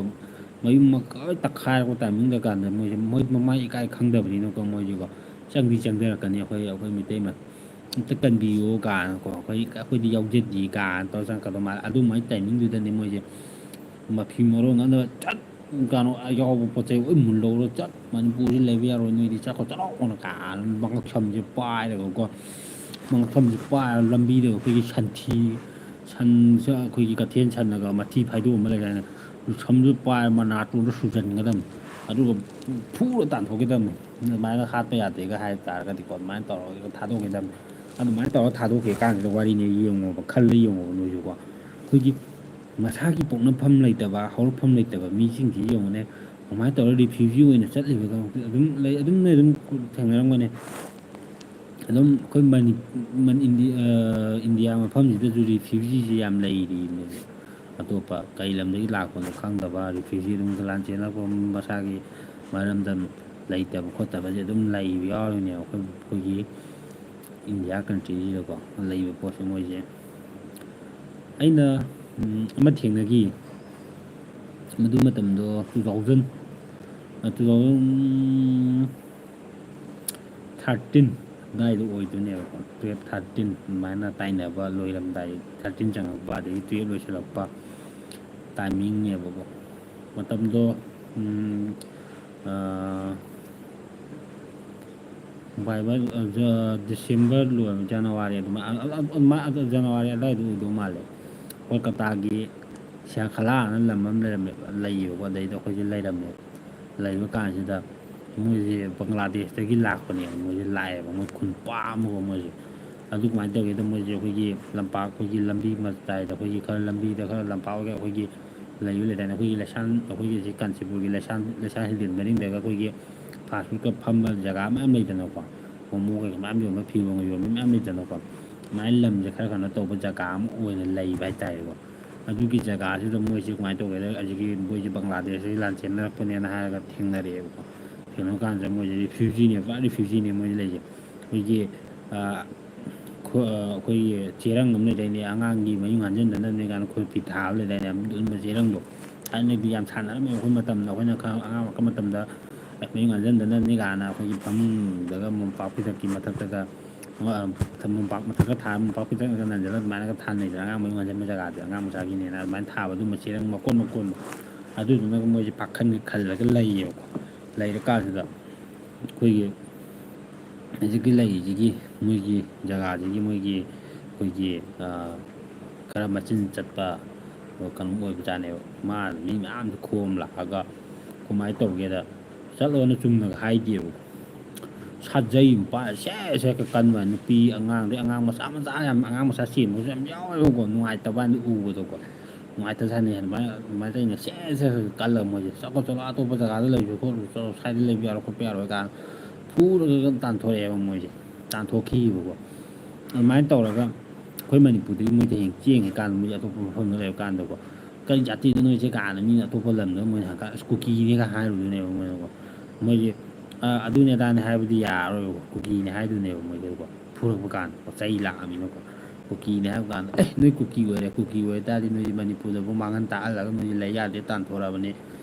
ꯃꯌꯨꯝ ꯃꯀꯩ ꯇꯛꯈꯥꯏꯔꯛꯄ ꯇꯥꯏꯃꯤꯡꯗ ꯀꯥꯟꯗ ꯃꯣꯏꯁꯦ, ꯃꯣꯏ ꯃꯃꯥꯏ ꯏꯀꯥꯏ ꯈꯪꯗꯕꯅꯤꯅꯀꯣ, ꯃꯣꯏꯁꯦꯀꯣ ꯆꯪꯗꯤ ꯆꯪꯊꯔꯛꯀꯅꯤ ꯑꯩꯈꯣꯏ, ꯑꯩꯈꯣꯏ ꯃꯩꯇꯩ ꯃ-, ꯑꯝꯇ ꯀꯟꯕꯤꯌꯣ ꯀꯥꯏꯅꯀꯣ, ꯑꯩꯈꯣꯏ, ꯑꯩꯈꯣꯏꯗꯤ ꯌꯥꯎꯖꯗꯦ ꯀꯥꯏꯅ ꯇꯧꯔ ꯆꯪꯉꯛꯀꯗꯧ ꯃꯥꯜꯂꯦ꯫ ꯑꯗꯨꯃꯥꯏꯅ ꯇꯥꯏꯃꯤꯡꯗꯨꯗꯅꯤ ꯃꯣꯏꯁꯦ ꯃꯐꯤ ꯃꯔꯣꯟ ꯑꯃ ꯆꯠ ꯀꯩꯅꯣ ꯌꯥꯎꯕ ꯄꯣꯠ ꯆꯩ ꯂꯣꯏ ꯃꯨꯜꯍꯧꯔ ꯆꯠ, "ꯃꯅꯤꯄꯨꯔꯁꯤ ꯂꯩꯕ ꯌꯥꯔꯣꯏ, ꯅꯣꯏꯗꯤ ꯆꯠꯈ꯭ꯔꯣ, ꯆꯠꯂꯣ" ꯀꯥꯏꯅ ꯃꯉꯛꯁꯝꯁꯦ ꯄꯥꯏꯔꯒꯀꯣ, ꯃꯉꯛꯁꯝꯁꯦ ꯄꯥꯏꯔꯒ ꯂꯝꯕꯤꯗ ꯑꯩꯈꯣꯏꯒꯤ ꯁꯟꯊꯤ, ꯁꯟꯁꯦ ꯑꯩꯈꯣꯏꯒꯤ ꯀꯩꯊꯦꯜ ꯁꯟꯅꯒ ꯃꯊꯤ ꯐꯥꯏꯗꯣꯛꯑꯝꯕ ꯂꯩ ꯍꯥꯏꯅ ꯁꯝꯗꯨ ꯄꯥꯏꯔ ꯃꯅꯥꯇꯣꯟꯗ ꯁꯨꯖꯟꯒꯗꯕꯅꯤ, ꯑꯗꯨꯒ ꯐꯨꯔ ꯇꯥꯟꯊꯣꯛꯀꯗꯕꯅꯤ꯫ ꯑꯗꯨꯃꯥꯏꯅ ꯍꯥꯠꯄ ꯌꯥꯗꯦꯒ ꯍꯥꯏ ꯇꯥꯔꯒꯗꯤꯀꯣ, ꯑꯗꯨꯃꯥꯏꯅ ꯇꯧꯔꯒ ꯊꯥꯗꯣꯛꯀꯗꯕꯅꯤ꯫ ꯑꯗꯨꯃꯥꯏꯅ ꯇꯧꯔꯒ ꯊꯥꯗꯣꯛꯈꯤꯕ ꯀꯥꯟꯁꯤꯗ ꯋꯥꯔꯤꯅꯤ, ꯌꯦꯡꯉꯣꯕ, ꯈꯜꯂ ꯌꯦꯡꯉꯣꯕ ꯅꯣꯏꯁꯨꯀꯣ꯫ ꯑꯩꯈꯣꯏꯒꯤ ꯃꯁꯥꯒꯤ ꯄꯣꯛꯅꯐꯝ ꯂꯩꯇꯕ, ꯍꯧꯔꯛꯐꯝ ꯂꯩꯇꯕ ꯃꯤꯁꯤꯡꯁꯤ ꯌꯦꯡꯉꯨꯅꯦ, ꯀꯃꯥꯏꯅ ꯇꯧꯔꯒ ꯔꯤꯐ꯭ꯌꯨꯖꯤ ꯑꯣꯏꯅ ꯆꯠꯂꯤꯕ ꯀꯥꯡꯕꯨ ꯑꯗꯨꯝ ꯂꯩ, ꯑꯗꯨꯝ ꯅꯣꯏ ꯑꯗꯨꯝ ꯊꯦꯡꯅꯔꯝꯒꯅꯤ꯫ ꯑꯗꯨꯝ ꯑꯩꯈꯣꯏ ꯃꯅꯤ-, ꯃꯅꯤ-, ꯏꯟꯗꯤ-, ꯑ, ꯏꯟꯗꯤꯌꯥ ꯃꯐꯝꯁꯤꯗꯁꯨ ꯔꯤꯐ꯭ꯌꯨꯖꯤꯁꯤ ꯌꯥꯝ ꯂꯩꯔꯤꯕꯅꯦꯕ꯫ ꯑꯇꯣꯞꯄ ꯀꯩ ꯂꯝꯗꯒꯤ ꯂꯥꯛꯄꯅꯣ ꯈꯪꯗꯕ ꯔꯤꯐ꯭ꯌꯨꯖꯤ ꯑꯗꯨꯝ ꯂꯥꯟ ꯆꯦꯜꯂꯛꯄ ꯃꯁꯥꯒꯤ ꯃꯔꯝꯗ ꯂꯩꯇꯕ ꯈꯣꯠꯇꯕꯁꯦ ꯑꯗꯨꯝ ꯂꯩꯕ ꯌꯥꯎꯔꯤꯅꯦꯕ ꯑꯩꯈꯣꯏ, ꯑꯩꯈꯣꯏꯒꯤ ꯏꯟꯗꯤꯌꯥ ꯀꯟꯇ꯭ꯔꯤꯁꯤꯗꯀꯣ ꯂꯩꯕ ꯄꯣꯠꯁꯦ ꯃꯣꯏꯁꯦ꯫ ꯑꯩꯅ, ꯎꯝ, ꯑꯃ ꯊꯦꯡꯅꯈꯤ꯫ ꯃꯗꯨ ꯃꯇꯝꯗꯣ two thousand, ꯑ, two thousand thirteen ꯑꯗꯨꯋꯥꯏꯗ ꯑꯣꯏꯗꯣꯏꯅꯦꯕꯀꯣ, twelve thirteen ꯑꯗꯨꯃꯥꯏꯅ ꯇꯥꯏꯅꯕ ꯂꯣꯏꯔꯝꯗꯥꯏ, thirteen ꯆꯪꯉꯛꯄ ꯑꯗꯒꯤ twelve ꯂꯣꯏꯁꯤꯜꯂꯛꯄ ꯇꯥꯏꯃꯤꯡꯅꯦꯕꯀꯣ꯫ ꯃꯇꯝꯗꯣ, ꯎꯝ, ꯑ, ꯚꯥꯏ, ꯚꯥꯏ, ꯑ, ꯖ-, ꯗꯤꯁꯦꯝꯕꯔ ꯂꯣꯏꯔ ꯖꯅꯋꯥꯔꯤ ꯑꯗꯨꯃꯥꯏ-, ꯑ, ꯑ, ꯑ, ꯃꯥ-, ꯑ, ꯖꯅꯋꯥꯔꯤ ꯑꯗꯨꯋꯥꯏꯗ ꯑꯣꯏꯗꯧ ꯃꯥꯜꯂꯦ꯫ ꯀꯣꯜꯀꯇꯥꯒꯤ ꯁꯤꯌꯥꯈꯂꯥꯅ ꯂꯝ ꯑꯃ ꯂꯩꯔꯝꯃꯦꯕ, ꯂꯩꯌꯦꯕꯀꯣ, ꯑꯗꯩꯗ ꯑꯩꯈꯣꯏꯁꯦ ꯂꯩꯔꯝꯃꯦꯕ꯫ ꯂꯩꯕ ꯀꯥꯟꯁꯤꯗ ꯃꯣꯏꯁꯦ ꯕꯪꯒ꯭ꯂꯥꯗꯦꯁꯇꯒꯤ ꯂꯥꯛꯄꯅꯦꯕ꯫ ꯃꯣꯏꯁꯦ ꯂꯥꯛꯑꯦꯕ, ꯃꯣꯏ ꯈꯨꯟ ꯄꯥꯝꯃꯒ ꯃꯣꯏꯁꯦ꯫ ꯑꯗꯨ ꯀꯃꯥꯏꯅ ꯇꯧꯒꯦꯗ, ꯃꯣꯏꯁꯦ ꯑꯩꯈꯣꯏꯒꯤ ꯂꯝꯄꯥꯛ, ꯑꯩꯈꯣꯏꯒꯤ ꯂꯝꯕꯤ ꯃꯇꯥꯏꯗ, ꯑꯩꯈꯣꯏꯒꯤ ꯈꯔ ꯂꯝꯕꯤꯗ ꯈꯔ ꯂꯝꯄꯥꯛ ꯑꯣꯏꯒ ꯑꯩꯈꯣꯏꯒꯤ ꯂꯩꯕ ꯂꯩꯗꯥꯏꯅꯦ, ꯑꯩꯈꯣꯏꯒꯤ ꯂꯩꯁꯥꯡ, ꯑꯩꯈꯣꯏꯒꯤ ꯁꯤ ꯀꯥꯟꯆꯤꯄꯨꯔꯒꯤ ꯂꯩꯁꯥꯡ, ꯂꯩꯁꯥꯡ ꯍꯤꯜꯗꯦꯟ ꯃꯅꯤꯡꯗꯒ ꯑꯩꯈꯣꯏꯒꯤ ꯐꯥꯁ ꯐꯨꯗꯀ ꯐꯝꯕ ꯖꯒꯥ ꯃꯌꯥꯝ ꯂꯩꯗꯅꯀꯣ, ꯃꯣꯃꯣ ꯀꯩꯀꯥ ꯃꯌꯥꯝ ꯌꯣꯟꯕ, ꯐꯤꯔꯣꯟꯒ ꯌꯣꯟꯕ ꯃꯌꯥꯝ ꯂꯩꯗꯅꯀꯣ꯫ ꯑꯗꯨꯃꯥꯏꯅ ꯂꯝꯁꯦ ꯈꯔ ꯀꯩꯅꯣ ꯇꯧꯕ ꯖꯒꯥ ꯑꯃ ꯑꯣꯏꯅ ꯂꯩꯕ ꯍꯥꯏꯇꯥꯔꯦꯀꯣ꯫ ꯑꯗꯨꯒꯤ ꯖꯒꯥꯁꯤꯗ ꯃꯣꯏꯁꯦ ꯀꯃꯥꯏꯅ ꯇꯧꯒꯦꯗ, ꯍꯧꯖꯤꯛꯀꯤ ꯃꯣꯏꯁꯦ ꯕꯪꯒ꯭ꯂꯥꯗꯦꯁꯇꯒꯤ ꯂꯥꯟ ꯆꯦꯟꯅꯔꯛꯄꯅꯦꯅ ꯍꯥꯏꯔꯒ ꯊꯦꯡꯅꯔꯛꯑꯦꯕꯀꯣ꯫ ꯊꯦꯡꯅꯔ ꯀꯥꯟꯁꯤꯗ ꯃꯣꯏꯁꯦ ꯔꯤꯐ꯭ꯌꯨꯖꯤꯅꯦꯕ, ꯄꯨꯔꯥ ꯔꯤꯐ꯭ꯌꯨꯖꯤꯅꯦ ꯃꯣꯏꯁꯦ ꯂꯩꯁꯦ꯫ ꯑꯩꯈꯣꯏꯒꯤ, ꯑ, ꯈꯣ-, ꯑ, ꯑꯩꯈꯣꯏꯒꯤ ꯆꯦꯔꯪ ꯑꯃ ꯂꯩꯗꯥꯏꯅꯦ, ꯑꯉꯥꯡꯒꯤ ꯃꯌꯨꯡ ꯍꯥꯟꯖꯟꯗꯅꯕꯅꯦ ꯀꯥꯏꯅ ꯈꯣꯏ ꯄꯤꯊꯥꯕ ꯂꯩꯗꯥꯏꯅꯦ, ꯌꯥꯝ ꯂꯨꯝꯕ ꯆꯦꯔꯪꯗꯣ꯫ ꯊꯥꯏꯅꯗꯤ ꯌꯥꯝ ꯁꯥꯟꯅꯔꯝꯃꯦ ꯑꯩꯈꯣꯏ ꯃꯇꯝꯗ, ꯑꯩꯈꯣꯏꯅ ꯈꯔ ꯑꯉꯥꯡ ꯑꯣꯏꯔꯛꯄ ꯃꯇꯝꯗ, ꯑꯁ, ꯃꯌꯨꯡ ꯍꯥꯟꯖꯟꯗꯅꯕꯅꯦ ꯀꯥꯏꯅ ꯑꯩꯈꯣꯏꯒꯤ ꯐꯃꯨꯡꯗꯒ ꯃꯣꯝꯄꯥꯛ ꯐꯤꯗꯛꯀꯤ ꯃꯊꯛꯇꯒ, ꯑ, ꯃꯣꯝꯄꯥꯛ ꯃꯊꯛꯇ ꯊꯥ-, ꯃꯣꯝꯄꯥꯛ ꯐꯤꯗꯛꯅꯒ ꯅꯟꯖꯜꯂꯒ ꯑꯗꯨꯃꯥꯏꯅꯒ ꯊꯥꯅꯩꯗꯅ, ꯑꯉꯥꯡ ꯃꯌꯨꯡ ꯍꯥꯟꯖꯟꯕ ꯖꯒꯥꯗ ꯑꯉꯥꯡ ꯃꯆꯥꯒꯤꯅꯦꯅ ꯑꯗꯨꯃꯥꯏꯅ ꯊꯥꯕ, ꯑꯗꯨꯝꯕ ꯆꯦꯔꯪ ꯃꯀꯣꯟ ꯃꯀꯣꯟꯗꯣ꯫ ꯑꯗꯨꯗꯨꯅꯒ ꯃꯣꯏꯁꯦ ꯄꯥꯈꯟꯒ ꯈꯜꯂꯒ ꯂꯩꯌꯦꯕꯀꯣ꯫ ꯂꯩꯔꯀꯥꯟꯁꯤꯗ ꯑꯩꯈꯣꯏꯒꯤ ꯍꯧꯖꯤꯛꯀꯤ ꯂꯩꯔꯤꯁꯤꯒꯤ ꯃꯣꯏꯒꯤ ꯖꯒꯥꯁꯤꯒꯤ ꯃꯣꯏꯒꯤ ꯑꯩꯈꯣꯏꯒꯤ, ꯑ, ꯈꯔ ꯃꯆꯤꯟ ꯆꯠꯄ ꯀꯩꯅꯣ ꯑꯣꯏꯕꯖꯥꯠꯅꯦꯕ꯫ ꯃꯥꯅ ꯃꯤ ꯃꯌꯥꯝꯁꯦ ꯈꯣꯝ ꯂꯥꯛꯑꯒ ꯀꯃꯥꯏꯅ ꯇꯧꯒꯦꯗ, ꯆꯠꯂꯣꯅ ꯆꯨꯝꯅꯒ ꯍꯥꯏꯗꯦꯕ꯫ ꯁꯥꯖꯩ ꯃꯄꯥ ꯁꯦ ꯁꯦ ꯀꯟꯕ, ꯅꯨꯄꯤ ꯑꯉꯥꯡꯗꯩ ꯑꯉꯥꯡ ꯃꯆꯥ ꯃꯆꯥ ꯌꯥꯝ, ꯑꯉꯥꯡ ꯃꯆꯥ ꯆꯦꯟꯕꯁꯨ ꯌꯥꯝ ꯌꯥꯎꯋꯦꯕꯀꯣ, ꯅꯨꯡꯉꯥꯏꯇꯕ ꯍꯥꯏꯅ ꯎꯕꯗꯣꯀꯣ꯫ ꯅꯨꯡꯉꯥꯏꯇꯖꯥꯠꯅꯤ꯫ ꯑꯗꯨꯃꯥꯏꯅ, ꯑꯗꯨꯃꯥꯏꯅ ꯇꯧꯔꯤꯅ ꯁꯦ ꯁꯦ ꯁꯦ ꯀꯜꯂꯒ ꯃꯣꯏꯁꯦ, "ꯆꯠꯈ꯭ꯔꯣ, ꯆꯠꯂꯣ, ꯑꯇꯣꯞꯄ ꯖꯒꯥꯗ ꯂꯩꯕꯤꯌꯨ ꯈꯣꯠꯂꯨ, ꯆꯠꯂꯣ, ꯁ꯭ꯋꯥꯏꯗ ꯂꯩꯕ ꯌꯥꯔꯣꯏ ꯈꯣꯠꯄ ꯌꯥꯔꯣꯏ" ꯀꯥꯏꯅ ꯐꯨꯔꯒ ꯑꯗꯨꯝ ꯇꯥꯟꯊꯣꯔꯛꯑꯦꯕ ꯃꯣꯏꯁꯦ, ꯇꯥꯟꯊꯣꯛꯈꯤꯕꯀꯣ꯫ ꯑꯗꯨꯃꯥꯏꯅ ꯇꯧꯔꯒ ꯑꯩꯈꯣꯏ ꯃꯅꯤꯄꯨꯔꯗꯒꯤ ꯃꯣꯏꯗ ꯍꯌꯦꯡ ꯆꯦꯡꯉꯦ ꯀꯥꯟꯗ ꯃꯣꯏꯁꯦ ꯑꯇꯣꯞꯄ ꯃꯐꯝꯗ ꯂꯩꯕ ꯀꯥꯟꯗꯀꯣ, "ꯀꯔꯤ ꯖꯥꯇꯤꯗ ꯅꯣꯏꯁꯦ?" ꯀꯥꯏꯅ ꯃꯤꯅ ꯑꯇꯣꯞꯄ ꯂꯝꯗ ꯃꯣꯏꯅ ꯍꯪꯀꯥꯟꯗ, "ꯑꯁ, ꯀꯨꯀꯤꯅꯦꯒ" ꯍꯥꯏꯔꯨꯗꯣꯏꯅꯦꯕ ꯃꯣꯏꯅꯀꯣ꯫ ꯃꯣꯏꯁꯦ, ꯑ, ꯑꯗꯨꯅꯦ ꯑꯗꯥꯅꯦ ꯍꯥꯏꯕꯗꯤ ꯌꯥꯔꯔꯣꯏꯕꯀꯣ, ꯀꯨꯀꯤꯅꯦ ꯍꯥꯏꯗꯣꯏꯅꯦꯕ ꯃꯣꯏꯁꯦꯀꯣ꯫ ꯐꯨꯔꯛꯄ ꯀꯥꯟꯗ ꯆꯩ ꯂꯥꯛꯑꯃꯤꯅꯀꯣ꯫ ꯀꯨꯀꯤꯅꯦ ꯍꯥꯏꯕ ꯀꯥꯟꯗ, "ꯑꯦ, ꯅꯣꯏ ꯀꯨꯀꯤ ꯑꯣꯏꯔꯦ, ꯀꯨꯀꯤ ꯑꯣꯏ ꯇꯥꯔꯗꯤ ꯅꯣꯏꯗꯤ ꯃꯅꯤꯄꯨꯔꯗꯕꯨ ꯃꯥꯡꯍꯟ ꯇꯥꯛꯍꯜꯂꯒ ꯅꯣꯏꯗꯤ ꯂꯩ ꯌꯥꯗꯦ ꯇꯥꯟꯊꯣꯔꯛꯑꯕꯅꯤ,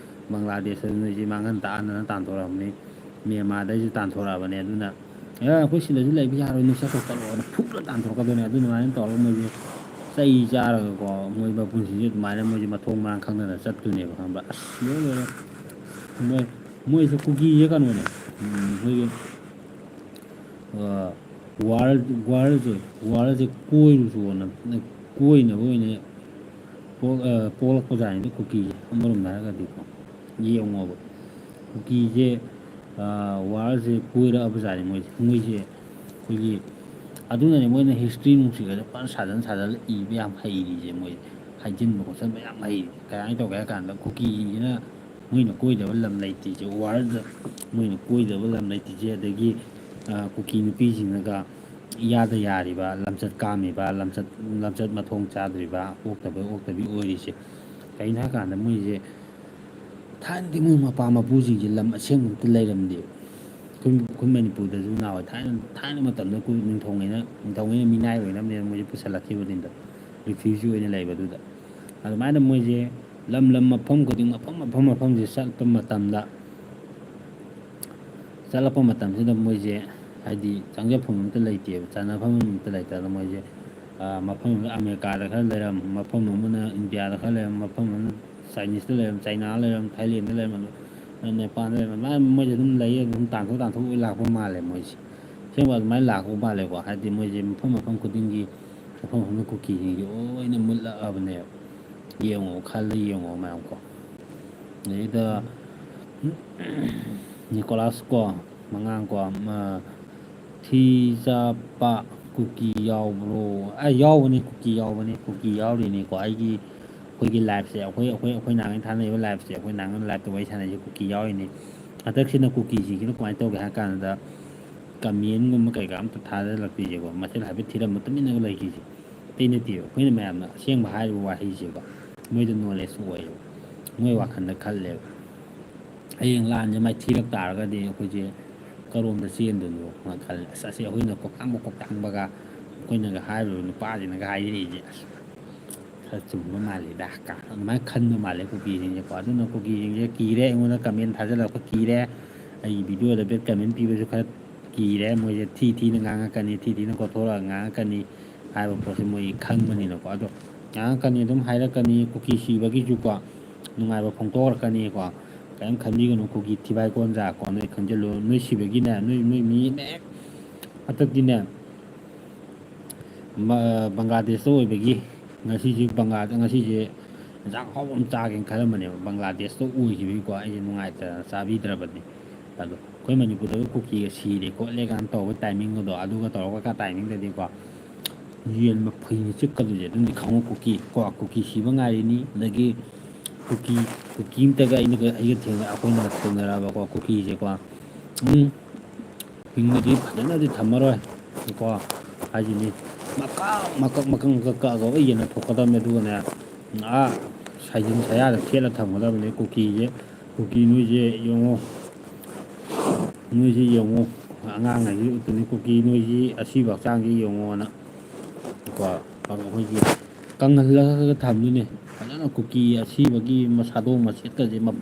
ꯕꯪꯒ꯭ꯂꯥꯗꯦꯁꯇ ꯅꯣꯏꯁꯤ ꯃꯥꯡꯍꯟ ꯇꯥꯛꯍꯟꯗꯅ ꯇꯥꯟꯊꯣꯔꯛꯑꯕꯅꯤ, ꯃ꯭ꯌꯥꯟꯃꯥꯔꯗꯩꯁꯨ ꯇꯥꯟꯊꯣꯔꯛꯑꯕꯅꯤ, ꯑꯗꯨꯅ, ꯑꯦ, ꯑꯩꯈꯣꯏ ꯁꯤꯗꯁꯨ ꯂꯩꯕ ꯌꯥꯔꯣꯏ, ꯅꯣꯏ ꯆꯠꯈ꯭ꯔꯣ ꯆꯠꯂꯣꯅ" ꯐꯨꯔ ꯇꯥꯟꯊꯣꯔꯛꯀꯗꯣꯏꯅꯦ꯫ ꯑꯗꯨ ꯑꯗꯨꯃꯥꯏꯅ ꯇꯧꯔꯒ ꯃꯣꯏꯁꯦ ꯆꯩ ꯆꯥꯔꯒꯀꯣ, ꯃꯣꯏ ꯃꯄꯨꯟꯁꯤꯁꯦ ꯑꯗꯨꯃꯥꯏꯅ ꯃꯣꯏꯁꯦ ꯃꯊꯣꯡ ꯃꯔꯥꯡ ꯈꯪꯗꯅ ꯆꯠꯇꯣꯏꯅꯦꯕ, ꯈꯪꯕ꯭ꯔꯥ? ꯑꯁ, ꯂꯣꯏꯔꯦ, ꯂꯣꯏꯔꯦ꯫ ꯃꯣꯏ, ꯃꯣꯏꯁꯦ ꯀꯨꯀꯤꯁꯦ ꯀꯩꯅꯣꯅꯦ, ꯎꯝ, ꯑꯩꯈꯣꯏꯒꯤ, ꯑ, ꯋꯥꯔꯜ, ꯋꯥꯔꯜꯁꯦ, ꯋꯥꯔꯜꯁꯦ ꯀꯣꯏꯔꯨꯁꯣꯅ, ꯀꯣꯏꯅꯕ ꯑꯣꯏꯅ ꯄꯣꯛ-, ꯑ, ꯄꯣꯛꯂꯛꯄꯖꯥꯠꯅꯤꯗ ꯀꯨꯀꯤꯁꯦ, ꯑꯃꯔꯣꯝꯗ ꯍꯥꯏꯔꯒꯗꯤꯀꯣ꯫ ꯌꯦꯡꯉꯣꯕ, ꯀꯨꯀꯤꯁꯦ ꯋꯥꯔꯜꯁꯦ ꯀꯣꯏꯔꯛꯑꯕꯖꯥꯠꯅꯤ ꯃꯣꯏꯁꯦ꯫ ꯃꯣꯏꯁꯦ ꯑꯩꯈꯣꯏꯒꯤ, ꯑꯗꯨꯅꯅꯦ ꯃꯣꯏꯅ ꯍꯤꯁꯇ꯭ꯔꯤ ꯅꯨꯡꯁꯤꯒꯁꯦ ꯐꯖꯅ ꯁꯥꯖꯟ ꯁꯥꯖꯜꯂ ꯏꯕ ꯌꯥꯝ ꯍꯩꯔꯤꯁꯦ꯫ ꯃꯣꯏ ꯍꯥꯏꯖꯤꯟꯕ ꯈꯣꯠꯆꯟꯕ ꯌꯥꯝ ꯍꯩꯔꯤ꯫ ꯀꯃꯥꯏꯅ ꯇꯧꯒꯦ ꯍꯥꯏ ꯀꯥꯟꯗ, ꯀꯨꯀꯤꯁꯤꯡꯁꯤꯅ ꯃꯣꯏꯅ ꯀꯣꯏꯗꯕ ꯂꯝ ꯂꯩꯇ꯭ꯔꯤꯁꯦ, ꯋꯥꯔꯜꯗ ꯃꯣꯏꯅ ꯀꯣꯏꯗꯕ ꯂꯝ ꯂꯩꯇ꯭ꯔꯤꯁꯦ꯫ ꯑꯗꯒꯤ ꯀꯨꯀꯤ ꯅꯨꯄꯤꯁꯤꯡꯅꯒ ꯏꯌꯥꯗ ꯌꯥꯔꯤꯕ, ꯂꯝꯆꯠ ꯀꯥꯝꯃꯤꯕ, ꯂꯝꯆꯠ ꯂꯝꯆꯠ ꯃꯊꯣꯡ ꯆꯥꯗ꯭ꯔꯤꯕ, ꯑꯣꯛꯇꯕ ꯑꯣꯛꯇꯕꯤ ꯑꯣꯏꯔꯤꯁꯦ꯫ ꯀꯩꯅꯣ ꯍꯥꯏꯀꯥꯟꯗ, ꯃꯣꯏꯁꯦ ꯊꯥꯏꯅꯗꯤ ꯃꯣꯏ ꯃꯄꯥ ꯃꯄꯨꯁꯤꯡꯁꯦ ꯂꯝ ꯑꯁꯦꯡꯕ ꯑꯝꯇ ꯂꯩꯔꯝꯗꯦꯕ꯫ ꯑꯩꯈꯣꯏ ꯑꯩꯈꯣꯏ ꯃꯅꯤꯄꯨꯔꯗꯁꯨ ꯅꯍꯥꯟꯋꯥꯏ ꯊꯥꯏꯅ ꯊꯥꯏꯅ ꯃꯇꯝꯗ ꯑꯩꯈꯣꯏ ꯅꯤꯡꯊꯧꯉꯩꯅ ꯅꯤꯡꯊꯧꯉꯩꯅ ꯃꯤꯅꯥꯏ ꯑꯣꯏꯅꯕꯅꯦꯅ ꯃꯣꯏꯁꯦ ꯄꯨꯁꯜꯂꯛꯈꯤꯕꯅꯤꯗ, ꯔꯤꯐ꯭ꯌꯨꯖꯤ ꯑꯣꯏꯅ ꯂꯩꯕꯗꯨꯗ꯫ ꯑꯗꯨꯃꯥꯏꯅ ꯃꯣꯏꯁꯦ ꯂꯝ ꯂꯝ, ꯃꯐꯝ ꯈꯨꯗꯤꯡ, ꯃꯐꯝ ꯃꯐꯝ ꯃꯐꯝꯁꯦ ꯆꯠꯄ ꯃꯇꯝꯗ, ꯆꯠꯂꯛꯄ ꯃꯇꯝꯁꯤꯗ ꯃꯣꯏꯁꯦ, ꯍꯥꯏꯗꯤ, ꯆꯪꯖꯐꯝ ꯑꯝꯇ ꯂꯩꯇꯦꯕ, ꯆꯥꯟꯅꯐꯝ ꯑꯝꯇ ꯂꯩꯇꯗꯅ ꯃꯣꯏꯁꯦ ꯃꯐꯝ ꯑꯃꯗ ꯑꯃꯦꯔꯤꯀꯥꯗ ꯈꯔ ꯂꯩꯔꯝ, ꯃꯐꯝ ꯑꯃꯅ ꯏꯟꯗꯤꯌꯥꯗ ꯈꯔ ꯂꯩꯔꯝ, ꯃꯐꯝ ꯑꯃꯅ ꯆꯥꯏꯅꯤꯁꯇ ꯂꯩꯔꯝ, ꯆꯥꯏꯅꯥꯗ ꯂꯩꯔꯝ, ꯊꯥꯏꯂꯦꯟꯗ ꯂꯩꯔꯝ, ꯅꯦꯄꯥꯜꯗ ꯂꯩꯔꯝ, ꯑꯗꯨꯃꯥꯏꯅ ꯃꯣꯏꯁꯦ ꯑꯗꯨꯝ ꯂꯩꯌꯦ꯫ ꯑꯗꯨꯝ ꯇꯥꯟꯊꯣꯛ ꯇꯥꯟꯊꯣꯛ ꯂꯣꯏ ꯂꯥꯛꯄ ꯃꯥꯜꯂꯦ ꯃꯣꯏꯁꯦ꯫ ꯑꯁꯦꯡꯕ ꯑꯗꯨꯃꯥꯏꯅ ꯂꯥꯛꯄ ꯃꯥꯜꯂꯦꯀꯣ꯫ ꯍꯥꯏꯗꯤ ꯃꯣꯏꯁꯦ ꯃꯐꯝ ꯃꯐꯝ ꯈꯨꯗꯤꯡꯒꯤ, ꯃꯐꯝ ꯃꯐꯝꯗ ꯀꯨꯀꯤꯁꯤꯡꯁꯦ ꯂꯣꯏꯅ ꯃꯨꯠꯂꯛꯑꯕꯅꯦꯕ꯫ ꯌꯦꯡꯉꯣ, ꯈꯜꯂ ꯌꯦꯡꯉꯣ ꯃꯌꯥꯝ ꯀꯣ꯫ ꯑꯗꯩꯗ ꯅꯤꯀꯣꯂꯥꯁ ꯀꯣ, ꯃꯉꯥꯡ ꯀꯣ, ꯑꯃ ꯊꯤꯖꯄ ꯀꯨꯀꯤ ꯌꯥꯎꯕ꯭ꯔꯣ? ꯑꯦ, ꯌꯥꯎꯕꯅꯤ, ꯀꯨꯀꯤ ꯌꯥꯎꯕꯅꯤ, ꯀꯨꯀꯤ ꯌꯥꯎꯔꯤꯅꯤꯀꯣ꯫ ꯑꯩꯒꯤ, ꯑꯩꯈꯣꯏꯒꯤ ꯂꯥꯏꯐꯁꯦ, ꯑꯩꯈꯣꯏ, ꯑꯩꯈꯣꯏ, ꯑꯩꯈꯣꯏ ꯅꯍꯥꯟꯒꯩ ꯊꯥꯅꯔꯤꯕ ꯂꯥꯏꯐꯁꯦ, ꯑꯩꯈꯣꯏ ꯅꯍꯥꯟꯒꯩ ꯂꯥꯏꯐꯇ ꯋꯥꯔꯤ ꯁꯥꯟꯅꯔꯤꯁꯦ ꯀꯨꯀꯤ ꯌꯥꯎꯔꯤꯅꯤ꯫ ꯍꯟꯗꯛꯁꯤꯅ ꯀꯨꯀꯤꯁꯤꯡꯁꯤꯅ ꯀꯃꯥꯏꯅ ꯇꯧꯒꯦ ꯍꯥꯏ ꯀꯥꯟꯗ, ꯀꯃꯦꯟꯒꯨꯝꯕ ꯀꯩꯀꯥ ꯑꯝꯇ ꯊꯥꯖꯤꯜꯂꯛꯇ꯭ꯔꯤꯁꯦꯀꯣ, ꯃꯁꯦꯜ ꯍꯥꯏꯐꯦꯠ ꯊꯤꯔꯝꯕ ꯇꯨꯃꯤꯟꯅꯒ ꯂꯩꯈꯤꯁꯦ꯫ ꯑꯇꯩ ꯅꯠꯇꯦꯕ, ꯑꯩꯈꯣꯏꯅ ꯃꯌꯥꯝꯅ ꯑꯁꯦꯡꯕ ꯍꯥꯏꯔꯤꯕ ꯋꯥꯍꯩꯁꯦꯀꯣ, ꯃꯣꯏꯗ ꯅꯣꯂꯦꯖ ꯑꯣꯏꯌꯦꯕ, ꯃꯣꯏ ꯋꯥꯈꯜꯗ ꯈꯜꯂꯦꯕ꯫ ꯍꯌꯦꯡ ꯂꯥꯟꯁꯦ ꯃꯥꯏꯊꯤꯔꯛ ꯇꯥꯔꯒꯗꯤ ꯑꯩꯈꯣꯏꯁꯦ ꯀꯔꯣꯝꯗ ꯆꯦꯟꯗꯣꯏꯅꯣꯅ ꯈꯜꯂꯦ꯫ ꯑꯁ, ꯑꯁꯤ ꯑꯩꯈꯣꯏꯅ ꯀꯣꯛꯇꯥꯡꯕ ꯀꯣꯛꯇꯥꯡꯕꯒ, ꯑꯩꯈꯣꯏꯅꯒ ꯍꯥꯏꯔꯨꯔ ꯅꯨꯄꯥꯁꯤꯡꯅꯒ ꯍꯥꯏꯔꯛꯏꯁꯦ, ꯑꯁ, ꯈꯔ ꯆꯨꯝꯕ ꯃꯥꯜꯂꯤꯗ ꯀꯥꯏꯅ ꯑꯗꯨꯃꯥꯏꯅ ꯈꯟꯕ ꯃꯥꯜꯂꯦ ꯀꯨꯀꯤꯁꯤꯡꯁꯦꯀꯣ꯫ ꯑꯗꯨꯅ ꯀꯨꯀꯤꯁꯤꯡꯁꯦ ꯀꯤꯔꯦ, ꯑꯩꯉꯣꯟꯗ ꯀꯃꯦꯟ ꯊꯥꯖꯤꯜꯂꯛꯄ ꯀꯤꯔꯦ, ꯑꯩꯒꯤ ꯚꯤꯗꯤꯑꯣꯗ ꯕꯦꯗ ꯀꯃꯦꯟ ꯄꯤꯕꯁꯨ ꯈꯔ ꯀꯤꯔꯦ꯫ ꯃꯣꯏꯁꯦ ꯊꯤ ꯊꯤꯅ ꯉꯥꯡꯉꯛꯀꯅꯤ, ꯊꯤ ꯊꯤꯅ ꯀꯣꯠꯊꯣꯔꯛꯑ ꯉꯥꯡꯉꯛꯀꯅꯤ ꯍꯥꯏꯕ ꯄꯣꯠꯁꯦ ꯃꯣꯏ ꯈꯪꯕꯅꯤꯅꯀꯣ꯫ ꯑꯗꯣ ꯉꯥꯡꯉꯛꯀꯅꯤ, ꯑꯗꯨꯝ ꯍꯥꯏꯔꯛꯀꯅꯤ, ꯀꯨꯀꯤ ꯁꯤꯕꯒꯤꯁꯨꯀꯣ ꯅꯨꯡꯉꯥꯏꯕ ꯐꯣꯡꯗꯣꯛꯂꯛꯀꯅꯤꯀꯣ꯫ ꯀꯔꯤꯝ ꯈꯟꯕꯤꯒꯅꯨ, ꯀꯨꯀꯤ ꯊꯤꯕꯥꯏ ꯀꯣꯟꯖꯥꯀꯣ, ꯅꯣꯏ ꯈꯟꯖꯤꯜꯂꯨ, ꯅꯣꯏ ꯁꯤꯕꯒꯤꯅꯦ, ꯅꯣꯏ, ꯅꯣꯏ ꯃꯤ ꯃꯌꯥꯝ ꯍꯟꯗꯛꯇꯤꯅꯦ, ꯃ-, ꯕꯪꯒ꯭ꯂꯥꯗꯦꯁꯇ ꯑꯣꯏꯕꯒꯤ ꯉꯁꯤꯁꯦ ꯕꯪꯒ꯭ꯂꯥ-, ꯉꯁꯤꯁꯦ ꯏꯟꯖꯥꯡ ꯑꯍꯥꯎꯕ ꯑꯃ ꯆꯥꯒꯦꯅ ꯈꯜꯂꯝꯕꯅꯦꯕ, ꯕꯪꯒ꯭ꯂꯥꯗꯦꯁꯇ ꯑꯣꯏꯈꯤꯕꯒꯤꯀꯣ, ꯑꯩꯁꯦ ꯅꯨꯡꯉꯥꯏꯇꯗꯅ ꯆꯥꯕꯤꯗ꯭ꯔꯕꯅꯤ꯫ ꯑꯗꯣ ꯑꯩꯈꯣꯏ ꯃꯅꯤꯄꯨꯔꯗꯕꯨ ꯀꯨꯀꯤꯒ ꯁꯤꯔꯦ ꯈꯣꯠꯂꯦ ꯀꯥꯏꯅ ꯇꯧꯕ ꯇꯥꯏꯃꯤꯡꯒꯗꯣ, ꯑꯗꯨꯒ ꯇꯧꯔꯒ ꯇꯥꯏꯃꯤꯡꯗꯗꯤꯀꯣ, ꯌꯦꯟ ꯃꯐꯩꯅ ꯆꯤꯛꯀꯗꯣꯏꯁꯦ ꯑꯗꯨꯝꯗꯤ ꯈꯪꯉꯣ꯫ ꯀꯨꯀꯤ ꯀꯣ, ꯀꯨꯀꯤ ꯁꯤꯕ ꯉꯥꯏꯔꯤꯅꯤ꯫ ꯑꯗꯒꯤ ꯀꯨꯀꯤ, ꯀꯨꯀꯤ ꯑꯝꯇꯒ ꯑꯩꯅꯒ, ꯑꯩꯒ ꯊꯦꯡꯅ, ꯑꯩꯈꯣꯏꯅ ꯊꯦꯡꯅꯔꯛꯑꯕꯀꯣ ꯀꯨꯀꯤꯁꯦꯀꯣ, ꯎꯝ, ꯍꯤꯡꯅꯗꯤ ꯐꯖꯅꯗꯤ ꯊꯝꯃꯔꯣꯏ ꯀꯣ꯫ ꯍꯥꯏꯁꯤꯅꯤ, ꯃꯀꯛ ꯃꯀꯛ ꯃꯀꯛ ꯃꯀꯛ ꯀꯛꯑꯒ ꯂꯣꯏ ꯌꯦꯟꯅ ꯊꯣꯛꯀꯗꯕꯅꯦ꯫ ꯑꯗꯨꯒꯅꯦ, ꯑꯥ ꯁꯥꯏꯖꯤꯟ ꯁꯌꯥꯗ ꯊꯦꯠꯂ ꯊꯝꯒꯗꯕꯅꯦ ꯀꯨꯀꯤꯁꯦ꯫ ꯀꯨꯀꯤ ꯅꯣꯏꯁꯦ ꯌꯦꯡꯉꯣ, ꯅꯣꯏꯁꯤ ꯌꯦꯡꯉꯣ, ꯑꯉꯥꯡ ꯍꯥꯏꯁꯤ ꯎꯠꯇꯅꯤ꯫ ꯀꯨꯀꯤ ꯅꯣꯏꯁꯤ ꯑꯁꯤꯕ ꯍꯛꯆꯥꯡꯁꯤ ꯌꯦꯡꯉꯣꯅ ꯀꯣ, ꯑꯩꯈꯣꯏꯒꯤ ꯀꯪꯍꯜꯂꯒ ꯊꯝꯗꯣꯏꯅꯦ꯫ ꯐꯖꯅ ꯀꯨꯀꯤ ꯑꯁꯤꯕꯒꯤ ꯃꯁꯥꯗꯣꯡ ꯃꯁꯦꯠꯀꯁꯦ ꯃ-,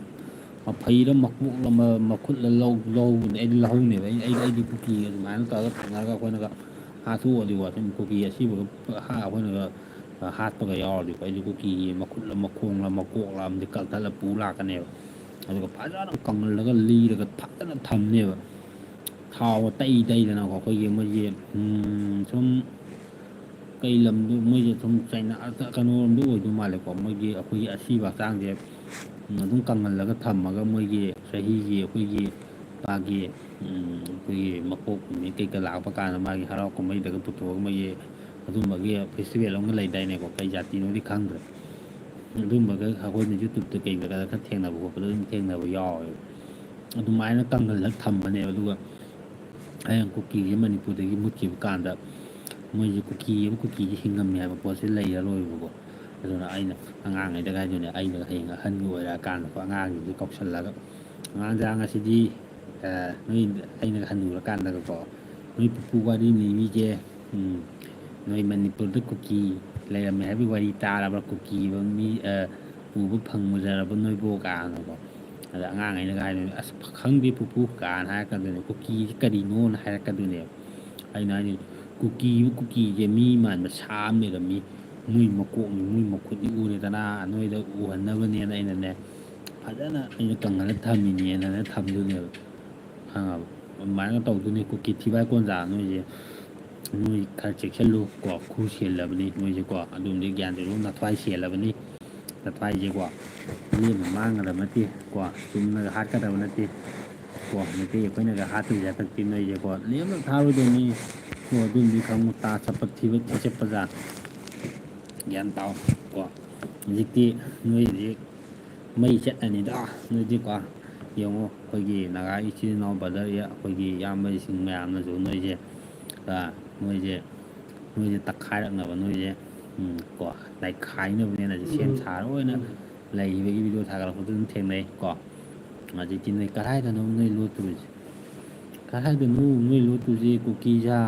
ꯃꯐꯩꯔ ꯃꯀꯣꯛꯂ ꯃ-, ꯃꯈꯨꯠꯂ ꯂꯧ-, ꯂꯧꯕꯅꯦ꯫ ꯑꯩꯗꯤ ꯂꯧꯍꯧꯅꯦꯕ꯫ ꯑꯩ, ꯑꯩ, ꯑꯩꯗꯤ ꯀꯨꯀꯤ ꯑꯗꯨꯃꯥꯏꯅ ꯇꯧꯔꯒ ꯊꯦꯡꯅꯔꯒ ꯑꯩꯈꯣꯏꯅꯒ ꯍꯥꯠꯇꯣꯛꯑꯗꯤꯀꯣ, ꯑꯗꯨꯝ ꯀꯨꯀꯤ ꯑꯁꯤꯕꯒ ꯍꯥ-, ꯑꯩꯈꯣꯏꯅꯒ ꯍꯥꯠꯄꯒ ꯌꯥꯎꯔꯗꯤꯀꯣ, ꯑꯩꯗꯤ ꯀꯨꯀꯤꯒꯤ ꯃꯈꯨꯠꯂ ꯃꯈꯣꯡꯂ ꯃꯀꯣꯛꯂ ꯑꯃꯗꯤ ꯀꯛꯊꯠꯂ ꯄꯨ ꯂꯥꯛꯀꯅꯦꯕ꯫ ꯑꯗꯨꯒ ꯐꯖꯅ ꯀꯪꯍꯜꯂꯒ ꯂꯤꯔꯒ ꯐꯖꯅ ꯊꯝꯅꯦꯕ꯫ ꯊꯥꯎꯒ ꯇꯩ ꯇꯩꯗꯅꯀꯣ, ꯑꯩꯈꯣꯏꯒꯤ ꯃꯣꯏꯒꯤ, ꯎꯝ, ꯁꯨꯝ ꯀꯩ ꯂꯝꯗꯣ, ꯃꯣꯏꯁꯦ ꯁꯨꯝ ꯆꯩꯅꯥ, ꯀꯩꯅꯣꯔꯣꯝꯗ ꯑꯣꯏꯗꯧ ꯃꯥꯜꯂꯦꯀꯣ꯫ ꯃꯣꯏꯒꯤ ꯑꯩꯈꯣꯏꯒꯤ ꯑꯁꯤꯕ ꯍꯛꯆꯥꯡꯁꯦ, ꯎꯝ, ꯑꯗꯨꯝ ꯀꯪꯍꯜꯂꯒ ꯊꯝꯃꯒ ꯃꯣꯏꯒꯤ ꯆꯍꯤꯒꯤ ꯑꯩꯈꯣꯏꯒꯤ ꯃꯥꯒꯤ, ꯎꯝ, ꯑꯩꯈꯣꯏꯒꯤ ꯃꯄꯣꯛ ꯅꯨꯃꯤꯠ ꯀꯩꯀꯥ ꯂꯥꯛꯄ ꯀꯥꯟꯗ ꯃꯥꯒꯤ ꯍꯔꯥꯎ ꯀꯨꯝꯍꯩꯗꯒ ꯄꯨꯊꯣꯛꯑꯒ ꯃꯣꯏꯒꯤ ꯑꯗꯨꯝꯕꯒꯤ ꯐꯦꯁꯇꯤꯚꯦꯜ ꯑꯃꯒ ꯂꯩꯗꯥꯏꯅꯦꯀꯣ, ꯀꯩ ꯖꯥꯇꯤꯅꯣꯗꯤ ꯈꯪꯗ꯭ꯔꯦ꯫ ꯑꯗꯨꯝꯕꯒ ꯑꯩꯈꯣꯏꯅ YouTube-ꯇ ꯀꯩꯗꯒ ꯈꯔ ꯊꯦꯡꯅꯕ ꯈꯣꯠꯄꯗ ꯑꯗꯨꯝ ꯊꯦꯡꯅꯕ ꯌꯥꯎꯋꯦꯕ꯫ ꯑꯗꯨꯃꯥꯏꯅ ꯀꯪꯍꯜꯂꯒ ꯊꯝꯕꯅꯦꯕ꯫ ꯑꯗꯨꯒ ꯍꯌꯦꯡ ꯀꯨꯀꯤꯁꯦ ꯃꯅꯤꯄꯨꯔꯗꯒꯤ ꯃꯨꯠꯈꯤꯕ ꯀꯥꯟꯗ ꯃꯣꯏꯁꯦ ꯀꯨꯀꯤ ꯑꯃ, ꯀꯨꯀꯤꯁꯦ ꯍꯤꯡꯉꯝꯃꯦ ꯍꯥꯏꯕ ꯄꯣꯠꯁꯦ ꯂꯩꯔꯔꯣꯏꯕꯀꯣ꯫ ꯑꯗꯨꯅ ꯑꯩꯅ ꯑꯉꯥꯡꯉꯩꯗꯒ ꯍꯥꯏꯗꯣꯏꯅꯦ, ꯑꯩꯅ ꯍꯌꯦꯡ ꯑꯍꯟꯒ ꯑꯣꯏꯔꯛꯑꯀꯥꯟꯗꯀꯣ ꯑꯉꯥꯡꯁꯤꯡꯁꯦ ꯀꯧꯁꯜꯂꯒ, "ꯑꯉꯥꯡꯁꯥ, ꯉꯁꯤꯗꯤ, ꯑ, ꯅꯣꯏ, ꯑꯩꯅꯒ ꯍꯟꯅꯨꯔꯀꯥꯟꯗꯒꯀꯣ, ꯅꯣꯏ ꯄꯨꯄꯨ ꯋꯥꯔꯤ ꯂꯤꯕꯤꯒꯦ꯫ ꯎꯝ, ꯅꯣꯏ ꯃꯅꯤꯄꯨꯔꯗ ꯀꯨꯀꯤ ꯂꯩꯔꯝꯃꯦ ꯍꯥꯏꯕꯒꯤ ꯋꯥꯔꯤ ꯇꯥꯔꯕ꯭ꯔꯥ? ꯀꯨꯀꯤ ꯑꯃ ꯃꯤ, ꯑ, ꯎꯕ ꯐꯪꯉꯨꯖꯔꯕ ꯅꯣꯏꯕꯣ?" ꯀꯥꯏꯅꯀꯣ꯫ ꯑꯗ ꯑꯉꯥꯡꯈꯩꯅꯒ ꯍꯥꯏꯗꯣꯏꯅꯦ, "ꯑꯁ, ꯈꯪꯗꯦ ꯄꯨꯄꯨ" ꯀꯥꯏꯅ ꯍꯥꯏꯔꯛꯀꯗꯣꯏꯅꯦ꯫ "ꯀꯨꯀꯤꯁꯤ ꯀꯔꯤꯅꯣꯅ?" ꯍꯥꯏꯔꯛꯀꯗꯣꯏꯅꯦꯕ꯫ ꯑꯩꯅ ꯍꯥꯏꯗꯤ, "ꯀꯨꯀꯤ, ꯀꯨꯀꯤꯁꯦ ꯃꯤ ꯃꯥꯟꯕ ꯁꯥ ꯑꯃ ꯂꯩꯔꯝꯃꯤ꯫ ꯃꯣꯏ ꯃꯀꯣꯛꯅꯤ, ꯃꯣꯏ ꯃꯈꯨꯠꯅꯤ ꯎꯔꯦꯗꯅ, ꯅꯣꯏꯗ ꯎꯍꯟꯅꯕꯅꯦꯅ ꯑꯩꯅꯅꯦ, ꯐꯖꯅ ꯑꯩꯅ ꯀꯪꯍꯜꯂ ꯊꯝꯃꯤꯅꯦꯅꯅꯦ" ꯊꯝꯗꯣꯏꯅꯦꯕ꯫ ꯈꯪꯉꯕ? ꯑꯗꯨꯃꯥꯏꯅ ꯇꯧꯗꯣꯏꯅꯦ꯫ ꯀꯨꯀꯤ ꯊꯤꯕꯥꯏ ꯀꯣꯟꯖꯥ ꯅꯣꯏꯁꯦ, ꯅꯣꯏ ꯈꯔ ꯆꯦꯛꯁꯤꯜꯂꯨ ꯀꯣ, ꯈꯨ ꯁꯦꯜꯂꯕꯅꯤ ꯅꯣꯏꯁꯦꯀꯣ, ꯑꯗꯨꯝꯗꯤ ꯒ꯭ꯌꯥꯟ ꯇꯧꯔꯨ, ꯅꯊ꯭ꯋꯥꯏ ꯁꯦꯜꯂꯕꯅꯤ꯫ ꯆꯠꯄ ꯍꯥꯏꯁꯦꯀꯣ, ꯂꯦꯝꯅ ꯃꯥꯡꯒꯗꯕ ꯅꯠꯇꯦ ꯀꯣ, ꯆꯨꯝꯅꯒ ꯍꯥꯠꯀꯗꯕ ꯅꯠꯇꯦ ꯀꯣ꯫ ꯃꯩꯇꯩ ꯑꯩꯈꯣꯏꯅꯒ ꯍꯥꯠꯇꯣꯏꯁꯦ ꯍꯟꯗꯛꯇꯤ ꯅꯣꯏꯁꯦꯀꯣ, ꯂꯦꯝꯅ ꯊꯥꯔꯣꯏꯗꯣꯏꯅꯤ ꯀꯣ꯫ ꯑꯗꯨꯝꯗꯤ ꯈꯪꯉꯨ, ꯇꯥ ꯆꯠꯄ ꯊꯤꯕ ꯊꯤ ꯆꯠꯄꯖꯥ꯫ ꯒ꯭ꯌꯥꯟ ꯇꯥꯎ ꯀꯣ꯫ ꯍꯧꯖꯤꯛꯇꯤ ꯅꯣꯏ ꯍꯧꯖꯤꯛ ꯃꯩ ꯆꯠꯂꯅꯤꯗꯣ ꯅꯣꯏꯗꯤꯀꯣ꯫ ꯌꯦꯡꯉꯣ, ꯑꯩꯈꯣꯏꯒꯤ ꯅꯥꯒꯥ ꯏꯆꯤꯜ ꯏꯅꯥꯎ ꯕ꯭ꯔꯗꯔ, ꯑꯩꯈꯣꯏꯒꯤ ꯏꯌꯥꯝꯕꯁꯤꯡ ꯃꯌꯥꯝꯅꯁꯨ ꯅꯣꯏꯁꯦ, ꯑ, ꯅꯣꯏꯁꯦ, ꯅꯣꯏꯁꯦ ꯇꯛꯈꯥꯏꯔꯛꯅꯕ, ꯅꯣꯏꯁꯦ, ꯎꯝ, ꯀꯣ, ꯅꯩꯈꯥꯏꯅꯕꯅꯦꯅ ꯁꯦꯝ ꯁꯥꯔꯒ ꯑꯣꯏꯅ ꯂꯩꯈꯤꯕꯒꯤ ꯚꯤꯗꯤꯑꯣ ꯊꯥꯒꯠꯂꯛꯄꯗꯨ ꯑꯗꯨꯝ ꯊꯦꯡꯅꯩ ꯀꯣ꯫ ꯍꯧꯖꯤꯛꯇꯤ ꯅꯣꯏ ꯀꯗꯥꯏꯗꯅꯣ ꯅꯣꯏ ꯂꯣꯠꯇꯣꯔꯤꯁꯦ? ꯀꯗꯥꯏꯗꯅꯣ ꯅꯣꯏ ꯂꯣꯠꯇꯣꯏꯁꯦ? ꯀꯨꯀꯤꯖꯥ,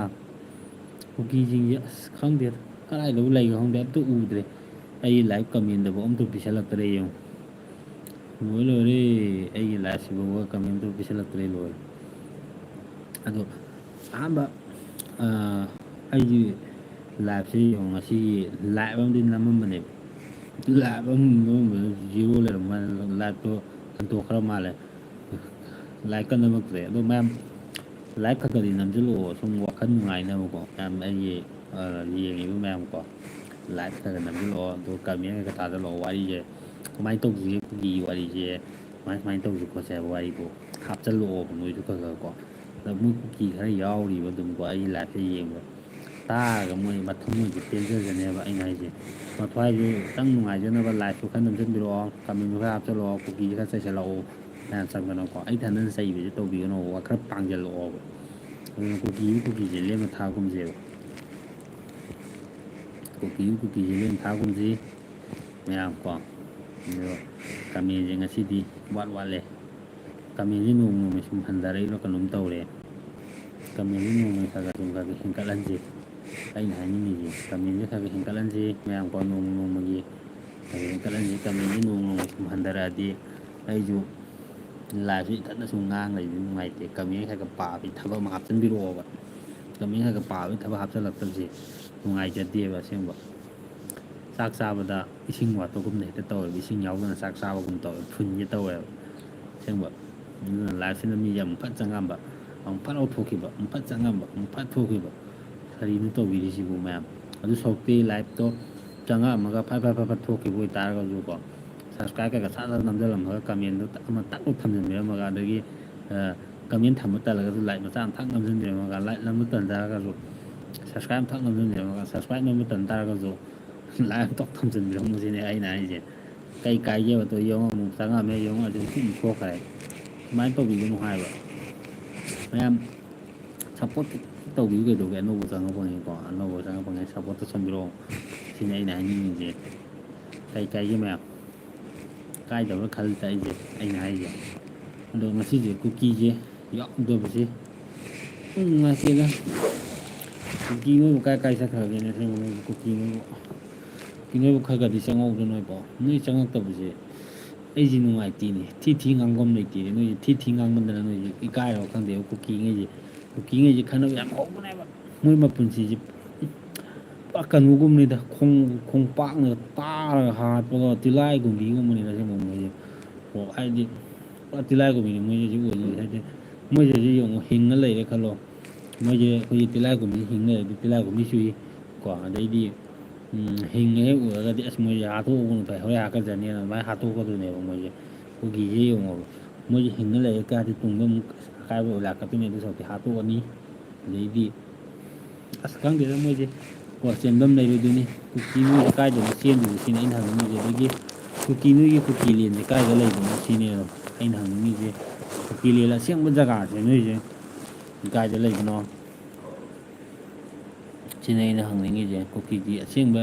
ꯀꯨꯀꯤꯁꯤꯡꯁꯦ ꯑꯁ ꯈꯪꯗꯦꯗ, ꯀꯗꯥꯏꯗꯕꯨ ꯂꯩꯈ꯭ꯔꯣ ꯈꯪꯗꯦ, ꯑꯝꯇ ꯎꯗ꯭ꯔꯦ꯫ ꯑꯩ ꯂꯥꯏꯚ ꯀꯃꯦꯟꯗꯐꯥꯎ ꯑꯝꯇ ꯄꯤꯁꯜꯂꯛꯇ꯭ꯔꯦ ꯌꯦꯡꯉꯨ꯫ ꯂꯣꯏ ꯂꯣꯏꯔꯦ, ꯑꯩꯒꯤ ꯂꯥꯏꯐꯁꯤꯐꯥꯎꯕ ꯀꯃꯦꯟ ꯑꯝꯇ ꯄꯤꯁꯜꯂꯛꯇ꯭ꯔꯦ, ꯂꯣꯏꯔꯦ꯫ ꯑꯗꯣ ꯑꯍꯥꯟꯕ, ꯑ, ꯑꯩꯒꯤ ꯂꯥꯏꯐꯁꯦ ꯌꯦꯡꯉꯣ, ꯉꯁꯤꯒꯤ ꯂꯥꯏꯐ ꯑꯃꯗꯤ ꯅꯝꯃꯝꯕꯅꯦꯕ꯫ ꯂꯥꯏꯐ ꯑꯃ ꯅꯝꯃꯝꯕꯗ ꯖꯤꯔꯣ ꯂꯩꯔꯝꯕ ꯋꯥꯅꯦ, ꯂꯥꯏꯐꯇꯣ ꯍꯟꯇꯣꯛꯈ꯭ꯔ ꯃꯥꯜꯂꯦ꯫ ꯂꯥꯏꯐꯀ ꯅꯝꯃꯛꯇ꯭ꯔꯦ꯫ ꯑꯗꯣ ꯃꯌꯥꯝ ꯂꯥꯏꯐ ꯈꯔ ꯈꯔꯗꯤ ꯅꯝꯁꯤꯜꯂꯛꯑꯣ, ꯁꯨꯝ ꯋꯥꯈꯜ ꯅꯨꯡꯉꯥꯏꯅꯕꯀꯣ꯫ ꯃꯌꯥꯝ ꯑꯩꯒꯤ, ꯑ, ꯌꯦꯡꯉꯤꯕ ꯃꯌꯥꯝꯀꯣ, ꯂꯥꯏꯐ ꯈꯔ ꯈꯔ ꯅꯝꯁꯤꯜꯂꯛꯑꯣ, ꯑꯗꯨꯒ ꯀꯃꯦꯟ ꯈꯔ ꯊꯥꯖꯤꯜꯂꯛꯑꯣ꯫ ꯋꯥꯔꯤꯁꯦ ꯀꯃꯥꯏꯅ ꯇꯧꯁꯤꯒꯦ, ꯀꯨꯀꯤꯒꯤ ꯋꯥꯔꯤꯁꯦ ꯀꯃꯥꯏ ꯀꯃꯥꯏꯅ ꯇꯧꯁꯤ ꯈꯣꯠꯁꯤ ꯍꯥꯏꯕ ꯋꯥꯔꯤꯗꯣ ꯍꯥꯞꯆꯤꯜꯂꯛꯑꯣꯕ ꯅꯣꯏꯁꯨ ꯈꯔ ꯈꯔ ꯀꯣ꯫ ꯑꯗ ꯃꯣꯏ ꯀꯨꯀꯤ ꯈꯔ ꯌꯥꯎꯔꯤꯕ ꯑꯗꯨꯝꯀꯣ, ꯑꯩꯒꯤ ꯂꯥꯏꯐꯁꯦ ꯌꯦꯡꯕ ꯇꯥꯔꯒ ꯃꯣꯏ ꯃꯊꯃꯣꯏꯁꯦ ꯄꯦꯟꯖꯖꯅꯦꯕ꯫ ꯑꯩꯅ ꯍꯥꯏꯁꯦ, ꯃꯊ꯭ꯋꯥꯏꯁꯦ ꯈꯤꯇꯪ ꯅꯨꯡꯉꯥꯏꯖꯅꯕ ꯂꯥꯏꯐꯁꯨ ꯈꯔ ꯅꯝꯁꯤꯟꯕꯤꯔꯛꯑꯣ, ꯀꯃꯦꯟꯁꯨ ꯈꯔ ꯍꯥꯞꯆꯤꯜꯂꯛꯑꯣ, ꯀꯨꯀꯤꯁꯦ ꯈꯔ ꯆꯩꯁꯤꯜꯂꯛꯑꯣ꯫ ꯃꯌꯥꯝ ꯆꯪꯗꯅꯀꯣ, ꯑꯩ ꯏꯊꯟꯗꯅ ꯆꯩꯕꯁꯦ ꯇꯧꯕꯤꯒꯅꯣꯕ, ꯈꯔ ꯄꯥꯡꯁꯤꯜꯂꯛꯑꯣꯕ꯫ ꯑꯗꯨꯅ ꯀꯨꯀꯤꯁꯦ, ꯀꯨꯀꯤꯁꯦ ꯂꯦꯝꯅ ꯊꯥꯒꯨꯝꯁꯦꯕ꯫ ꯀꯨꯀꯤꯁꯨ ꯀꯨꯀꯤꯁꯦ ꯂꯦꯝ ꯊꯥꯒꯨꯝꯁꯤ ꯃꯌꯥꯝ ꯀꯣ꯫ ꯑꯗꯣ ꯀꯃꯦꯟꯁꯦ ꯉꯁꯤꯗꯤ ꯋꯥꯠ ꯋꯥꯠꯂꯦ꯫ ꯀꯃꯦꯟꯁꯦ ꯅꯣꯡꯃ ꯅꯣꯡꯃꯒꯤ ꯁꯨꯝ ꯍꯟꯊꯔꯛꯏꯕ꯭ꯔꯥ ꯀꯩꯅꯣꯝ ꯇꯧꯔꯦ꯫ ꯀꯃꯦꯟꯁꯦ ꯅꯣꯡꯃꯒꯤ ꯈꯔ ꯈꯔ ꯁꯨꯝ ꯈꯔ ꯈꯔ ꯍꯦꯟꯒꯠꯍꯟꯁꯤ꯫ ꯑꯩꯅ ꯍꯥꯏꯅꯤꯡꯉꯤꯁꯦ ꯀꯃꯦꯟꯁꯦ ꯈꯔ ꯈꯔ ꯍꯦꯟꯒꯠꯍꯟꯁꯤ ꯃꯌꯥꯝ ꯀꯣ, ꯅꯣꯡꯃ ꯅꯣꯡꯃꯒꯤ ꯈꯔ ꯈꯔ ꯍꯦꯟꯒꯠꯍꯟꯁꯤ꯫ ꯀꯃꯦꯟꯁꯦ ꯅꯣꯡꯃ ꯅꯣꯡꯃꯒꯤ ꯁꯨꯝ ꯍꯟꯊꯔꯛꯑꯗꯤ ꯑꯩꯁꯨ ꯂꯥꯏꯐꯁꯦ ꯏꯊꯟꯗ ꯁꯨꯝ ꯉꯥꯡ ꯂꯩꯕꯗꯤ ꯅꯨꯡꯉꯥꯏꯇꯦ꯫ ꯀꯃꯦꯟ ꯈꯔ ꯈꯔ ꯄꯥꯕꯒꯤ ꯊꯕꯛ ꯑꯃ ꯍꯥꯞꯆꯤꯟꯕꯤꯔꯛꯑꯣꯕ꯫ ꯀꯃꯦꯟ ꯈꯔ ꯈꯔ ꯄꯥꯕꯒꯤ ꯊꯕꯛ ꯍꯥꯞꯆꯤꯜꯂꯛꯇꯕꯁꯦ ꯅꯨꯡꯉꯥꯏꯖꯗꯦꯕ ꯑꯁꯦꯡꯕ꯫ ꯆꯥꯛ ꯆꯥꯕꯗ ꯏꯁꯤꯡ ꯋꯥꯠꯄꯒꯨꯝꯅ ꯍꯦꯛꯇ ꯇꯧꯋꯦꯕ, ꯏꯁꯤꯡ ꯌꯥꯎꯗꯅ ꯆꯥꯛ ꯆꯥꯕꯒꯨꯝ ꯇꯧꯋꯦ, ꯐꯨꯟꯒꯦ ꯇꯧꯋꯦꯕ ꯑꯁꯦꯡꯕ꯫ ꯑꯗꯨꯅ ꯂꯥꯏꯐꯁꯤꯅ ꯃꯤꯁꯦ ꯑꯃꯨꯛ ꯐꯠ ꯆꯪꯉꯝꯕ, ꯑꯃꯨꯛ ꯐꯠ ꯂꯧꯊꯣꯛꯈꯤꯕ, ꯑꯃꯨꯛ ꯐꯠ ꯆꯪꯉꯝꯕ, ꯑꯃꯨꯛ ꯐꯠ ꯊꯣꯛꯈꯤꯕ, ꯀꯔꯤꯅꯣ ꯇꯧꯕꯤꯔꯤꯁꯤꯕꯨ ꯃꯌꯥꯝ? ꯑꯗꯨ ꯁꯔꯨꯛꯇꯤ ꯂꯥꯏꯐꯇꯣ ꯆꯪꯉꯛꯑꯝꯃꯒ ꯐꯠ ꯐꯠ ꯐꯠ ꯐꯠ ꯊꯣꯛꯈꯤꯕ ꯑꯣꯏꯇꯥꯔꯒꯁꯨꯀꯣ, subscribe ꯀꯩꯀꯥ ꯁꯠ ꯁꯠ ꯅꯝꯁꯤꯜꯂꯝꯃꯒ comment-ꯗꯣ ꯑꯃ ꯇꯛ ꯊꯝꯖꯤꯟꯕꯤꯔꯝꯃꯒ, ꯑꯗꯒꯤ comment ꯊꯝꯕ ꯇꯜꯂꯒꯁꯨ like ꯃꯆꯥ ꯑꯃ ꯊꯛ ꯅꯝꯁꯤꯟꯕꯤꯔꯝꯃꯒ, like ꯅꯝꯕ ꯇꯟ ꯇꯥꯔꯒꯁꯨ subscribe ꯑꯃ ꯊꯛ ꯅꯝꯁꯤꯟꯕꯤꯔꯝꯃꯒ, subscribe ꯅꯝꯕ ꯇꯟ ꯇꯥꯔꯒꯁꯨ like ꯑꯃ ꯊꯛ ꯊꯝꯖꯤꯟꯕꯤꯔꯝꯃꯣ ꯁꯤꯅꯦ ꯑꯩꯅ ꯍꯥꯏꯁꯦ꯫ ꯀꯩ ꯀꯥꯏꯒꯦꯕ? ꯇꯣ ꯌꯦꯡꯉꯣ, ꯑꯃꯨꯛ ꯆꯪꯉꯛꯑꯝꯃꯦ, ꯌꯦꯡꯉꯣ, ꯑꯗꯨꯝ ꯊꯣꯛꯈ꯭ꯔꯦ꯫ ꯁꯨꯃꯥꯏꯅ ꯇꯧꯕꯤꯒꯅꯨ ꯍꯥꯏꯕ꯫ ꯃꯌꯥꯝ support ꯇꯧꯕꯤꯌꯨ ꯀꯩꯗꯧꯒꯦ? ꯑꯅꯧꯕ ꯆꯪꯉꯛꯄꯅꯤꯀꯣ, ꯑꯅꯧꯕ ꯆꯪꯉꯛꯄꯅꯤ support ꯇꯧꯁꯟꯕꯤꯔꯛꯑꯣ ꯁꯤꯅꯤ ꯑꯩꯅ ꯍꯥꯏꯅꯤꯡꯉꯤꯁꯦ꯫ ꯀꯩ ꯀꯥꯏꯒꯦ ꯃꯌꯥꯝ? ꯀꯥꯏꯗꯕ꯭ꯔꯥ ꯈꯜꯂꯤꯗ ꯑꯩꯁꯦ, ꯑꯩꯅ ꯍꯥꯏꯁꯦ꯫ ꯑꯗꯣ ꯉꯁꯤꯁꯦ ꯀꯨꯀꯤꯁꯦ ꯌꯥꯎꯗꯕꯁꯦ ꯌꯥꯝ ꯅꯨꯡꯉꯥꯏꯇꯦꯗ꯫ ꯀꯨꯀꯤ ꯅꯣꯏꯕꯨ ꯀꯥꯏ ꯀꯥꯏ ꯆꯠꯈ꯭ꯔꯒꯦꯅꯦ? ꯑꯁꯦꯡꯕ ꯅꯣꯏꯕꯨ ꯀꯨꯀꯤ ꯅꯣꯏꯕꯨ, ꯀꯨꯀꯤ ꯅꯣꯏꯕꯨ ꯈꯔ ꯈꯔꯗꯤ ꯆꯪꯍꯧꯗ ꯅꯣꯏꯕꯣ꯫ ꯅꯣꯏ ꯆꯪꯉꯛꯇꯕꯁꯦ ꯑꯩꯁꯦ ꯅꯨꯡꯉꯥꯏꯇꯦꯅꯦ꯫ ꯊꯤ ꯊꯤ ꯉꯥꯡꯐꯝ ꯂꯩꯇꯦꯅꯦ꯫ ꯅꯣꯏꯁꯦ ꯊꯤ ꯊꯤ ꯉꯥꯡꯃꯟꯗꯅ ꯅꯣꯏꯁꯦ ꯏꯀꯥꯏꯔꯕ ꯈꯪꯗꯦꯕ꯫ ꯀꯨꯀꯤꯉꯩꯁꯦ, ꯀꯨꯀꯤꯉꯩꯁꯦ ꯈꯠꯅꯕ ꯌꯥꯝ ꯍꯧꯕꯅꯦꯕ꯫ ꯃꯣꯏ ꯃꯄꯨꯟꯁꯤꯁꯦ ꯄꯨꯔꯥ ꯀꯩꯅꯣꯒꯨꯝꯅꯤꯗ, ꯈꯣꯡ-, ꯈꯣꯡꯄꯥꯛꯅ ꯇꯥꯔꯒ ꯍꯥꯠꯄꯒ ꯇꯤꯜꯂꯥꯏꯒꯨꯝꯕꯤꯒꯨꯝꯕꯅꯤꯗ ꯑꯁꯦꯡꯕ ꯃꯣꯏꯁꯦ꯫ ꯑꯣ, ꯍꯥꯏꯗꯤ ꯄꯨꯔꯥ ꯇꯤꯜꯂꯥꯏꯒꯨꯝꯕꯤꯅꯤ ꯃꯣꯏꯁꯦ ꯍꯧꯖꯤꯛ ꯑꯣꯏꯔꯤꯁꯦ꯫ ꯍꯥꯏꯗꯤ ꯃꯣꯏꯁꯦ ꯍꯧꯖꯤꯛ ꯌꯦꯡꯉꯣ, ꯍꯤꯡꯉ ꯂꯩꯔꯦ ꯈꯜꯂꯣ꯫ ꯃꯣꯏꯁꯦ ꯑꯩꯈꯣꯏꯒꯤ ꯇꯤꯜꯂꯥꯏꯒꯨꯝꯕꯤ ꯍꯤꯡ ꯂꯩꯔꯗꯤ ꯇꯤꯜꯂꯥꯏꯒꯨꯝꯕꯤ ꯆꯨꯏ ꯀꯣ, ꯑꯗꯩꯗꯤ, ꯎꯝ, ꯍꯤꯡꯉꯦ ꯍꯦꯛ ꯎꯔꯒꯗꯤ "ꯑꯁ, ꯃꯣꯏꯁꯦ ꯍꯥꯠꯇꯣꯛꯍꯧꯕꯅ ꯐꯩ, ꯍꯣꯔꯦꯟ ꯍꯥꯠꯀꯗ꯭ꯔꯅꯦꯅ" ꯑꯗꯨꯃꯥꯏꯅ ꯍꯥꯠꯇꯣꯛꯀꯗꯣꯏꯅꯦꯕ ꯃꯣꯏꯁꯦ꯫ ꯀꯨꯀꯤꯁꯦ ꯌꯦꯡꯉꯣꯕ, ꯃꯣꯏꯁꯦ ꯍꯤꯡꯉ ꯂꯩꯔ ꯀꯥꯟꯗꯤ ꯇꯨꯡꯗ ꯑꯃꯨꯛ ꯑꯁ ꯑꯀꯥꯏꯕ ꯂꯥꯛꯀꯗꯣꯏꯅꯦ꯫ ꯑꯗꯨ ꯁꯔꯨꯛꯇꯤ ꯍꯥꯠꯇꯣꯛꯑꯅꯤ꯫ ꯑꯗꯩꯗꯤ ꯑꯁ, ꯈꯪꯗꯦꯗ ꯃꯣꯏꯁꯦ ꯀꯣ, ꯆꯦꯟꯐꯝ ꯂꯩꯔꯣꯏꯗꯣꯏꯅꯤ꯫ ꯀꯨꯀꯤ ꯅꯣꯏꯁꯦ ꯀꯥꯏꯗꯅꯣ ꯆꯦꯟꯗꯣꯏꯁꯦ ꯁꯤꯅꯤ ꯑꯩꯅ ꯍꯪꯅꯤꯡꯉꯤꯁꯦ꯫ ꯑꯗꯒꯤ ꯀꯨꯀꯤ ꯅꯣꯏꯒꯤ ꯀꯨꯀꯤ ꯂꯦꯟꯁꯦ ꯀꯥꯏꯗ ꯂꯩꯕꯅꯣ ꯁꯤꯅꯦꯕ ꯑꯩꯅ ꯍꯪꯅꯤꯡꯉꯤꯁꯦ꯫ ꯀꯨꯀꯤ ꯂꯦꯟ ꯑꯁꯦꯡꯕ ꯖꯒꯥꯁꯦ ꯅꯣꯏꯁꯦ ꯀꯥꯏꯗ ꯂꯩꯕꯅꯣ? ꯁꯤꯅꯤ ꯑꯩꯅ ꯍꯪꯅꯤꯡꯉꯤꯁꯦ꯫ ꯀꯨꯀꯤꯒꯤ ꯑꯁꯦꯡꯕ,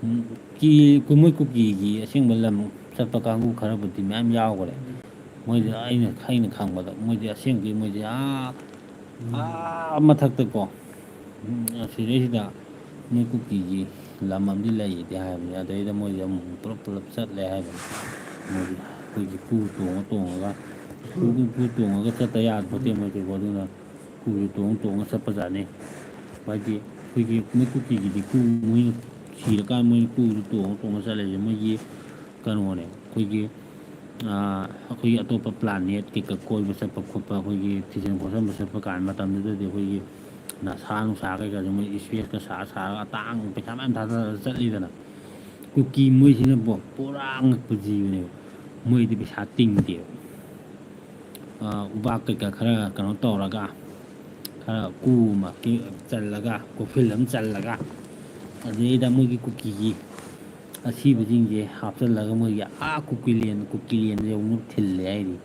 ꯎꯝ, ꯀꯤ-, ꯃꯣꯏ ꯀꯨꯀꯤꯒꯤ ꯑꯁꯦꯡꯕ ꯂꯝ ꯆꯠꯄ ꯀꯥꯡꯕꯨ ꯈꯔꯕꯨꯗꯤ ꯃꯌꯥꯝ ꯌꯥꯎꯈ꯭ꯔꯦ꯫ ꯃꯣꯏꯗꯤ ꯑꯩꯅ, ꯑꯩꯅ ꯈꯪꯕꯗ ꯃꯣꯏꯗꯤ ꯑꯁꯦꯡꯕꯒꯤ ꯃꯣꯏꯗꯤ ꯑꯥ, ꯑꯥ ꯃꯊꯛꯇꯀꯣ, ꯎꯝ, ꯑꯁꯤꯗꯩꯁꯤꯗ ꯃꯣꯏ ꯀꯨꯀꯤꯒꯤ ꯂꯝ ꯑꯃꯗꯤ ꯂꯩꯗꯤ ꯍꯥꯏꯕꯅꯤ꯫ ꯑꯗꯩꯗ ꯃꯣꯏꯁꯦ ꯑꯃꯨꯛ ꯄꯨꯂꯞ ꯄꯨꯂꯞ ꯆꯠꯂꯦ ꯍꯥꯏꯕꯅꯤ꯫ ꯃꯣꯏꯗꯤ ꯑꯩꯈꯣꯏꯒꯤ ꯀꯨ ꯇꯣꯡꯉ ꯇꯣꯡꯉꯒ, ꯀꯨ, ꯀꯨ, ꯀꯨ ꯇꯣꯡꯉꯒ ꯆꯠꯇ ꯌꯥꯄꯣꯠꯇꯦ ꯃꯣꯏꯗꯤꯀꯣ꯫ ꯑꯗꯨꯅ ꯀꯨꯁꯨ ꯇꯣꯡꯉ ꯇꯣꯡꯉ ꯆꯠꯄꯖꯥꯠꯅꯤ꯫ ꯍꯥꯏꯗꯤ ꯑꯩꯈꯣꯏꯒꯤ ꯃꯣꯏ ꯀꯨꯀꯤꯒꯤꯗꯤ ꯀꯨ ꯃꯣꯏꯅ ꯁꯤꯔꯀꯥꯟꯗ ꯃꯣꯏꯅ ꯀꯨꯁꯨ ꯇꯣꯡꯉ ꯇꯣꯡꯉ ꯆꯠꯂꯤꯁꯦ ꯃꯣꯏꯒꯤ ꯀꯩꯅꯣꯅꯦ꯫ ꯑꯩꯈꯣꯏꯒꯤ, ꯑꯥ, ꯑꯩꯈꯣꯏꯒꯤ ꯑꯇꯣꯞꯄ planet ꯀꯩꯀꯥ ꯀꯣꯏꯕ ꯆꯠꯄ ꯈꯣꯠꯄ, ꯑꯩꯈꯣꯏꯒꯤ ꯊꯤꯖꯤꯟ ꯈꯣꯠꯆꯟꯕ ꯆꯠꯄ ꯀꯥꯟ ꯃꯇꯝꯗꯨꯗꯗꯤ ꯑꯩꯈꯣꯏꯒꯤ ꯅꯁꯥ ꯅꯨꯡꯁꯥ ꯀꯩꯀꯥꯁꯦ ꯃꯣꯏ ꯏꯁꯄꯦꯁꯀ ꯁꯥ ꯁꯥꯔꯒ ꯑꯇꯥꯡꯕ ꯄꯩꯁꯥ ꯃꯌꯥꯝ ꯊꯥꯗꯔꯒ ꯆꯠꯂꯤꯗꯅ꯫ ꯀꯨꯀꯤ ꯃꯣꯏꯁꯤꯅꯕꯨ ꯄꯨꯔꯥ ꯑꯉꯛꯄ ꯖꯤꯕꯅꯦꯕ꯫ ꯃꯣꯏꯗꯤ ꯄꯩꯁꯥ ꯇꯤꯡꯗꯦꯕ꯫ ꯑꯥ, ꯎꯕꯥꯛ ꯀꯩꯀꯥ ꯈꯔ ꯀꯩꯅꯣ ꯇꯧꯔꯒ, ꯈꯔ ꯀꯨ ꯑꯃ ꯆꯜꯂꯒ, ꯀꯣꯐꯤꯜ ꯑꯃ ꯆꯜꯂꯒ, ꯑꯗꯨꯗꯩꯗ ꯃꯣꯏꯒꯤ ꯀꯨꯀꯤꯒꯤ ꯑꯁꯤꯕꯁꯤꯡꯁꯦ ꯍꯥꯞꯆꯤꯜꯂꯒ ꯃꯣꯏꯒꯤ ꯑꯥ ꯀꯨꯀꯤꯂꯦꯟ, ꯀꯨꯀꯤꯂꯦꯟꯗ ꯌꯧꯅ ꯊꯤꯜꯂꯦ ꯍꯥꯏꯔꯤ꯫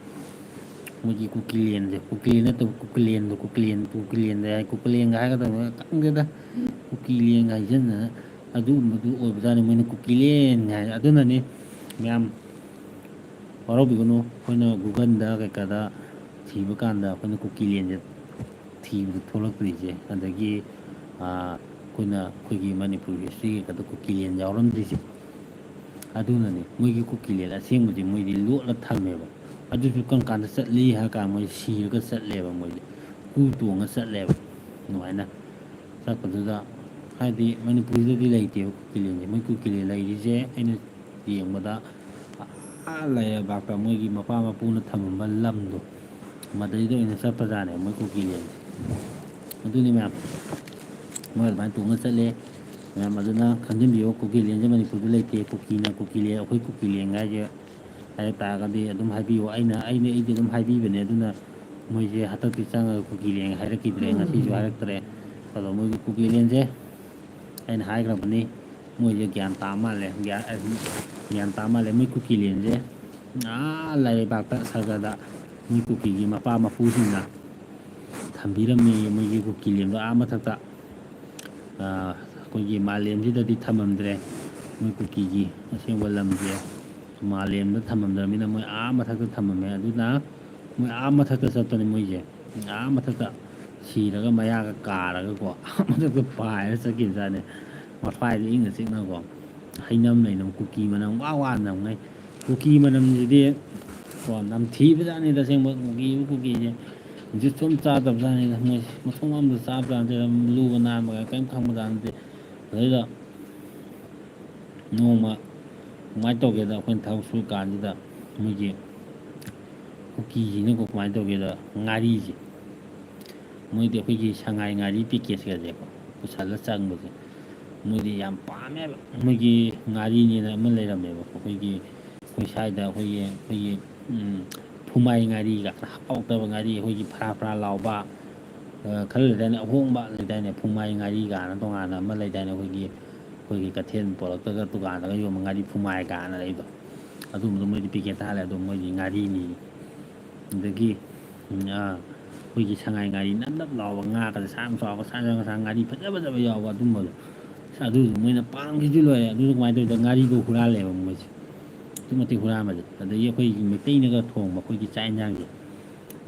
ꯃꯣꯏꯒꯤ ꯀꯨꯀꯤꯂꯦꯟꯁꯦ, ꯀꯨꯀꯤꯂꯦꯟ ꯅꯠꯇꯕ ꯀꯨꯀꯤꯂꯦꯟꯗꯣ, ꯀꯨꯀꯤꯂꯦꯟ, ꯀꯨꯀꯤꯂꯦꯟꯗ ꯍꯥꯏ, ꯀꯨꯀꯤꯂꯦꯟꯒ ꯍꯥꯏꯒꯗꯕꯅꯤ ꯈꯪꯗꯦꯗ, ꯀꯨꯀꯤꯂꯦꯟꯒ ꯍꯥꯏꯖꯟꯗꯅ꯫ ꯑꯗꯨꯒꯨꯝꯕꯗꯨ ꯑꯣꯏꯕꯖꯥꯠꯅꯤ ꯃꯣꯏꯅ ꯀꯨꯀꯤꯂꯦꯟ ꯍꯥꯏ꯫ ꯑꯗꯨꯅꯅꯤ ꯃꯌꯥꯝ ꯋꯥꯔꯧꯕꯤꯒꯅꯨ, ꯑꯩꯈꯣꯏꯅ ꯒꯨꯒꯜꯗ ꯀꯩꯀꯥꯗ ꯊꯤꯕ ꯀꯥꯟꯗ ꯑꯩꯈꯣꯏꯅ ꯀꯨꯀꯤꯂꯦꯟꯁꯦ ꯊꯤꯕꯗ ꯊꯣꯛꯂꯛꯇ꯭ꯔꯤꯁꯦ, ꯑꯗꯒꯤ, ꯑꯥ, ꯑꯩꯈꯣꯏꯅ ꯑꯩꯈꯣꯏꯒꯤ ꯃꯅꯤꯄꯨꯔ ꯍꯤꯁꯇ꯭ꯔꯤ ꯀꯩꯀꯥꯗ ꯀꯨꯀꯤꯂꯦꯟ ꯌꯥꯎꯔꯝꯗ꯭ꯔꯤꯁꯦ꯫ ꯑꯗꯨꯅꯅꯦ ꯃꯣꯏꯒꯤ ꯀꯨꯀꯤꯂꯦꯟ ꯑꯁꯦꯡꯕꯁꯦ ꯃꯣꯏꯗꯤ ꯂꯣꯠꯂ ꯊꯝꯃꯦꯕ꯫ ꯑꯗꯨꯁꯨ ꯀꯔꯝ ꯀꯥꯟꯗ ꯆꯠꯂꯤ ꯍꯥꯏ ꯀꯥꯟꯗ ꯃꯣꯏ ꯁꯤꯔꯒ ꯆꯠꯂꯦꯕ, ꯃꯣꯏꯗꯤ ꯀꯨ ꯇꯣꯡꯉ ꯆꯠꯂꯦꯕ꯫ ꯑꯗꯨꯃꯥꯏꯅ ꯆꯠꯄꯗꯨꯗ, ꯍꯥꯏꯗꯤ ꯃꯅꯤꯄꯨꯔꯗꯗꯤ ꯂꯩꯇꯦꯕ ꯀꯨꯀꯤꯂꯦꯟꯁꯦ꯫ ꯃꯣꯏ ꯀꯨꯀꯤꯂꯦꯟ ꯂꯩꯔꯤꯁꯦ ꯑꯩꯅ ꯌꯦꯡꯕꯗ ꯑꯥ ꯂꯩꯔꯕꯥꯛꯇ ꯃꯣꯏꯒꯤ ꯃꯄꯥ ꯃꯄꯨꯅ ꯊꯝꯃꯝꯕ ꯂꯝꯗꯣ, ꯃꯗꯩꯗ ꯑꯣꯏꯅ ꯆꯠꯄꯖꯥꯠꯅꯦ ꯃꯣꯏ ꯀꯨꯀꯤꯂꯦꯟꯁꯦ꯫ ꯑꯗꯨꯅꯤ ꯃꯌꯥꯝ, ꯃꯣꯏ ꯑꯗꯨꯃꯥꯏꯅ ꯇꯣꯡꯉ ꯆꯠꯂꯦ꯫ ꯃꯌꯥꯝ ꯑꯗꯨꯅ ꯈꯪꯖꯤꯟꯕꯤꯌꯣ, ꯀꯨꯀꯤꯂꯦꯟꯁꯦ ꯃꯅꯤꯄꯨꯔꯗ ꯂꯩꯇꯦ꯫ ꯀꯨꯀꯤꯅ ꯀꯨꯀꯤꯂꯦꯟ, ꯑꯩꯈꯣꯏ ꯀꯨꯀꯤꯂꯦꯟ ꯍꯥꯏꯁꯦ ꯍꯥꯏꯔꯛ ꯇꯥꯔꯒꯗꯤ ꯑꯗꯨꯝ ꯍꯥꯏꯕꯤꯌꯨ꯫ ꯑꯩꯅ, ꯑꯩꯅ, ꯑꯩꯗꯤ ꯑꯗꯨꯝ ꯍꯥꯏꯕꯤꯕꯅꯦ꯫ ꯑꯗꯨꯅ ꯃꯣꯏꯁꯦ ꯍꯟꯗꯛꯇꯤ ꯆꯪꯉꯒ ꯀꯨꯀꯤꯂꯦꯟ ꯍꯥꯏꯔꯛꯈꯤꯗ꯭ꯔꯦ, ꯉꯁꯤꯁꯨ ꯍꯥꯏꯔꯛꯇ꯭ꯔꯦ꯫ ꯑꯗꯣ ꯃꯣꯏꯒꯤ ꯀꯨꯀꯤꯂꯦꯟꯁꯦ ꯑꯩꯅ ꯍꯥꯏꯈ꯭ꯔꯕꯅꯤ, ꯃꯣꯏꯁꯦ ꯒ꯭ꯌꯥꯟ ꯇꯥ ꯃꯥꯜꯂꯦ, ꯒ꯭ꯌꯥꯟ, ꯒ꯭ꯌꯥꯟ ꯇꯥ ꯃꯥꯜꯂꯦ꯫ ꯃꯣꯏ ꯀꯨꯀꯤꯂꯦꯟꯁꯦ ꯑꯥ ꯂꯥꯏꯔꯩꯕꯥꯛꯇ ꯁꯔꯒꯗ ꯃꯣꯏ ꯀꯨꯀꯤꯒꯤ ꯃꯄꯥ ꯃꯄꯨꯁꯤꯡꯅ ꯊꯝꯕꯤꯔꯝꯃꯤ꯫ ꯃꯣꯏꯒꯤ ꯀꯨꯀꯤꯂꯦꯟꯗꯣ ꯑꯥ ꯃꯊꯛꯇ, ꯑꯥ, ꯑꯩꯈꯣꯏꯒꯤ ꯃꯥꯂꯦꯝꯁꯤꯗꯗꯤ ꯊꯝꯃꯝꯗ꯭ꯔꯦ꯫ ꯃꯣꯏ ꯀꯨꯀꯤꯒꯤ ꯑꯁꯦꯡꯕ ꯂꯝꯁꯦ ꯃꯥꯂꯦꯝꯗ ꯊꯝꯃꯝꯗ꯭ꯔꯕꯅꯤꯅ ꯃꯣꯏ ꯑꯥ ꯃꯊꯛꯇ ꯊꯝꯃꯝꯃꯦ꯫ ꯑꯗꯨꯅ ꯃꯣꯏ ꯑꯥ ꯃꯊꯛꯇ ꯆꯠꯄꯅꯦ ꯃꯣꯏꯁꯦ꯫ ꯑꯥ ꯃꯊꯛꯇ ꯁꯤꯔꯒ ꯃꯌꯥꯒ ꯀꯥꯔꯒꯀꯣ, ꯑꯥ ꯃꯊꯛꯇ ꯄꯥꯏꯔ ꯆꯠꯈꯤꯕꯖꯥꯠꯅꯦ꯫ ꯃꯊ꯭ꯋꯥꯏꯗ ꯏꯪꯅ ꯆꯤꯛꯅꯀꯣ꯫ ꯍꯩꯅꯝ ꯂꯩꯅꯝ ꯀꯨꯀꯤ ꯃꯅꯝ ꯋꯥ ꯋꯥ ꯅꯝꯉꯩ꯫ ꯀꯨꯀꯤ ꯃꯅꯝꯁꯤꯗꯤ ꯀꯣ ꯅꯝꯊꯤꯕꯖꯥꯠꯅꯤꯗ ꯑꯁꯦꯡꯕ꯫ ꯀꯨꯀꯤꯕꯨ ꯀꯨꯀꯤꯁꯦ ꯍꯧꯖꯤꯛ ꯁꯨꯝ ꯆꯥꯗꯕꯖꯥꯠꯅꯤꯗ꯫ ꯃꯣꯏ ꯃꯊꯣꯡ ꯑꯃꯗ ꯆꯥꯕꯖꯥꯠ ꯅꯠꯇꯦ, ꯂꯨꯕ ꯅꯥꯟꯕꯒ ꯀꯔꯤꯝ ꯈꯪꯕꯖꯥꯠ ꯅꯠꯇꯦ꯫ ꯑꯗꯩꯗ ꯅꯣꯡꯃ ꯀꯃꯥꯏꯅ ꯇꯧꯒꯦꯗ, ꯑꯩꯈꯣꯏꯅ ꯊꯕꯛ ꯁꯨꯔꯀꯥꯟꯁꯤꯗ ꯃꯣꯏꯒꯤ ꯀꯨꯀꯤꯁꯤꯅꯀꯣ ꯀꯃꯥꯏꯅ ꯇꯧꯒꯦꯗ, ꯉꯥꯔꯤꯁꯦ, ꯃꯣꯏꯗꯤ ꯑꯩꯈꯣꯏꯒꯤ ꯁꯉꯥꯏ ꯉꯥꯔꯤ ꯄꯦꯀꯦꯖꯀꯁꯦꯀꯣ ꯄꯨꯁꯜꯂ ꯆꯪꯕꯁꯦ ꯃꯣꯏꯗꯤ ꯌꯥꯝ ꯄꯥꯝꯃꯦꯕ꯫ ꯃꯣꯏꯒꯤ ꯉꯥꯔꯤꯅꯦꯅ ꯑꯃ ꯂꯩꯔꯝꯃꯦꯕꯀꯣ, ꯑꯩꯈꯣꯏꯒꯤ ꯑꯩꯈꯣꯏ ꯁ꯭ꯋꯥꯏꯗ ꯑꯩꯈꯣꯏꯒꯤ ꯑꯩꯈꯣꯏꯒꯤ ꯎꯝ, ꯐꯨꯃꯥꯏ ꯉꯥꯔꯤꯒ ꯍꯥꯎꯇꯕ ꯉꯥꯔꯤ ꯑꯩꯈꯣꯏꯒꯤ ꯐꯔꯥ ꯐꯔꯥ ꯂꯥꯎꯕ, ꯑ, ꯈꯔ ꯂꯩꯗꯥꯏꯅꯦ, ꯑꯍꯣꯡꯕ ꯂꯩꯗꯥꯏꯅꯦ, ꯐꯨꯃꯥꯏ ꯉꯥꯔꯤ ꯀꯥꯏꯅ ꯇꯣꯉꯥꯟꯅ ꯑꯃ ꯂꯩꯗꯥꯏꯅꯦ, ꯑꯩꯈꯣꯏꯒꯤ ꯑꯩꯈꯣꯏꯒꯤ ꯀꯩꯊꯦꯜ ꯄꯣꯔꯛꯇꯒ ꯗꯨꯀꯥꯟꯗꯒ ꯌꯣꯟꯕ ꯉꯥꯔꯤ ꯐꯨꯃꯥꯏ ꯀꯥꯏꯅ ꯂꯩꯕꯗꯣ, ꯑꯗꯨꯝꯕꯗꯣ ꯃꯣꯏꯗꯤ ꯄꯦꯀꯦꯠꯇ ꯍꯥꯜꯂꯦ, ꯑꯗꯣ ꯃꯣꯏꯗꯤ ꯉꯥꯔꯤꯅꯤ꯫ ꯑꯗꯒꯤ ꯎꯝ, ꯑ, ꯑꯩꯈꯣꯏꯒꯤ ꯁꯉꯥꯏ ꯉꯥꯔꯤ ꯅꯞ ꯅꯞ ꯂꯥꯎꯕ, ꯉꯥꯒꯁꯦ ꯁꯥꯡ ꯆꯥꯎꯕ, ꯁꯥꯡ ꯁꯥꯡ ꯉꯥꯔꯤ ꯐꯖ ꯐꯖꯕ ꯌꯥꯎꯕ ꯑꯗꯨꯝꯕꯗꯣ꯫ ꯑꯁ, ꯑꯗꯨꯁꯨ ꯃꯣꯏꯅ ꯄꯥꯝꯈꯤꯕꯁꯤ ꯂꯣꯏꯔꯦ꯫ ꯑꯗꯨꯁꯨ ꯀꯃꯥꯏꯅ ꯇꯧꯋꯤꯗ, ꯉꯥꯔꯤꯗꯣ ꯍꯨꯔꯥꯜꯂꯦꯕ ꯃꯣꯏꯁꯦ꯫ ꯑꯗꯨꯛꯀꯤ ꯃꯇꯤꯛ ꯍꯨꯔꯥꯟꯕꯁꯦ꯫ ꯑꯗꯒꯤ ꯑꯩꯈꯣꯏꯒꯤ ꯃꯩꯇꯩꯅꯒ ꯊꯣꯡꯕ ꯑꯩꯈꯣꯏꯒꯤ ꯆꯥꯛ ꯌꯦꯟꯁꯥꯡꯁꯦ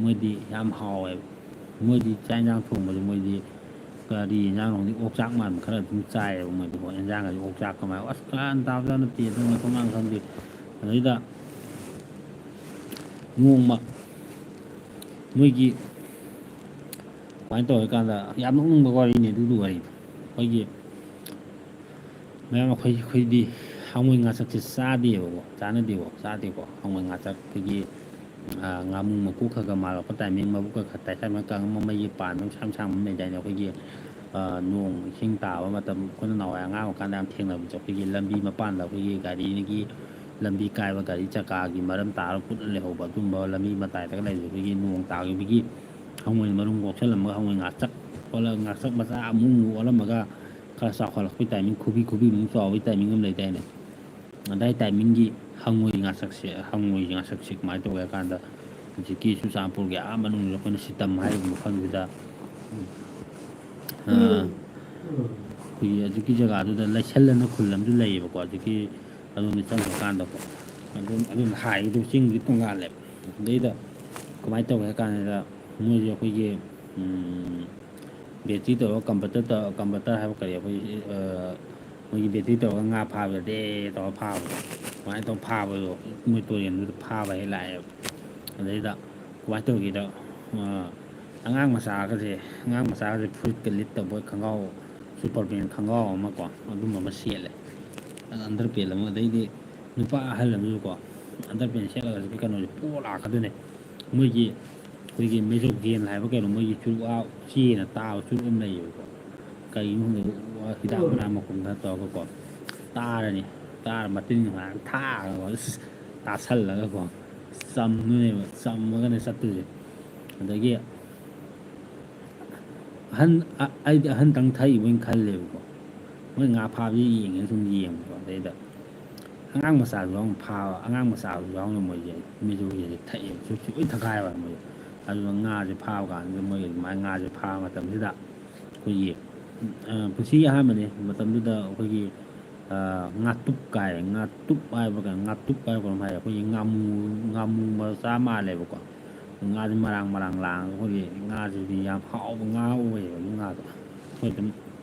ꯃꯣꯏꯗꯤ ꯌꯥꯝ ꯍꯥꯎꯋꯦꯕ꯫ ꯃꯣꯏꯗꯤ ꯆꯥꯛ ꯌꯦꯟꯁꯥꯡ ꯊꯣꯡꯕꯁꯦ ꯃꯣꯏꯗꯤ ꯀꯔꯤ ꯌꯦꯟꯁꯥꯡꯅꯣ ꯈꯪꯗꯦ, ꯑꯣꯛꯆꯥꯛ ꯃꯥꯟꯕ ꯈꯔ ꯑꯗꯨꯝ ꯆꯥꯏꯌꯦꯕ ꯃꯣꯏꯗꯤ꯫ ꯍꯣꯏ, ꯌꯦꯟꯁꯥꯡꯒꯁꯦ ꯑꯣꯛꯆꯥꯛ ꯀꯃꯥꯏꯅ, ꯑꯁ, ꯒ꯭ꯌꯥꯟ ꯇꯥꯕꯖꯥꯠ ꯅꯠꯇꯦ, ꯑꯗꯨ ꯃꯊꯣꯡ ꯃꯔꯥꯡ ꯈꯪꯗꯦ꯫ ꯑꯗꯩꯗ ꯅꯣꯡꯃ ꯃꯣꯏꯒꯤ ꯀꯃꯥꯏꯅ ꯇꯧꯋꯦ ꯀꯥꯟꯗ ꯌꯥꯝ ꯅꯣꯛꯅꯤꯡꯕ ꯋꯥꯔꯤꯅꯤ ꯑꯗꯨꯒꯤ ꯋꯥꯔꯤꯗꯣ꯫ ꯑꯩꯈꯣꯏꯒꯤ ꯃꯌꯥꯝ ꯑꯩꯈꯣꯏ, ꯑꯩꯈꯣꯏꯗꯤ ꯍꯉꯣꯏ ꯉꯥꯆꯛꯁꯦ ꯆꯥꯗꯦꯕꯀꯣ, ꯆꯥꯅꯗꯦꯕ, ꯆꯥꯗꯦꯀꯣ꯫ ꯍꯉꯣꯏ ꯉꯥꯆꯛ ꯑꯩꯈꯣꯏꯒꯤ, ꯑ, ꯉꯥꯃꯨ ꯃꯀꯣꯛ ꯈꯔ ꯈꯔ ꯃꯥꯜꯂꯛꯄ ꯇꯥꯏꯃꯤꯡ, ꯃꯕꯨꯛ ꯈꯔ ꯈꯔ ꯇꯥꯏꯁꯟꯕ ꯀꯪꯉ ꯃꯃꯩꯁꯦ ꯄꯥꯟꯕ ꯃꯁꯥ ꯃꯁꯥꯡ ꯑꯃ ꯂꯩꯗꯥꯏꯅꯦ? ꯑꯩꯈꯣꯏꯒꯤ, ꯑ, ꯅꯣꯡ ꯏꯁꯤꯡ ꯇꯥꯕ ꯃꯇꯝ, ꯑꯩꯈꯣꯏꯅ ꯅꯍꯥꯟꯋꯥꯏ ꯑꯉꯥꯡ ꯑꯣꯏꯔꯀꯥꯟꯗ ꯌꯥꯝ ꯊꯦꯡꯅꯕꯁꯦ, ꯑꯩꯈꯣꯏꯒꯤ ꯂꯝꯕꯤ ꯃꯄꯥꯟꯗ ꯑꯩꯈꯣꯏꯒꯤ ꯒꯥꯔꯤꯒꯤ ꯂꯝꯕꯤ ꯀꯥꯏꯕ, ꯒꯥꯔꯤ ꯆꯀꯥꯒꯤ ꯃꯔꯝ ꯇꯥꯔꯒ ꯀꯨꯠꯂ ꯂꯩꯍꯧꯕ ꯑꯗꯨꯝꯕ ꯂꯝꯕꯤ ꯃꯇꯥꯏꯗꯒ ꯂꯩꯕꯁꯦ, ꯑꯩꯈꯣꯏꯒꯤ ꯅꯣꯡ ꯇꯥꯈꯤꯕꯒꯤ ꯍꯉꯣꯏ ꯃꯔꯨꯝ ꯀꯣꯛꯁꯜꯂꯝꯃꯒ ꯍꯉꯣꯏ ꯉꯥꯆꯛ ꯑꯣꯜꯂ-, ꯉꯥꯆꯛ ꯃꯆꯥ ꯑꯃꯨꯛ ꯑꯃꯨꯛ ꯑꯣꯜꯂꯝꯃꯒ ꯈꯔ ꯆꯥꯎꯈꯠꯂꯛꯄꯩ ꯇꯥꯏꯃꯤꯡ, ꯈꯨꯕꯤ ꯈꯨꯕꯤꯃꯨꯛ ꯆꯥꯎꯕꯒꯤ ꯇꯥꯏꯃꯤꯡ ꯑꯃ ꯂꯩꯗꯥꯏꯅꯦ? ꯑꯗꯥꯏ ꯇꯥꯏꯃꯤꯡꯒꯤ ꯍꯉꯣꯏ ꯉꯥꯆꯛꯁꯦ, ꯍꯉꯣꯏ ꯉꯥꯆꯛꯁꯦ ꯀꯃꯥꯏꯅ ꯇꯧꯒꯦ ꯍꯥꯏ ꯀꯥꯟꯗ, ꯍꯧꯖꯤꯛꯀꯤ ꯆꯨꯔꯆꯥꯟꯄꯨꯔꯒꯤ ꯑꯥ ꯃꯅꯨꯡꯗ ꯑꯩꯈꯣꯏꯅ ꯁꯤꯇꯝ ꯍꯥꯏꯔꯤꯕ ꯃꯐꯝꯁꯤꯗ, ꯑ, ꯑꯩꯈꯣꯏꯒꯤ ꯍꯧꯖꯤꯛꯀꯤ ꯖꯒꯥꯗꯨꯗ ꯂꯩꯁꯜ ꯑꯅ ꯈꯨꯜ ꯑꯃꯁꯨ ꯂꯩꯌꯦꯕꯀꯣ꯫ ꯍꯧꯖꯤꯛꯀꯤ ꯑꯗꯣꯝꯗ ꯆꯪꯈ꯭ꯔꯀꯥꯟꯗꯀꯣ꯫ ꯑꯗꯨꯝ, ꯑꯗꯨꯝ ꯍꯥꯏꯒꯗꯕ ꯆꯤꯡꯗꯤ ꯇꯣꯡꯉꯥꯜꯂꯦꯕ꯫ ꯑꯗꯩꯗ ꯀꯃꯥꯏꯅ ꯇꯧꯒꯦ ꯍꯥꯏ ꯀꯥꯟꯗ ꯃꯣꯏꯁꯦ ꯑꯩꯈꯣꯏꯒꯤ, ꯎꯝ, ꯕꯦꯇ꯭ꯔꯤ ꯇꯧꯔꯒ ꯀꯟꯚꯔꯇꯔ ꯇꯧ-, ꯀꯟꯚꯔꯇꯔ ꯍꯥꯏꯕ ꯀꯔꯤ, ꯑꯩꯈꯣꯏ, ꯑ, ꯃꯣꯏꯒꯤ ꯕꯦꯇ꯭ꯔꯤ ꯇꯧꯔꯒ ꯉꯥ ꯐꯥꯕꯗ ꯗꯦ ꯇꯧꯔꯒ ꯐꯥꯕꯗꯣ, ꯑꯗꯨꯃꯥꯏꯅ ꯇꯧꯔ ꯐꯥꯕꯗꯣ ꯃꯣꯏ ꯇꯨꯔꯦꯟꯗꯨꯗ ꯐꯥꯕ ꯍꯦꯛ ꯂꯥꯛꯑꯦꯕ꯫ ꯑꯗꯩꯗ ꯀꯃꯥꯏꯅ ꯇꯧꯒꯦꯗ, ꯑ, ꯑꯉꯥꯡ ꯃꯆꯥꯒꯁꯦ, ꯑꯉꯥꯡ ꯃꯆꯥꯒꯁꯦ ꯐꯨꯔꯤꯠꯀ ꯂꯤꯠꯇꯕ ꯈꯣꯡꯒ꯭ꯔꯥꯎ, ꯁꯨꯄꯔꯃꯦꯟ ꯈꯣꯡꯒ꯭ꯔꯥꯎ ꯑꯃꯀꯣ, ꯑꯗꯨꯝꯕ ꯑꯃ ꯁꯦꯠꯂꯦ꯫ ꯑꯟꯗꯔꯄꯦꯟ ꯑꯃ, ꯑꯗꯩꯗꯤ ꯅꯨꯄꯥ ꯑꯍꯜ ꯑꯃꯁꯨꯀꯣ, ꯑꯟꯗꯔꯄꯦꯟ ꯁꯦꯠꯂꯒ ꯍꯧꯖꯤꯛꯀꯤ ꯀꯩꯅꯣꯁꯦ ꯄꯣ ꯂꯥꯛꯀꯗꯣꯏꯅꯦ꯫ ꯃꯣꯏꯒꯤ ꯑꯩꯈꯣꯏꯒꯤ ꯃꯦꯖꯣꯒꯦꯟ ꯍꯥꯏꯕ ꯀꯩꯅꯣ, ꯃꯣꯏꯒꯤ ꯆꯨꯔꯨ, ꯆꯦꯅ ꯇꯥꯕ ꯆꯨꯔꯨ ꯑꯃ ꯂꯩꯌꯦꯕꯀꯣ꯫ ꯀꯩꯒꯤꯅꯣ ꯈꯪꯗꯦ, ꯍꯤꯗꯥꯛ ꯃꯅꯥ ꯃꯈꯨꯝ ꯈꯔ ꯇꯧꯔꯒꯀꯣ, ꯇꯥꯔꯅꯤ꯫ ꯇꯥꯔ ꯃꯇꯤꯟ ꯉꯥꯏꯍꯥꯛ ꯊꯥꯔꯒ, ꯑꯁ, ꯇꯥꯁꯜꯂꯒꯀꯣ, ꯆꯝꯗꯣꯏꯅꯦꯕ꯫ ꯆꯝꯃꯒꯅꯦ ꯆꯠꯇꯣꯏꯁꯦ꯫ ꯑꯗꯒꯤ ꯑꯍꯟ, ꯑ-, ꯑꯩꯗꯤ ꯑꯍꯟꯇꯪ ꯊꯛꯏꯕꯣꯏꯅ ꯈꯜꯂꯦꯕꯀꯣ꯫ ꯃꯣꯏ ꯉꯥ ꯐꯥꯕꯁꯤ ꯌꯦꯡꯉꯦ, ꯁꯨꯝ ꯌꯦꯡꯕꯀꯣ꯫ ꯑꯗꯩꯗ ꯑꯉꯥꯡ ꯃꯆꯥꯁꯨ ꯌꯥꯎꯅ ꯐꯥꯕ, ꯑꯉꯥꯡ ꯃꯆꯥꯁꯨ ꯌꯥꯎꯅ ꯃꯣꯏꯁꯦ ꯃꯦꯖꯣꯒꯦꯟꯁꯦ ꯊꯛꯑꯦ, ꯆꯨꯔꯨꯞꯁꯦ ꯂꯣꯏ ꯊꯛꯈꯥꯏꯕ ꯃꯣꯏꯁꯦ꯫ ꯑꯗꯨꯒ ꯉꯥꯁꯦ ꯐꯥꯕ ꯀꯥꯟꯁꯤꯗ, ꯃꯣꯏ ꯑꯗꯨꯃꯥꯏꯅ ꯉꯥꯁꯦ ꯐꯥꯕ ꯃꯇꯝꯁꯤꯗ ꯑꯩꯈꯣꯏꯒꯤ, ꯑ, ꯄꯨꯟꯁꯤꯒꯤ ꯑꯍꯥꯟꯕꯅꯤ꯫ ꯃꯇꯝꯗꯨꯗ ꯑꯩꯈꯣꯏꯒꯤ, ꯑ, ꯉꯥꯇꯨꯞ ꯀꯥꯏ, ꯉꯥꯇꯨꯞ ꯍꯥꯏꯕ꯭ꯔꯥ ꯀꯩꯅꯣ, ꯉꯥꯇꯨꯞ ꯍꯥꯏꯕ꯭ꯔꯥ ꯀꯩꯅꯣꯝ ꯍꯥꯏ꯫ ꯑꯩꯈꯣꯏꯒꯤ ꯉꯥꯃꯨ, ꯉꯥꯃꯨ ꯃꯆꯥ ꯃꯥꯜꯂꯦꯕꯀꯣ꯫ ꯉꯥꯁꯦ ꯃꯔꯥꯡ ꯃꯔꯥꯡ ꯂꯥꯡꯉꯒ, ꯑꯩꯈꯣꯏꯒꯤ ꯉꯥꯁꯤꯗꯤ ꯌꯥꯝ ꯍꯥꯎꯕ ꯉꯥ ꯑꯣꯏꯌꯦꯕ, ꯑꯗꯨ ꯉꯥꯗꯣ꯫ ꯑꯩꯈꯣꯏ ꯑꯗꯨꯝ,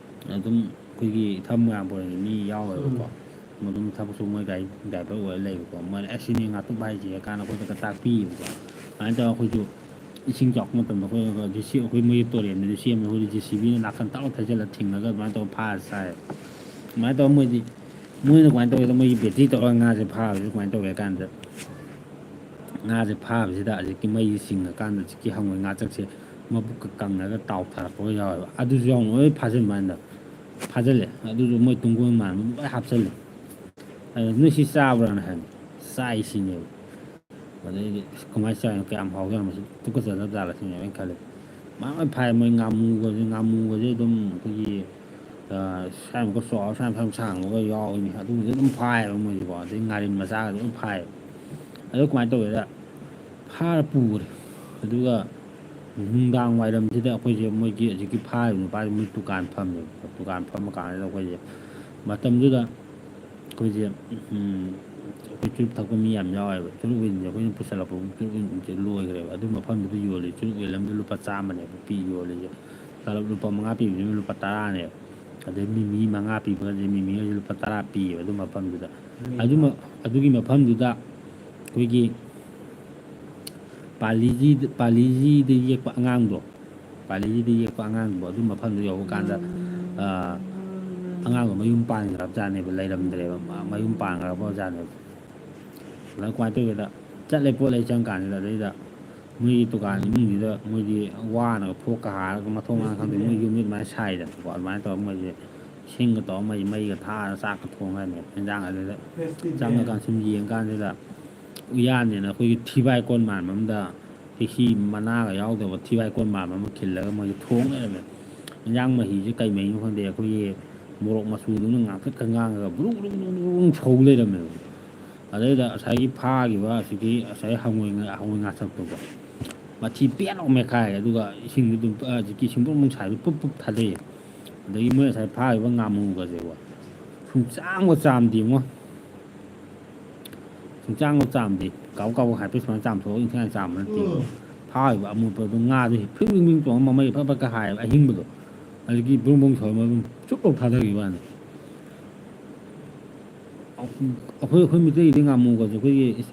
ꯑꯗꯨꯝ ꯑꯩꯈꯣꯏꯒꯤ ꯏꯊꯝ ꯃꯣꯏꯔꯥꯡꯄꯨꯔꯦꯟꯒꯤ ꯃꯤ ꯌꯥꯎꯋꯦꯕꯀꯣ꯫ ꯎꯝ꯫ ꯃꯗꯨꯝ ꯊꯕꯛꯁꯨ ꯃꯣꯏ ꯒꯥꯔꯤ ꯗ꯭ꯔꯥꯏꯚꯔ ꯑꯣꯏꯔ ꯂꯩꯕꯀꯣ꯫ ꯃꯣꯏꯅ, "ꯑꯁ, ꯁꯤꯅꯤ ꯉꯥꯇꯨꯞ ꯍꯥꯏꯁꯦ" ꯀꯥꯏꯅ ꯑꯩꯈꯣꯏꯗꯒ ꯇꯥꯛꯄꯤꯌꯦꯕꯀꯣ꯫ ꯑꯗꯨꯃꯥꯏꯅ ꯇꯧꯔꯒ ꯑꯩꯈꯣꯏꯁꯨ ꯏꯁꯤꯡ ꯆꯥꯎꯔꯛꯄ ꯃꯇꯝꯗ ꯑꯩꯈꯣꯏ, ꯑꯩꯈꯣꯏ ꯃꯣꯏꯒꯤ ꯇꯨꯔꯦꯟꯗꯗꯤ ꯁꯦꯝꯃꯦ, ꯑꯩꯈꯣꯏꯗꯤ JCBꯅ ꯅꯥꯀꯟ ꯇꯧꯔ ꯊꯩꯖꯤꯜꯂꯒ ꯊꯤꯡꯉꯒ ꯑꯗꯨꯃꯥꯏꯅ ꯇꯧꯔ ꯐꯥꯔ ꯆꯥꯏ꯫ ꯑꯗꯨꯃꯥꯏꯅ ꯇꯧꯔ ꯃꯣꯏꯗꯤ, ꯃꯣꯏꯅ ꯀꯃꯥꯏꯅ ꯇꯧꯒꯦꯗ, ꯃꯣꯏꯒꯤ ꯕꯦꯇ꯭ꯔꯤ ꯇꯧꯔꯒ ꯉꯥꯁꯦ ꯐꯥꯕꯁꯤꯗ ꯀꯃꯥꯏꯅ ꯇꯧꯒꯦ ꯍꯥꯏ ꯀꯥꯟꯗ, ꯉꯥꯁꯦ ꯐꯥꯕꯁꯤꯗ ꯍꯧꯖꯤꯛꯀꯤ ꯃꯩꯁꯦ ꯆꯤꯡꯉꯀꯥꯟꯗ ꯍꯧꯖꯤꯛꯀꯤ ꯍꯪꯉꯣꯏ ꯉꯥꯆꯛꯁꯦ ꯃꯕꯨꯛꯀ ꯀꯪꯉꯒ ꯇꯥꯎꯊꯔꯛꯄꯒ ꯌꯥꯎꯋꯦꯕ꯫ ꯑꯗꯨꯁꯨ ꯌꯥꯎꯅ ꯂꯣꯏ ꯐꯥꯖꯤꯟꯕ ꯍꯥꯏꯅ ꯐꯥꯖꯤꯜꯂꯦ꯫ ꯑꯗꯨꯁꯨ ꯃꯣꯏ ꯇꯨꯡꯒꯣꯟ ꯃꯥꯟꯕ ꯂꯣꯏ ꯍꯥꯞꯆꯜꯂꯦ꯫ ꯑꯗ, "ꯅꯣꯏ ꯁꯤ ꯆꯥꯕ꯭ꯔꯥꯅ?" ꯍꯥꯏ꯫ "ꯆꯥꯏ" ꯁꯤꯅꯦꯕ꯫ ꯑꯗꯩꯗꯤ, "ꯑꯁ, ꯀꯃꯥꯏꯅ ꯆꯥꯏꯅꯣ? ꯀꯌꯥꯝ ꯍꯥꯎꯖꯥꯠꯅꯣ? ꯃꯁꯤ ꯇꯨꯀꯠꯆꯗꯕ ꯖꯥꯠꯂ?" ꯁꯤꯅꯦꯕ ꯑꯩꯅ ꯈꯜꯂꯦ꯫ ꯃꯌꯥꯝ ꯂꯣꯏ ꯐꯥꯏ꯫ ꯃꯣꯏ ꯉꯥꯃꯨꯒꯁꯦ, ꯉꯥꯃꯨꯒꯁꯦ ꯑꯗꯨꯝ ꯑꯩꯈꯣꯏꯒꯤ, ꯑ, ꯁ꯭ꯋꯥꯏꯃꯨꯛꯀ ꯆꯥꯎꯔ, ꯁ꯭ꯋꯥꯏꯃꯨꯛꯀ ꯁꯥꯡꯕꯒ ꯌꯥꯎꯏꯅꯦ꯫ ꯑꯗꯨꯒꯨꯝꯕꯁꯦ ꯑꯗꯨꯝ ꯐꯥꯏꯌꯦꯕ ꯃꯣꯏꯁꯦꯀꯣ꯫ ꯑꯗꯩ ꯉꯥꯔꯤꯟ ꯃꯆꯥꯒꯁꯦ ꯑꯗꯨꯝ ꯐꯥꯏꯌꯦꯕ꯫ ꯑꯗꯨ ꯀꯃꯥꯏꯅ ꯇꯧꯒꯦꯗ, ꯐꯥꯔ ꯄꯨꯈ꯭ꯔꯦ꯫ ꯑꯗꯨꯒ ꯅꯨꯡꯗꯥꯡ ꯋꯥꯏꯔꯝꯁꯤꯗ ꯑꯩꯈꯣꯏꯁꯦ, ꯃꯣꯏꯒꯤ ꯍꯧꯖꯤꯛꯀꯤ ꯐꯥꯔꯤꯕ ꯅꯨꯄꯥꯁꯦ ꯃꯣꯏ ꯗꯨꯀꯥꯟ ꯐꯝꯃꯦꯕ꯫ ꯗꯨꯀꯥꯟ ꯐꯝꯕ ꯀꯥꯟꯁꯤꯗ ꯑꯩꯈꯣꯏꯁꯦ, ꯃꯇꯝꯗꯨꯗ ꯑꯩꯈꯣꯏꯁꯦ, ꯎꯝ, ꯑꯩꯈꯣꯏ ꯆꯨꯔꯨꯞ ꯊꯛꯄ ꯃꯤ ꯌꯥꯝ ꯌꯥꯎꯋꯦꯕ꯫ ꯆꯨꯔꯨꯞ ꯑꯣꯏꯅꯁꯦ ꯑꯩꯈꯣꯏꯅ ꯄꯨꯁꯜꯂꯛꯄ ꯆꯨꯔꯨꯞ ꯑꯣꯏꯅꯁꯦ ꯂꯣꯏꯈ꯭ꯔꯦꯕ꯫ ꯑꯗꯨ ꯃꯐꯝꯗꯨꯗ ꯌꯣꯜꯂꯤ ꯆꯨꯔꯨꯞ ꯑꯣꯏꯅ ꯑꯃꯗ ꯂꯨꯄꯥ ꯆꯥꯝꯃꯅꯦꯕ ꯄꯤ ꯌꯣꯜꯂꯤꯁꯦ꯫ ꯇꯂꯞ ꯂꯨꯄꯥ ꯃꯉꯥ ꯄꯤꯕꯗꯨꯅ ꯂꯨꯄꯥ ꯇꯔꯥꯅꯦꯕ꯫ ꯑꯗꯩ ꯃꯤꯃꯤ ꯃꯉꯥ ꯄꯤꯕꯒꯁꯦ ꯃꯤꯃꯤꯒꯁꯦ ꯂꯨꯄꯥ ꯇꯔꯥ ꯄꯤꯌꯦꯕ ꯑꯗꯨ ꯃꯐꯝꯗꯨꯗ꯫ ꯑꯗꯨꯃ-, ꯑꯗꯨꯒꯤ ꯃꯐꯝꯗꯨꯗ ꯑꯩꯈꯣꯏꯒꯤ ꯄꯥꯂꯤꯁꯤꯗ, ꯄꯥꯂꯤꯁꯤꯗ ꯌꯦꯛꯄ ꯑꯉꯥꯡꯗꯣ, ꯄꯥꯂꯤꯁꯤꯗ ꯌꯦꯛꯄ ꯑꯉꯥꯡꯗꯣ ꯑꯗꯨ ꯃꯐꯝꯗꯨ ꯌꯧꯕ ꯀꯥꯟꯗ, ꯑꯥ, ꯑꯉꯥꯡꯗꯣ ꯃꯌꯨꯝ ꯄꯥꯟꯈ꯭ꯔꯕ ꯖꯥꯠꯅꯦꯕ, ꯂꯩꯔꯝꯗ꯭ꯔꯦꯕ, ꯃ-, ꯃꯌꯨꯝ ꯄꯥꯟꯈ꯭ꯔꯕ ꯖꯥꯠꯅꯦꯕ꯫ ꯑꯗ ꯀꯃꯥꯏꯅ ꯇꯧꯒꯦꯗ, ꯆꯠꯂꯦ ꯄꯣꯠ ꯂꯩ ꯆꯪꯀꯥꯟꯁꯤꯗ, ꯑꯗꯩꯗ ꯃꯣꯏꯒꯤ ꯗꯨꯀꯥꯟ ꯏꯃꯨꯡꯁꯤꯗ ꯃꯣꯏꯗꯤ ꯋꯥꯅꯒ ꯐꯣꯛꯀ ꯍꯥꯔꯒ ꯃꯊꯣꯡ ꯃꯔꯝ ꯈꯪꯗꯦ, ꯃꯣꯏ ꯌꯨꯝꯁꯤ ꯑꯗꯨꯃꯥꯏꯅ ꯁꯥꯏꯗꯅꯀꯣ꯫ ꯑꯗꯨꯃꯥꯏꯅ ꯇꯧꯔꯒ ꯃꯣꯏꯁꯦ ꯁꯤꯡꯒ ꯇꯧꯔꯒ ꯃꯩ, ꯃꯩꯒ ꯊꯥꯔꯒ ꯆꯥꯛꯀ ꯊꯣꯡꯉꯒꯅꯦ ꯏꯟꯖꯥꯡ ꯑꯗꯨꯗ ꯆꯪꯉꯀꯥꯟꯗ ꯁꯨꯝ ꯌꯦꯡꯀꯥꯟꯁꯤꯗ ꯎꯌꯥꯟꯁꯤꯅ ꯑꯩꯈꯣꯏꯒꯤ ꯊꯤꯕꯥꯏ ꯀꯣꯟ ꯃꯥꯟꯕ ꯑꯃꯗ ꯆꯦꯡꯍꯤ ꯃꯅꯥꯒ ꯌꯥꯎꯗꯕ ꯊꯤꯕꯥꯏ ꯀꯣꯟ ꯃꯥꯟꯕ ꯑꯃ ꯈꯤꯜꯂꯒ ꯃꯣꯏꯁꯦ ꯊꯣꯡ ꯂꯩꯔꯝꯃꯦ꯫ ꯏꯟꯖꯥꯡ ꯃꯍꯤꯁꯦ ꯀꯩ ꯃꯍꯤꯅꯣ ꯈꯪꯗꯦ, ꯑꯩꯈꯣꯏꯒꯤ ꯃꯣꯔꯣꯛ ꯃꯆꯨꯗꯨꯅ ꯉꯥꯡꯇꯛꯀ ꯉꯥꯡꯉꯒ ꯕ꯭ꯔꯨꯡ ꯕ꯭ꯔꯨꯡ ꯕ꯭ꯔꯨꯡ ꯕ꯭ꯔꯨꯡ ꯁꯧ ꯂꯩꯔꯝꯃꯦꯕ꯫ ꯑꯗꯩꯗ ꯉꯁꯥꯏꯒꯤ ꯐꯥꯈꯤꯕ ꯑꯁꯤꯒꯤ ꯉꯁꯥꯏ ꯍꯉꯣꯏ ꯉꯥ-, ꯍꯉꯣꯏ ꯉꯥꯆꯞꯇꯣꯀꯣ, ꯃꯊꯤ ꯄꯦꯠ ꯂꯥꯎ ꯃꯦꯠꯈꯥꯏꯔꯦ꯫ ꯑꯗꯨꯒ ꯏꯁꯤꯡꯗꯨ ꯑꯗꯨꯝ, ꯍꯧꯖꯤꯛꯀꯤ ꯁꯤꯡꯕ꯭ꯔꯨꯡ ꯕ꯭ꯔꯨꯡ ꯁꯥꯏꯗꯨ ꯄꯨꯞ ꯄꯨꯞ ꯊꯥꯗꯩꯌꯦ꯫ ꯑꯗꯒꯤ ꯃꯣꯏ ꯉꯁꯥꯏ ꯐꯥꯈꯤꯕ ꯉꯥꯃꯨꯒꯁꯦꯀꯣ, ꯁꯨꯡꯆꯥꯝꯒ ꯆꯥꯝꯗꯦꯉꯣ꯫ ꯁꯨꯡꯆꯥꯝꯒ ꯆꯥꯝꯗꯦ꯫ ꯀꯥꯎ ꯀꯥꯎ ꯍꯥꯏꯐꯦꯠ ꯁꯨꯃꯥꯏꯅ ꯆꯥꯝꯊꯣꯛꯑꯒ ꯏꯟꯊꯤ ꯅꯨꯡꯉꯥꯏꯅ ꯆꯥꯝꯕ ꯅꯠꯇꯦ꯫ ꯐꯥꯈꯤꯕ ꯑꯃꯣꯠꯄꯗꯣ ꯉꯥꯗꯣ ꯐꯤꯡ ꯐꯤꯡ ꯐꯤꯡ ꯆꯣꯡꯉꯒ ꯃꯃꯩ ꯐꯠ ꯐꯠꯀ ꯍꯥꯏꯌꯦꯕ ꯑꯍꯤꯡꯕꯗꯣ꯫ ꯑꯗꯒꯤ ꯕ꯭ꯔꯨꯡ ꯕ꯭ꯔꯨꯡ ꯁꯧꯔꯝꯃꯒ ꯑꯗꯨꯝ ꯆꯨꯞ ꯂꯧ ꯊꯥꯗꯈꯤꯕ ꯋꯥꯅꯤ꯫ ꯑꯩꯈꯣꯏ, ꯑꯩꯈꯣꯏ ꯃꯤꯇꯩꯒꯤꯗꯤ ꯉꯥꯃꯨꯒꯁꯦ ꯑꯩꯈꯣꯏꯒꯤ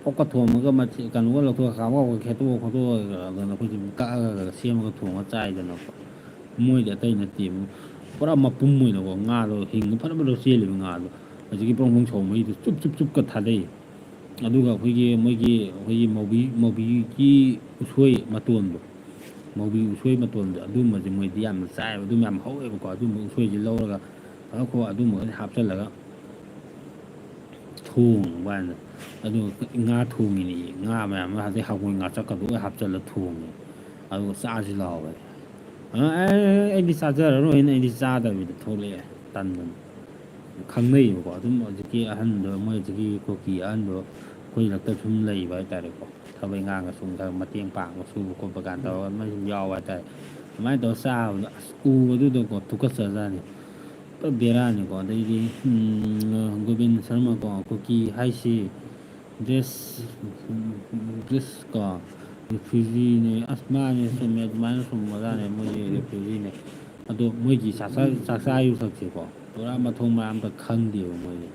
ꯐꯣꯛꯀ ꯊꯣꯝꯃꯒ ꯃꯊꯤ-, ꯀꯩꯅꯣꯒ ꯂꯧꯊꯣꯛꯑꯒ ꯈꯥꯕ ꯈꯥꯕꯒ ꯈꯦꯠꯇꯣꯛꯑ ꯈꯣꯠꯇꯣꯛꯑꯒ ꯑꯩꯈꯣꯏꯁꯦ ꯀꯛꯑꯒ ꯁꯦꯝꯃꯒ ꯊꯣꯡꯉꯒ ꯆꯥꯏꯗꯅꯀꯣ꯫ ꯃꯣꯏꯗꯤ ꯑꯇꯩ ꯅꯠꯇꯦꯕ꯫ ꯄꯨꯔꯥ ꯃꯄꯨꯝ ꯑꯣꯏꯅꯀꯣ ꯉꯥꯗꯣ ꯍꯤꯡꯅ ꯐꯠ ꯐꯠ ꯆꯦꯜꯂꯤꯕ ꯉꯥꯗꯣ꯫ ꯍꯧꯖꯤꯛꯀꯤ ꯕ꯭ꯔꯣꯡ ꯕ꯭ꯔꯣꯡ ꯁꯧꯕ ꯃꯩꯗꯣ ꯆꯨꯞ ꯆꯨꯞ ꯆꯨꯞꯀ ꯊꯥꯗꯩ꯫ ꯑꯗꯨꯒ ꯑꯩꯈꯣꯏꯒꯤ ꯃꯣꯏꯒꯤ, ꯑꯩꯈꯣꯏꯒꯤ ꯃꯧꯕꯤ, ꯃꯧꯕꯤꯒꯤ ꯎꯁꯣꯏ ꯃꯇꯣꯟꯗꯣ, ꯃꯧꯕꯤ ꯎꯁꯣꯏ ꯃꯇꯣꯟꯗꯣ ꯑꯗꯨꯝꯕꯁꯦ ꯃꯣꯏꯗꯤ ꯌꯥꯝꯅ ꯆꯥꯏꯑꯕ꯫ ꯑꯗꯨꯝ ꯌꯥꯝ ꯍꯧꯋꯦꯕꯀꯣ꯫ ꯑꯗꯨꯝꯕ ꯎꯁꯣꯏꯁꯦ ꯂꯧꯔꯒ ꯐꯖꯅ ꯈꯣ-, ꯑꯗꯨꯝꯕꯒꯁꯦ ꯍꯥꯞꯆꯤꯜꯂꯒ ꯊꯣꯡꯕ ꯍꯥꯏꯅ꯫ ꯑꯗꯨꯒ ꯉꯥ ꯊꯣꯡꯉꯤꯅꯦ꯫ ꯉꯥ ꯃꯌꯥꯝ ꯑꯃ, ꯑꯗꯩ ꯍꯋꯥꯏ ꯉꯥꯆꯛꯀꯗꯣ ꯂꯣꯏ ꯍꯥꯞꯆꯤꯜꯂ ꯊꯣꯡꯉꯦ꯫ ꯑꯗꯨꯒ ꯆꯥꯁꯤ ꯂꯥꯎꯋꯦ꯫ ꯑ, ꯑꯦ, ꯑꯩꯗꯤ ꯆꯥꯖꯔꯔꯣꯏꯅ ꯑꯩꯗꯤ ꯆꯥꯗꯕꯤꯗ ꯊꯣꯛꯂꯛꯑꯦ, ꯇꯟꯗꯅ꯫ ꯈꯪꯅꯩꯌꯦꯕꯀꯣ ꯑꯗꯨꯝ ꯍꯧꯖꯤꯛꯀꯤ ꯑꯍꯟꯗꯣ, ꯃꯣꯏ ꯍꯧꯖꯤꯛꯀꯤ ꯀꯨꯀꯤ ꯑꯍꯟꯗꯣ ꯑꯩꯈꯣꯏ ꯂꯛꯇ ꯁꯨꯝ ꯂꯩꯕ ꯍꯥꯏꯇꯥꯔꯦꯀꯣ꯫ ꯊꯕꯛ ꯏꯪꯈꯥꯡꯒ ꯁꯨꯝ ꯈꯔ ꯃꯇꯦꯡ ꯄꯥꯡꯕ, ꯁꯨꯕ ꯈꯣꯠꯄ ꯀꯥꯟ ꯇꯧꯔꯒ ꯑꯗꯨꯃꯥꯏꯅ ꯁꯨꯝ ꯌꯥꯎꯕ ꯍꯥꯏꯇꯥꯔꯦ꯫ ꯑꯗꯨꯃꯥꯏꯅ ꯇꯧꯔ ꯆꯥꯕꯗꯣ ꯑꯁ ꯎꯕꯗꯨꯗꯀꯣ ꯇꯨꯀꯠꯆꯖꯥꯠꯅꯤ꯫ ꯄꯨꯔꯥ ꯕꯦꯔꯥꯅꯤꯀꯣ꯫ ꯑꯗꯩꯗꯤ, ꯎꯝ, ꯒꯣꯕꯤꯟ ꯁꯔꯃꯀꯣ, ꯀꯨꯀꯤ ꯍꯥꯏꯁꯤ ꯗ꯭ꯔꯦꯁ, ꯗ꯭ꯔꯦꯁ ꯀꯣ, ꯔꯤꯐ꯭ꯌꯨꯖꯤꯅꯦ꯫ ꯑꯁ, ꯃꯥꯅꯦ, ꯆꯨꯝꯃꯦ, ꯑꯗꯨꯃꯥꯏꯅ ꯆꯨꯝꯕꯖꯥꯠꯅꯦ, ꯃꯣꯏꯁꯦ ꯔꯤꯐ꯭ꯌꯨꯖꯤꯅꯦ꯫ ꯑꯗꯣ ꯃꯣꯏꯒꯤ ꯆꯥꯛꯆꯥ, ꯆꯥꯛꯆꯥ ꯌꯨꯊꯛꯁꯦꯀꯣ, ꯄꯨꯔꯥ ꯃꯊꯣꯡ ꯃꯔꯝ ꯑꯝꯇ ꯈꯪꯗꯦꯕ ꯃꯣꯏꯁꯦ꯫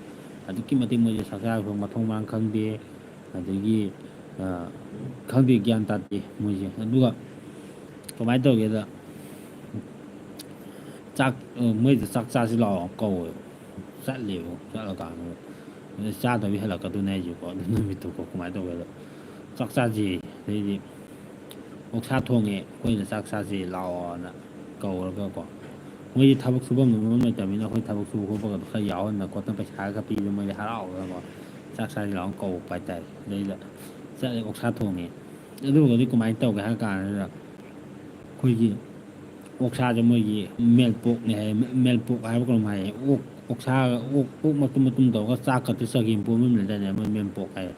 ꯑꯗꯨꯛꯀꯤ ꯃꯇꯤꯛ ꯃꯣꯏꯁꯦ ꯆꯥꯛꯆꯥ ꯌꯨꯊꯛ ꯃꯊꯣꯡ ꯃꯔꯝ ꯈꯪꯗꯦ꯫ ꯑꯗꯒꯤ, ꯑ, ꯈꯪꯗꯦ, ꯒ꯭ꯌꯥꯟ ꯇꯥꯗꯦ ꯃꯣꯏꯁꯦ꯫ ꯑꯗꯨꯒ ꯀꯃꯥꯏꯅ ꯇꯧꯒꯦꯗ, ꯆꯥꯛ, ꯑ, ꯃꯣꯏꯗ ꯆꯥꯛ ꯆꯥꯁꯤ ꯂꯥꯛꯑꯣ ꯀꯧꯋꯦꯕ꯫ ꯆꯠꯂꯦꯕ꯫ ꯆꯠꯂꯀꯥꯟꯗ ꯑꯗꯩ ꯆꯥꯗꯕꯤ ꯍꯜꯂꯛꯀꯗꯣꯏꯅꯦ ꯍꯥꯏꯁꯦꯀꯣ꯫ ꯑꯗꯨ ꯅꯨꯃꯤꯠꯇꯨꯀꯣ ꯀꯃꯥꯏꯅ ꯇꯧꯒꯦꯗ, ꯆꯥꯛ ꯆꯥꯁꯤ, ꯑꯗꯩꯗꯤ ꯑꯣꯛꯁꯥ ꯊꯣꯡꯉꯦ, ꯑꯩꯈꯣꯏꯗ ꯆꯥꯛ ꯆꯥꯁꯤ ꯂꯥꯛꯑꯣꯅ ꯀꯧꯔꯒꯀꯣ꯫ ꯃꯣꯏꯗꯤ ꯊꯕꯛ ꯁꯨꯐꯝ ꯅꯣꯝꯐꯝ ꯂꯩꯇꯕꯅꯤꯅ, ꯑꯩꯈꯣꯏ ꯊꯕꯛ ꯁꯨꯕ ꯈꯣꯠꯄꯒꯗꯣ ꯈꯔ ꯌꯥꯎꯍꯟꯗꯅ ꯈꯣꯠꯇꯅ, ꯄꯩꯁꯥꯒ ꯈꯔ ꯄꯤꯗꯅ, ꯃꯣꯏꯗꯤ ꯍꯔꯥꯎꯗꯅꯀꯣ, ꯆꯥꯛ ꯆꯥꯁꯤ ꯂꯥꯛꯑꯣꯅ ꯀꯧꯔꯛꯄ ꯍꯥꯏꯇꯥꯔꯦ꯫ ꯑꯗꯩꯗ ꯆꯠꯂꯦ, ꯑꯣꯛꯁꯥ ꯊꯣꯡꯉꯦ꯫ ꯑꯗꯨꯒꯗꯤ ꯀꯃꯥꯏꯅ ꯇꯧꯒꯦ ꯍꯥꯏ ꯀꯥꯟꯗ, ꯑꯩꯈꯣꯏꯒꯤ ꯑꯣꯛꯁꯥꯁꯦ ꯃꯣꯏꯒꯤ ꯃꯦꯜꯄꯣꯛꯅꯦ ꯍꯥꯏꯌꯦ꯫ ꯃꯦꯜꯄꯣꯛ ꯍꯥꯏꯕ ꯀꯩꯅꯣꯝ ꯍꯥꯏꯌꯦ꯫ ꯑꯣꯛ, ꯑꯣꯛꯁꯥ, ꯑꯣꯛ, ꯑꯣꯛ ꯃꯇꯨꯝ ꯃꯇꯨꯝ ꯇꯧꯔꯒ ꯆꯥꯛ ꯈꯛꯇ ꯆꯒꯦꯝ ꯄꯣꯝꯕ ꯑꯃ ꯂꯩꯗꯥꯏꯅꯦ, ꯃꯣꯏ ꯃꯦꯜꯄꯣꯛ ꯍꯥꯏꯌꯦ꯫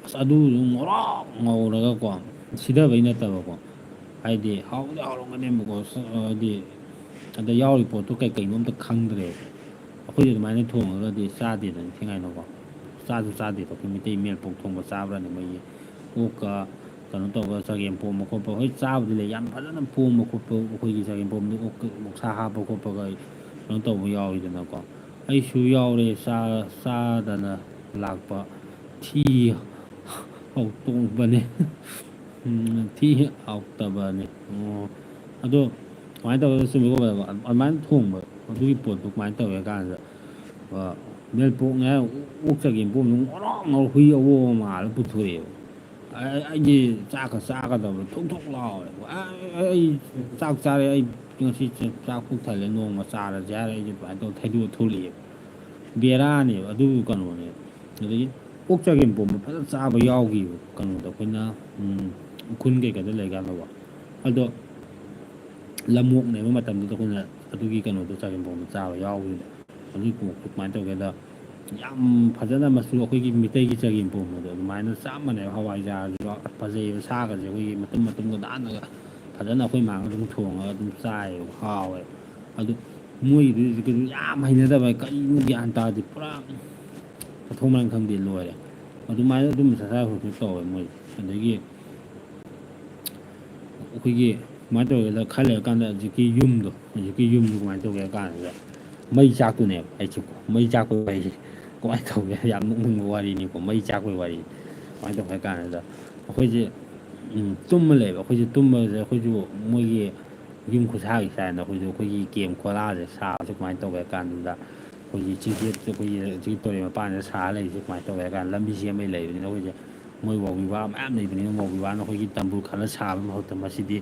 ꯑꯁ, ꯑꯗꯨꯁꯨ ꯉꯧꯔꯣꯛ ꯉꯧꯔꯒꯀꯣ, ꯁꯤꯗꯕꯩ ꯅꯠꯇꯕꯀꯣ, ꯍꯥꯏꯗꯤ ꯍꯥꯎꯗꯤ ꯍꯥꯎꯔꯝꯒꯅꯦꯕꯀꯣ, ꯁ-, ꯍꯥꯏꯗꯤ ꯑꯗ ꯌꯥꯎꯔꯤ ꯄꯣꯠꯇꯣ ꯀꯩ ꯀꯩꯅꯣ ꯑꯝꯇ ꯈꯪꯗ꯭ꯔꯦꯕ꯫ ꯑꯩꯈꯣꯏꯗꯤ ꯑꯗꯨꯃꯥꯏꯅ ꯊꯣꯡꯉꯒꯗꯤ ꯆꯥꯗꯦꯗꯅ ꯊꯦꯡꯉꯥꯏꯅꯀꯣ꯫ ꯆꯥꯁꯨ ꯆꯥꯗꯦꯕ꯫ ꯑꯩꯈꯣꯏ ꯃꯩꯇꯩ ꯃꯦꯜꯄꯣꯛ ꯊꯣꯡꯕ ꯆꯥꯕ꯭ꯔꯅꯦ? ꯃꯣꯏꯒꯤ ꯑꯣꯛꯀ ꯀꯩꯅꯣ ꯇꯧꯔꯒ ꯆꯒꯦꯝ ꯄꯣꯝꯕ ꯈꯣꯠꯄ, ꯍꯣꯏ, ꯆꯥꯕꯨꯗꯤ ꯂꯩ, ꯌꯥꯝ ꯐꯖꯅ ꯄꯣꯝꯕ ꯈꯣꯠꯄ, ꯑꯩꯈꯣꯏꯒꯤ ꯆꯒꯦꯝ ꯄꯣꯝꯕꯗ ꯑꯣꯛ-, ꯑꯣꯛꯁꯥ ꯍꯥꯞꯄ ꯈꯣꯠꯄꯒ ꯀꯩꯅꯣ ꯇꯧꯕ ꯌꯥꯎꯋꯤꯗꯅꯀꯣ꯫ ꯑꯩꯁꯨ ꯌꯥꯎꯔꯦ, ꯆꯥ-, ꯆꯥꯗꯅ ꯂꯥꯛꯄ ꯊꯤ ꯍꯧꯇꯣꯡꯕꯅꯦ꯫ ꯎꯝ, ꯊꯤ ꯍꯥꯎꯇꯕꯅꯦ꯫ ꯑꯣ, ꯑꯗꯣ ꯀꯃꯥꯏꯅ ꯇꯧꯒꯦꯗ, ꯆꯨꯝꯃꯤꯀꯣ, ꯑꯗꯨꯃꯥꯏꯅ ꯊꯣꯡꯕ ꯑꯗꯨꯒꯤ ꯄꯣꯠꯇꯨ ꯀꯃꯥꯏꯅ ꯇꯧꯒꯦ ꯀꯥꯟꯗ, ꯑ, ꯃꯦꯜꯄꯣꯛꯅꯦ ꯍꯥꯏꯔ ꯑꯣꯛ ꯆꯒꯦꯝ ꯄꯣꯝꯕꯗꯨ ꯉꯧꯔꯣꯛ ꯉꯧꯔ ꯍꯨꯏ ꯑꯑꯣ ꯃꯥꯜꯂ ꯄꯨꯊꯣꯔꯛꯑꯦꯕ꯫ ꯑꯩ-, ꯑꯩꯗꯤ ꯆꯥꯛꯀ ꯆꯥꯒꯗꯕꯗꯣ ꯊꯣꯛ ꯊꯣꯛ ꯂꯥꯎꯔꯦ꯫ ꯑꯩ, ꯑꯩ ꯆꯥꯛ ꯆꯥꯔꯦ, ꯑꯩ ꯉꯁꯤ ꯆꯥꯛ ꯄꯨꯛ ꯊꯜꯂꯦ, ꯅꯣꯡꯃ ꯆꯥꯔꯁꯦ ꯍꯥꯏꯔ ꯑꯩꯗꯤ ꯑꯗꯨꯃꯥꯏꯅ ꯇꯧꯔ ꯊꯩꯗꯣꯛꯑ ꯊꯣꯛꯂꯛꯑꯦꯕ꯫ ꯕꯦꯔꯥꯅꯦꯕ ꯑꯗꯨ ꯀꯩꯅꯣꯅꯦ꯫ ꯑꯗꯒꯤ ꯑꯣꯛ ꯆꯒꯦꯝ ꯄꯣꯝꯕ ꯐꯖꯅ ꯆꯥꯕ ꯌꯥꯎꯈꯤꯕ ꯀꯩꯅꯣꯗ, ꯑꯩꯈꯣꯏꯅ, ꯎꯝ, ꯎꯈ꯭ꯔꯨꯜ ꯀꯩꯀꯥꯗ ꯂꯩꯀꯥꯟꯗꯀꯣ꯫ ꯑꯗꯣ ꯂꯝꯑꯣꯛꯅꯦꯕ ꯃꯇꯝꯗꯨꯗ ꯑꯩꯈꯣꯏꯅ ꯑꯗꯨꯒꯤ ꯀꯩꯅꯣꯗꯣ ꯆꯒꯦꯝ ꯄꯣꯝꯕ ꯆꯥꯕ ꯌꯥꯎꯈꯤꯕꯗ꯫ ꯑꯗꯨꯒꯤ ꯀꯣꯛꯇꯣ ꯀꯃꯥꯏꯅ ꯇꯧꯒꯦꯗ, ꯌꯥꯝ ꯐꯖꯅ ꯃꯆꯨ, ꯑꯩꯈꯣꯏꯒꯤ ꯃꯤꯇꯩꯒꯤ ꯆꯒꯦꯝ ꯄꯣꯝꯕꯗꯣ ꯑꯗꯨꯃꯥꯏꯅ ꯆꯞ ꯃꯥꯟꯅꯩꯕ꯫ ꯍꯋꯥꯏꯖꯥꯔꯁꯨ ꯐꯖꯩꯕ, ꯁꯥꯒꯁꯦ ꯑꯩꯈꯣꯏꯒꯤ ꯃꯇꯨꯝ ꯃꯇꯨꯝꯒ ꯅꯥꯟꯅꯒ ꯐꯖꯅ ꯑꯩꯈꯣꯏ ꯃꯥꯅ ꯑꯗꯨꯝ ꯊꯣꯡꯉꯒ ꯑꯗꯨꯝ ꯆꯥꯏꯌꯦꯕ, ꯍꯥꯎꯋꯦ꯫ ꯑꯗꯨ ꯃꯣꯏꯒꯤꯗꯨꯗꯤ ꯀꯩꯅꯣ ꯌꯥꯝ ꯍꯩꯅꯗꯕ, ꯀꯔꯤꯅꯣ ꯒ꯭ꯌꯥꯟ ꯇꯥꯗꯦ, ꯄꯨꯔꯥ ꯃꯊꯣꯡ ꯃꯔꯝ ꯈꯪꯗꯦ, ꯂꯣꯏꯔꯦ꯫ ꯑꯗꯨꯃꯥꯏꯅ ꯑꯗꯨꯝꯕ ꯁꯁꯥ ꯍꯧꯖꯤꯛ ꯇꯧꯋꯦ ꯃꯣꯏ꯫ ꯑꯗꯒꯤ ꯑꯩꯈꯣꯏꯒꯤ ꯀꯃꯥꯏꯅ ꯇꯧꯒꯦꯗ, ꯈꯔ ꯂꯩꯔꯀꯥꯟꯗ ꯍꯧꯖꯤꯛꯀꯤ ꯌꯨꯝꯗꯣ, ꯍꯧꯖꯤꯛꯀꯤ ꯌꯨꯝꯗꯣ ꯀꯃꯥꯏꯅ ꯇꯧꯒꯦ ꯍꯥꯏ ꯀꯥꯟꯁꯤꯗ, ꯃꯩ ꯆꯥꯛꯇꯣꯏꯅꯦꯕ꯫ ꯑꯩꯁꯦꯀꯣ, ꯃꯩ ꯆꯥꯛꯄ ꯍꯥꯏꯁꯦ ꯀꯃꯥꯏꯅ ꯇꯧꯒꯦ? ꯌꯥꯝ ꯅꯣꯛꯅꯤꯡꯕ ꯋꯥꯔꯤꯅꯤꯀꯣ, ꯃꯩ ꯆꯥꯛꯄꯒꯤ ꯋꯥꯔꯤ꯫ ꯀꯃꯥꯏꯅ ꯇꯧꯒꯦ ꯍꯥꯏ ꯀꯥꯟꯁꯤꯗ, ꯑꯩꯈꯣꯏꯁꯦ, ꯎꯝ, ꯇꯨꯝꯃ ꯂꯩꯕ꯫ ꯑꯩꯈꯣꯏꯁꯦ ꯇꯨꯝꯕꯁꯦ, ꯑꯩꯈꯣꯏꯁꯨ ꯃꯣꯏꯒꯤ ꯌꯨꯝ ꯈꯨꯁꯥꯒꯤ ꯁꯥꯏꯅ ꯑꯩꯈꯣꯏꯁꯨ ꯑꯩꯈꯣꯏꯒꯤ ꯀꯦꯝ ꯈꯣꯂꯥꯁꯦ ꯁꯥꯕꯁꯦ ꯀꯃꯥꯏꯅ ꯇꯧꯒꯦ ꯍꯥꯏ ꯀꯥꯟꯗꯨꯗ, ꯑꯩꯈꯣꯏꯒꯤ ꯆꯤꯡꯆꯦꯠ, ꯑꯩꯈꯣꯏꯒꯤ ꯍꯧꯖꯤꯛꯀꯤ ꯇꯨꯔꯦꯜ ꯃꯄꯥꯟꯁꯤꯗ ꯁꯥꯔ ꯂꯩꯔꯤꯁꯦ ꯀꯃꯥꯏꯅ ꯇꯧꯒꯦ ꯍꯥꯏ ꯀꯥꯟꯗ, ꯂꯝꯕꯤ ꯁꯦꯝꯕꯩ ꯂꯩꯕꯅꯤꯅ ꯑꯩꯈꯣꯏꯁꯦ ꯃꯣꯏ ꯋꯥꯎꯕꯤ ꯋꯥ ꯃꯌꯥꯝ ꯂꯩꯕꯅꯤꯅ, ꯋꯥꯎꯕꯤ ꯋꯥꯅ ꯑꯩꯈꯣꯏꯒꯤ ꯇꯝꯕꯨꯜ ꯈꯜꯂ ꯁꯥꯕꯒꯤ ꯃꯍꯨꯠꯇ ꯃꯁꯤꯗꯤ,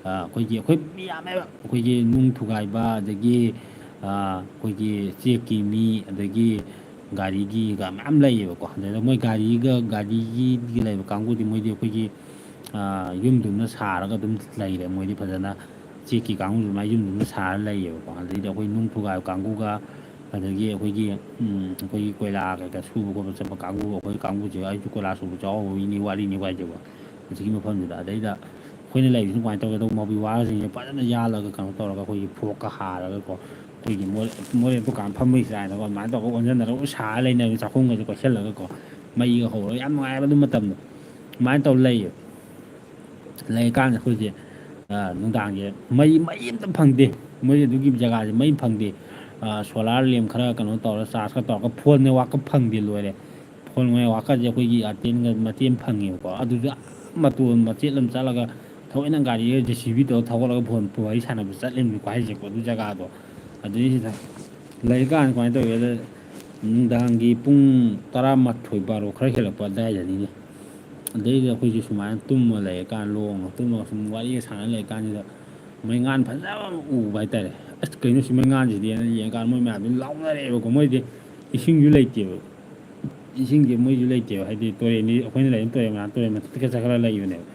ꯑ, ꯑꯩꯈꯣꯏꯒꯤ, ꯑꯩꯈꯣꯏ ꯃꯤ ꯌꯥꯝꯃꯦꯕ, ꯑꯩꯈꯣꯏꯒꯤ ꯅꯨꯡ ꯊꯨꯒꯥꯏꯕ, ꯑꯗꯒꯤ, ꯑ, ꯑꯩꯈꯣꯏꯒꯤ ꯆꯦꯛꯀꯤ ꯃꯤ, ꯑꯗꯒꯤ ꯒꯥꯔꯤꯒꯤꯒ ꯃꯌꯥꯝ ꯂꯩꯌꯦꯕꯀꯣ꯫ ꯑꯗꯨꯗ ꯃꯣꯏ ꯒꯥꯔꯤꯒ, ꯒꯥꯔꯤꯒꯤ ꯂꯩꯕ ꯀꯥꯡꯕꯨꯗꯤ ꯃꯣꯏꯗꯤ ꯑꯩꯈꯣꯏꯒꯤ, ꯑ, ꯌꯨꯝꯗꯨꯝꯅ ꯁꯥꯔꯒ ꯑꯗꯨꯝ ꯂꯩꯔꯦ ꯃꯣꯏꯗꯤ ꯐꯖꯅ꯫ ꯆꯦꯛꯀꯤ ꯀꯥꯡꯕꯨꯁꯨ ꯑꯗꯨꯃꯥꯏꯅ ꯌꯨꯝꯗꯨꯝꯅ ꯁꯥꯔ ꯂꯩꯌꯦꯕꯀꯣ꯫ ꯑꯗꯩꯗꯤ ꯑꯩꯈꯣꯏ ꯅꯨꯡ ꯊꯨꯒꯥꯏꯕ ꯀꯥꯡꯕꯨꯒ, ꯑꯗꯒꯤ ꯑꯩꯈꯣꯏꯒꯤ, ꯎꯝ, ꯑꯩꯈꯣꯏꯒꯤ ꯀꯣꯏꯂꯥ ꯀꯩꯀꯥ ꯁꯨꯕ ꯈꯣꯠꯄ ꯆꯠꯄ ꯀꯥꯡꯕꯨ, ꯑꯩꯈꯣꯏ ꯀꯥꯡꯕꯨꯁꯦ, ꯑꯩꯁꯨ ꯀꯣꯏꯂꯥ ꯁꯨꯕ ꯌꯥꯎꯕ ꯃꯤꯅꯤ, ꯋꯥꯔꯤꯅꯤ ꯍꯥꯏꯁꯦꯕ꯫ ꯍꯧꯖꯤꯛꯀꯤ ꯃꯐꯝꯁꯤꯗ꯫ ꯑꯗꯩꯗ ꯑꯩꯈꯣꯏꯅ ꯂꯩꯔꯤꯁꯤꯅ ꯀꯃꯥꯏꯅ ꯇꯧꯒꯦ ꯇꯧꯕ, ꯃꯧꯕꯤ ꯋꯥꯁꯤꯡꯁꯦ ꯐꯖꯅ ꯌꯥꯜꯂꯒ, ꯀꯩꯅꯣ ꯇꯧꯔꯒ, ꯑꯩꯈꯣꯏꯒꯤ ꯐꯣꯛꯀ ꯍꯥꯔꯒꯀꯣ, ꯑꯩꯈꯣꯏꯒꯤ ꯃꯣꯔꯦ, ꯃꯣꯔꯦ ꯗꯨꯀꯥꯟ ꯐꯝꯕꯒꯤ ꯁ꯭ꯇꯥꯏꯜꯗꯀꯣ, ꯑꯗꯨꯃꯥꯏꯅ ꯇꯧꯔꯒ ꯑꯣꯟꯁꯤꯟꯅꯔꯒ ꯁꯥꯔ ꯂꯩꯅꯕ, ꯆꯥꯛꯈꯨꯝꯒꯁꯦ ꯀꯣꯏꯁꯤꯜꯂꯒꯀꯣ, ꯃꯩꯒ ꯍꯧꯔꯒ ꯌꯥꯝ ꯅꯨꯡꯉꯥꯏꯕ ꯑꯗꯨ ꯃꯇꯝꯗꯣ꯫ ꯑꯗꯨꯃꯥꯏꯅ ꯇꯧꯔ ꯂꯩꯌꯦꯕ꯫ ꯂꯩꯔꯀꯥꯟꯗ ꯑꯩꯈꯣꯏꯁꯦ, ꯑ, ꯅꯨꯡꯗꯥꯡꯁꯦ ꯃꯩ, ꯃꯩ ꯑꯝꯇ ꯐꯪꯗꯦ꯫ ꯃꯣꯏ ꯑꯗꯨꯒꯤ ꯖꯒꯥꯁꯦ ꯃꯩ ꯐꯪꯗꯦ꯫ ꯑ, solar lamp ꯈꯔ ꯀꯩꯅꯣ ꯇꯧꯔꯒ, charge ꯈꯔ ꯇꯧꯔꯒ, phone network ꯀ ꯐꯪꯗꯦ, ꯂꯣꯏꯔꯦ꯫ Phone network ꯀꯁꯦ ꯑꯩꯈꯣꯏꯒꯤ Airtel ꯒ ꯃꯇꯦꯛ ꯑꯃ ꯐꯪꯉꯦꯕꯀꯣ꯫ ꯑꯗꯨꯁꯨ ꯑꯥ ꯃꯇꯣꯟ ꯃꯆꯦꯠ ꯑꯃ ꯆꯠꯂꯒ ꯊꯑꯣꯏꯅ ꯒꯥꯔꯤꯒ J C B ꯇꯧꯔ ꯊꯧꯒꯠꯂꯒ phone ꯋꯥꯔꯤ ꯁꯥꯟꯅꯕ ꯆꯠꯂꯤꯅꯤꯀꯣ ꯍꯥꯏꯁꯦꯀꯣ, ꯑꯗꯨ ꯖꯒꯥꯗꯣ꯫ ꯑꯗꯨꯗꯩꯁꯤꯗ ꯂꯩꯔꯀꯥꯟꯗ ꯀꯃꯥꯏꯅ ꯇꯧꯒꯦꯗ, ꯅꯨꯡꯗꯥꯡꯒꯤ ꯄꯨꯡ ꯇꯔꯥꯃꯥꯊꯣꯏ, ꯕꯥꯔꯣ ꯈꯔ ꯍꯦꯜꯂꯛꯄ ꯑꯗꯨꯋꯥꯏꯗꯅꯤꯅꯦ꯫ ꯑꯗꯩꯗ ꯑꯩꯈꯣꯏꯁꯦ ꯁꯨꯃꯥꯏꯅ ꯇꯨꯝꯃ ꯂꯩꯔꯀꯥꯟꯗ, ꯂꯣꯡꯅ ꯇꯨꯝꯃꯒ ꯁꯨꯝ ꯋꯥꯔꯤꯒ ꯁꯥꯟꯅ ꯂꯩꯔꯀꯥꯟꯁꯤꯗ, ꯃꯩꯉꯥꯟ ꯐꯖꯕ ꯑꯃ ꯎꯕ ꯍꯥꯏꯇꯥꯔꯦ꯫ "ꯑꯁ, ꯀꯩꯅꯣ ꯁꯤ ꯃꯩꯉꯥꯟꯁꯤꯗꯤꯅ" ꯌꯦꯡꯉꯀꯥꯟꯗ, ꯃꯣꯏ ꯃꯌꯥꯝꯗꯨ ꯂꯥꯎꯅꯔꯛꯑꯦꯕꯀꯣ꯫ ꯃꯣꯏꯗꯤ ꯏꯁꯤꯡꯁꯨ ꯂꯩꯇꯦꯕ꯫ ꯏꯁꯤꯡꯁꯦ ꯃꯣꯏꯁꯨ ꯂꯩꯇꯦꯕ, ꯍꯥꯏꯗꯤ ꯇꯨꯔꯦꯟꯗꯤ, ꯑꯩꯈꯣꯏꯅ ꯂꯩꯔꯤꯕ ꯇꯨꯔꯦꯟ ꯃꯅꯥꯛ, ꯇꯨꯔꯦꯟ ꯃꯊꯛꯇꯒ ꯆꯠꯈꯠꯂ ꯂꯩꯕꯅꯦꯕ꯫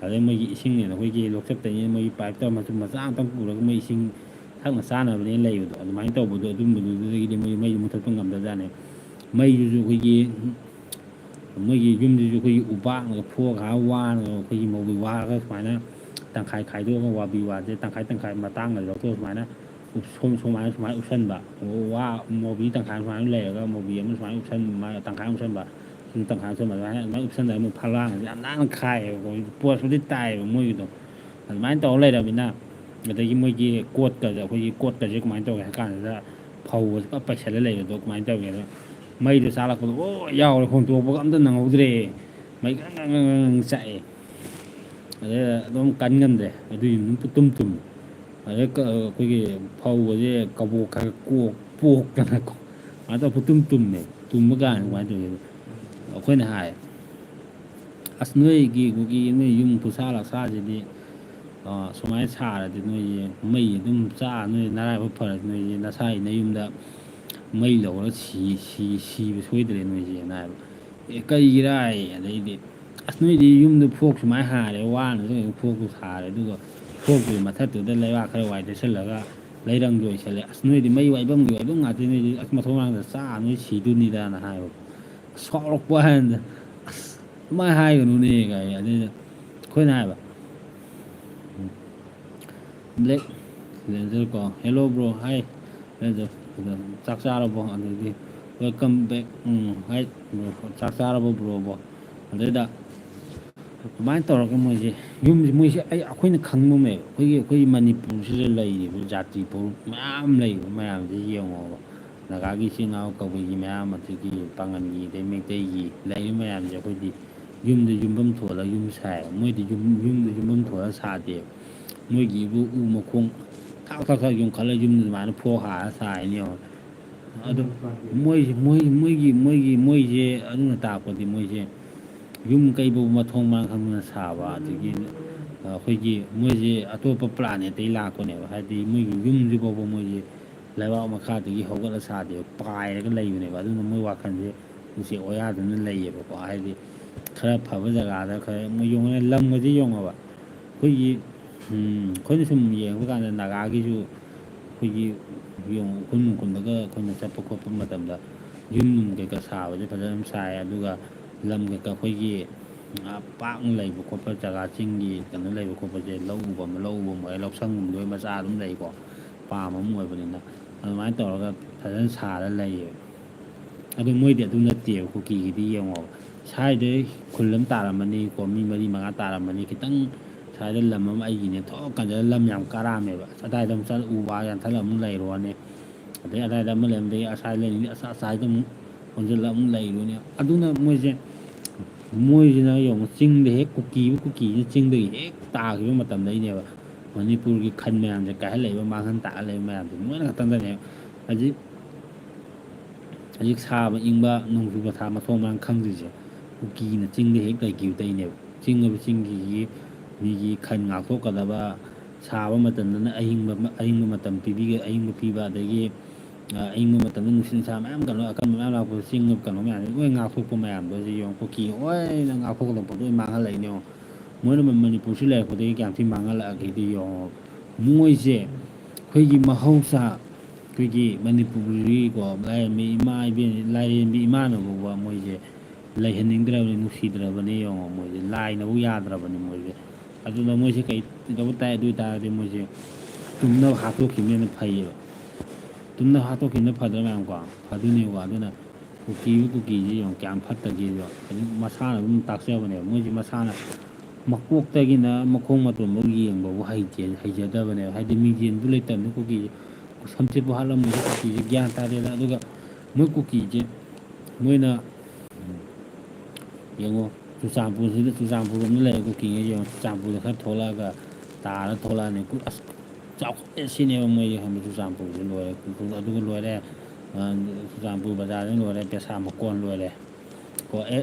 ꯑꯗꯩ ꯃꯣꯏꯒꯤ ꯏꯁꯤꯡꯅꯦꯅ ꯑꯩꯈꯣꯏꯒꯤ ꯂꯣꯛꯆꯠꯇꯒꯤ ꯃꯣꯏꯒꯤ pipe ꯇꯧꯔ ꯃꯆꯨꯝ ꯃꯆꯥ ꯑꯃꯇꯪ ꯄꯨꯔꯒ ꯃꯣꯏ ꯏꯁꯤꯡ ꯊꯛꯅ ꯆꯥꯅꯕꯅꯦꯅ ꯂꯩꯕꯗꯣ, ꯑꯗꯨꯃꯥꯏꯅ ꯇꯧꯕꯗꯣ, ꯑꯗꯨꯝꯕꯗꯨꯗꯒꯤꯗꯤ ꯃꯣꯏ ꯃꯩꯁꯨ ꯃꯨꯊꯠꯄ ꯉꯝꯗꯕꯖꯥꯠꯅꯦ꯫ ꯃꯩꯗꯨꯁꯨ ꯑꯩꯈꯣꯏꯒꯤ, ꯃꯣꯏꯒꯤ ꯌꯨꯝꯗꯨꯁꯨ ꯑꯩꯈꯣꯏꯒꯤ ꯎꯕꯥꯛꯅꯒ ꯐꯣꯛꯑꯒ ꯋꯥꯅꯒ ꯑꯩꯈꯣꯏꯒꯤ ꯃꯧꯒꯤ ꯋꯥꯒ ꯁꯨꯃꯥꯏꯅ ꯇꯪꯈꯥꯏ ꯈꯥꯏꯗꯣꯛꯑꯒ, ꯋꯥꯕꯤ ꯋꯥꯁꯦ ꯇꯪꯈꯥꯏ ꯇꯪꯈꯥꯏ ꯃꯇꯥꯡꯒ ꯂꯧꯊꯣꯛꯑ ꯁꯨꯃꯥꯏꯅ ꯎꯞ-, ꯁꯣꯝ-, ꯁꯨꯃꯥꯏꯅ, ꯁꯨꯃꯥꯏꯅ ꯎꯞꯁꯟꯕ꯫ ꯋꯥ ꯃꯧꯕꯤ ꯇꯪꯈꯥꯏ ꯁꯨꯃꯥꯏꯅ ꯂꯩꯔꯒ ꯃꯧꯕꯤ ꯑꯃ ꯁꯨꯃꯥꯏꯅ ꯎꯞꯁꯟ-, ꯃꯥ ꯇꯪꯈꯥꯏ ꯎꯞꯁꯟꯕ, ꯁꯨꯝ ꯇꯪꯈꯥꯏ ꯎꯞꯁꯟꯕ, ꯑꯗꯨꯃꯥꯏꯅ, ꯑꯗꯨꯃꯥꯏꯅ ꯎꯞꯁꯟꯗꯅ ꯃꯣꯏ ꯐꯛꯂꯥꯡꯒꯁꯦ ꯌꯥꯝ ꯅꯥꯟꯅ ꯈꯥꯏꯌꯦꯕꯀꯣ꯫ ꯄꯣꯁꯄꯨꯗꯤ ꯇꯥꯏꯌꯦꯕ ꯃꯣꯏꯒꯤꯗꯣ꯫ ꯑꯗꯨꯃꯥꯏꯅ ꯇꯧꯔ ꯂꯩꯔꯕꯅꯤꯅ, ꯑꯗꯒꯤ ꯃꯣꯏꯒꯤ ꯀꯣꯠꯀꯁꯦ, ꯑꯩꯈꯣꯏꯒꯤ ꯀꯣꯠꯀꯁꯦ ꯀꯃꯥꯏꯅ ꯇꯧꯒꯦ ꯍꯥꯏ ꯀꯥꯟꯁꯤꯗ, ꯐꯧꯒꯁꯦ ꯄꯨꯔꯥ ꯄꯩꯁꯜꯂ ꯂꯩꯕꯗꯣ ꯀꯃꯥꯏꯅ ꯇꯧꯒꯦꯗ, ꯃꯩꯗꯣ ꯆꯥꯛꯂꯛꯄꯗꯣ ꯂꯣꯏ ꯌꯥꯎꯔꯦ, ꯍꯣꯟꯇꯣꯛꯄꯒ ꯑꯝꯇ ꯅꯪꯍꯧꯗ꯭ꯔꯦ꯫ ꯃꯩ ꯒ꯭ꯔꯪ ꯒ꯭ꯔꯪ ꯒ꯭ꯔꯪ ꯒ꯭ꯔꯪ ꯆꯥꯛꯑꯦ꯫ ꯑꯗꯩ ꯑꯗꯨꯝ ꯀꯟ ꯉꯝꯗ꯭ꯔꯦ꯫ ꯑꯗꯨꯒꯤ ꯑꯗꯨꯝ ꯄꯨꯇꯨꯝ ꯇꯨꯝꯃꯤ꯫ ꯑꯗꯩ ꯀ-, ꯑꯩꯈꯣꯏꯒꯤ ꯐꯧꯕꯁꯦ ꯀꯕꯣꯛ ꯈꯔ ꯀꯣꯛ-, ꯄꯣꯛꯇꯅꯀꯣ꯫ ꯑꯗ ꯄꯨꯇꯨꯝ ꯇꯨꯝꯃꯦ꯫ ꯇꯨꯝꯕ ꯀꯥꯟꯗ ꯀꯃꯥꯏꯅ ꯇꯧꯒꯦ? ꯑꯩꯈꯣꯏꯅ ꯍꯥꯏ, ꯑꯁ, ꯅꯣꯏꯒꯤ ꯀꯨꯀꯤ ꯅꯣꯏ ꯌꯨꯝ ꯈꯨꯁꯥ ꯂꯛꯁꯥꯁꯤꯗꯤ, ꯑ, ꯁꯨꯃꯥꯏꯅ ꯁꯥꯔꯗꯤ ꯅꯣꯏꯁꯦ ꯃꯩ ꯑꯗꯨꯝ ꯆꯥ, ꯅꯣꯏ ꯅꯔꯥꯏꯕꯛ ꯐꯔꯗꯤ ꯅꯣꯏꯁꯦ ꯅꯁꯥꯒꯤ ꯅꯌꯨꯝꯗ ꯃꯩ ꯂꯧꯔ ꯁꯤ-, ꯁꯤ-, ꯁꯤꯕ ꯁꯣꯏꯗ꯭ꯔꯦ ꯅꯣꯏꯁꯦꯅ ꯍꯥꯏꯕ꯫ "ꯑꯦ, ꯀꯩꯒꯤꯔꯥ?" ꯍꯥꯏ, ꯑꯗꯩꯗꯤ, "ꯑꯁ, ꯅꯣꯏꯗꯤ ꯌꯨꯝꯗ ꯐꯣꯛ ꯁꯨꯃꯥꯏꯅ ꯍꯥꯔꯦ, ꯋꯥꯅ ꯆꯠꯂꯤꯅ ꯐꯣꯛꯇꯨ ꯁꯥꯔꯦ, ꯑꯗꯨꯒ ꯐꯣꯛꯇꯨꯒꯤ ꯃꯊꯛꯇꯨꯗ ꯂꯩꯕꯥꯛ ꯈꯔ ꯋꯥꯏ ꯇꯩꯁꯜꯂꯒ ꯂꯩꯔꯪꯗꯣ ꯑꯣꯏꯁꯜꯂꯦ꯫ ꯑꯁ, ꯅꯣꯏꯗꯤ ꯃꯩ ꯋꯥꯏꯐꯝꯒꯤ ꯋꯥꯏꯐꯝ ꯉꯥꯛꯇꯅꯤ, ꯅꯣꯏꯗꯤ, ꯑꯁ, ꯃꯊꯣꯡ ꯃꯔꯥꯡꯗ ꯆꯥ ꯅꯣꯏ ꯁꯤꯗꯣꯏꯅꯤꯗꯅ" ꯍꯥꯏꯕ꯫ ꯁꯥꯎꯔꯛꯄ ꯍꯥꯏꯅ, "ꯑꯁ, ꯑꯗꯨꯃꯥꯏꯅ ꯍꯥꯏꯒꯅꯨꯅꯦ" ꯀꯥꯏ꯫ ꯑꯗꯩꯗ ꯑꯩꯈꯣꯏꯅ ꯍꯥꯏꯕ, Black Ranger ꯀꯣ, "Hello bro, hi Ranger, ꯑꯗꯣ ꯆꯥꯛ ꯆꯥꯔꯕꯣ?" ꯑꯗꯩꯗꯤ, "Welcome back, ꯎꯝ, hi bro, ꯆꯥꯛ ꯆꯥꯔꯕꯣ ꯕ꯭ꯔꯣꯕꯣ?" ꯑꯗꯩꯗ ꯑꯗꯨꯃꯥꯏꯅ ꯇꯧꯔꯒ ꯃꯣꯏꯁꯦ, ꯌꯨꯝꯁꯦ ꯃꯣꯏꯁꯦ ꯑꯩ, ꯑꯩꯈꯣꯏꯅ ꯈꯪꯕ ꯑꯃ ꯂꯩꯌꯦꯕ, ꯑꯩꯈꯣꯏꯒꯤ, ꯑꯩꯈꯣꯏꯒꯤ ꯃꯅꯤꯄꯨꯔꯁꯤꯗ ꯂꯩꯔꯤꯕ ꯖꯥꯇꯤ ꯐꯨꯔꯨꯞ ꯃꯌꯥꯝ ꯂꯩꯕ ꯃꯌꯥꯝꯁꯦ ꯌꯦꯡꯉꯣꯕ꯫ ꯅꯥꯒꯥꯒꯤ ꯏꯆꯤꯜ ꯏꯅꯥꯎ, ꯀꯕꯨꯏꯒꯤ ꯃꯌꯥꯝ, ꯑꯗꯒꯤ ꯄꯥꯉꯜꯒꯤ, ꯑꯗꯩ ꯃꯩꯇꯩꯒꯤ ꯂꯩꯔꯤꯕ ꯃꯌꯥꯝꯁꯦ ꯑꯩꯈꯣꯏꯗꯤ ꯌꯨꯝꯗ ꯌꯨꯝꯐꯝ ꯊꯣꯜꯂꯒ ꯌꯨꯝ ꯁꯥꯏ꯫ ꯃꯣꯏꯗꯤ ꯌꯨꯝ, ꯌꯨꯝꯗ ꯌꯨꯝꯐꯝ ꯊꯣꯜꯂꯒ ꯁꯥꯗꯦꯕ꯫ ꯃꯣꯏꯒꯤ ꯏꯕꯨ ꯎ ꯃꯈꯣꯡ ꯊꯥꯛ ꯊꯥꯛ ꯊꯥꯛ ꯌꯨꯡꯈꯠꯂ ꯌꯨꯝꯗ ꯑꯗꯨꯃꯥꯏꯅ ꯐꯣꯛ ꯍꯥꯔ ꯁꯥꯏꯅꯦ ꯌꯦꯡꯉꯣ꯫ ꯑꯗꯣ ꯃꯣꯏꯁꯦ, ꯃꯣꯏ, ꯃꯣꯏꯒꯤ, ꯃꯣꯏꯒꯤ, ꯃꯣꯏꯁꯦ ꯑꯗꯨꯅ ꯇꯥꯛꯄꯗꯤ ꯃꯣꯏꯁꯦ ꯌꯨꯝ ꯀꯩꯕꯨ ꯃꯊꯣꯡ ꯃꯔꯥꯡ ꯈꯪꯗꯅ ꯁꯥꯕ, ꯑꯗꯒꯤ, ꯑ, ꯑꯩꯈꯣꯏꯒꯤ ꯃꯣꯏꯁꯦ ꯑꯇꯣꯞꯄ planetꯇꯒꯤ ꯂꯥꯛꯄꯅꯦꯕ꯫ ꯍꯥꯏꯗꯤ ꯃꯣꯏꯒꯤ ꯌꯨꯝꯁꯤ ꯐꯥꯎꯕ ꯃꯣꯏꯁꯦ ꯂꯩꯕꯥꯛ ꯃꯈꯥꯗꯒꯤ ꯍꯧꯒꯠꯂ ꯁꯥꯗꯦꯕ, ꯄꯥꯏꯔꯒ ꯂꯩꯕꯅꯦꯕ꯫ ꯑꯗꯨꯅ ꯃꯣꯏ ꯋꯥꯈꯜꯁꯦ ꯎꯆꯦꯛ ꯑꯣꯌꯥꯗꯨꯅ ꯂꯩꯌꯦꯕꯀꯣ꯫ ꯍꯥꯏꯗꯤ ꯈꯔ ꯐꯕ ꯖꯒꯥꯗ ꯈꯔ ꯃꯣꯏ ꯌꯦꯡꯉꯨꯅꯦ, ꯂꯝꯒꯁꯦ ꯌꯦꯡꯉꯣꯕ꯫ ꯑꯩꯈꯣꯏꯒꯤ, ꯎꯝ, ꯑꯩꯈꯣꯏꯅ ꯁꯨꯝ ꯌꯦꯡꯕ ꯀꯥꯟꯗ ꯅꯥꯒꯥꯒꯤꯁꯨ ꯑꯩꯈꯣꯏꯒꯤ ꯌꯦꯡꯉꯨ, ꯎꯈ꯭ꯔꯨꯜ ꯅꯨꯡꯈ꯭ꯔꯨꯜꯗꯒ ꯑꯩꯈꯣꯏꯅ ꯆꯠꯄ ꯈꯣꯠꯄ ꯃꯇꯝꯗ ꯌꯨꯝ ꯅꯨꯡ ꯀꯩꯀꯥ ꯁꯥꯕꯁꯦ ꯐꯖꯅ ꯑꯗꯨꯝ ꯁꯥꯏ꯫ ꯑꯗꯨꯒ ꯂꯝ ꯀꯩꯀꯥ ꯑꯩꯈꯣꯏꯒꯤ, ꯑ, ꯄꯥꯛꯅ ꯂꯩꯕ ꯈꯣꯠꯄ ꯖꯒꯥ, ꯆꯤꯡꯒꯤ ꯀꯩꯅꯣ ꯂꯩꯕ ꯈꯣꯠꯄꯁꯦ, ꯂꯧ ꯎꯕ ꯑꯃ, ꯂꯧ ꯎꯕ ꯑꯃ ꯑꯣꯏꯔꯦ, ꯂꯧꯁꯪꯒꯨꯝꯕꯗ ꯑꯣꯏꯔꯦ, ꯃꯆꯥ ꯑꯗꯨꯝ ꯂꯩꯀꯣ, ꯄꯥꯝ ꯑꯃ ꯑꯣꯏꯕꯅꯤꯅ꯫ ꯑꯗꯨꯃꯥꯏꯅ ꯇꯧꯔꯒ ꯐꯖꯅ ꯁꯥꯔ ꯂꯩꯌꯦꯕ꯫ ꯑꯗꯨ ꯃꯣꯏꯗꯤ ꯑꯗꯨ ꯅꯠꯇꯦꯕ, ꯀꯨꯀꯤꯒꯤꯗꯤ ꯌꯦꯡꯉꯣꯕ꯫ ꯁ꯭ꯋꯥꯏꯗ ꯈꯨꯜ ꯑꯃ ꯇꯥꯔꯝꯃꯅꯤꯀꯣ, ꯃꯤ ꯃꯔꯤ ꯃꯉꯥ ꯇꯥꯔꯝꯃꯅꯤ, ꯈꯤꯇꯪ ꯁ꯭ꯋꯥꯏꯗ ꯂꯝ ꯑꯃ ꯑꯩꯒꯤꯅꯦ ꯊꯣꯛ ꯀꯥꯟꯗ ꯂꯝ ꯌꯥꯝ ꯀꯥꯔꯛꯑꯝꯃꯦꯕ꯫ ꯑꯁ, ꯑꯗꯥꯏꯗ ꯑꯃꯨꯛ ꯆꯠꯂ ꯎ ꯋꯥ ꯌꯥꯟꯊꯠꯂ ꯑꯃꯨꯛ ꯂꯩꯔꯨꯔꯅꯤ꯫ ꯑꯗꯩ ꯑꯗꯥꯏꯗ ꯑꯃ ꯂꯩꯔꯝꯗꯩ ꯑꯁꯥꯏ ꯂꯩꯔꯤꯉꯩ ꯑꯁꯥ ꯑꯁꯥꯏꯗ ꯑꯃꯨꯛ ꯍꯣꯟꯖꯤꯜꯂ ꯑꯃꯨꯛ ꯂꯩꯔꯨꯅꯤ꯫ ꯑꯗꯨꯅ ꯃꯣꯏꯁꯦ, ꯃꯣꯏꯁꯤꯅ ꯌꯦꯡꯉꯨ, ꯆꯤꯡꯗ ꯍꯦꯛ ꯀꯨꯀꯤꯕ ꯀꯨꯀꯤꯁꯤꯅ ꯆꯤꯡꯗꯒꯤ ꯍꯦꯛ ꯇꯥꯈꯤꯕ ꯃꯇꯝꯗꯩꯅꯦꯕ ꯃꯅꯤꯄꯨꯔꯒꯤ ꯈꯟ ꯃꯌꯥꯝꯁꯦ ꯀꯥꯏꯍꯜꯂꯛꯏꯕ, ꯃꯥꯡꯍꯟ ꯇꯥꯛꯍꯜꯂꯛꯏꯕ ꯃꯌꯥꯝꯁꯦ ꯃꯣꯏꯅ ꯈꯛꯇꯪꯗꯅꯦꯕ꯫ ꯍꯧꯖꯤꯛ, ꯍꯧꯖꯤꯛ ꯁꯥꯕ ꯏꯪꯕ, ꯅꯣꯡꯖꯨ ꯄꯟꯊꯥ ꯃꯊꯣꯡ ꯃꯔꯥꯡ ꯈꯪꯗ꯭ꯔꯤꯁꯦ꯫ ꯀꯨꯀꯤꯅ ꯆꯤꯡꯗ ꯍꯦꯛ ꯂꯩꯈꯤꯕꯗꯩꯅꯦꯕ꯫ ꯆꯤꯡ ꯍꯥꯏꯕ ꯆꯤꯡꯒꯤ ꯃꯤꯒꯤ ꯈꯟ ꯉꯥꯛꯊꯣꯛꯀꯗꯕ, ꯁꯥꯕ ꯃꯇꯝꯗꯅ ꯑꯍꯤꯡꯕ, ꯑꯍꯤꯡꯕ ꯃꯇꯝ ꯄꯤꯕꯤꯒ-, ꯑꯍꯤꯡꯕ ꯄꯤꯕ, ꯑꯗꯒꯤ, ꯑ, ꯑꯏꯪꯕ ꯃꯇꯝꯗ ꯅꯨꯡꯁꯤꯠ ꯅꯨꯡꯁꯥ ꯃꯌꯥꯝ, ꯀꯩꯅꯣ, ꯑꯀꯟꯕ ꯃꯌꯥꯝ ꯂꯥꯛꯄꯗ ꯆꯤꯡ ꯀꯩꯅꯣ ꯃꯌꯥꯝꯁꯦ ꯂꯣꯏ ꯉꯥꯛꯊꯣꯛꯄ ꯃꯌꯥꯝꯗꯣ, ꯍꯧꯖꯤꯛ ꯌꯦꯡꯉꯣ, ꯀꯨꯀꯤ ꯂꯣꯏꯅ ꯉꯥꯛꯊꯣꯛꯀꯗꯕ ꯄꯣꯠꯇꯣ ꯂꯣꯏ ꯃꯥꯡꯍꯜꯂꯛꯏꯅꯦ ꯌꯦꯡꯉꯣ꯫ ꯃꯣꯏꯅ ꯃ-, ꯃꯅꯤꯄꯨꯔꯁꯤ ꯂꯩꯔꯛꯄꯗꯒꯤ ꯀꯌꯥꯝ ꯊꯤꯅ ꯃꯥꯡꯍꯜꯂꯛꯑꯒꯦꯗꯤ ꯌꯦꯡꯉꯣ꯫ ꯃꯣꯏꯁꯦ ꯑꯩꯈꯣꯏꯒꯤ ꯃꯍꯧꯁꯥ, ꯑꯩꯈꯣꯏꯒꯤ ꯃꯅꯤꯄꯨꯔꯤꯀꯣ, ꯂꯥꯏꯔꯦꯝꯕꯤ ꯏꯃꯥ ꯏꯕꯦꯟ, ꯂꯥꯏꯔꯦꯝꯕꯤ ꯏꯃꯥꯅ ꯐꯥꯎꯕ ꯃꯣꯏꯁꯦ ꯂꯩꯍꯟꯅꯤꯡꯗ꯭ꯔꯕꯅꯤ, ꯅꯨꯡꯁꯤꯗ꯭ꯔꯕꯅꯤ ꯌꯦꯡꯉꯣ꯫ ꯃꯣꯏꯁꯦ ꯂꯥꯏꯅꯕꯨ ꯌꯥꯗ꯭ꯔꯕꯅꯤ ꯃꯣꯏꯁꯦ꯫ ꯑꯗꯨꯅ ꯃꯣꯏꯁꯦ ꯀꯩ ꯇꯧꯕ ꯇꯥꯏ? ꯑꯗꯨ ꯑꯣꯏ ꯇꯥꯔꯒꯗꯤ ꯃꯣꯏꯁꯦ ꯇꯨꯝꯅꯕ ꯍꯥꯠꯇꯣꯛꯈꯤꯕꯅ ꯍꯦꯟꯅ ꯐꯩꯌꯦꯕ꯫ ꯇꯨꯝꯅ ꯍꯥꯠꯇꯣꯛꯈꯤꯕꯅ ꯐꯗ꯭ꯔꯥ ꯃꯌꯥꯝꯀꯣ? ꯐꯗꯣꯏꯅꯦꯕꯀꯣ꯫ ꯑꯗꯨꯅ ꯀꯨꯀꯤꯕꯨ ꯀꯨꯀꯤꯁꯦ ꯌꯦꯡꯉꯣ, ꯀꯌꯥꯝ ꯐꯠꯇꯒꯦꯗꯣ꯫ ꯑꯗꯨꯝ ꯃꯁꯥꯅ ꯑꯗꯨꯝ ꯇꯥꯛꯆꯕꯅꯦꯕ꯫ ꯃꯣꯏꯁꯦ ꯃꯁꯥꯅ ꯃꯀꯣꯛꯇꯒꯤꯅ ꯃꯈꯣꯡ ꯃꯇꯣꯟꯐꯥꯎ ꯌꯦꯡꯕꯕꯨ ꯍꯩꯇꯦ, ꯍꯩꯖꯗꯕꯅꯦꯕ꯫ ꯍꯥꯏꯗꯤ ꯃꯤꯡꯖꯦꯜꯁꯨ ꯂꯩꯇꯕꯅꯤ ꯀꯨꯀꯤꯁꯦ꯫ ꯁꯝꯆꯦꯠꯄꯨ ꯍꯥꯠꯂꯝꯕꯁꯦ ꯀꯨꯀꯤꯁꯦ ꯒ꯭ꯌꯥꯟ ꯇꯥꯗꯦꯗ꯫ ꯑꯗꯨꯒ ꯃꯣꯏ ꯀꯨꯀꯤꯁꯦ ꯃꯣꯏꯅ, ꯌꯦꯡꯉꯣ, ꯆꯨꯔꯆꯥꯟꯄꯨꯔꯁꯤꯗ, ꯆꯨꯔꯆꯥꯟꯄꯨꯔ ꯂꯣꯝꯗ ꯂꯩꯔꯦ ꯀꯨꯀꯤꯉꯩ ꯌꯦꯡꯉꯣ, ꯆꯨꯔꯆꯥꯟꯄꯨꯔꯗ ꯈꯔ ꯊꯣꯛꯂꯛꯑꯒ ꯇꯥꯔ ꯊꯣꯛꯂꯛꯑꯅꯤ꯫ ꯀꯨ-, ꯑꯁ, ꯆꯥꯎꯈꯠꯂꯦ ꯁꯤꯅꯦꯕ ꯃꯣꯏꯁꯦ, ꯈꯪꯕ? ꯆꯨꯔꯆꯥꯟꯄꯨꯔꯁꯦ ꯂꯣꯏꯔꯦ꯫ ꯀꯨ-, ꯀꯨ-, ꯑꯗꯨꯒ ꯂꯣꯏꯔꯦ, ꯑ, ꯆꯨꯔꯆꯥꯟꯄꯨꯔ ꯕꯖꯥꯔꯗ ꯂꯣꯏꯔꯦ, ꯄꯦꯁꯥ ꯃꯀꯣꯟ ꯂꯣꯏꯔꯦ꯫ ꯀꯣ, ꯑꯦ,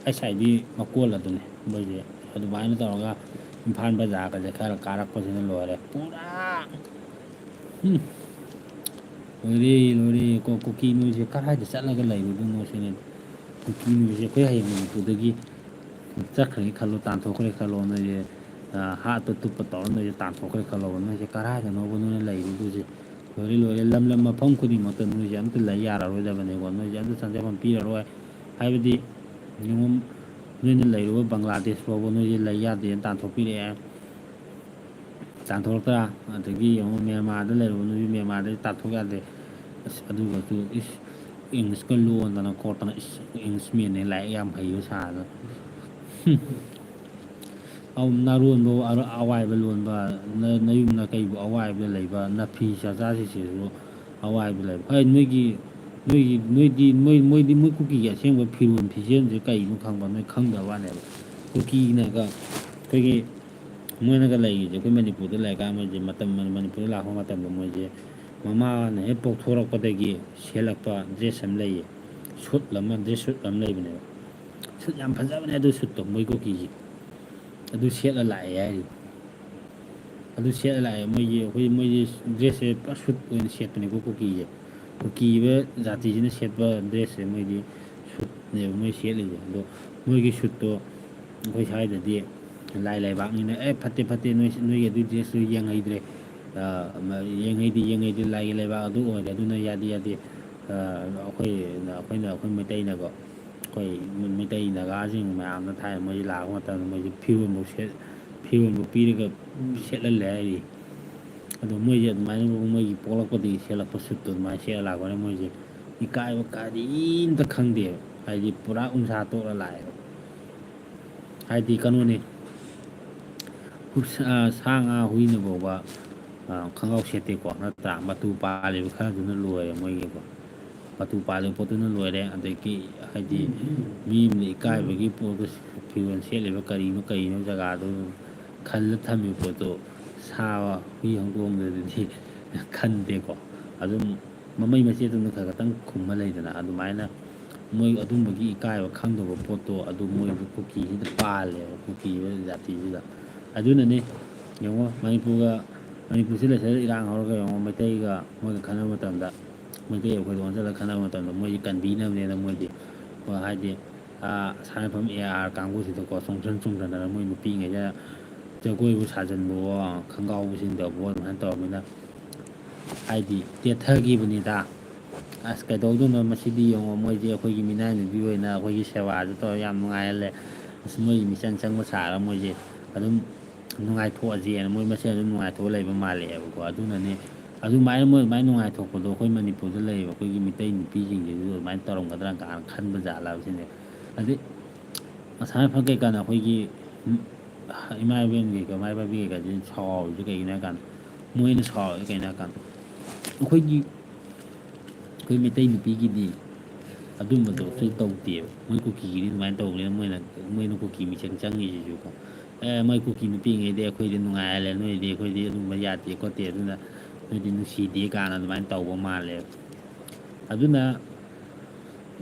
ꯑꯩꯁ ꯑꯥꯏ ꯕꯤ ꯃꯀꯣꯟ ꯑꯗꯨꯅꯦ ꯃꯣꯏꯁꯦ꯫ ꯑꯗꯨꯃꯥꯏꯅ ꯇꯧꯔꯒ ꯏꯝꯐꯥꯜ ꯕꯖꯥꯔꯒꯁꯦ ꯈꯔ ꯀꯥꯔꯛꯄꯁꯤꯅ ꯂꯣꯏꯔꯦ꯫ ꯄꯨꯔꯥ, ꯎꯝ, ꯂꯣꯏꯔꯦ, ꯂꯣꯏꯔꯦ꯫ ꯀꯣ, ꯀꯨꯀꯤ ꯅꯣꯏꯁꯦ ꯀꯗꯥꯏꯗ ꯆꯠꯂꯒ ꯂꯩꯔꯨꯗꯣꯏꯅꯣ ꯁꯤꯅꯤ꯫ ꯀꯨꯀꯤ ꯅꯣꯏꯁꯦ ꯑꯩꯈꯣꯏ ꯍꯌꯦꯡ ꯃꯅꯤꯄꯨꯔꯗꯒꯤ ꯆꯠꯈ꯭ꯔꯦ ꯈꯜꯂꯣ, ꯇꯥꯟꯊꯣꯛꯈ꯭ꯔꯦ ꯈꯜꯂꯣ, ꯅꯣꯏꯁꯦ, ꯑ, ꯍꯥꯠꯄ ꯇꯨꯞꯄ ꯇꯧꯔ ꯅꯣꯏꯁꯦ ꯇꯥꯟꯊꯣꯛꯈ꯭ꯔꯦ ꯈꯜꯂꯣꯕ, ꯅꯣꯏꯁꯦ ꯀꯗꯥꯏꯗꯅꯣꯕ ꯅꯣꯏꯅ ꯂꯩꯔꯨꯗꯣꯏꯁꯦ? ꯂꯣꯏꯔꯦ, ꯂꯣꯏꯔꯦ꯫ ꯂꯝ, ꯂꯝ ꯃꯐꯝ ꯈꯨꯗꯤꯡꯃꯛꯇ ꯅꯣꯏꯁꯦ ꯑꯝꯇ ꯂꯩ ꯌꯥꯔꯔꯣꯏꯗꯕꯅꯦꯀꯣ꯫ ꯅꯣꯏꯁꯦ ꯑꯝꯇ ꯆꯪꯖꯐꯝ ꯄꯤꯔꯔꯣꯏ꯫ ꯍꯥꯏꯕꯗꯤ, ꯌꯦꯡꯉꯨ, ꯅꯣꯏꯅ ꯂꯩꯔꯨꯕ ꯕꯪꯒ꯭ꯂꯥꯗꯦꯁ ꯐꯥꯎꯕ ꯅꯣꯏꯁꯦ ꯂꯩ ꯌꯥꯗꯦꯅ ꯇꯥꯟꯊꯣꯛꯄꯤꯔꯛꯑꯦ꯫ ꯇꯥꯟꯊꯣꯔꯛꯇ꯭ꯔꯥ? ꯑꯗꯒꯤ ꯌꯦꯡꯉꯣ, ꯃ꯭ꯌꯥꯟꯃꯥꯔꯗ ꯂꯩꯔꯨꯕ ꯅꯣꯏꯁꯨ ꯃ꯭ꯌꯥꯟꯃꯥꯔꯗ ꯇꯥꯟꯊꯣꯛ ꯌꯥꯗꯦ꯫ ꯑꯁ, ꯑꯗꯨꯒꯁꯨ, ꯏꯁ, ꯏꯪꯂꯤꯁꯀ ꯂꯣꯟꯗꯅ ꯈꯣꯠꯇꯅ, ꯏꯁ, ꯏꯪꯂꯤꯁꯃꯦꯟꯅꯦ ꯂꯥꯏꯔꯤꯛ ꯌꯥꯝ ꯍꯩꯕ ꯁꯥꯗꯅ꯫ ꯍꯨꯝ꯫ ꯑꯧ, ꯅꯥꯔꯣꯟꯕꯨ ꯑꯔ-, ꯑꯋꯥꯏꯕ ꯂꯣꯟꯕ, ꯅ-, ꯅꯌꯨꯝ ꯅꯀꯩꯕꯨ ꯑꯋꯥꯏꯕꯗ ꯂꯩꯕ, ꯅꯐꯤ ꯆꯥꯆꯥꯁꯤꯡꯁꯤꯁꯨ ꯑꯋꯥꯏꯕ ꯂꯩꯕ꯫ ꯍꯣꯏ, ꯅꯣꯏꯒꯤ, ꯅꯣꯏꯒꯤ, ꯅꯣꯏꯗꯤ, ꯃꯣꯏ, ꯃꯣꯏꯗꯤ, ꯃꯣꯏ ꯀꯨꯀꯤꯒꯤ ꯑꯁꯦꯡꯕ ꯐꯤꯔꯣꯜ ꯐꯤꯖꯦꯜꯁꯦ ꯀꯩꯅꯣ ꯈꯪꯕ, ꯅꯣꯏ ꯈꯪꯗꯕ ꯋꯥꯅꯦꯕ꯫ ꯀꯨꯀꯤꯅꯒ ꯑꯩꯈꯣꯏꯒꯤ, ꯃꯣꯏꯅꯒ ꯂꯩꯔꯤꯁꯦ, ꯑꯩꯈꯣꯏ ꯃꯅꯤꯄꯨꯔꯗ ꯂꯩꯔꯀꯥꯟꯗ ꯃꯣꯏꯁꯦ ꯃꯇꯝ, ꯃꯅꯤꯄꯨꯔꯗ ꯂꯥꯛꯄ ꯃꯇꯝꯗ ꯃꯣꯏꯁꯦ ꯃꯃꯥꯅ ꯍꯦꯛ ꯄꯣꯛꯊꯣꯔꯛꯄꯗꯒꯤ ꯁꯦꯠꯂꯛꯄ ꯗ꯭ꯔꯦꯁ ꯑꯃ ꯂꯩꯌꯦ꯫ ꯁꯨꯠ ꯑꯃ, ꯗ꯭ꯔꯦꯁ ꯁꯨꯠ ꯑꯃ ꯂꯩꯕꯅꯦꯕ꯫ ꯌꯥꯝ ꯐꯖꯕꯅꯦ ꯑꯗꯨ ꯁꯨꯠꯇꯣ, ꯃꯣꯏ ꯀꯨꯀꯤꯒꯤ꯫ ꯑꯗꯨ ꯁꯦꯠꯂ ꯂꯥꯛꯑꯦ ꯍꯥꯏꯔꯤ꯫ ꯑꯗꯨ ꯁꯦꯠꯂ ꯂꯥꯛꯑꯦ꯫ ꯃꯣꯏꯒꯤ, ꯑꯩꯈꯣꯏ, ꯃꯣꯏꯒꯤ ꯗ꯭ꯔꯦꯁꯁꯦ ꯄꯨꯔꯥ ꯁꯨꯠ ꯑꯣꯏꯅ ꯁꯦꯠꯄꯅꯦꯀꯣ ꯀꯨꯀꯤꯁꯦ꯫ ꯀꯨꯀꯤ ꯍꯥꯏꯕ ꯖꯥꯇꯤꯁꯤꯅ ꯁꯦꯠꯄ ꯗ꯭ꯔꯦꯁꯁꯦ ꯃꯣꯏꯗꯤ ꯁꯨꯠꯅꯦꯕ ꯃꯣꯏ ꯁꯦꯠꯂꯤꯁꯦ꯫ ꯑꯗꯣ ꯃꯣꯏꯒꯤ ꯁꯨꯠꯇꯣ ꯑꯩꯈꯣꯏ ꯁ꯭ꯋꯥꯏꯗꯗꯤ ꯂꯥꯏ ꯂꯩꯕꯥꯛꯅꯤꯅ, "ꯑꯦ, ꯐꯠꯇꯦ, ꯐꯠꯇꯦ, ꯅꯣꯏ, ꯅꯣꯏꯒꯤ ꯑꯗꯨ ꯗ꯭ꯔꯦꯁꯇꯨ ꯌꯦꯡꯍꯩꯗ꯭ꯔꯦ, ꯑ, ꯃ-, ꯌꯦꯡꯍꯩꯗꯦ, ꯌꯦꯡꯍꯩꯗꯦ, ꯂꯥꯏꯒꯤ ꯂꯩꯕꯥꯛ ꯑꯗꯨ ꯑꯣꯏꯔꯦ, ꯑꯗꯨꯅ ꯌꯥꯗꯦ, ꯌꯥꯗꯦ"꯫ ꯑ, ꯑꯩꯈꯣꯏꯅ, ꯑꯩꯈꯣꯏꯅ, ꯑꯩꯈꯣꯏ ꯃꯩꯇꯩꯅꯀꯣ, ꯑꯩꯈꯣꯏ ꯃ-, ꯃꯩꯇꯩ ꯅꯥꯒꯥꯁꯤꯡ ꯃꯌꯥꯝꯅ ꯊꯥꯏꯅ ꯃꯣꯏꯁꯤ ꯂꯥꯛꯄ ꯃꯇꯝꯗ ꯃꯣꯏꯁꯤ ꯐꯤꯔꯣꯟꯕꯨ ꯁꯦꯠ-, ꯐꯤꯔꯣꯟꯕꯨ ꯄꯤꯔꯒ ꯁꯦꯠꯍꯜꯂꯦ ꯍꯥꯏꯔꯤ꯫ ꯑꯗꯣ ꯃꯣꯏꯁꯦ ꯑꯗꯨꯃꯥꯏꯅ ꯃꯣꯏꯒꯤ ꯄꯣꯛꯂꯛꯄꯗꯒꯤ ꯁꯦꯠꯂꯛꯄ ꯁꯨꯠꯇꯣ ꯑꯗꯨꯃꯥꯏꯅ ꯁꯦꯠꯂ ꯂꯥꯛꯄꯅꯤꯅ ꯃꯣꯏꯁꯦ ꯏꯀꯥꯏꯕ ꯀꯔꯤꯝꯇ ꯈꯪꯗꯦꯕ꯫ ꯍꯥꯏꯗꯤ ꯄꯨꯔꯥ ꯎꯟꯁꯥ ꯇꯣꯛꯂ ꯂꯥꯛꯑꯦꯕ꯫ ꯍꯥꯏꯗꯤ ꯀꯩꯅꯣꯅꯤ, ꯍꯨꯞ-, ꯑ, ꯁꯥ ꯉꯥ ꯍꯨꯏꯅ ꯐꯥꯎꯕ, ꯑ, ꯈꯣꯡꯒ꯭ꯔꯥꯎ ꯁꯦꯠꯇꯦꯀꯣ, ꯅꯠꯇ꯭ꯔꯥ? ꯃꯇꯨ ꯄꯥꯜꯂꯤꯕ ꯈꯔꯗꯨꯅ ꯂꯣꯏꯔꯦ ꯃꯣꯏꯒꯤꯀꯣ꯫ ꯃꯇꯨ ꯄꯥꯜꯂꯤꯕ ꯄꯣꯠꯇꯨꯅ ꯂꯣꯏꯔꯦ꯫ ꯑꯗꯒꯤ ꯍꯥꯏꯗꯤ ꯃꯤ ꯑꯃꯅ ꯏꯀꯥꯏꯕꯒꯤ ꯄꯣꯠꯇꯣ, ꯐꯤꯔꯣꯜ ꯁꯦꯠꯂꯤꯕ ꯀꯔꯤꯅꯣ ꯀꯔꯤꯅꯣ ꯖꯒꯥꯗꯨ ꯈꯜꯂ ꯊꯝꯃꯤꯕ ꯄꯣꯠꯇꯣ ꯁꯥ ꯍꯨꯏ ꯍꯧꯗꯣꯡꯗꯗꯤ ꯈꯟꯗꯦꯀꯣ꯫ ꯑꯗꯨꯝ ꯃꯃꯩ ꯃꯆꯦꯠꯇꯨꯅ ꯈꯔ ꯈꯛꯇꯪ ꯈꯨꯝꯃ ꯂꯩꯗꯅ, ꯑꯗꯨꯃꯥꯏꯅ ꯃꯣꯏ ꯑꯗꯨꯝꯕꯒꯤ ꯏꯀꯥꯏꯕ ꯈꯪꯗꯕ ꯄꯣꯠꯇꯣ ꯑꯗꯨ ꯃꯣꯏ ꯀꯨꯀꯤꯁꯤꯗ ꯄꯥꯜꯂꯦꯕ, ꯀꯨꯀꯤ ꯖꯥꯇꯤꯁꯤꯗ꯫ ꯑꯗꯨꯅꯅꯦ ꯌꯦꯡꯉꯣ, ꯃꯅꯤꯄꯨꯔꯒ, ꯃꯅꯤꯄꯨꯔꯁꯤ ꯂꯩꯁꯜꯂ ꯏꯔꯥꯡ ꯍꯧꯔꯒ ꯌꯦꯡꯉꯣ, ꯃꯩꯇꯩꯒ ꯃꯣꯏꯒ ꯈꯠꯅꯕ ꯃꯇꯝꯗ, ꯃꯩꯇꯩ ꯑꯩꯈꯣꯏꯗ ꯑꯣꯟꯁꯤꯜꯂꯒ ꯈꯠꯅꯕ ꯃꯇꯝꯗ ꯃꯣꯏꯗꯤ ꯀꯟꯕꯤꯅꯕꯅꯦꯅ ꯃꯣꯏꯗꯤ, ꯍꯣꯏ, ꯍꯥꯏꯗꯤ, ꯑꯥ, ꯁꯅꯥꯃꯨꯈꯝ ꯑꯦ ꯑꯥꯔ ꯀꯥꯡꯕꯨꯁꯤꯗꯀꯣ ꯆꯣꯡꯁꯤꯟ ꯆꯣꯡꯁꯤꯟꯗꯅ ꯃꯣꯏ ꯅꯨꯄꯤꯉꯩꯗ ꯖꯒꯣꯏꯕꯨ ꯁꯥꯖꯟꯕꯋꯣ, ꯈꯣꯡꯒ꯭ꯔꯥꯎꯕꯨ ꯁꯤꯟꯗꯕꯋꯣ, ꯑꯗꯨꯃꯥꯏꯅ ꯇꯧꯔꯕꯅꯤꯅ ꯍꯥꯏꯗꯤ ꯇꯦꯊꯈꯤꯕꯅꯤꯗ꯫ ꯑꯁ, ꯀꯩꯗꯧꯗꯣꯏꯅꯣ ꯃꯁꯤꯗꯤ, ꯌꯦꯡꯉꯣ, ꯃꯣꯏꯁꯦ ꯑꯩꯈꯣꯏꯒꯤ ꯃꯤꯅꯥꯏ ꯅꯨꯄꯤ ꯑꯣꯏꯅ ꯑꯩꯈꯣꯏꯒꯤ ꯁꯦꯕꯥꯁꯨ ꯇꯧꯔ ꯌꯥꯝ ꯅꯨꯡꯉꯥꯏꯍꯜꯂꯦ꯫ ꯑꯁ, ꯃꯣꯏꯒꯤ ꯃꯤꯆꯪ ꯆꯪꯕ ꯁꯥꯔꯒ ꯃꯣꯏꯁꯦ ꯑꯗꯨꯝ ꯅꯨꯡꯉꯥꯏꯊꯣꯛꯑꯁꯦꯅ ꯃꯣꯏ ꯃꯁꯦꯟ ꯑꯗꯨꯝ ꯅꯨꯡꯉꯥꯏꯊꯣꯛꯑ ꯂꯩꯕ ꯃꯥꯜꯂꯦꯕꯀꯣ꯫ ꯑꯗꯨꯅꯅꯦ, ꯑꯗꯨꯃꯥꯏꯅ ꯃꯣꯏ ꯑꯗꯨꯃꯥꯏꯅ ꯅꯨꯡꯉꯥꯏꯊꯣꯛꯄꯗꯣ ꯑꯩꯈꯣꯏ ꯃꯅꯤꯄꯨꯔꯗ ꯂꯩꯔꯤꯕ ꯑꯩꯈꯣꯏꯒꯤ ꯃꯤꯇꯩ ꯅꯨꯄꯤꯁꯤꯡꯁꯤꯁꯨ ꯑꯗꯨꯃꯥꯏꯅ ꯇꯧꯔꯝꯒꯗ꯭ꯔꯥ ꯀꯥꯏꯅ ꯈꯟꯕ ꯖꯥꯠꯂꯕ ꯁꯤꯅꯦ꯫ ꯑꯗꯩ ꯉꯁꯥꯏ ꯐꯪ ꯀꯩꯀꯥꯟꯗ ꯑꯩꯈꯣꯏꯒꯤ ꯏꯃꯥ ꯏꯕꯦꯟ ꯀꯩꯀꯥ, ꯃꯥꯏ ꯄꯥꯕꯤ ꯀꯩꯀꯥꯁꯤ ꯁꯥꯎꯔꯤꯁꯦ ꯀꯩꯒꯤꯅꯣ ꯍꯥꯏ ꯀꯥꯟꯗ, ꯃꯣꯏꯅ ꯁꯥꯎꯔꯤꯁꯦ ꯀꯩꯅꯣ ꯍꯥꯏ ꯀꯥꯟꯗ, ꯑꯩꯈꯣꯏꯒꯤ, ꯑꯩꯈꯣꯏ ꯃꯩꯇꯩ ꯅꯨꯄꯤꯒꯤꯗꯤ ꯑꯗꯨꯝꯕꯗꯣ ꯀꯩꯝ ꯇꯧꯗꯦꯕ꯫ ꯃꯣꯏ ꯀꯨꯀꯤꯒꯤꯗꯤ ꯑꯗꯨꯃꯥꯏꯅ ꯇꯧꯕꯅꯤꯅ ꯃꯣꯏꯅ, ꯃꯣꯏꯅ ꯀꯨꯀꯤ ꯃꯤꯆꯪ ꯆꯪꯉꯤꯁꯤꯁꯨꯀꯣ, "ꯑꯦ, ꯃꯣꯏ ꯀꯨꯀꯤ ꯅꯨꯄꯤꯉꯩꯗꯤ ꯑꯩꯈꯣꯏꯗꯤ ꯅꯨꯡꯉꯥꯏꯍꯜꯂꯦ, ꯅꯣꯏꯗꯤ ꯑꯩꯈꯣꯏꯗꯤ ꯑꯗꯨꯝꯕ ꯌꯥꯗꯦ ꯈꯣꯠꯇꯦ, ꯑꯗꯨꯅ ꯅꯣꯏꯗꯤ ꯅꯨꯡꯁꯤꯗꯦ" ꯀꯥꯏꯅ ꯑꯗꯨꯃꯥꯏꯅ ꯇꯧꯕ ꯃꯥꯜꯂꯦꯕ꯫ ꯑꯗꯨꯅ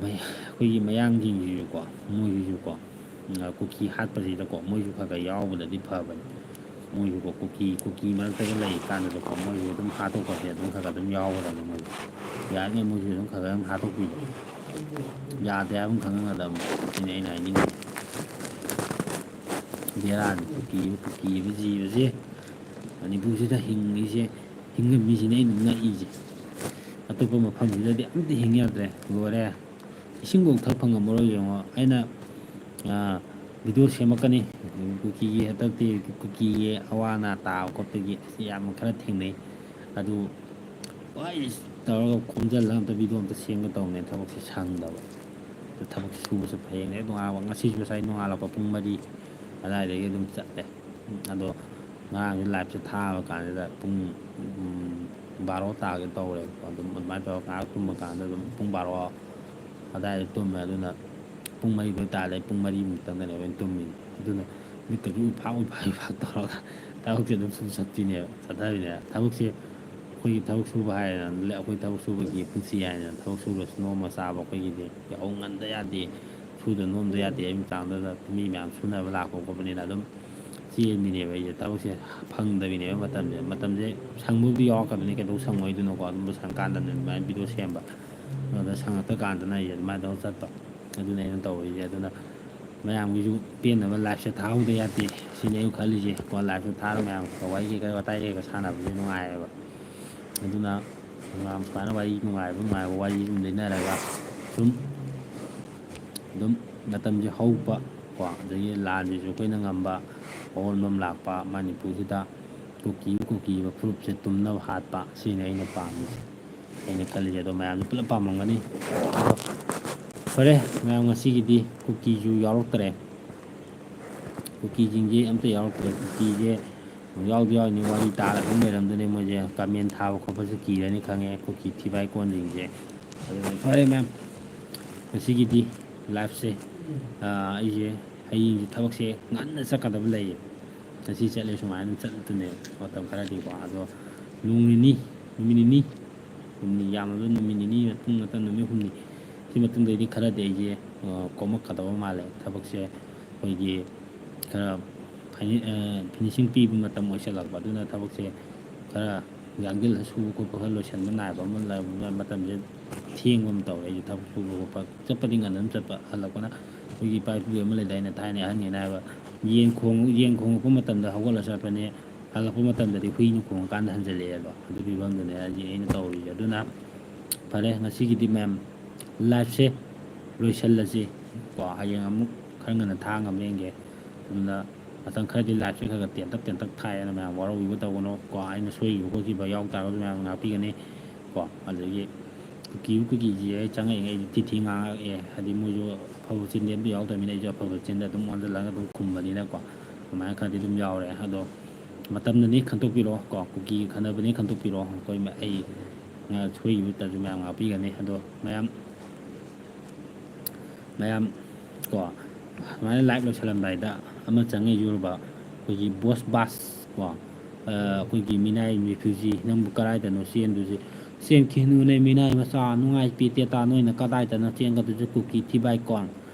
ꯑꯩꯈꯣꯏꯒꯤ ꯃꯌꯥꯡꯁꯤꯡꯁꯤꯁꯨꯀꯣ, ꯃꯣꯏꯁꯤꯁꯨꯀꯣ, ꯀꯨꯀꯤ ꯍꯥꯠꯄꯁꯤꯗꯀꯣ ꯃꯣꯏꯁꯨ ꯈꯔ ꯈꯔ ꯌꯥꯎꯕꯗꯗꯤ ꯐꯕꯅꯤ꯫ ꯃꯣꯏꯁꯨꯀꯣ ꯀꯨꯀꯤ ꯀꯨꯀꯤ ꯃꯔꯛꯇꯒ ꯂꯩꯔꯤꯀꯥꯟꯗꯗꯀꯣ ꯃꯣꯏꯁꯨ ꯑꯗꯨꯝ ꯍꯥꯠꯇꯣꯛꯄꯁꯦ ꯑꯗꯨꯝ ꯈꯔ ꯈꯔ ꯑꯗꯨꯝ ꯌꯥꯎꯒꯗꯕꯅꯤ꯫ ꯃꯣꯏꯁꯨ ꯌꯥꯔꯤꯉꯩ ꯃꯣꯏꯁꯨ ꯑꯗꯨꯝ ꯈꯔ ꯈꯔ ꯑꯗꯨꯝ ꯍꯥꯠꯇꯣꯛꯄꯤꯕ, ꯌꯥꯗꯦ ꯍꯥꯏꯕ ꯑꯃ ꯈꯪꯍꯟꯒꯗꯕꯅꯤ꯫ ꯁꯤꯅꯤ ꯑꯩꯅ ꯍꯥꯏꯅꯤꯡꯉꯤꯁꯦ꯫ ꯕꯦꯔꯥꯅꯤ ꯀꯨꯀꯤ ꯀꯨꯀꯤ ꯍꯥꯏꯕ ꯖꯤꯕꯁꯦ꯫ ꯃꯅꯤꯄꯨꯔꯁꯤꯗ ꯍꯤꯡꯉꯤꯁꯦ, ꯍꯤꯡꯉꯝꯃꯤꯁꯤꯅꯦ ꯑꯩꯅ ꯉꯛꯏꯁꯦ꯫ ꯑꯇꯣꯞꯄ ꯃꯐꯝꯁꯤꯗꯗꯤ ꯑꯝꯇ ꯍꯤꯡ ꯌꯥꯗ꯭ꯔꯦ, ꯂꯣꯏꯔꯦ꯫ ꯏꯁꯤꯡꯐꯧ ꯊꯛ ꯐꯪꯉꯝꯃꯔꯣꯏ꯫ ꯌꯦꯡꯉꯣ, ꯑꯩꯅ ꯚꯤꯗꯤꯑꯣ ꯁꯦꯝꯃꯛꯀꯅꯤ ꯀꯨꯀꯤꯒꯤ, ꯍꯟꯗꯛꯇꯤ ꯀꯨꯀꯤꯒꯤ ꯑꯋꯥ ꯑꯅꯥ ꯇꯥꯕ ꯈꯣꯠꯄꯒꯤ ꯑꯁꯤ ꯌꯥꯝ ꯈꯔ ꯊꯦꯡꯅꯩ꯫ ꯑꯗꯨ ꯂꯣꯏ ꯇꯧꯔꯒ ꯈꯣꯝꯖꯤꯜꯂꯒ ꯑꯝꯇ ꯚꯤꯗꯤꯑꯣ ꯑꯝꯇ ꯁꯦꯝꯒꯦ ꯇꯧꯕꯅꯦ, ꯊꯕꯛꯁꯦ ꯁꯪꯗꯕ꯫ ꯑꯗꯨ ꯊꯕꯛ ꯁꯨꯕꯁꯨ ꯐꯩꯌꯦꯅꯦ, ꯅꯣꯡꯉꯥꯜꯂꯛꯄ ꯉꯁꯤꯁꯨ ꯉꯁꯥꯏ ꯅꯣꯡꯉꯥꯜꯂꯛꯄ ꯄꯨꯡ ꯃꯔꯤ ꯑꯗꯨꯋꯥꯏꯗꯒꯤ ꯑꯗꯨꯝ ꯆꯠꯂꯦ꯫ ꯑꯗꯣ ꯉꯔꯥꯡꯁꯦ ꯂꯥꯏꯞꯁꯦ ꯊꯥꯕ ꯀꯥꯟꯁꯤꯗ ꯄꯨꯡ ꯕꯥꯔꯣ ꯇꯥꯒꯦ ꯇꯧꯔꯦꯕꯀꯣ꯫ ꯑꯗꯨꯝ ꯑꯗꯨꯃꯥꯏꯅ ꯇꯧꯔꯒ ꯉꯥꯏꯍꯥꯛ ꯇꯨꯝꯕ ꯀꯥꯟꯗ ꯑꯗꯨꯝ ꯄꯨꯡ ꯕꯥꯔꯣ ꯑꯗꯨꯋꯥꯏꯗ ꯇꯨꯝꯃꯦ꯫ ꯑꯗꯨꯅ ꯄꯨꯡ ꯃꯔꯤꯗ ꯇꯥꯔꯦ, ꯄꯨꯡ ꯃꯔꯤꯃꯨꯛꯇꯪꯗꯅꯦꯕ ꯑꯩꯅ ꯇꯨꯝꯃꯤꯁꯦ꯫ ꯑꯗꯨꯅ ꯃꯤꯠꯀꯁꯨ ꯎꯏꯐꯥꯛ ꯎꯏꯐꯥꯛ ꯎꯏꯐꯥꯛ ꯇꯧꯔꯒ ꯊꯕꯛꯁꯦ ꯑꯗꯨꯝ ꯁꯨꯝ ꯆꯠꯄꯤꯅꯦꯕ, ꯆꯠꯊꯕꯤꯅꯦꯕ꯫ ꯊꯕꯛꯁꯦ ꯑꯩꯈꯣꯏꯒꯤ ꯊꯕꯛ ꯁꯨꯕ ꯍꯥꯏꯔꯦꯅ, ꯑꯩꯈꯣꯏ ꯊꯕꯛ ꯁꯨꯕꯒꯤ ꯄꯨꯟꯁꯤ ꯍꯥꯏꯔꯦꯅ, ꯊꯕꯛ ꯁꯨꯔꯁꯨ ꯅꯣꯝꯃ ꯆꯥꯕ ꯑꯩꯈꯣꯏꯒꯤꯗꯤ꯫ ꯌꯥꯍꯧ ꯉꯟꯗ ꯌꯥꯗꯦ, ꯁꯨꯗ ꯅꯣꯝꯗ ꯌꯥꯗꯦ꯫ ꯑꯩ ꯃꯇꯥꯡꯗꯨꯗ ꯃꯤ ꯃꯌꯥꯝ ꯁꯨꯅꯕ ꯂꯥꯛꯄ ꯈꯣꯠꯄꯅꯤꯅ ꯑꯗꯨꯝ ꯆꯦꯟꯕꯤꯅꯦꯕ ꯑꯩꯁꯦ꯫ ꯊꯕꯛꯁꯦ ꯐꯪꯗꯕꯤꯅꯦꯕ ꯃꯇꯝꯁꯦ꯫ ꯃꯇꯝꯁꯦ ꯁꯪꯕꯕꯨꯗꯤ ꯌꯥꯎꯔꯛꯀꯗꯣꯏꯅꯤ, ꯀꯩꯗꯧ ꯁꯪꯉꯣꯏꯗꯣꯏꯅꯣꯀꯣ? ꯑꯗꯨꯝꯕ ꯁꯪꯀꯥꯟꯗꯅꯦ ꯑꯗꯨꯃꯥꯏꯅ ꯚꯤꯗꯤꯑꯣ ꯁꯦꯝꯕ꯫ ꯑꯗꯨꯗ ꯁꯪꯉꯛꯇ ꯀꯥꯟꯗꯅ ꯑꯩꯁꯦ ꯑꯗꯨꯃꯥꯏꯅ ꯇꯧꯔ ꯆꯠꯄ꯫ ꯑꯗꯨꯅ ꯑꯩꯅ ꯇꯧꯔꯤꯁꯦ꯫ ꯑꯗꯨꯅ ꯃꯌꯥꯝꯒꯤꯁꯨ ꯄꯦꯟꯅꯕ ꯂꯥꯏꯐꯁꯦ ꯊꯥꯍꯧꯗ ꯌꯥꯗꯦ, ꯁꯤꯅꯤ ꯑꯩꯅ ꯈꯜꯂꯤꯁꯦ꯫ ꯀꯣ, ꯂꯥꯏꯐꯁꯦ ꯊꯥꯔꯒ ꯃꯌꯥꯝ ꯋꯥꯔꯤ ꯀꯩꯀꯩ ꯋꯥꯇꯥꯏ ꯀꯩꯀꯩ ꯁꯥꯟꯅꯕꯁꯦ ꯅꯨꯡꯉꯥꯏꯌꯦꯕ꯫ ꯑꯗꯨꯅ ꯃꯌꯥꯝ ꯁꯨꯃꯥꯏꯅ ꯋꯥꯔꯤ ꯅꯨꯡꯉꯥꯏꯕ ꯅꯨꯡꯉꯥꯏꯕ ꯋꯥꯔꯤ ꯑꯗꯨꯝ ꯂꯩꯅꯔꯒ ꯁꯨꯝ ꯑꯗꯨꯝ ꯃꯇꯝꯁꯦ ꯍꯧꯕ ꯀꯣ, ꯑꯗꯒꯤ ꯂꯥꯟꯁꯤꯁꯨ ꯑꯩꯈꯣꯏꯅ ꯉꯝꯕ ꯑꯑꯣꯟꯕ ꯑꯃ ꯂꯥꯛꯄ, ꯃꯅꯤꯄꯨꯔꯁꯤꯗ ꯀꯨꯀꯤ ꯀꯨꯀꯤ ꯐꯨꯔꯨꯞꯁꯦ ꯇꯨꯝꯅꯕ ꯍꯥꯠꯄ, ꯁꯤꯅꯤ ꯑꯩꯅ ꯄꯥꯝꯃꯤꯁꯦ, ꯑꯩꯅ ꯈꯜꯂꯤꯁꯦ꯫ ꯑꯗꯣ ꯃꯌꯥꯝꯁꯨ ꯄꯨꯂꯞ ꯄꯥꯝꯃꯝꯒꯅꯤ꯫ ꯑꯗꯣ ꯐꯔꯦ, ꯃꯌꯥꯝ ꯉꯁꯤꯒꯤꯗꯤ ꯀꯨꯀꯤꯁꯨ ꯌꯥꯎꯔꯛꯇ꯭ꯔꯦ, ꯀꯨꯀꯤꯁꯤꯡꯁꯦ ꯑꯝꯇ ꯌꯥꯎꯔꯛꯇ꯭ꯔꯦ꯫ ꯀꯨꯀꯤꯁꯦ ꯌꯥꯎꯗꯤ ꯌꯥꯎꯔꯤꯅꯤ, ꯋꯥꯔꯤ ꯇꯥꯔ ꯑꯗꯨꯝ ꯂꯩꯔꯝꯗꯣꯏꯅꯦ ꯃꯣꯏꯁꯦ, ꯀꯃꯦꯟ ꯊꯥꯕ ꯈꯣꯠꯄꯁꯨ ꯀꯤꯔꯅꯤ ꯈꯪꯉꯦ ꯀꯨꯀꯤ ꯊꯤꯕꯥꯏ ꯀꯣꯟꯁꯤꯡꯁꯦ꯫ ꯑꯗꯨꯅ ꯐꯔꯦ ꯃꯌꯥꯝ, ꯉꯁꯤꯒꯤꯗꯤ ꯂꯥꯏꯐꯁꯦ, ꯑꯥ, ꯑꯩꯁꯦ ꯍꯌꯦꯡꯁꯦ ꯊꯕꯛꯁꯦ ꯉꯟꯅ ꯆꯠꯀꯗꯕ ꯂꯩꯌꯦ꯫ ꯉꯁꯤ ꯆꯠꯂꯦ ꯁꯨꯃꯥꯏꯅ ꯑꯗꯨꯝ ꯆꯠꯇꯣꯏꯅꯦꯕ ꯃꯇꯝ ꯈꯔꯗꯤꯀꯣ꯫ ꯑꯗꯣ ꯅꯣꯡ ꯅꯤꯅꯤ, ꯅꯨꯃꯤꯠ ꯅꯤꯅꯤ, ꯍꯨꯝꯅꯤ, ꯌꯥꯝꯃꯕꯗ ꯅꯨꯃꯤꯠ ꯅꯤꯅꯤ ꯃꯇꯨꯡ ꯅꯠꯇ꯭ꯔ ꯅꯨꯃꯤꯠ ꯍꯨꯝꯅꯤ, ꯁꯤ ꯁꯤ ꯃꯇꯨꯡꯗꯩꯗꯤ ꯈꯔꯗꯤ ꯑꯩꯁꯦ, ꯑ, ꯀꯣꯝꯃꯛꯀꯗꯕ ꯃꯥꯜꯂꯦ꯫ ꯊꯕꯛꯁꯦ ꯑꯩꯈꯣꯏꯒꯤ ꯈꯔ ꯐꯥꯏꯅꯤ-, ꯑ, finishing ꯄꯤꯕ ꯃꯇꯝ ꯑꯣꯏꯁꯜꯂꯛꯄ, ꯑꯗꯨꯅ ꯊꯕꯛꯁꯦ ꯈꯔ ꯌꯥꯡꯁꯤꯜꯂ ꯁꯨꯕ ꯈꯣꯠꯄ, ꯈꯔ ꯂꯣꯏꯁꯟꯕ ꯅꯥꯏꯕ ꯑꯃ ꯂꯩꯕ ꯃꯇꯝꯁꯦ ꯊꯦꯡꯕ ꯑꯃ ꯇꯧꯔꯦ꯫ ꯑꯩꯁꯦ ꯊꯕꯛ ꯁꯨꯕ ꯈꯣꯠꯄ ꯆꯠꯄꯗꯤ ꯉꯟꯅ ꯑꯗꯨꯝ ꯆꯠꯄ, ꯍꯜꯂꯛꯄꯅ ꯑꯩꯈꯣꯏꯒꯤ ꯏꯄꯥ ꯏꯄꯨꯒꯤ ꯑꯃ ꯂꯩꯗꯥꯏꯅꯦ, ꯊꯥꯏꯅ ꯑꯍꯟꯒꯤꯅ ꯍꯥꯏꯕ, "ꯌꯦꯟ ꯈꯣꯡ-, ꯌꯦꯟ ꯈꯣꯡꯉꯛꯄ ꯃꯇꯝꯗ ꯍꯧꯒꯠꯂ ꯆꯠꯄꯅꯦ, ꯍꯜꯂꯛꯄ ꯃꯇꯝꯗꯗꯤ ꯍꯨꯏꯅ ꯈꯣꯡꯉꯀꯥꯟꯗ ꯍꯟꯖꯜꯂꯛꯑꯦ"ꯗꯣ꯫ ꯑꯗꯨꯒꯤ ꯐꯤꯕꯝꯗꯨꯅꯦ ꯍꯧꯖꯤꯛ ꯑꯩꯅ ꯇꯧꯔꯤꯁꯦ꯫ ꯑꯗꯨꯅ ꯐꯔꯦ, ꯉꯁꯤꯒꯤꯗꯤ ꯃꯌꯥꯝ live ꯁꯦ ꯂꯣꯏꯁꯜꯂꯁꯤ ꯀꯣ꯫ ꯍꯌꯦꯡ ꯑꯃꯨꯛ ꯈꯔ ꯉꯟꯅ ꯊꯥ ꯉꯝꯕ꯭ꯔ ꯌꯦꯡꯒꯦ꯫ ꯑꯗꯨꯅ ꯃꯇꯝ ꯈꯔꯗꯤ live ꯁꯦ ꯈꯔ ꯈꯔ ꯇꯦꯟꯇꯛ ꯇꯦꯟꯇꯛ ꯊꯥꯏꯌꯦꯅ ꯃꯌꯥꯝ ꯋꯥꯔꯧꯕꯤꯕ ꯇꯧꯒꯅꯨ ꯀꯣ꯫ ꯑꯩꯅ ꯁꯣꯏꯈꯤꯕ ꯈꯣꯠꯈꯤꯕ ꯌꯥꯎ ꯇꯥꯔꯒꯁꯨ ꯃꯌꯥꯝ ꯉꯥꯛꯄꯤꯒꯅꯤ ꯀꯣ꯫ ꯑꯗꯒꯤ ꯀꯨꯀꯤ ꯀꯨꯀꯤꯁꯦ ꯑꯩ ꯆꯪꯉꯛꯏꯉꯩ ꯑꯩꯁꯨ ꯊꯤ ꯊꯤ ꯉꯥꯡꯉꯛꯑꯦ꯫ ꯍꯥꯏꯗꯤ ꯃꯣꯏꯁꯨ ꯑꯐꯕ ꯆꯤꯟꯗꯦ ꯑꯝꯇ ꯌꯥꯎꯗꯕꯅꯤꯅ ꯑꯩꯁꯨ ꯑꯐꯕ ꯆꯤꯟꯗ ꯑꯗꯨꯝ ꯑꯣꯟꯁꯤꯜꯂꯒ ꯑꯗꯨꯝ ꯈꯨꯝꯕꯅꯤꯅꯀꯣ꯫ ꯑꯗꯨꯃꯥꯏꯅ ꯈꯔꯗꯤ ꯑꯗꯨꯝ ꯌꯥꯎꯔꯦ꯫ ꯑꯗꯣ ꯃꯇꯝꯅꯅꯤ ꯈꯟꯗꯣꯛꯄꯤꯔꯣ ꯀꯣ꯫ ꯀꯨꯀꯤ ꯈꯟꯅꯕꯅꯤ ꯈꯟꯗꯣꯛꯄꯤꯔꯣ꯫ ꯑꯩꯈꯣꯏ ꯃ-, ꯑꯩ ꯉꯥ-, ꯁꯣꯏꯈꯤꯕ ꯇꯥꯔꯁꯨ ꯃꯌꯥꯝ ꯉꯥꯛꯄꯤꯒꯅꯤ꯫ ꯑꯗꯣ ꯃꯌꯥꯝ, ꯃꯌꯥꯝ ꯀꯣ, ꯁꯨꯃꯥꯏꯅ live ꯂꯣꯏꯁꯜꯂꯝꯗꯥꯏꯗ ꯑꯃ ꯆꯪꯉꯦ ꯌꯨꯔꯕ, ꯑꯩꯈꯣꯏꯒꯤ boss bass ꯀꯣ, ꯑ, ꯑꯩꯈꯣꯏꯒꯤ ꯃꯤꯅꯥꯏ refugee, ꯅꯪꯕꯨ ꯀꯗꯥꯏꯗꯅꯣ ꯆꯦꯟꯗꯣꯏꯁꯦ? ꯆꯦꯟꯈꯤꯅꯨꯅꯦ ꯃꯤꯅꯥꯏ ꯃꯆꯥ, ꯅꯨꯡꯉꯥꯏ ꯄꯦꯇꯦꯇꯥ, ꯅꯣꯏꯅ ꯀꯗꯥꯏꯗꯅꯣ ꯆꯦꯟꯒꯗꯣꯏꯁꯦ? ꯀꯨꯀꯤ ꯊꯤꯕꯥꯏ ꯀꯣꯟ꯫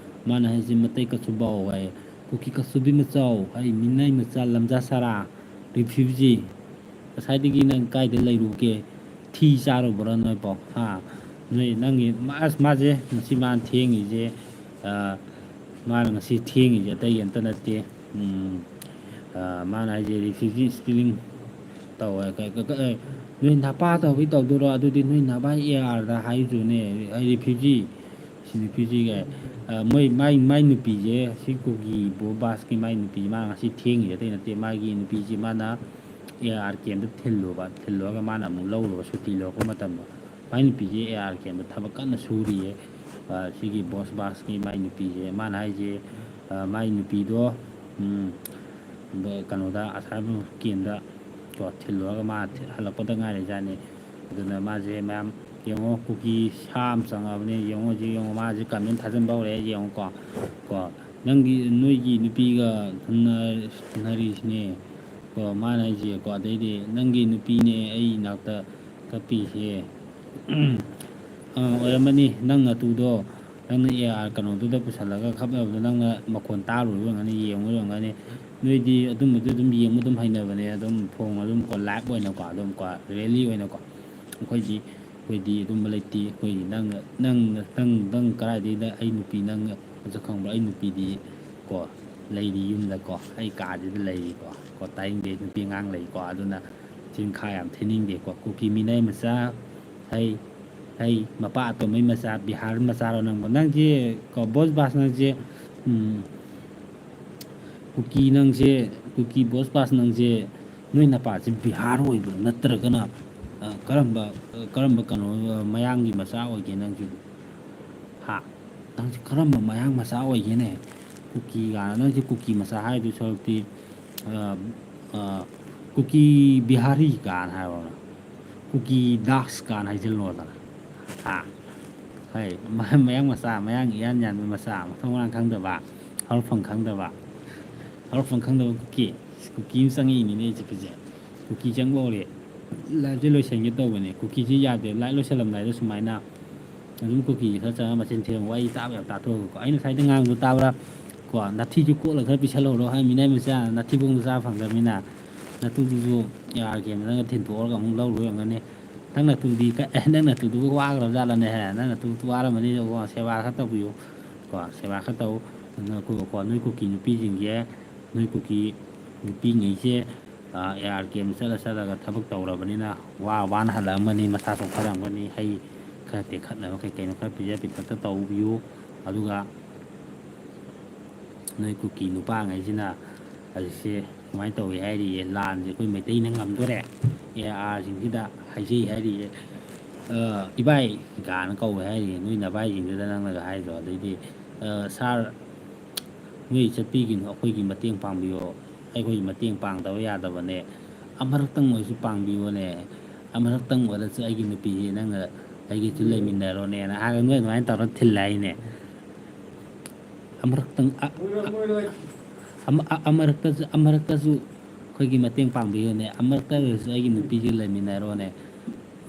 ꯃꯥꯅ ꯍꯥꯏꯁꯦ ꯃꯇꯩ ꯀꯆꯨꯕꯥꯎ ꯍꯥꯏ, ꯀꯨꯀꯤ ꯀꯆꯨꯕꯤ ꯃꯆꯥꯎ, ꯑꯩ ꯃꯤꯅꯥꯏ ꯃꯆꯥ ꯂꯝꯖꯥ ꯁꯔꯥ, refugee꯫ ꯉꯁꯥꯏꯗꯒꯤ ꯅꯪ ꯀꯥꯏꯗ ꯂꯩꯔꯨꯒꯦ? ꯊꯤ ꯆꯥꯔꯨꯕ꯭ꯔꯥ ꯅꯣꯏꯕꯣ? ꯍꯥ? ꯅꯣꯏ ꯅꯪꯒꯤ ꯃꯥ-, ꯑꯁ, ꯃꯥꯁꯦ ꯉꯁꯤ ꯃꯥꯅ ꯊꯦꯡꯉꯤꯁꯦ, ꯑ, ꯃꯥꯅ ꯉꯁꯤ ꯊꯦꯡꯉꯤꯁꯦ ꯑꯇꯩ ꯑꯝꯇ ꯅꯠꯇꯦ꯫ ꯎꯝ, ꯑ, ꯃꯥꯅ ꯍꯥꯏꯁꯦ refugee spelling ꯇꯧꯋꯦ꯫ ꯀ-, ꯀ-, ꯀ-, ꯑꯦ, ꯅꯣꯏ ꯅꯄꯥ ꯇꯧꯕꯩ ꯇꯧꯗꯣꯏꯔꯣ? ꯑꯗꯨꯗꯤ ꯅꯣꯏ ꯅꯄꯥ A R ꯗ ꯍꯥꯏꯗꯨꯅꯦ, ꯑꯩ refugee꯫ ꯁꯤ refugee ꯒ, ꯑ, ꯃꯣꯏ, ꯃꯥꯏ, ꯃꯥꯏ ꯅꯨꯄꯤꯁꯦ, ꯁꯤ ꯀꯨꯀꯤ boss bass ꯀꯤ ꯃꯥꯏ ꯅꯨꯄꯤ, ꯃꯥ ꯉꯁꯤ ꯊꯦꯡꯉꯤꯁꯦ ꯑꯇꯩ ꯅꯠꯇꯦ, ꯃꯥꯒꯤ ꯅꯨꯄꯤꯁꯦ ꯃꯥꯅ A R camp ꯇ ꯊꯤꯜꯂꯨꯕ, ꯊꯤꯜꯂꯨꯔꯒ ꯃꯥꯅ ꯑꯃꯨꯛ ꯂꯧꯔꯨꯕ, ꯁꯨꯇꯤ ꯂꯧꯔꯛꯄ ꯃꯇꯝꯗ꯫ ꯃꯥꯏ ꯅꯨꯄꯤꯁꯦ A R camp ꯇ ꯊꯕꯛ ꯀꯟꯅ ꯁꯨꯔꯤꯌꯦ꯫ ꯑ, ꯁꯤꯒꯤ boss bass ꯀꯤ ꯃꯥꯏ ꯅꯨꯄꯤꯁꯦ, ꯃꯥꯅ ꯍꯥꯏꯁꯦ, ꯑ, ꯃꯥꯏ ꯅꯨꯄꯤꯗꯣ, ꯎꯝ, ꯕ-, ꯀꯩꯅꯣꯗ, asylum camp ꯇ ꯀꯣ, ꯊꯤꯜꯂꯨꯔꯒ ꯃꯥ ꯊꯤ-, ꯍꯜꯂꯛꯄꯗ ꯉꯥꯏꯔꯤꯖꯥꯠꯅꯤ꯫ ꯑꯗꯨꯅ ꯃꯥꯁꯦ ꯃꯌꯥꯝ ꯌꯦꯡꯉꯣ, ꯀꯨꯀꯤ ꯁꯥ ꯑꯃ ꯆꯪꯉꯛꯑꯕꯅꯦ, ꯌꯦꯡꯉꯣ ꯍꯧꯖꯤꯛ, ꯌꯦꯡꯉꯣ ꯃꯥꯁꯦ comment ꯊꯥꯖꯤꯟꯕ ꯍꯧꯔꯛꯑꯦ, ꯌꯦꯡꯉꯣꯀꯣ꯫ ꯀꯣ, ꯅꯪꯒꯤ, ꯅꯣꯏꯒꯤ ꯅꯨꯄꯤꯒ ꯊꯨꯡꯅ-, ꯊꯨꯡꯅꯔꯤꯁꯤꯅꯦ ꯀꯣ, ꯃꯥꯅ ꯍꯥꯏꯁꯦꯀꯣ꯫ ꯑꯗꯩꯗꯤ, "ꯅꯪꯒꯤ ꯅꯨꯄꯤꯅꯦ ꯑꯩ ꯏꯅꯥꯛꯇ ꯀꯞꯄꯤꯁꯦ"꯫ ꯑꯥ, ꯑꯣꯏꯔꯝꯃꯅꯤ꯫ ꯅꯪ ꯅꯇꯨꯗꯣ, ꯅꯪꯅ ꯑꯦ ꯑꯥꯔ ꯀꯩꯅꯣꯗꯨꯗ ꯄꯨꯁꯜꯂꯒ ꯈꯞꯅꯕꯗꯣ ꯅꯪꯅ ꯃꯈꯣꯟ ꯇꯥꯔꯨꯔꯕ ꯑꯣꯏꯔꯝꯒꯅꯤ, ꯌꯦꯡꯉꯨꯔꯕ ꯑꯣꯏꯔꯝꯒꯅꯤ꯫ ꯅꯣꯏꯗꯤ ꯑꯗꯨꯝꯕꯗꯣ ꯑꯗꯨꯝ ꯌꯦꯡꯕ ꯑꯗꯨꯝ ꯍꯩꯅꯕꯅꯦ, ꯑꯗꯨꯝ ꯐꯣꯟ ꯑꯗꯨꯝ ꯀꯣ, ꯂꯥꯏꯚ ꯑꯣꯏꯅꯀꯣ, ꯑꯗꯨꯝ ꯀꯣ, ꯔꯤꯌꯦꯜꯂꯤ ꯑꯣꯏꯅꯀꯣ꯫ ꯑꯩꯈꯣꯏꯗꯤ, ꯑꯩꯈꯣꯏꯗꯤ ꯑꯗꯨꯝꯕ ꯂꯩꯇꯦ꯫ ꯑꯩꯈꯣꯏꯗꯤ ꯅꯪ, ꯅꯪ, ꯅꯪ, ꯅꯪ ꯀꯗꯥꯏꯗꯩꯗ ꯑꯩ ꯅꯨꯄꯤ ꯅꯪ ꯃꯁꯛ ꯈꯪꯕ꯭ꯔꯥ? ꯑꯩ ꯅꯨꯄꯤꯗꯤ ꯀꯣ, ꯂꯩꯔꯤ ꯌꯨꯝꯗꯀꯣ, ꯑꯩ ꯀꯥꯁꯤꯗ ꯂꯩꯔꯤꯀꯣ꯫ ꯀꯣ, ꯇꯥꯅꯤꯡꯗꯦ, ꯅꯨꯄꯤ ꯑꯉꯥꯡ ꯂꯩꯀꯣ, ꯑꯗꯨꯅ ꯆꯤꯟꯈꯥ ꯌꯥꯝ ꯊꯤꯅꯤꯡꯗꯦꯀꯣ꯫ ꯀꯨꯀꯤ ꯃꯤꯅꯩ ꯃꯆꯥ, ꯍꯩ, ꯍꯩ, ꯃꯄꯥ ꯑꯇꯣꯝꯕꯩ ꯃꯆꯥ, ꯕꯤꯍꯥꯔ ꯃꯆꯥꯔꯣ ꯅꯪꯕꯣ? ꯅꯪꯁꯦ ꯀꯣ, ꯕꯣꯁ ꯕꯥꯁ, ꯅꯪꯁꯦ, ꯎꯝ, ꯀꯨꯀꯤ ꯅꯪꯁꯦ, ꯀꯨꯀꯤ ꯕꯣꯁ ꯕꯥꯁ ꯅꯪꯁꯦ, ꯅꯣꯏ ꯅꯄꯥꯁꯤ ꯕꯤꯍꯥꯔ ꯑꯣꯏꯕ꯭ꯔꯥ? ꯅꯠꯇ꯭ꯔꯒꯅ, ꯑ, ꯀꯔꯝꯕ, ꯑ, ꯀꯔꯝꯕ ꯀꯩꯅꯣ, ꯑ, ꯃꯌꯥꯡꯒꯤ ꯃꯆꯥ ꯑꯣꯏꯒꯦ ꯅꯪꯁꯤꯕꯨ? ꯍꯥ? ꯅꯪꯁꯤ ꯀꯔꯝꯕ ꯃꯌꯥꯡ ꯃꯆꯥ ꯑꯣꯏꯒꯦꯅꯦ? ꯀꯨꯀꯤ ꯀꯥꯏꯅ, ꯅꯪꯁꯤ ꯀꯨꯀꯤ ꯃꯆꯥ ꯍꯥꯏꯗꯨꯏ ꯁꯔꯨꯛꯇꯤ, ꯑ, ꯑ, ꯀꯨꯀꯤ ꯕꯤꯍꯥꯔꯤ ꯀꯥꯏꯅ ꯍꯥꯏꯔꯣꯅ, ꯀꯨꯀꯤ ꯗꯥꯁ ꯀꯥꯏꯅ ꯍꯥꯏꯖꯤꯜꯂꯣꯗꯅ꯫ ꯍꯥ? ꯍꯩ, ꯃ-, ꯃꯌꯥꯡ ꯃꯆꯥ, ꯃꯌꯥꯡ ꯏꯌꯥꯟ ꯌꯥꯟꯕ ꯃꯆꯥ, ꯃꯊꯣꯡ ꯃꯔꯥꯡ ꯈꯪꯗꯕ, ꯍꯧꯔꯛꯐꯝ ꯈꯪꯗꯕ, ꯍꯧꯔꯛꯐꯝ ꯈꯪꯗꯕ ꯀꯨꯀꯤ꯫ ꯀꯨꯀꯤ ꯑꯃ ꯆꯪꯉꯛꯏꯅꯤꯅꯦ ꯑꯩꯁꯦ ꯀꯨꯀꯤꯁꯦ꯫ ꯀꯨꯀꯤ ꯆꯪꯕ ꯍꯧꯔꯦ꯫ ꯂꯥꯏꯐꯁꯦ ꯂꯣꯏꯁꯤꯟꯒꯦ ꯇꯧꯕꯅꯦ꯫ ꯀꯨꯀꯤꯁꯦ ꯌꯥꯗꯦ꯫ ꯂꯥꯏꯐ ꯂꯣꯏꯁꯤꯜꯂꯝꯗꯥꯏꯗ ꯁꯨꯃꯥꯏꯅ ꯑꯗꯨꯝ ꯀꯨꯀꯤꯁꯦ ꯈꯔ ꯆꯪꯉꯒ ꯃꯆꯤꯟ ꯊꯤꯔꯒ ꯋꯥꯔꯤ ꯇꯥꯕ ꯌꯥꯝ ꯇꯥꯊꯣꯛꯑꯒꯀꯣ꯫ ꯑꯩꯅ ꯉꯁꯥꯏꯗ ꯉꯥꯡꯕꯗꯣ ꯇꯥꯕ꯭ꯔꯥ? ꯀꯣ, ꯅꯥꯊꯤꯁꯨ ꯀꯣꯠꯂ ꯈꯔ ꯄꯤꯁꯜꯍꯧꯔꯣ ꯍꯥꯏ ꯃꯤꯅꯥꯏ ꯃꯆꯥ, ꯅꯥꯊꯤꯕꯣꯡꯗꯣ ꯆꯥ ꯐꯪꯗ꯭ꯔꯕꯅꯤꯅ꯫ ꯅꯥꯇꯨꯗꯨꯁꯨ ꯌꯥꯔꯒꯦꯅ ꯅꯪꯅ ꯊꯤꯟꯗꯣꯛꯑꯒ ꯑꯃꯨꯛ ꯂꯧꯔꯨ ꯑꯣꯏꯔꯝꯒꯅꯤ꯫ ꯅꯪ ꯅꯥꯇꯨꯗꯤ ꯀ-, ꯑꯦ, ꯅꯪ ꯅꯥꯇꯨꯗꯨꯕꯨ ꯋꯥꯈ꯭ꯔꯕ ꯖꯥꯠꯂꯅꯦꯍꯦ? ꯅꯪ ꯅꯥꯇꯨ ꯋꯥꯔꯝꯃꯅꯤ, ꯀꯣ, ꯁꯦꯕꯥ ꯈꯔ ꯇꯧꯕꯤꯌꯨ꯫ ꯀꯣ, ꯁꯦꯕꯥ ꯈꯔ ꯇꯧ꯫ ꯅꯣꯏ ꯀꯨ-, ꯀꯣ, ꯅꯣꯏ ꯀꯨꯀꯤ ꯅꯨꯄꯤꯁꯤꯡꯁꯦ, ꯅꯣꯏ ꯀꯨꯀꯤ ꯅꯨꯄꯤꯉꯩꯁꯦ, ꯑ, ꯑꯦ ꯑꯥꯔ ꯀꯦꯝ ꯆꯠꯂ ꯆꯠꯂꯒ ꯊꯕꯛ ꯇꯧꯔꯕꯅꯤꯅ ꯋꯥ ꯋꯥꯅ ꯍꯜꯂꯛꯑꯝꯒꯅꯤ, ꯃꯁꯥ ꯆꯣꯛꯊꯔꯝꯒꯅꯤ꯫ ꯍꯩ ꯈꯔ ꯇꯦꯛꯈꯠꯅꯕ ꯀꯩ ꯀꯩꯅꯣ ꯈꯔ ꯄꯤꯖ ꯄꯤꯊꯛꯇ ꯇꯧꯕꯤꯌꯨ꯫ ꯑꯗꯨꯒ ꯅꯣꯏ ꯀꯨꯀꯤ ꯅꯨꯄꯥꯉꯩꯁꯤꯅ ꯍꯧꯖꯤꯛꯁꯦ ꯀꯃꯥꯏꯅ ꯇꯧꯏ ꯍꯥꯏꯔꯤꯌꯦ, ꯂꯥꯟꯁꯦ ꯑꯩꯈꯣꯏ ꯃꯩꯇꯩꯅ ꯉꯝꯗꯣꯔꯦ, ꯑꯦ ꯑꯥꯔꯁꯤꯡꯁꯤꯗ ꯍꯥꯏꯖꯩ ꯍꯥꯏꯔꯤꯌꯦ꯫ ꯑ, ꯏꯕꯥꯏ ꯀꯥꯏꯅ ꯀꯧꯋꯦ ꯍꯥꯏꯔꯤꯌꯦ, ꯅꯣꯏ ꯅꯚꯥꯏꯁꯤꯡꯗꯨꯗ ꯅꯪꯅꯒ ꯍꯥꯏꯗꯣ꯫ ꯑꯗꯩꯗꯤ, ꯑ, ꯁꯥꯔ, ꯅꯣꯏ ꯆꯠꯄꯤꯒꯤꯅꯣ, ꯑꯩꯈꯣꯏꯒꯤ ꯃꯇꯦꯡ ꯄꯥꯡꯕꯤꯌꯣ, ꯑꯩꯈꯣꯏꯒꯤ ꯃꯇꯦꯡ ꯄꯥꯡꯗꯕ ꯌꯥꯗꯕꯅꯦ꯫ ꯑꯃꯨꯔꯛꯇꯪ ꯑꯣꯏꯔꯁꯨ ꯄꯥꯡꯕꯤꯌꯣꯅꯦ, ꯑꯃꯨꯔꯛꯇꯪ ꯑꯣꯏꯔꯁꯨ ꯑꯩꯒꯤ ꯅꯨꯄꯤꯁꯦ ꯅꯪꯅ ꯑꯩꯒꯤꯁꯨ ꯂꯩꯃꯤꯟꯅꯔꯣꯅꯦꯅ ꯍꯥꯏꯔꯒ ꯅꯣꯏ ꯑꯗꯨꯃꯥꯏꯅ ꯇꯧꯔ ꯊꯤꯜꯂꯦ ꯍꯥꯏꯅꯦ꯫ ꯑꯃꯨꯔꯛꯇꯪ, ꯑ-, ꯑ-, ꯑꯃ-, ꯑ-, ꯑꯃꯨꯔꯛꯇꯁꯨ, ꯑꯃꯨꯔꯛꯇꯁꯨ ꯑꯩꯈꯣꯏꯒꯤ ꯃꯇꯦꯡ ꯄꯥꯡꯕꯤꯌꯨꯅꯦ, ꯑꯃꯨꯔꯛꯇ ꯑꯣꯏꯔꯁꯨ ꯑꯩꯒꯤ ꯅꯨꯄꯤꯁꯦ ꯂꯩꯃꯤꯟꯅꯔꯣꯅꯦ꯫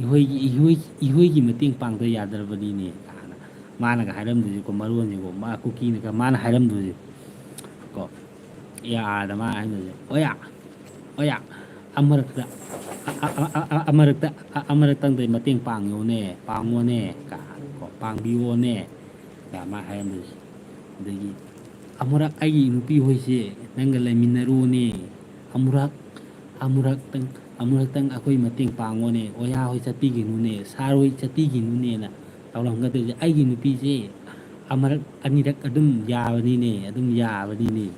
"ꯏꯍꯣꯏꯒꯤ, ꯏꯍꯣꯏ, ꯏꯍꯣꯏꯒꯤ ꯃꯇꯦꯡ ꯄꯥꯡꯗ ꯌꯥꯗ꯭ꯔꯕꯅꯤꯅꯦ" ꯀꯥꯏꯅ ꯃꯥꯅꯒ ꯍꯥꯏꯔꯝꯗꯣꯏꯁꯦꯀꯣ, ꯃꯔꯣꯟꯁꯦꯀꯣ, ꯃꯥ ꯀꯨꯀꯤꯅꯒ ꯃꯥꯅ ꯍꯥꯏꯔꯝꯗꯣꯏꯁꯦ ꯀꯣ꯫ ꯑꯦ ꯑꯥꯔꯗ ꯃꯥ ꯍꯥꯏꯔꯝꯗꯣꯏꯁꯦ, "ꯑꯣꯌꯥ, ꯑꯣꯌꯥ, ꯑꯃꯔꯛꯇ, ꯑ-, ꯑ-, ꯑ-, ꯑ-, ꯑ-, ꯑꯃꯔꯛꯇ, ꯑ-, ꯑꯃꯔꯛꯇꯪꯗ ꯃꯇꯦꯡ ꯄꯥꯡꯉꯣꯅꯦ, ꯄꯥꯡꯉꯣꯅꯦ" ꯀꯥꯏꯅ ꯀꯣ, "ꯄꯥꯡꯕꯤꯌꯣꯅꯦ" ꯀꯥꯏꯅ ꯃꯥ ꯍꯥꯏꯔꯝꯗꯣꯏꯁꯦ꯫ ꯑꯗꯒꯤ, "ꯑꯃꯨꯔꯛ ꯑꯩꯒꯤ ꯅꯨꯄꯤ ꯍꯣꯏꯁꯦ ꯅꯪꯒ ꯂꯩꯃꯤꯟꯅꯔꯨꯅꯦ, ꯑꯃꯨꯔꯛ, ꯑꯃꯨꯔꯛꯇꯪ, ꯑꯃꯨꯔꯛꯇꯪ ꯑꯩꯈꯣꯏ ꯃꯇꯦꯡ ꯄꯥꯡꯉꯣꯅꯦ, ꯑꯣꯌꯥ ꯍꯣꯏ ꯆꯠꯄꯤꯈꯤꯅꯨꯅꯦ, ꯁꯥꯔ ꯍꯣꯏ ꯆꯠꯄꯤꯈꯤꯅꯨꯅꯦꯅ" ꯇꯧꯔꯝꯒꯗꯣꯏꯁꯦ꯫ "ꯑꯩꯒꯤ ꯅꯨꯄꯤꯁꯦ ꯑꯃꯨꯔꯛ ꯑꯅꯤꯔꯛ ꯑꯗꯨꯝ ꯌꯥꯕꯅꯤꯅꯦ, ꯑꯗꯨꯝ ꯌꯥꯕꯅꯤꯅꯦ,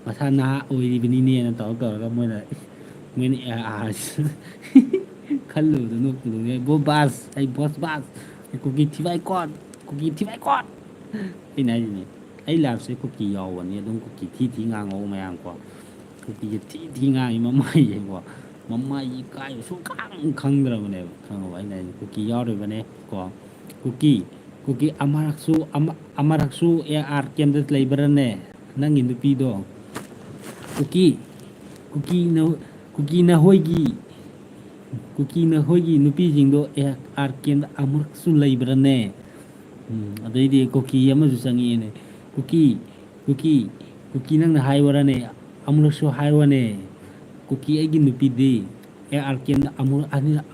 ꯃꯁꯥ ꯅꯍꯥ ꯑꯣꯏꯔꯤꯕꯅꯤꯅꯦꯅ" ꯇꯧꯔ ꯇꯧꯔꯒ ꯃꯣꯏꯅ, ꯃꯣꯏꯅ ꯑꯦ ꯑꯥꯔ ꯈꯜꯂꯨꯕꯗ ꯅꯣꯛꯄꯗꯨꯅꯦ꯫ "ꯕꯣ ꯕꯥꯁ, ꯑꯩ ꯕꯣꯁ ꯕꯥꯁ, ꯑꯩ ꯀꯨꯀꯤ ꯊꯤꯕꯥꯏ ꯀꯣꯠ, ꯀꯨꯀꯤ ꯊꯤꯕꯥꯏ ꯀꯣꯠ" ꯑꯩꯅ ꯍꯥꯏꯁꯤꯅꯦ, ꯑꯩ ꯂꯥꯏꯐꯁꯦ ꯀꯨꯀꯤ ꯌꯥꯎꯕꯅꯤ, ꯑꯗꯨꯝ ꯀꯨꯀꯤ ꯊꯤ ꯊꯤ ꯉꯥꯡꯉꯧ ꯃꯌꯥꯝ ꯀꯣ꯫ ꯀꯨꯀꯤꯁꯦ ꯊꯤ ꯊꯤ ꯉꯥꯡꯉꯤ, ꯃꯃꯥꯏꯁꯦꯀꯣ, ꯃꯃꯥꯏ ꯏꯀꯥꯏꯕ ꯁꯨꯡꯈꯪ ꯈꯪꯗ꯭ꯔꯕꯅꯦꯕ, ꯈꯪꯉꯕ? ꯑꯩꯅ ꯍꯥꯏꯁꯦ, "ꯀꯨꯀꯤ ꯌꯥꯎꯔꯤꯕꯅꯦ ꯀꯣ, ꯀꯨꯀꯤ, ꯀꯨꯀꯤ ꯑꯃꯔꯛꯁꯨ, ꯑꯃ-, ꯑꯃꯔꯛꯁꯨ ꯑꯦ ꯑꯥꯔ ꯀꯦꯝꯗ ꯂꯩꯕ꯭ꯔꯅꯦ ꯅꯪꯒꯤ ꯅꯨꯄꯤꯗꯣ? ꯀꯨꯀꯤ, ꯀꯨꯀꯤ ꯅ-, ꯀꯨꯀꯤ ꯅꯈꯣꯏꯒꯤ, ꯀꯨꯀꯤ ꯅꯈꯣꯏꯒꯤ ꯅꯨꯄꯤꯁꯤꯡꯗꯣ ꯑꯦ ꯑꯥꯔ ꯀꯦꯝꯗ ꯑꯃꯨꯔꯛꯁꯨ ꯂꯩꯕ꯭ꯔꯅꯦ?" ꯎꯝ, ꯑꯗꯩꯗꯤ ꯀꯨꯀꯤ ꯑꯃꯁꯨ ꯆꯪꯉꯛꯑꯦꯅꯦ꯫ "ꯀꯨꯀꯤ, ꯀꯨꯀꯤ, ꯀꯨꯀꯤ ꯅꯪꯅ ꯍꯥꯏꯌꯣꯔꯅꯦ, ꯑꯃꯨꯔꯛꯁꯨ ꯍꯥꯏꯌꯣꯅꯦ꯫ ꯀꯨꯀꯤ ꯑꯩꯒꯤ ꯅꯨꯄꯤꯗꯤ ꯑꯦ ꯑꯥꯔ ꯀꯦꯝꯗ ꯑꯃꯨꯔꯛ ꯑꯅꯤꯔꯛ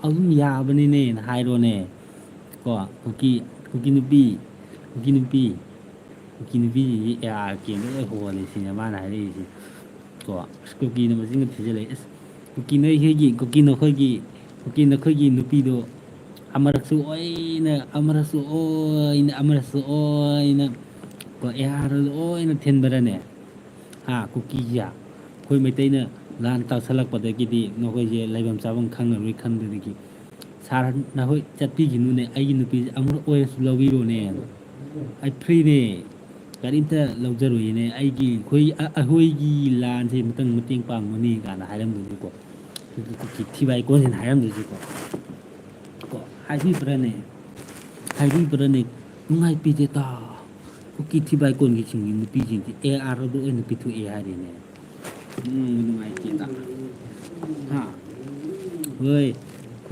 ꯑꯗꯨꯝ ꯌꯥꯕꯅꯤꯅꯦꯅ ꯍꯥꯏꯔꯣꯅꯦ" ꯀꯣ꯫ "ꯀꯨꯀꯤ, ꯀꯨꯀꯤ ꯅꯨꯄꯤ, ꯀꯨꯀꯤ ꯅꯨꯄꯤ, ꯀꯨꯀꯤ ꯅꯨꯄꯤꯁꯤꯡꯁꯤ ꯑꯦ ꯑꯥꯔ ꯀꯦꯝꯗ ꯂꯣꯏ ꯍꯣꯜꯂꯦ" ꯁꯤꯅꯦ ꯃꯥꯅ ꯍꯥꯏꯔꯛꯏꯁꯦ ꯀꯣ꯫ ꯑꯁ, ꯀꯨꯀꯤꯅ ꯃꯆꯤꯟꯒ ꯊꯤꯖꯤꯜꯂꯛꯑꯦ꯫ "ꯑꯁ, ꯀꯨꯀꯤ ꯅꯣꯏꯈꯣꯏꯒꯤ, ꯀꯨꯀꯤ ꯅꯈꯣꯏꯒꯤ, ꯀꯨꯀꯤ ꯅꯈꯣꯏꯒꯤ ꯅꯨꯄꯤꯗꯣ ꯑꯃꯔꯛꯁꯨ ꯑꯣꯏꯅ, ꯑꯃꯔꯛꯁꯨ ꯑꯣꯏꯅ, ꯑꯃꯔꯛꯁꯨ ꯑꯣꯏꯅ ꯀꯣ, ꯑꯦ ꯑꯥꯔ ꯑꯣꯏꯅ ꯊꯤꯟꯕꯔꯅꯦ? ꯍꯥ, ꯀꯨꯀꯤꯁꯦ?" ꯑꯩꯈꯣꯏ ꯃꯩꯇꯩꯅ ꯂꯥꯟ ꯇꯥꯁꯜꯂꯛꯄꯗꯒꯤꯗꯤ ꯅꯈꯣꯏꯁꯦ ꯂꯩꯐꯝ ꯆꯥꯐꯝ ꯈꯪꯉꯔꯣꯏ ꯈꯟꯕꯗꯒꯤ, "ꯁꯥꯔ, ꯅꯈꯣꯏ ꯆꯠꯄꯤꯈꯤꯅꯨꯅꯦ, ꯑꯩꯒꯤ ꯅꯨꯄꯤꯁꯦ ꯑꯃꯨꯛ ꯑꯣꯏꯔꯁꯨ ꯂꯧꯕꯤꯔꯣꯅꯦ꯫ ꯑꯩ ꯐ꯭ꯔꯤꯅꯦ, ꯀꯔꯤꯝꯇ ꯂꯧꯖꯔꯣꯏꯅꯦ꯫ ꯑꯩꯒꯤ, ꯑꯩꯈꯣꯏ, ꯑ-, ꯑꯩꯈꯣꯏꯒꯤ ꯂꯥꯟꯁꯦ ꯃꯇꯪ ꯃꯇꯦꯡ ꯄꯥꯡꯕꯅꯤ" ꯀꯥꯏꯅ ꯍꯥꯏꯔꯝꯗꯣꯏꯅꯤꯀꯣ꯫ ꯀꯨꯀꯤ ꯊꯤꯕꯥꯏ ꯀꯣꯟꯁꯤꯅ ꯍꯥꯏꯔꯝꯗꯣꯏꯁꯤꯀꯣ꯫ ꯀꯣ, ꯍꯥꯏꯕꯤꯕ꯭ꯔꯅꯦ? ꯍꯥꯏꯕꯤꯕ꯭ꯔꯅꯦ? ꯅꯨꯡꯉꯥꯏꯕꯤꯗꯦ ꯇꯥ꯫ ꯀꯨꯀꯤ ꯊꯤꯕꯥꯏ ꯀꯣꯟꯒꯤꯁꯤꯡꯒꯤ ꯅꯨꯄꯤꯁꯤꯡꯁꯤ ꯑꯦ ꯑꯥꯔ ꯑꯗꯨ ꯑꯣꯏꯅ ꯄꯤꯊꯣꯛꯑꯦ ꯍꯥꯏꯔꯦꯅꯦ꯫ ꯅꯨꯡꯕꯨ ꯅꯨꯡꯉꯥꯏꯇꯦꯗ꯫ ꯍꯥ? ꯍꯣꯏ꯫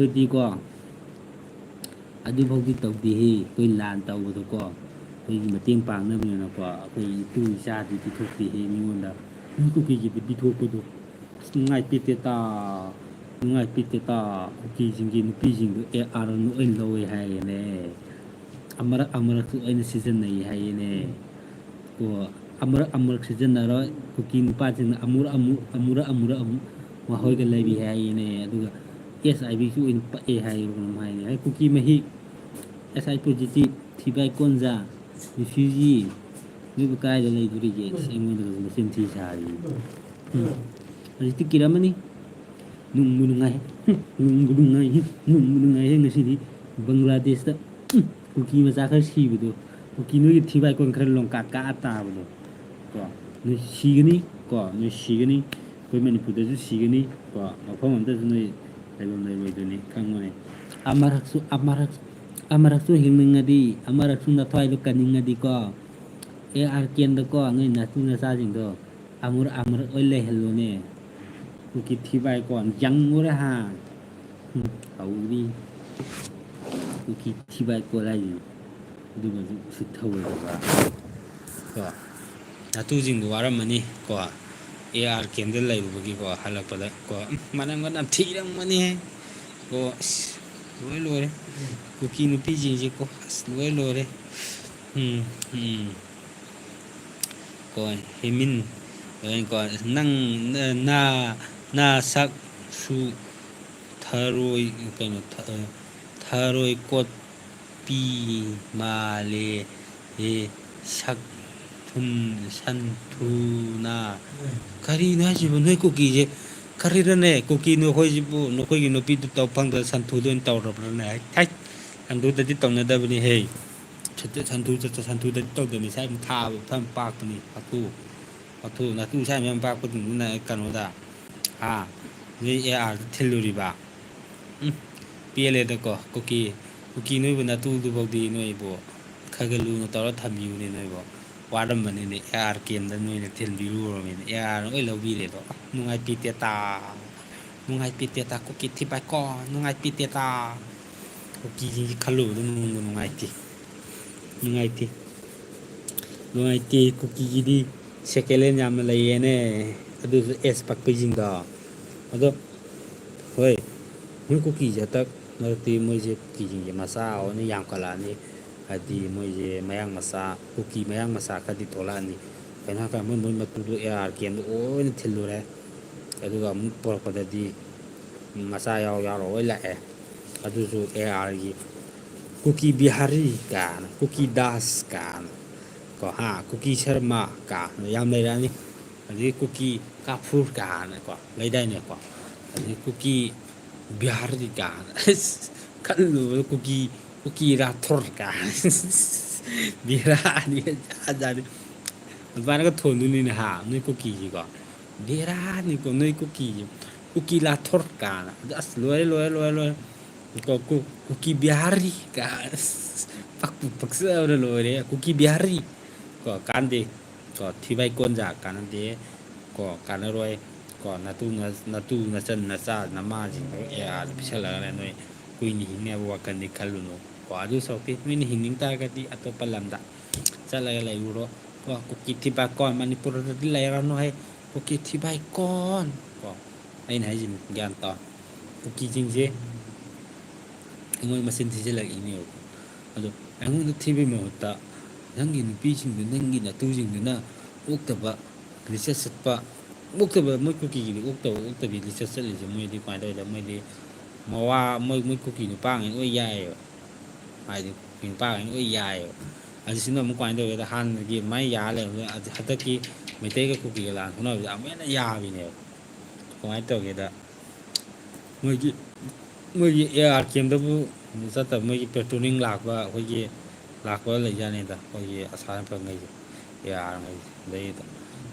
ꯑꯩꯈꯣꯏꯗꯤꯀꯣ, ꯑꯗꯨꯐꯥꯎꯗꯤ ꯇꯧꯗꯦꯍꯦ꯫ ꯑꯩꯈꯣꯏ ꯂꯥꯟ ꯇꯧꯕꯗꯀꯣ, ꯑꯩꯈꯣꯏꯒꯤ ꯃꯇꯦꯡ ꯄꯥꯡꯅꯕꯅꯤꯅꯀꯣ, ꯑꯩꯈꯣꯏ ꯏꯇꯨ ꯏꯆꯥꯗꯤ ꯄꯤꯊꯣꯛꯇꯦꯍꯦ ꯃꯤꯉꯣꯟꯗ꯫ ꯅꯣꯏ ꯀꯨꯀꯤꯒꯤꯗꯤ ꯄꯤꯊꯣꯛꯄꯗꯣ ꯑꯁ ꯅꯨꯡꯉꯥꯏ ꯄꯤꯇꯦꯇꯥ, ꯅꯨꯡꯉꯥꯏ ꯄꯤꯇꯦꯇꯥ꯫ ꯀꯨꯀꯤꯁꯤꯡꯒꯤ ꯅꯨꯄꯤꯁꯤꯡꯗꯣ ꯑꯦ ꯑꯥꯔ ꯑꯣꯏꯅ ꯂꯧꯋꯦ ꯍꯥꯏꯌꯦꯅꯦ꯫ ꯑꯃꯨꯔꯛ ꯑꯃꯨꯔꯛꯁꯨ ꯑꯩꯅ ꯁꯤꯖꯤꯟꯅꯩ ꯍꯥꯏꯌꯦꯅꯦ꯫ ꯀꯣ, ꯑꯃꯨꯔꯛ ꯑꯃꯨꯔꯛ ꯁꯤꯖꯤꯟꯅꯔꯣꯏ꯫ ꯀꯨꯀꯤ ꯅꯨꯄꯥꯁꯤꯡꯅ ꯑꯃꯨꯔꯛ ꯑꯃꯨꯛ, ꯑꯃꯨꯔꯛ ꯑꯃꯨꯔꯛ ꯑꯃꯨꯛ ꯃꯈꯣꯏꯒ ꯂꯩꯔꯤ ꯍꯥꯏꯌꯦꯅꯦ꯫ ꯑꯗꯨꯒ ꯑꯦꯁ ꯑꯥꯏ ꯕꯤꯁꯨ ꯑꯣꯏꯅ ꯄꯛꯑꯦ ꯍꯥꯏꯌꯦꯕ ꯀꯩꯅꯣꯝ ꯍꯥꯏꯅꯦ꯫ ꯍꯥꯏ ꯀꯨꯀꯤ ꯃꯍꯤꯛ, ꯑꯦꯁ ꯑꯥꯏ ꯄꯣꯖꯤꯇꯤꯚ, ꯊꯤꯕꯥꯏ ꯀꯣꯟꯖꯥ, ꯔꯤꯐ꯭ꯌꯨꯖꯤ, ꯅꯣꯏꯕꯨ ꯀꯥꯏꯗ ꯂꯩꯗꯣꯔꯤꯒꯦ? ꯑꯁ, ꯑꯩꯉꯣꯟꯗꯒ ꯃꯆꯤꯟ ꯊꯤ ꯁꯥꯔꯤ꯫ ꯎꯝ꯫ ꯍꯧꯖꯤꯛꯇꯤ ꯀꯤꯔꯝꯃꯅꯤ꯫ ꯅꯨꯡꯕꯨ ꯅꯨꯡꯉꯥꯏ, ꯅꯨꯡꯕꯨ ꯅꯨꯡꯉꯥꯏ, ꯅꯨꯡꯕꯨ ꯅꯨꯡꯉꯥꯏꯍꯦ ꯉꯁꯤꯗꯤ꯫ ꯕꯪꯒ꯭ꯂꯥꯗꯦꯁꯇ, ꯎꯝ, ꯀꯨꯀꯤ ꯃꯆꯥ ꯈꯔ ꯁꯤꯕꯗꯣ, ꯀꯨꯀꯤ ꯅꯣꯏꯒꯤ ꯊꯤꯕꯥꯏ ꯀꯣꯟ ꯈꯔ ꯂꯣꯡꯀꯥꯠ ꯀꯥ ꯇꯥꯕꯗꯣ꯫ ꯀꯣ, ꯅꯣꯏ ꯁꯤꯒꯅꯤ, ꯀꯣ, ꯅꯣꯏ ꯁꯤꯒꯅꯤ꯫ ꯑꯩꯈꯣꯏ ꯃꯅꯤꯄꯨꯔꯗꯁꯨ ꯁꯤꯒꯅꯤ, ꯀꯣ, ꯃꯐꯝ ꯑꯝꯇꯁꯨ ꯅꯣꯏ ꯂꯩꯐꯝ ꯂꯩꯔꯣꯏꯗꯨꯅꯤ, ꯈꯪꯉꯨꯅꯦ꯫ ꯑꯃꯔꯛꯁꯨ, ꯑꯃꯔꯛ, ꯑꯃꯔꯛꯁꯨ ꯍꯤꯡꯅꯤꯡꯉꯗꯤ, ꯑꯃꯔꯛꯁꯨ ꯅꯊ꯭ꯋꯥꯏꯗꯣ ꯀꯟꯅꯤꯡꯉꯗꯤꯀꯣ, ꯑꯦ ꯑꯥꯔ ꯀꯦꯟꯗꯀꯣ, ꯅꯣꯏ ꯅꯇꯨ ꯅꯆꯥꯁꯤꯡꯗꯣ ꯑꯃꯨꯔꯛ ꯑꯃꯨꯔꯛ ꯂꯣꯏ ꯂꯩꯍꯜꯂꯣꯅꯦ꯫ ꯀꯨꯀꯤ ꯊꯤꯕꯥꯏ ꯀꯣꯟ ꯌꯪꯉꯨꯔꯦ ꯍꯥ꯫ ꯎꯝ, ꯍꯧꯔꯤ꯫ ꯀꯨꯀꯤ ꯊꯤꯕꯥꯏ ꯀꯣꯟ ꯍꯥꯏꯁꯤꯅꯤ꯫ ꯑꯗꯨꯒꯁꯨ ꯎꯁꯤꯠ ꯊꯧꯑꯣꯏꯗꯕ꯫ ꯀꯣ, ꯅꯇꯨꯁꯤꯡꯗꯣ ꯋꯥꯔꯝꯃꯅꯤ ꯀꯣ, ꯑꯦ ꯑꯥꯔ ꯀꯦꯝꯗ ꯂꯩꯔꯨꯕꯒꯤꯀꯣ, ꯍꯜꯂꯛꯄꯗ ꯀꯣ, ꯎꯝ, ꯃꯅꯝꯒ ꯅꯝꯊꯤꯔꯝꯒꯅꯤꯍꯦ꯫ ꯀꯣ, ꯑꯁ, ꯂꯣꯏ ꯂꯣꯏꯔꯦ꯫ ꯀꯨꯀꯤ ꯅꯨꯄꯤꯁꯤꯡꯁꯦ ꯀꯣ, ꯑꯁ, ꯂꯣꯏ ꯂꯣꯏꯔꯦ꯫ ꯎꯝ, ꯎꯝ꯫ ꯀꯣ, ꯍꯦꯃꯤꯟ, ꯀꯣ, ꯅꯪ, ꯅ-, ꯅ-, ꯅꯁꯛꯁꯨ ꯊꯔꯣꯏ, ꯀꯩꯅꯣ, ꯊ-, ꯊꯔꯣꯏ ꯀꯣꯠꯄꯤ ꯃꯥꯜꯂꯦ꯫ ꯑꯦ, ꯁꯛ ꯊꯨꯟ-, ꯁꯟꯊꯨꯅ꯫ ꯀꯔꯤꯅꯣ ꯍꯥꯏꯁꯤꯕꯨ? ꯅꯣꯏ ꯀꯨꯀꯤꯁꯦ ꯀꯔꯤꯔꯅꯦ? ꯀꯨꯀꯤ ꯅꯈꯣꯏꯁꯤꯕꯨ, ꯅꯈꯣꯏꯒꯤ ꯅꯨꯄꯤꯗꯨ ꯇꯧ ꯐꯪꯗ ꯁꯟꯊꯨꯗ ꯑꯣꯏꯅ ꯇꯧꯔꯕ꯭ꯔꯅꯦ? ꯍꯩꯠ, ꯍꯩꯠ, ꯁꯟꯊꯨꯗꯗꯤ ꯇꯧꯅꯗꯕꯅꯤꯍꯦ꯫ ꯁꯟꯊꯨ, ꯁꯟꯊꯨ, ꯁꯟꯊꯨꯗꯗꯤ ꯇꯧꯗꯕꯅꯤ꯫ ꯁꯥꯏ ꯊꯥꯕ ꯐꯅ ꯄꯥꯛꯄꯅꯤ꯫ ꯍꯥꯊꯨ, ꯍꯥꯊꯨ, ꯅꯥꯊꯨ ꯁꯥꯏ ꯃꯌꯥꯝ ꯄꯥꯛꯄꯗꯨꯅ ꯀꯩꯅꯣꯗ, ꯍꯥ? ꯅꯣꯏ ꯑꯦ ꯑꯥꯔꯗ ꯊꯤꯜꯂꯨꯔꯤꯕ? ꯎꯝ, ꯄꯦꯜꯂꯦꯗꯀꯣ, ꯀꯨꯀꯤ, ꯀꯨꯀꯤ ꯅꯣꯏꯕꯨ ꯅꯥꯇꯨꯗꯨꯐꯥꯎꯗꯤ ꯅꯣꯏꯕꯨ ꯈꯔ ꯈꯔ ꯂꯨꯅ ꯇꯧꯔ ꯊꯝꯕꯤꯌꯨꯅꯦ ꯅꯣꯏꯕꯨ꯫ ꯋꯥꯔꯝꯕꯅꯤꯅꯦ, ꯑꯦ ꯑꯥꯔ ꯀꯦꯝꯗ ꯅꯣꯏꯅ ꯊꯤꯟꯕꯤꯔꯨꯔꯕꯅꯤꯅ, ꯑꯦ ꯑꯥꯔꯅ ꯂꯣꯏ ꯂꯧꯕꯤꯔꯦꯗꯣ꯫ ꯅꯨꯡꯉꯥꯏ ꯄꯤꯇꯦꯇꯥ꯫ ꯅꯨꯡꯉꯥꯏꯇꯦ ꯇꯦꯇꯥ, ꯀꯨꯀꯤ ꯊꯤꯕꯥꯏ ꯀꯣꯟ, ꯅꯨꯡꯉꯥꯏꯇꯦ ꯇꯦꯇꯥ꯫ ꯀꯨꯀꯤꯁꯤꯡꯁꯤ ꯈꯜꯂꯨꯕꯗ ꯅꯨꯡꯕꯨ ꯅꯨꯡꯉꯥꯏꯇꯦ꯫ ꯅꯨꯡꯉꯥꯏꯇꯦ꯫ ꯅꯨꯡꯉꯥꯏꯇꯦ, ꯀꯨꯀꯤꯒꯤꯗꯤ second hand ꯌꯥꯝꯅ ꯂꯩꯌꯦꯅꯦ꯫ ꯑꯗꯨꯁꯨ ꯑꯦꯁ ꯄꯛꯄꯁꯤꯡꯗꯣ꯫ ꯑꯗꯣ, ꯍꯣꯏ, ꯃꯣꯏ ꯀꯨꯀꯤꯁꯦ ꯍꯟꯗꯛ ꯃꯔꯛꯇꯤ ꯃꯣꯏꯁꯦ ꯀꯨꯀꯤꯁꯤꯡꯁꯦ ꯃꯆꯥ ꯑꯣꯏꯅ ꯌꯥꯝꯈꯠꯂꯛꯑꯅꯤ꯫ ꯍꯥꯏꯗꯤ ꯃꯣꯏꯁꯦ ꯃꯌꯥꯡ ꯃꯆꯥ, ꯀꯨꯀꯤ ꯃꯌꯥꯡ ꯃꯆꯥ ꯈꯔꯗꯤ ꯊꯣꯛꯂꯛꯑꯅꯤ꯫ ꯀꯩꯅꯣ ꯍꯥꯏꯔꯀꯥꯟꯗ ꯃꯣꯏ, ꯃꯣꯏ ꯃꯇꯨꯗꯣ AR camꯗ ꯂꯣꯏꯅ ꯊꯤꯜꯂꯨꯔꯦ꯫ ꯑꯗꯨꯒ ꯑꯃꯨꯛ ꯄꯨꯔꯛꯄꯗꯗꯤ ꯃꯆꯥ ꯌꯥꯎ ꯌꯥꯎꯔ ꯂꯣꯏ ꯂꯥꯛꯑꯦ꯫ ꯑꯗꯨꯁꯨ ARꯒꯤ ꯀꯨꯀꯤ ꯕꯤꯍꯥꯔꯤ ꯀꯥꯏꯅ, ꯀꯨꯀꯤ ꯗꯥꯁ ꯀꯥꯏꯅ, ꯀꯣ, ꯍꯥ, ꯀꯨꯀꯤ ꯁꯔꯃ ꯀꯥꯏꯅ ꯌꯥꯝ ꯂꯩꯔꯛꯑꯅꯤ꯫ ꯑꯗꯒꯤ ꯀꯨꯀꯤ ꯀꯥꯐꯨꯔ ꯀꯥꯏꯅꯀꯣ ꯂꯩꯗꯥꯏꯅꯦꯀꯣ꯫ ꯑꯗꯒꯤ ꯀꯨꯀꯤ ꯕꯤꯍꯥꯔꯤ ꯀꯥꯏꯅ꯫ ꯑꯁ, ꯈꯜꯂꯨꯕꯗ ꯀꯨꯀꯤ, ꯀꯨꯀꯤ ꯔꯥꯊꯣꯔ ꯀꯥꯏꯅ꯫ ꯕꯤꯍꯥꯔꯤ ꯖꯥꯠ ꯖꯥꯠꯅꯤ꯫ ꯑꯗꯨꯃꯥꯏꯅꯒ ꯊꯣꯟꯗꯣꯏꯅꯤꯅꯦ ꯍꯥ, ꯅꯣꯏ ꯀꯨꯀꯤꯒꯤꯀꯣ꯫ ꯕꯦꯔꯥꯅꯤꯀꯣ ꯅꯣꯏ ꯀꯨꯀꯤꯁꯦ꯫ ꯀꯨꯀꯤ ꯂꯥꯊꯣꯔ ꯀꯥꯏꯅ꯫ ꯑꯗ ꯑꯁ, ꯂꯣꯏꯔꯦ, ꯂꯣꯏꯔꯦ, ꯂꯣꯏꯔꯦ, ꯂꯣꯏꯔꯦ꯫ ꯀꯣ, ꯀꯨ-, ꯀꯨꯀꯤ ꯕꯤꯍꯥꯔꯤ ꯀꯥꯏꯅ꯫ ꯑꯁ, ꯄꯛꯄꯨ ꯄꯛꯆꯕꯅ ꯂꯣꯏꯔꯦ꯫ ꯀꯨꯀꯤ ꯕꯤꯍꯥꯔꯤ꯫ ꯀꯣ, ꯀꯥꯟꯗꯦ꯫ ꯀꯣ, ꯊꯤꯕꯥꯏ ꯀꯣꯟꯖꯥ ꯀꯥꯟꯅꯗꯦ꯫ ꯀꯣ, ꯀꯥꯟꯅꯔꯣꯏ꯫ ꯀꯣ, ꯅꯇꯨ ꯅ-, ꯅꯇꯨ ꯅꯆꯟ ꯅꯆꯥ ꯅꯃꯥꯁꯤꯡꯗꯣ ARꯗ ꯄꯤꯁꯜꯂꯒꯅꯦ ꯅꯣꯏ ꯀꯨꯏꯅ ꯍꯤꯡꯅꯕ ꯋꯥꯈꯜꯗꯤ ꯈꯜꯂꯨꯅꯨ꯫ ꯀꯣ, ꯑꯗꯨ ꯁꯔꯨꯛꯇꯤ ꯅꯣꯏꯅ ꯍꯤꯡꯅꯤꯡ ꯇꯥꯔꯒꯗꯤ ꯑꯇꯣꯞꯄ ꯂꯝꯗ ꯆꯠꯂꯒ ꯂꯩꯔꯨꯔꯣ꯫ ꯀꯣ, ꯀꯨꯀꯤ ꯊꯤꯕꯥꯏ ꯀꯣꯟ, ꯃꯅꯤꯄꯨꯔꯗꯗꯤ ꯂꯩꯔꯅꯨ ꯍꯦ꯫ ꯀꯨꯀꯤ ꯊꯤꯕꯥꯏ ꯀꯣꯟ꯫ ꯀꯣ, ꯑꯩꯅ ꯍꯥꯏꯁꯤꯅꯤ, ꯒ꯭ꯌꯥꯟ ꯇꯥꯎ꯫ ꯀꯨꯀꯤꯁꯤꯡꯁꯦ ꯑꯩꯉꯣꯟꯗ ꯃꯆꯤꯟ ꯊꯤꯖꯤꯜꯂꯛꯏꯅꯦꯕ꯫ ꯑꯗꯣ ꯑꯩꯉꯣꯟꯗ ꯊꯤꯕꯩ ꯃꯍꯨꯠꯇ ꯅꯪꯒꯤ ꯅꯨꯄꯤꯁꯤꯡꯗꯨ, ꯅꯪꯒꯤ ꯅꯇꯨꯁꯤꯡꯗꯨꯅ ꯑꯣꯛꯇꯕ ꯂꯤꯆꯠ ꯆꯠꯄ, ꯑꯣꯛꯇꯕ, ꯃꯣꯏ ꯀꯨꯀꯤꯒꯤꯗꯤ ꯑꯣꯛꯇꯕ, ꯑꯣꯛꯇꯕꯤ ꯂꯤꯆꯠ ꯆꯠꯂꯤꯁꯦ ꯃꯣꯏꯗꯤ ꯀꯃꯥꯏꯅ ꯇꯧꯋꯤꯗ, ꯃꯣꯏꯗꯤ ꯃꯋꯥ, ꯃꯣꯏ, ꯃꯣꯏ ꯀꯨꯀꯤ ꯅꯨꯄꯥꯉꯩ ꯂꯣꯏ ꯌꯥꯏꯌꯦꯕ꯫ ꯍꯥꯏꯗꯤ ꯀꯨꯀꯤ ꯅꯨꯄꯥꯉꯩ ꯂꯣꯏ ꯌꯥꯏꯌꯦꯕ꯫ ꯑꯗꯨꯁꯤꯅ ꯑꯃꯨꯛ ꯀꯃꯥꯏꯅ ꯇꯧꯒꯦꯗ, ꯍꯥꯟꯅꯒꯤ ꯑꯗꯨꯃꯥꯏꯅ ꯌꯥ ꯂꯩꯕꯗꯨꯅ ꯍꯟꯗꯛꯀꯤ ꯃꯩꯇꯩꯒ ꯀꯨꯀꯤꯒ ꯂꯥꯟ ꯈꯠꯅꯕꯁꯦ ꯑꯃꯨꯛ ꯍꯦꯟꯅ ꯌꯥꯕꯤꯅꯦꯕ꯫ ꯀꯃꯥꯏꯅ ꯇꯧꯒꯦꯗ, ꯃꯣꯏꯒꯤ, ꯃꯣꯏꯒꯤ AR camꯗꯕꯨ ꯆꯠꯇꯕ, ꯃꯣꯏꯒꯤ patrolling ꯂꯥꯛꯄ, ꯑꯩꯈꯣꯏꯒꯤ ꯂꯥꯛꯄ ꯂꯩꯖꯥꯠꯅꯤꯗ, ꯑꯩꯈꯣꯏꯒꯤ ꯑꯁꯥꯝ ꯔꯥꯏꯐꯜꯉꯩꯁꯦ, ARꯉꯩꯁꯦ, ꯑꯗꯩꯗ,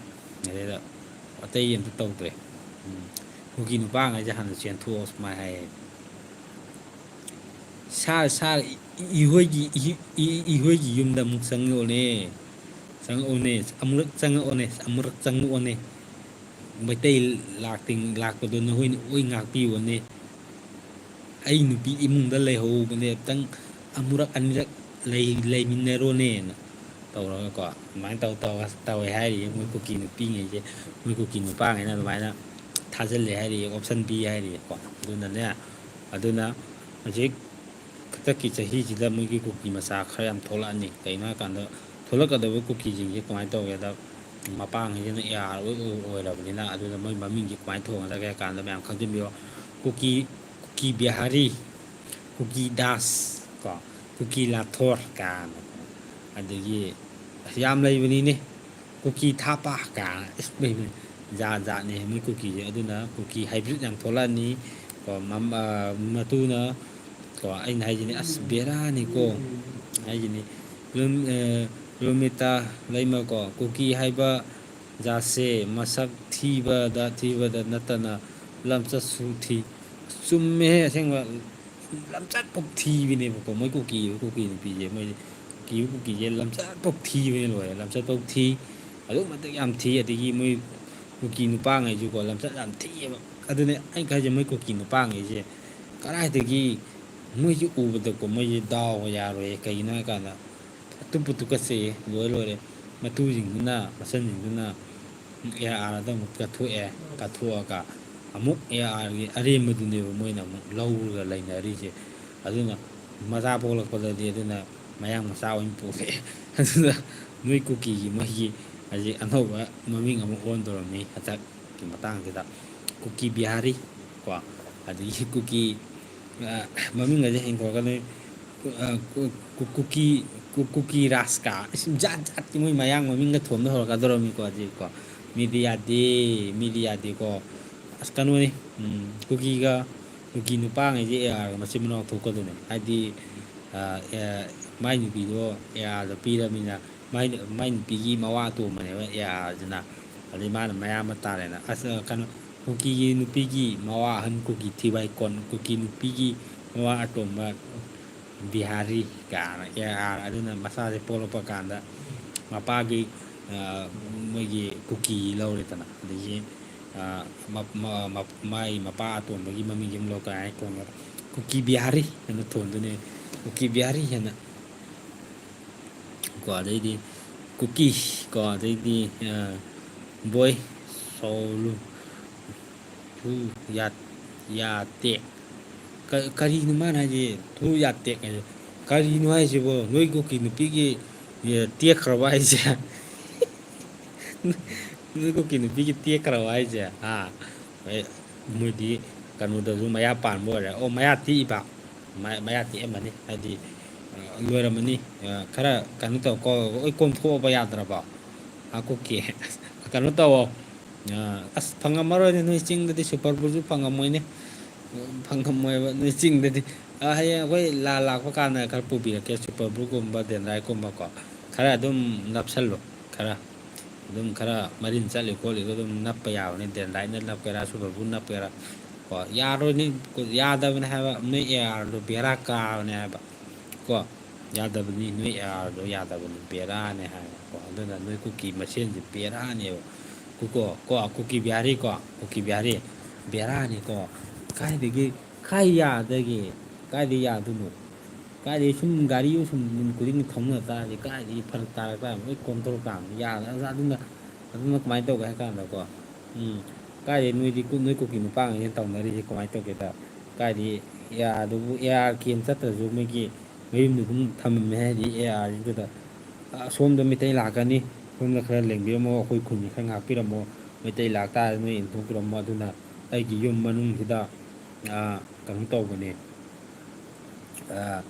ꯑꯗꯩꯗ ꯑꯇꯩ ꯑꯝꯇ ꯇꯧꯗ꯭ꯔꯦ꯫ ꯎꯝ꯫ ꯀꯨꯀꯤ ꯅꯨꯄꯥꯉꯩꯁꯦ ꯍꯥꯟꯅ ꯆꯦꯟꯊꯣꯛꯑꯣ ꯁꯨꯃꯥꯏꯅ ꯍꯥꯏꯌꯦ꯫ "ꯁꯥꯔ, ꯁꯥꯔ, ꯏꯍꯣꯏꯒꯤ, ꯏꯍꯣꯏꯒꯤ ꯌꯨꯝꯗ ꯑꯃꯨꯛ ꯆꯪꯉꯛꯑꯣꯅꯦ, ꯆꯪꯉꯛꯑꯣꯅꯦ, ꯑꯃꯨꯔꯛ ꯆꯪꯉꯛꯑꯣꯅꯦ, ꯑꯃꯨꯔꯛ ꯆꯪꯉꯛꯑꯣꯅꯦ, ꯃꯩꯇꯩ ꯂꯥꯛꯇꯤꯡ ꯂꯥꯛꯄꯗꯣ ꯅꯈꯣꯏꯅ ꯂꯣꯏ ꯉꯥꯛꯄꯤꯌꯣꯅꯦ, ꯑꯩ ꯅꯨꯄꯤ ꯏꯃꯨꯡꯗ ꯂꯩꯍꯧꯕꯅꯦ, ꯑꯝꯇꯪ ꯑꯃꯨꯔꯛ ꯑꯅꯤꯔꯛ ꯂꯩ-, ꯂꯩꯃꯤꯟꯅꯔꯣꯅꯦꯅ ꯇꯧꯔꯒꯀꯣ, ꯑꯗꯨꯃꯥꯏꯅ ꯇꯧ-, ꯇꯧꯔꯒ ꯇꯧꯋꯦ ꯍꯥꯏꯔꯤꯌꯦ ꯃꯣꯏ ꯀꯨꯀꯤ ꯅꯨꯄꯤꯉꯩꯁꯦ, ꯃꯣꯏ ꯀꯨꯀꯤ ꯅꯨꯄꯥꯉꯩꯅ ꯑꯗꯨꯃꯥꯏꯅ ꯊꯥꯖꯤꯜꯂꯦ ꯍꯥꯏꯔꯤꯌꯦ, option ꯄꯤ ꯍꯥꯏꯔꯤꯌꯦꯀꯣ꯫ ꯑꯗꯨꯅꯅꯦ, ꯑꯗꯨꯅ ꯍꯧꯖꯤꯛ ꯍꯟꯗꯛꯀꯤ ꯆꯍꯤꯁꯤꯗ ꯃꯣꯏꯒꯤ ꯀꯨꯀꯤ ꯃꯆꯥ ꯈꯔ ꯌꯥꯝ ꯊꯣꯛꯂꯛꯑꯅꯤ꯫ ꯀꯩꯅꯣ ꯍꯥꯏꯀꯥꯟꯗ, ꯊꯣꯛꯂꯛꯀꯗꯕ ꯀꯨꯀꯤꯁꯤꯡꯁꯦ ꯀꯃꯥꯏꯅ ꯇꯧꯒꯦꯗ, ꯃꯄꯥꯡꯉꯩꯁꯤꯅ AR ꯑꯣꯏ-, ꯑꯣꯏ-, ꯑꯣꯏꯔꯕꯅꯤꯅ, ꯑꯗꯨꯅ ꯃꯣꯏ ꯃꯃꯤꯡꯁꯦ ꯀꯃꯥꯏꯅ ꯊꯣꯟꯒꯗꯒꯦ ꯍꯥꯏ ꯀꯥꯟꯗ, ꯃꯌꯥꯝ ꯈꯪꯖꯤꯟꯕꯤꯌꯣ, ꯀꯨꯀꯤ, ꯀꯨꯀꯤ ꯕꯤꯍꯥꯔꯤ, ꯀꯨꯀꯤ ꯗꯥꯁ ꯀꯣ, ꯀꯨꯀꯤ ꯂꯥꯊꯣꯔ ꯀꯥꯏꯅ, ꯑꯗꯒꯤ ꯑꯁ ꯌꯥꯝ ꯂꯩꯕꯅꯤꯅꯦ, ꯀꯨꯀꯤ ꯊꯥꯄꯥ ꯀꯥꯏꯅ, ꯏꯁ, ꯂꯩꯕꯅꯤ꯫ ꯖꯥꯠ ꯖꯥꯠꯅꯦ ꯃꯣꯏ ꯀꯨꯀꯤꯁꯦ꯫ ꯑꯗꯨꯅ ꯀꯨꯀꯤ hybrid ꯌꯥꯝ ꯊꯣꯛꯂꯛꯑꯅꯤ ꯀꯣ꯫ ꯃꯝ-, ꯑ, ꯃꯇꯨꯅ ꯀꯣ, ꯑꯩꯅ ꯍꯥꯏꯁꯤꯅꯤ, ꯑꯁ, ꯕꯦꯔꯥꯅꯤꯀꯣ ꯍꯥꯏꯁꯤꯅꯤ꯫ ꯔꯣꯝ-, ꯑ, ꯔꯣꯃꯤꯇꯥ ꯂꯩꯃ ꯀꯣ, ꯀꯨꯀꯤ ꯍꯥꯏꯕ ꯖꯥꯠꯁꯦ ꯃꯁꯛ ꯊꯤꯕꯗ, ꯊꯤꯕꯗ ꯅꯠꯇꯅ ꯂꯝꯆꯠꯁꯨ ꯊꯤ꯫ ꯆꯨꯝꯃꯦꯍꯦ, ꯑꯁꯦꯡꯕ꯫ ꯂꯝꯆꯠ ꯐꯥꯎ ꯊꯤꯕꯅꯦꯕꯀꯣ, ꯃꯣꯏ ꯀꯨꯀꯤ, ꯀꯨꯀꯤ ꯅꯨꯄꯤꯁꯦ, ꯃꯣꯏ ꯀꯨꯀꯤ, ꯀꯨꯀꯤꯁꯦ ꯂꯝꯆꯠ ꯐꯥꯎ ꯊꯤꯕꯅꯦ, ꯂꯣꯏꯔꯦ, ꯂꯝꯆꯠ ꯐꯥꯎ ꯊꯤ꯫ ꯑꯗꯨꯛ ꯃꯇꯤꯛ ꯌꯥꯝ ꯊꯤ꯫ ꯑꯗꯒꯤ ꯃꯣꯏ ꯀꯨꯀꯤ ꯅꯨꯄꯥꯉꯩꯁꯨꯀꯣ, ꯂꯝꯆꯠ ꯌꯥꯝ ꯊꯤꯑꯕ꯫ ꯑꯗꯨꯅꯦ ꯑꯩꯅ ꯈꯜꯂꯤꯁꯦ, ꯃꯣꯏ ꯀꯨꯀꯤ ꯅꯨꯄꯥꯉꯩꯁꯦ ꯀꯗꯥꯏꯗꯒꯤ, ꯃꯣꯏꯁꯦ ꯎꯕꯗꯀꯣ, ꯃꯣꯏꯁꯦ ꯗꯥꯎꯒ ꯌꯥꯔꯣꯏꯌꯦ꯫ ꯀꯩꯒꯤꯅꯣ ꯍꯥꯏ ꯀꯥꯟꯗ, ꯑꯇꯨꯞꯄ ꯇꯨꯀꯠꯆꯩꯌꯦ, ꯂꯣꯏ ꯂꯣꯏꯔꯦ꯫ ꯃꯇꯨꯁꯤꯡꯗꯨꯅ, ꯃꯆꯟꯁꯤꯡꯗꯨꯅ ARꯗ ꯑꯃꯨꯛ ꯀꯠꯊꯣꯛꯑꯦ꯫ ꯀꯠꯊꯣꯛꯑꯒ ꯑꯃꯨꯛ ARꯒꯤ ꯑꯔꯦꯝꯕꯗꯨꯅꯦꯕ ꯃꯣꯏꯅ ꯑꯃꯨꯛ ꯂꯧꯔꯒ ꯂꯩꯅꯔꯤꯁꯦ꯫ ꯑꯗꯨꯅ ꯃꯆꯥ ꯄꯣꯛꯂꯛꯄꯗꯗꯤ ꯑꯗꯨꯅ ꯃꯌꯥꯡ ꯃꯆꯥ ꯑꯣꯏꯅ ꯄꯣꯛꯂꯛꯑꯦ꯫ ꯑꯗꯨꯅ ꯅꯣꯏ ꯀꯨꯀꯤꯒꯤ ꯃꯣꯏꯒꯤ ꯍꯧꯖꯤꯛ ꯑꯅꯧꯕ ꯃꯃꯤꯡ ꯑꯃ ꯑꯣꯟꯗꯧꯔꯝꯃꯤ ꯍꯟꯗꯛꯀꯤ ꯃꯇꯥꯡꯁꯤꯗ, ꯀꯨꯀꯤ ꯕꯤꯍꯥꯔꯤ ꯀꯣ, ꯑꯗꯒꯤ ꯀꯨꯀꯤ, ꯑ, ꯃꯃꯤꯡ ꯑꯁꯦ ꯍꯦꯟꯗꯣꯛꯑꯒ ꯅꯣꯏ, ꯑ, ꯀꯨ-, ꯀꯨ-, ꯀꯨꯀꯤ, ꯀꯨ-, ꯀꯨꯀꯤ ꯔꯥꯖꯀ, ꯏꯁ, ꯖꯥꯠ ꯖꯥꯠꯀꯤ ꯃꯣꯏ ꯃꯌꯥꯡ ꯃꯃꯤꯡꯒ ꯊꯣꯟꯕ ꯍꯧꯔꯛꯀꯗꯧꯔꯝꯃꯤꯀꯣ ꯍꯧꯖꯤꯛꯀꯣ꯫ ꯃꯤꯗꯤ ꯌꯥꯗꯦ, ꯃꯤꯗꯤ ꯌꯥꯗꯦꯀꯣ꯫ ꯑꯁ, ꯀꯩꯅꯣꯅꯤ, ꯎꯝ, ꯀꯨꯀꯤꯒ, ꯀꯨꯀꯤ ꯅꯨꯄꯥꯉꯩꯁꯦ ARꯒ ꯃꯆꯤꯟ ꯃꯅꯥꯎ ꯊꯣꯛꯀꯗꯣꯏꯅꯦ꯫ ꯍꯥꯏꯗꯤ, ꯑ, ꯑ, ꯃꯥꯏ ꯅꯨꯄꯤꯗꯣ ARꯗ ꯄꯤꯔꯕꯅꯤꯅ, ꯃꯥꯏ, ꯃꯥꯏ ꯅꯨꯄꯤꯒꯤ ꯃꯋꯥ ꯑꯇꯣꯝꯕꯅꯦꯕ ARꯁꯤꯅ꯫ ꯑꯗꯩ ꯃꯥꯅ ꯃꯌꯥꯝꯕ ꯇꯥꯔꯦꯅ꯫ ꯑꯁ, ꯀꯩꯅꯣ, ꯀꯨꯀꯤꯒꯤ ꯅꯨꯄꯤꯒꯤ ꯃꯋꯥ ꯑꯍꯟ, ꯀꯨꯀꯤ ꯊꯤꯕꯥꯏ ꯀꯣꯟ, ꯀꯨꯀꯤ ꯅꯨꯄꯤꯒꯤ ꯃꯋꯥ ꯑꯇꯣꯝꯕ ꯕꯤꯍꯥꯔꯤ ꯀꯥꯏꯅ, AR꯫ ꯑꯗꯨꯅ ꯃꯆꯥꯁꯦ ꯄꯣꯛꯂꯛꯄ ꯀꯥꯟꯗ ꯃꯄꯥꯒꯤ, ꯑ, ꯃꯣꯏꯒꯤ ꯀꯨꯀꯤ ꯂꯧꯔꯦꯗꯅ꯫ ꯑꯗꯒꯤ ꯃꯥꯏ ꯃꯄꯥ ꯑꯇꯣꯝꯕꯒꯤ ꯃꯃꯤꯡꯁꯤ ꯑꯃ ꯂꯧ ꯀꯥꯏ ꯍꯥꯏ ꯊꯣꯟꯒꯗ꯭ꯔꯥ? ꯀꯨꯀꯤ ꯕꯤꯍꯥꯔꯤ ꯍꯥꯏꯅ ꯊꯣꯟꯗꯣꯏꯅꯦ꯫ ꯀꯨꯀꯤ ꯕꯤꯍꯥꯔꯤ ꯍꯥꯏꯅ꯫ ꯀꯣ ꯑꯗꯩꯗꯤ ꯀꯨꯀꯤ꯫ ꯀꯣ ꯑꯗꯩꯗꯤ ꯕꯣꯏ ꯁꯣꯂꯨ꯫ ꯊꯨ ꯌꯥ ꯌꯥꯇꯦꯛ꯫ ꯀꯔꯤꯅꯣ ꯃꯥꯅ ꯍꯥꯏꯁꯦ? ꯊꯨ ꯌꯥꯇꯦꯛ ꯍꯥꯏꯁꯦ ꯀꯔꯤꯅꯣ ꯍꯥꯏꯁꯤꯕꯣ? ꯅꯣꯏ ꯀꯨꯀꯤ ꯅꯨꯄꯤꯒꯤ ꯇꯦꯛꯈ꯭ꯔꯕ ꯍꯥꯏꯁꯦ? ꯅꯣꯏ ꯀꯨꯀꯤ ꯅꯨꯄꯤꯒꯤ ꯇꯦꯛꯈ꯭ꯔꯕ ꯍꯥꯏꯁꯦ? ꯍꯥ? ꯃꯣꯏꯗꯤ ꯀꯩꯅꯣꯗꯁꯨ ꯃꯌꯥ ꯄꯥꯟꯕ ꯑꯣꯏꯔꯦ꯫ ꯑꯣ, ꯃꯌꯥ ꯇꯦꯛꯏꯕ꯫ ꯃꯌꯥ ꯇꯦꯛꯑꯝꯃꯅꯤ, ꯍꯥꯏꯗꯤ ꯂꯣꯏꯔꯝꯃꯅꯤ꯫ ꯈꯔ ꯀꯩꯅꯣ ꯇꯧꯀꯣ, ꯂꯣꯏ ꯀꯣꯝꯊꯣꯛꯑꯕ ꯌꯥꯗ꯭ꯔꯕꯣ? ꯀꯨꯀꯤ꯫ ꯀꯩꯅꯣ ꯇꯧꯋꯣ꯫ ꯑꯁ, ꯐꯪꯉꯝꯃꯔꯣꯏꯅꯦ, ꯅꯣꯏ ꯆꯤꯡꯗꯗꯤ ꯁꯨꯄꯔ ꯕꯨꯁꯨ ꯐꯪꯉꯝꯃꯣꯏꯅꯦ꯫ ꯐꯪꯉꯝꯃꯣꯏꯕ ꯅꯣꯏ ꯆꯤꯡꯗꯗꯤ꯫ ꯍꯌꯦꯡ ꯑꯩꯈꯣꯏ ꯂꯥ ꯂꯥꯛꯄ ꯀꯥꯟꯗ ꯈꯔ ꯄꯨꯕꯤꯔꯛꯀꯦ, ꯁꯨꯄꯔ ꯕꯨꯁꯀꯨꯝꯕ ꯗꯦꯟꯗ꯭ꯔꯥꯏꯠꯀꯨꯝꯕꯀꯣ꯫ ꯈꯔ ꯑꯗꯨꯝ ꯅꯞꯁꯜꯂꯣ꯫ ꯈꯔ ꯑꯗꯨꯝ ꯈꯔ ꯃꯔꯤꯟ ꯆꯠꯂꯤ ꯈꯣꯠꯂꯤꯗꯣ ꯑꯗꯨꯝ ꯅꯞꯄ ꯌꯥꯕꯅꯤ꯫ ꯗꯦꯟꯗ꯭ꯔꯥꯏꯠꯅ ꯅꯞꯀꯦꯔꯥ, ꯁꯨꯄꯔ ꯕꯨꯁꯅ ꯅꯞꯀꯦꯔꯥ꯫ ꯀꯣ, ꯌꯥꯔꯣꯏꯅꯦ꯫ ꯌꯥꯗꯕꯅꯦ ꯍꯥꯏꯕ, ꯅꯣꯏ ꯑꯦ ꯑꯥꯔꯗꯣ ꯕꯦꯔꯥ ꯀꯥꯕꯅꯦ ꯍꯥꯏꯕ꯫ ꯀꯣ, ꯌꯥꯗꯕꯅꯤ, ꯅꯣꯏ ꯑꯦ ꯑꯥꯔꯗꯣ ꯌꯥꯗꯕꯅꯤ, ꯕꯦꯔꯥꯅꯦ ꯍꯥꯏꯕ꯫ ꯀꯣ, ꯑꯗꯨꯅ ꯅꯣꯏ ꯀꯨꯀꯤ ꯃꯁꯦꯟꯁꯦ ꯕꯦꯔꯥꯅꯦꯕ꯫ ꯀꯨꯀꯣ ꯀꯣ ꯀꯨꯀꯤ ꯕꯤꯍꯥꯔꯤ ꯀꯣ ꯀꯨꯀꯤ ꯕꯤꯍꯥꯔꯤ ꯕꯦꯔꯥꯅꯤꯀꯣ꯫ ꯀꯥꯏꯗꯒꯤ ꯈꯥꯏ ꯌꯥꯗꯒꯦ? ꯀꯥꯏꯗꯒꯤ ꯌꯥꯗꯣꯏꯅꯣ? ꯀꯥꯏꯗꯒꯤ ꯁꯨꯝ ꯒꯥꯔꯤ ꯁꯨꯝ ꯅꯨꯃꯤꯠ ꯈꯨꯗꯤꯡꯒꯤ ꯊꯧꯅ ꯇꯥꯔꯗꯤ ꯀꯥꯏꯗꯒꯤ ꯐꯔꯛ ꯇꯥꯔꯛ ꯇꯥꯔꯅꯤ, ꯂꯣꯏ ꯀꯣꯝꯊꯣꯔꯛ ꯇꯥꯕꯅꯤ꯫ ꯌꯥꯗ ꯑꯗꯨꯅ ꯑꯗꯨꯅ ꯀꯃꯥꯏꯅ ꯇꯧꯒꯦ ꯍꯥꯏ ꯀꯥꯟꯗꯀꯣ, ꯎꯝ, ꯀꯥꯏꯗꯒꯤ ꯅꯣꯏꯗꯤ ꯀꯨ- ꯅꯣꯏ ꯀꯨꯀꯤ ꯅꯨꯄꯥꯉꯩꯅ ꯇꯧꯅꯔꯤꯁꯦ ꯀꯃꯥꯏꯅ ꯇꯧꯒꯦꯗ, ꯀꯥꯏꯗꯒꯤ ꯑꯦ ꯑꯥꯔꯗꯨꯕꯨ ꯑꯦ ꯑꯥꯔ ꯀꯦꯝ ꯆꯠꯇ꯭ꯔꯁꯨ ꯃꯣꯏꯒꯤ ꯃꯌꯨꯝꯗ ꯑꯗꯨꯝ ꯊꯝꯃꯝꯃꯦ ꯍꯥꯏꯗꯤ ꯑꯦ ꯑꯥꯔꯁꯤꯗ ꯑꯁꯣꯝꯗ ꯃꯤꯇꯩ ꯂꯥꯛꯀꯅꯤ, ꯁꯣꯝꯗ ꯈꯔ ꯂꯦꯡꯕꯤꯔꯝꯃꯣ, ꯑꯩꯈꯣꯏ ꯈꯨꯟꯒꯤ ꯈꯔ ꯉꯥꯛꯄꯤꯔꯝꯃꯣ, ꯃꯩꯇꯩ ꯂꯥꯛꯇꯥꯔꯗꯤ ꯅꯣꯏ ꯏꯟꯊꯣꯛꯄꯤꯔꯝꯃꯣ꯫ ꯑꯗꯨꯅ ꯑꯩꯒꯤ ꯌꯨꯝ ꯃꯅꯨꯡꯁꯤꯗ, ꯑꯥ, ꯀꯩꯅꯣ ꯇꯧꯕꯅꯦ, ꯑꯥ,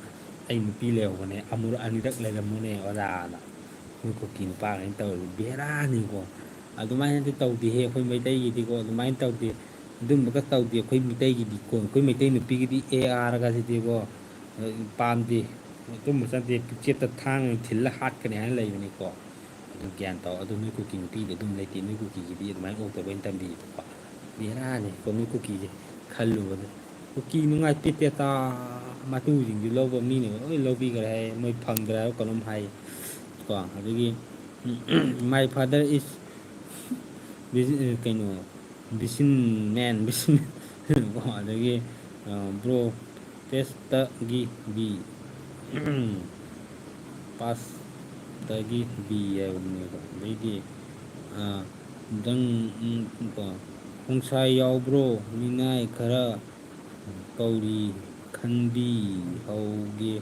ꯑꯩ ꯅꯨꯄꯤ ꯂꯩꯍꯧꯕꯅꯦ, ꯑꯃꯨꯔꯛ ꯑꯅꯤꯔꯛ ꯂꯩꯔꯝꯃꯨꯅꯦ ꯑꯣꯖꯥꯅ꯫ ꯃꯣꯏ ꯀꯨꯀꯤ ꯅꯨꯄꯥꯈꯩꯅ ꯇꯧꯔꯤꯗꯣ ꯕꯦꯔꯥꯅꯤꯀꯣ꯫ ꯑꯗꯨꯃꯥꯏꯅꯗꯤ ꯇꯧꯗꯦꯍꯦ ꯑꯩꯈꯣꯏ ꯃꯩꯇꯩꯒꯤꯗꯤꯀꯣ, ꯑꯗꯨꯃꯥꯏꯅ ꯇꯧꯗꯦ꯫ ꯑꯗꯨꯝꯕꯒ ꯇꯧꯗꯦ ꯑꯩꯈꯣꯏ ꯃꯩꯇꯩꯒꯤꯗꯤꯀꯣ꯫ ꯑꯩꯈꯣꯏ ꯃꯩꯇꯩ ꯅꯨꯄꯤꯒꯤꯗꯤ ꯑꯦ ꯑꯥꯔꯒꯁꯤꯗꯤꯀꯣ, ꯄꯥꯝꯗꯦ꯫ ꯑꯗꯨꯝꯕ ꯆꯠꯇꯦ, ꯄꯨꯛꯆꯦꯠꯇ ꯊꯥꯡꯅ ꯊꯤꯜꯂ ꯍꯥꯠꯀꯅꯤ ꯍꯥꯏꯅ ꯂꯩꯕꯅꯤꯀꯣ꯫ ꯑꯗꯨ ꯒ꯭ꯌꯥꯟ ꯇꯧ꯫ ꯑꯗꯨ ꯅꯣꯏ ꯀꯨꯀꯤ ꯅꯨꯄꯤꯗꯤ ꯑꯗꯨꯝ ꯂꯩꯇꯦ, ꯅꯣꯏ ꯀꯨꯀꯤꯒꯤꯗꯤ ꯑꯗꯨꯃꯥꯏꯅ ꯑꯣꯛꯇꯕ ꯑꯣꯏꯅ ꯇꯝꯕꯤꯌꯦꯕꯀꯣ꯫ ꯕꯦꯔꯥꯅꯤ ꯀꯣ ꯅꯣꯏ ꯀꯨꯀꯤꯁꯦ ꯈꯜꯂꯨꯕꯗ꯫ ꯀꯨꯀꯤ ꯅꯨꯡꯉꯥꯏ ꯄꯦꯠ ꯄꯦꯇꯥ ꯃꯇꯨꯁꯤꯡꯗꯨ ꯂꯧꯕ ꯃꯤꯅ ꯂꯣꯏ ꯂꯧꯕꯤꯈ꯭ꯔꯦ ꯍꯥꯏ, ꯃꯣꯏ ꯐꯪꯗ꯭ꯔꯦ ꯍꯥꯏꯕ ꯀꯩꯅꯣꯝ ꯍꯥꯏ ꯀꯣ꯫ ꯑꯗꯒꯤ "My father is ꯀꯩꯅꯣ, ꯕꯤꯁꯤꯟ ꯃꯦꯟ, ꯕꯤꯁꯤꯟ ꯃꯦꯟ꯫ ꯀꯣ, ꯑꯗꯒꯤ, ꯑ, ꯕ꯭ꯔꯣ, ꯇꯦꯁꯇꯒꯤ ꯕꯤ, ꯄꯥꯁꯇꯒꯤ ꯕꯤ ꯍꯥꯏꯕꯅꯦꯕ꯫ ꯑꯗꯩꯗꯤ, ꯑ, ꯗꯪ, ꯎꯝ, ꯀꯣ, ꯈꯣꯡꯁꯥꯏ ꯌꯥꯎꯕ꯭ꯔꯣ? ꯃꯤꯅꯥꯏ ꯈꯔ ꯀꯧꯔꯤ ꯈꯟꯕꯤ ꯍꯧꯒꯦ,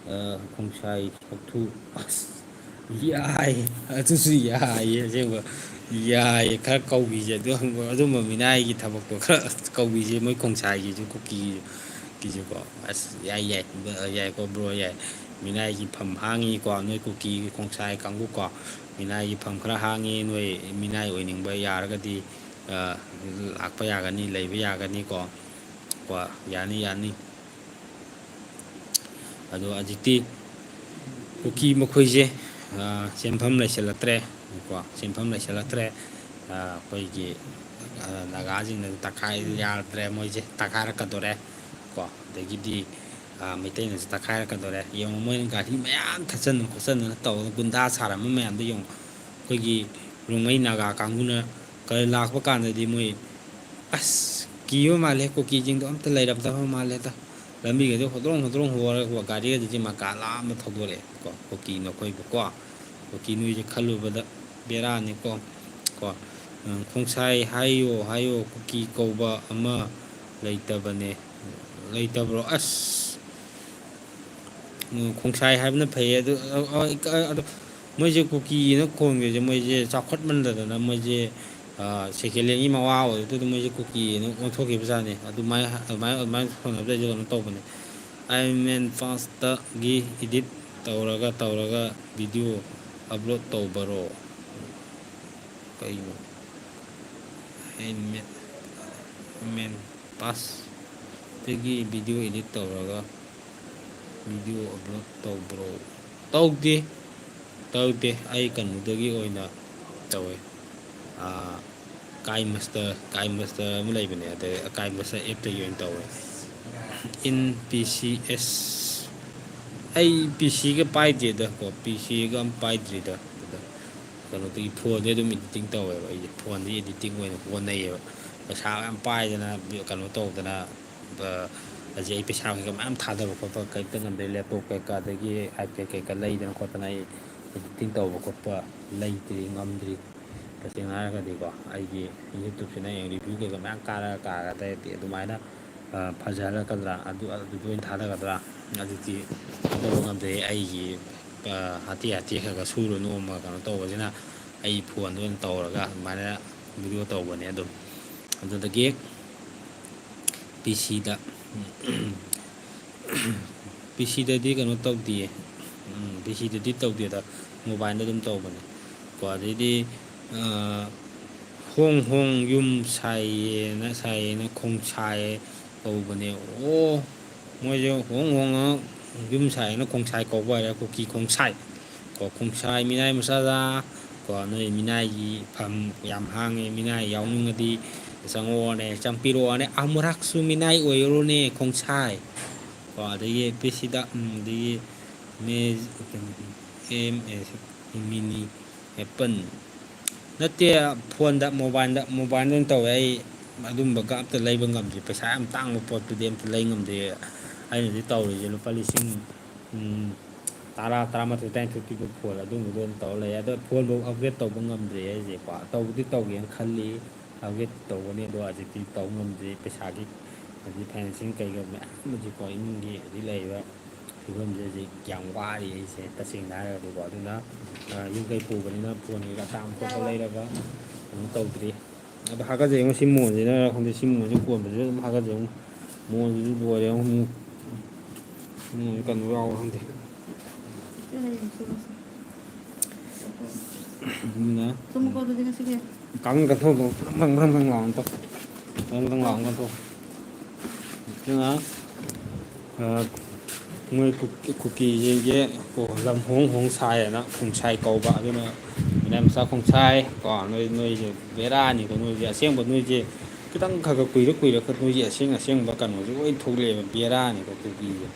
ꯑ, ꯈꯣꯡꯁꯥꯏ ꯁꯛꯊꯨ꯫ ꯑꯁ, ꯌꯥꯏ, ꯑꯗꯨꯁꯨ ꯌꯥꯏꯌꯦ ꯑꯁꯦꯡꯕ꯫ ꯌꯥꯏꯌꯦ, ꯈꯔ ꯀꯧꯕꯤꯁꯦ꯫ ꯑꯗꯨ, ꯑꯗꯨꯝꯕ ꯃꯤꯅꯥꯏꯒꯤ ꯊꯕꯛꯇꯣ ꯈꯔ ꯀꯧꯕꯤꯁꯦ, ꯃꯣꯏ ꯈꯣꯡꯁꯥꯏꯒꯤꯁꯨ, ꯀꯨꯀꯤꯒꯤꯁꯨꯀꯣ꯫ ꯑꯁ, ꯌꯥꯏ, ꯌꯥꯏ, ꯌꯥꯏꯀꯣ ꯕ꯭ꯔꯣ, ꯌꯥꯏ꯫ ꯃꯤꯅꯥꯏꯒꯤ ꯐꯝ ꯍꯥꯡꯉꯤꯀꯣ, ꯅꯣꯏ ꯀꯨꯀꯤꯒꯤ ꯈꯣꯡꯁꯥꯏ ꯀꯥꯡꯕꯨꯀꯣ꯫ ꯃꯤꯅꯥꯏꯒꯤ ꯐꯝ ꯈꯔ ꯍꯥꯡꯉꯤ, ꯅꯣꯏ ꯃꯤꯅꯥꯏ ꯑꯣꯏꯅꯤꯡꯕ ꯌꯥꯔꯒꯗꯤ, ꯑ, ꯂꯥꯛꯄ ꯌꯥꯒꯅꯤ, ꯂꯩꯕ ꯌꯥꯒꯅꯤꯀꯣ꯫ ꯀꯣ, ꯌꯥꯅꯤ, ꯌꯥꯅꯤ꯫ ꯑꯗꯣ ꯍꯧꯖꯤꯛꯇꯤ ꯀꯨꯀꯤ ꯃꯈꯣꯏꯁꯦ, ꯑ, ꯆꯦꯟꯐꯝ ꯂꯩꯁꯤꯜꯂꯛꯇ꯭ꯔꯦ, ꯀꯣ, ꯆꯦꯟꯐꯝ ꯂꯩꯁꯤꯜꯂꯛꯇ꯭ꯔꯦ꯫ ꯑ, ꯑꯩꯈꯣꯏꯒꯤ, ꯑ, ꯅꯥꯒꯥꯁꯤꯡꯅ ꯇꯛꯈꯥꯏ ꯌꯥꯗ꯭ꯔꯦ, ꯃꯣꯏꯁꯦ ꯇꯛꯈꯥꯏꯔꯛꯀꯗꯣꯔꯦ, ꯀꯣ, ꯑꯗꯒꯤꯗꯤ, ꯑ, ꯃꯩꯇꯩꯅꯁꯨ ꯇꯛꯈꯥꯏꯔꯛꯀꯗꯣꯔꯦ꯫ ꯌꯦꯡꯉꯣ, ꯃꯣꯏꯅ ꯒꯥꯔꯤ ꯃꯌꯥꯝ ꯊꯠꯆꯟꯗꯅ ꯈꯣꯠꯆꯟꯗꯅ ꯇꯧꯗꯅ ꯒꯨꯟꯗꯥ ꯁꯥꯔꯝꯕ ꯃꯌꯥꯝꯗꯣ ꯌꯦꯡꯉꯣ꯫ ꯑꯩꯈꯣꯏꯒꯤ ꯔꯣꯡꯃꯩ ꯅꯥꯒꯥ ꯀꯥꯡꯕꯨꯅ ꯀ-, ꯂꯥꯛꯄ ꯀꯥꯟꯗꯗꯤ ꯃꯣꯏ ꯑꯁ, ꯀꯤꯕ ꯃꯥꯜꯂꯦ, ꯀꯨꯀꯤꯁꯤꯡꯗꯣ ꯑꯝꯇ ꯂꯩꯔꯝꯗꯕ ꯃꯥꯜꯂꯦꯗ꯫ ꯂꯝꯕꯤꯒꯗꯤ ꯍꯣꯗ꯭ꯔꯣꯡ ꯍꯣꯗ꯭ꯔꯣꯡ ꯍꯣꯔꯒ ꯒꯥꯔꯤꯒꯗꯨꯗꯤ ꯃꯀꯥ ꯂꯥꯝꯅ ꯊꯧꯗꯣꯔꯛꯑꯦ ꯀꯣ, ꯀꯨꯀꯤ ꯅꯈꯣꯏꯕꯨꯀꯣ꯫ ꯀꯨꯀꯤ ꯅꯣꯏꯁꯦ ꯈꯜꯂꯨꯕꯗ ꯕꯦꯔꯥꯅꯤꯀꯣ꯫ ꯀꯣ, ꯎꯝ, ꯈꯣꯡꯁꯥꯏ ꯍꯥꯏꯌꯣ, ꯍꯥꯏꯌꯣ, ꯀꯨꯀꯤ ꯀꯧꯕ ꯑꯃ ꯂꯩꯇꯕꯅꯦ꯫ ꯂꯩꯇꯕ꯭ꯔꯣ? ꯑꯁ, ꯎꯝ, ꯈꯣꯡꯁꯥꯏ ꯍꯥꯏꯕꯅ ꯐꯩꯌꯦ꯫ ꯑꯗꯨ, ꯑ, ꯑ, ꯑꯗꯨ ꯃꯣꯏꯁꯦ ꯀꯨꯀꯤꯅ ꯈꯣꯟꯈ꯭ꯔꯤꯁꯦ, ꯃꯣꯏꯁꯦ ꯆꯥꯎꯈꯠꯃꯟꯗꯗꯅ ꯃꯣꯏꯁꯦ, ꯑ, ꯁꯦꯀꯦꯟ ꯍꯦꯟꯒꯤ ꯃꯋꯥ ꯑꯣꯏꯔꯗꯨꯗ ꯃꯣꯏꯁꯦ ꯀꯨꯀꯤꯅ ꯑꯣꯟꯊꯣꯛꯈꯤꯕꯖꯥꯠꯅꯤ꯫ ꯑꯗꯨꯃꯥꯏꯅ, ꯑꯗꯨꯃꯥꯏꯅ, ꯑꯗꯨꯃꯥꯏꯅ ꯁꯣꯟꯅꯕꯗ ꯑꯩꯁꯨ ꯀꯩꯅꯣ ꯇꯧꯕꯅꯦ꯫ ꯑꯥꯏ ꯃꯦꯟ ꯄꯥꯁꯇꯒꯤ ꯏꯗꯤꯠ ꯇꯧꯔꯒ, ꯇꯧꯔꯒ ꯚꯤꯗꯤꯑꯣ ꯑꯞꯂꯣꯗ ꯇꯧꯕꯔꯣ? ꯀꯩꯅꯣ? ꯑꯥꯏ ꯃꯦꯟ, ꯑꯥꯏ ꯃꯦꯟ ꯄꯥꯁꯇꯒꯤ ꯚꯤꯗꯤꯑꯣ ꯏꯗꯤꯠ ꯇꯧꯔꯒ ꯚꯤꯗꯤꯑꯣ ꯑꯞꯂꯣꯗ ꯇꯧꯕ꯭ꯔꯣ? ꯇꯧꯗꯦ, ꯇꯧꯗꯦ꯫ ꯑꯩ ꯀꯩꯅꯣꯗꯒꯤ ꯑꯣꯏꯅ ꯇꯧꯋꯦ꯫ ꯑꯥ, ꯀꯥꯏ ꯃꯁꯇꯔ, ꯀꯥꯏ ꯃꯁꯇꯔ ꯑꯃ ꯂꯩꯕꯅꯦ, ꯑꯗꯩ ꯀꯥꯏ ꯃꯁꯇꯔ ꯑꯦꯞꯇꯒꯤ ꯑꯣꯏꯅ ꯇꯧꯋꯦ꯫ ꯏꯟ ꯄꯤ ꯁꯤ ꯑꯦꯁ꯫ ꯑꯩ ꯄꯤ ꯁꯤꯒ ꯄꯥꯏꯗꯦꯗ ꯀꯣ, ꯄꯤ ꯁꯤꯒ ꯑꯝ ꯄꯥꯏꯗ꯭ꯔꯤꯗ꯫ ꯑꯗ ꯀꯩꯅꯣꯗꯒꯤ ꯐꯣꯟꯗꯒꯤ ꯑꯗꯨꯝ ꯏꯗꯤꯇꯤꯡ ꯇꯧꯋꯦꯕ꯫ ꯑꯩꯁꯦ ꯐꯣꯟꯗꯒꯤ ꯏꯗꯤꯇꯤꯡ ꯑꯣꯏꯅ ꯍꯣꯠꯅꯩꯌꯦꯕ꯫ ꯄꯩꯁꯥ ꯌꯥꯝ ꯄꯥꯏꯗꯅ, ꯀꯩꯅꯣ ꯇꯧꯗꯅ, ꯑ, ꯍꯧꯖꯤꯛ ꯑꯩ ꯄꯩꯁꯥ ꯀꯩꯀꯥ ꯃꯌꯥꯝ ꯊꯥꯗꯕ ꯈꯣꯠꯄ ꯀꯔꯤꯝꯇ ꯉꯝꯗ꯭ꯔꯦ꯫ ꯂꯦꯞꯇꯣꯞ ꯀꯩꯀꯥ ꯑꯗꯒꯤ ꯑꯥꯏꯄꯦꯗ ꯀꯩꯀꯥ ꯂꯩꯗꯅ ꯈꯣꯠꯇꯅ ꯑꯩ ꯏꯗꯤꯇꯤꯡ ꯇꯧꯕ ꯈꯣꯠꯄ ꯂꯩꯇ꯭ꯔꯤ, ꯉꯝꯗ꯭ꯔꯤ꯫ ꯇꯁꯦꯡꯅ ꯍꯥꯏꯔꯒꯗꯤꯀꯣ, ꯑꯩꯒꯤ ꯌꯨꯇ꯭ꯌꯨꯕꯁꯤꯅ ꯍꯌꯦꯡ ꯔꯤꯚ꯭ꯌꯨ ꯀꯩꯀꯥ ꯃꯌꯥꯝ ꯀꯥꯔꯒ ꯀꯥꯔꯒ ꯑꯇꯩ ꯑꯇꯩ ꯑꯗꯨꯃꯥꯏꯅ, ꯑ, ꯐꯖꯍꯜꯂꯛꯀꯗ꯭ꯔꯥ, ꯑꯗꯨ, ꯑꯗꯨꯗ ꯑꯣꯏꯅ ꯊꯥꯗꯒꯗ꯭ꯔꯥ, ꯑꯗꯨꯗꯤ ꯊꯥꯗꯕ ꯉꯝꯗꯦ꯫ ꯑꯩꯒꯤ, ꯑ, ꯍꯥꯇꯦ ꯍꯥꯇꯦ ꯈꯔ ꯈꯔ ꯁꯨꯔ ꯅꯣꯝꯃ ꯀꯩꯅꯣ ꯇꯧꯕꯁꯤꯅ ꯑꯩ ꯐꯣꯟꯗ ꯑꯣꯏꯅ ꯇꯧꯔꯒ ꯑꯗꯨꯃꯥꯏꯅ ꯚꯤꯗꯤꯑꯣ ꯇꯧꯕꯅꯦ꯫ ꯑꯗꯨꯝ ꯑꯗꯨꯗꯒꯤ ꯄꯤ ꯁꯤꯗ, ꯄꯤ ꯁꯤꯗꯗꯤ ꯀꯩꯅꯣ ꯇꯧꯗꯤꯌꯦ꯫ ꯎꯝ, ꯄꯤ ꯁꯤꯗꯗꯤ ꯇꯧꯗꯦꯗ, ꯃꯣꯕꯥꯏꯜꯗ ꯑꯗꯨꯝ ꯇꯧꯕꯅꯦ꯫ ꯀꯣ, ꯑꯗꯩꯗꯤ, ꯑ, ꯍꯣꯡ ꯍꯣꯡ ꯌꯨꯝ ꯁꯥꯏꯌꯦꯅ, ꯁꯥꯏꯌꯦꯅ ꯈꯣꯡꯁꯥꯏ ꯀꯧꯕꯅꯦ꯫ ꯑꯣ, ꯃꯣꯏꯁꯦ ꯍꯣꯡ ꯍꯣꯡꯉ ꯌꯨꯝ ꯁꯥꯏꯌꯦꯅ ꯈꯣꯡꯁꯥꯏ ꯀꯧꯕ ꯍꯥꯏꯔꯦ, ꯀꯨꯀꯤ ꯈꯣꯡꯁꯥꯏ꯫ ꯀꯣ, ꯈꯣꯡꯁꯥꯏ ꯃꯤꯅꯥꯏ ꯃꯆꯥꯗ, ꯀꯣ, ꯅꯣꯏ ꯃꯤꯅꯥꯏꯒꯤ ꯐꯝ ꯌꯥꯝ ꯍꯥꯡꯉꯦ, ꯃꯤꯅꯥꯏ ꯌꯥꯎꯅꯤꯡꯉꯗꯤ ꯆꯪꯉꯛꯑꯣꯅꯦ, ꯆꯪꯕꯤꯔꯛꯑꯣꯅꯦ, ꯑꯃꯨꯔꯛꯁꯨ ꯃꯤꯅꯥꯏ ꯑꯣꯏꯔꯨꯔꯣꯅꯦ ꯈꯣꯡꯁꯥꯏ꯫ ꯀꯣ, ꯑꯗꯒꯤ ꯄꯤ ꯁꯤꯗ, ꯎꯝ, ꯑꯗꯒꯤ ꯃꯦ-, ꯑꯦꯝ ꯑꯦ ꯃꯤꯅꯤ ꯑꯦꯄꯜ ꯅꯠꯇꯦ, ꯐꯣꯟꯗ, ꯃꯣꯕꯥꯏꯜꯗ, ꯃꯣꯕꯥꯏꯜꯗ ꯑꯣꯏꯅ ꯇꯧꯋꯦ꯫ ꯑꯩ ꯑꯗꯨꯝꯕꯒ ꯑꯝꯇ ꯂꯩꯕ ꯉꯝꯗ꯭ꯔꯤ, ꯄꯩꯁꯥ ꯌꯥꯝ ꯇꯥꯡꯕ ꯄꯣꯠꯇꯨꯗꯤ ꯑꯝꯇ ꯂꯩ ꯉꯝꯗ꯭ꯔꯤ꯫ ꯑꯩꯅꯗꯤ ꯇꯧꯔꯤꯁꯦ ꯂꯨꯄꯥ ꯂꯤꯁꯤꯡ, ꯎꯝ, ꯇꯔꯥ, ꯇꯔꯥꯃꯥꯊꯣꯏ, ꯇꯔꯥꯅꯤꯊꯣꯏ ꯄꯤꯕ ꯐꯣꯟ ꯑꯗꯨꯝꯕꯗꯣ ꯑꯣꯏꯅ ꯇꯧꯔ ꯂꯩ꯫ ꯑꯗꯣ ꯐꯣꯟꯐꯧ ꯑꯞꯒ꯭ꯔꯦꯗ ꯇꯧꯕ ꯉꯝꯗ꯭ꯔꯤ ꯑꯩꯁꯦꯀꯣ꯫ ꯇꯧꯕꯗꯤ ꯇꯧꯒꯦꯅ ꯈꯜꯂꯤ, ꯑꯞꯒ꯭ꯔꯦꯗ ꯇꯧꯒꯅꯤ, ꯑꯗꯣ ꯍꯧꯖꯤꯛꯇꯤ ꯇꯧ ꯉꯝꯗ꯭ꯔꯤ꯫ ꯄꯩꯁꯥꯒꯤ ꯍꯧꯖꯤꯛ ꯐꯥꯏꯅꯥꯟꯁꯤꯡ ꯀꯩꯒ ꯃꯌꯥꯝ ꯑꯃꯁꯤꯀꯣ, ꯏꯃꯨꯡꯒꯤ ꯍꯧꯖꯤꯛ ꯂꯩꯔꯤꯕ ꯐꯤꯕꯝꯁꯦ ꯍꯧꯖꯤꯛ ꯌꯥꯝ ꯋꯥꯔꯤ ꯑꯩꯁꯦ, ꯇꯁꯦꯡꯅ ꯍꯥꯏꯔꯒꯗꯤꯀꯣ꯫ ꯑꯗꯨꯅ, ꯑ, ꯌꯨꯝ ꯀꯩ ꯄꯨꯕꯅꯤꯅ ꯐꯣꯟ ꯀꯩꯀꯥ ꯑꯇꯥꯡꯕ ꯈꯣꯠꯄ ꯂꯩꯔꯒ ꯀꯩꯅꯣ ꯇꯧꯗ꯭ꯔꯤ꯫ ꯑꯗꯣ ꯍꯥꯀꯠꯆꯩꯉꯣ, ꯁꯤ ꯃꯣꯟꯁꯤꯅꯔ ꯈꯪꯗꯦ, ꯁꯤ ꯃꯣꯟꯁꯦ ꯀꯣꯟꯕꯁꯤꯗ ꯑꯗꯨꯝ ꯍꯥꯀꯠꯆꯩꯉꯣ꯫ ꯃꯣꯟꯁꯤꯁꯨ ꯂꯣꯏꯔꯦꯉꯣ, ꯃꯤ, ꯃꯤ ꯀꯩꯅꯣ ꯌꯥꯎꯕ꯭ꯔꯥ ꯈꯪꯗꯦ꯫ ꯑꯗꯨꯅ ꯀꯥꯡꯈꯟ ꯀꯟꯊꯣꯛ, ꯕ꯭ꯔꯪ ꯕ꯭ꯔꯪ ꯕ꯭ꯔꯪ ꯂꯥꯎꯅ ꯇꯧ꯫ ꯕ꯭ꯔꯪ ꯕ꯭ꯔꯪ ꯂꯥꯎꯅ ꯀꯟꯊꯣꯛ꯫ ꯑꯗꯨꯅ, ꯑ, ꯃꯣꯏ ꯀꯨ-, ꯀꯨꯀꯤꯁꯤꯡꯁꯦ ꯀꯣ, ꯂꯝ ꯍꯣꯡ ꯍꯣꯡ ꯁꯥꯏꯌꯦꯅ ꯈꯣꯡꯁꯥꯏ ꯀꯧꯕ꯫ ꯑꯗꯨꯅ ꯃꯤꯅꯥꯏ ꯃꯆꯥ ꯈꯣꯡꯁꯥꯏ ꯀꯣ, ꯅꯣꯏ, ꯅꯣꯏꯁꯦ ꯕꯦꯔꯥꯅꯤꯀꯣ꯫ ꯅꯣꯏꯁꯦ ꯑꯁꯦꯡꯕ, ꯅꯣꯏꯁꯦ ꯈꯤꯇꯪ ꯈꯔ ꯈꯔ ꯀꯨꯏꯔ ꯀꯨꯏꯔꯒ ꯅꯣꯏꯁꯦ ꯑꯁꯦꯡ ꯑꯁꯦꯡꯕ ꯀꯩꯅꯣꯁꯦ ꯂꯣꯏ ꯊꯣꯛꯂꯛꯑꯦꯕ꯫ ꯕꯦꯔꯥꯅꯤꯀꯣ ꯀꯨꯀꯤꯁꯦ꯫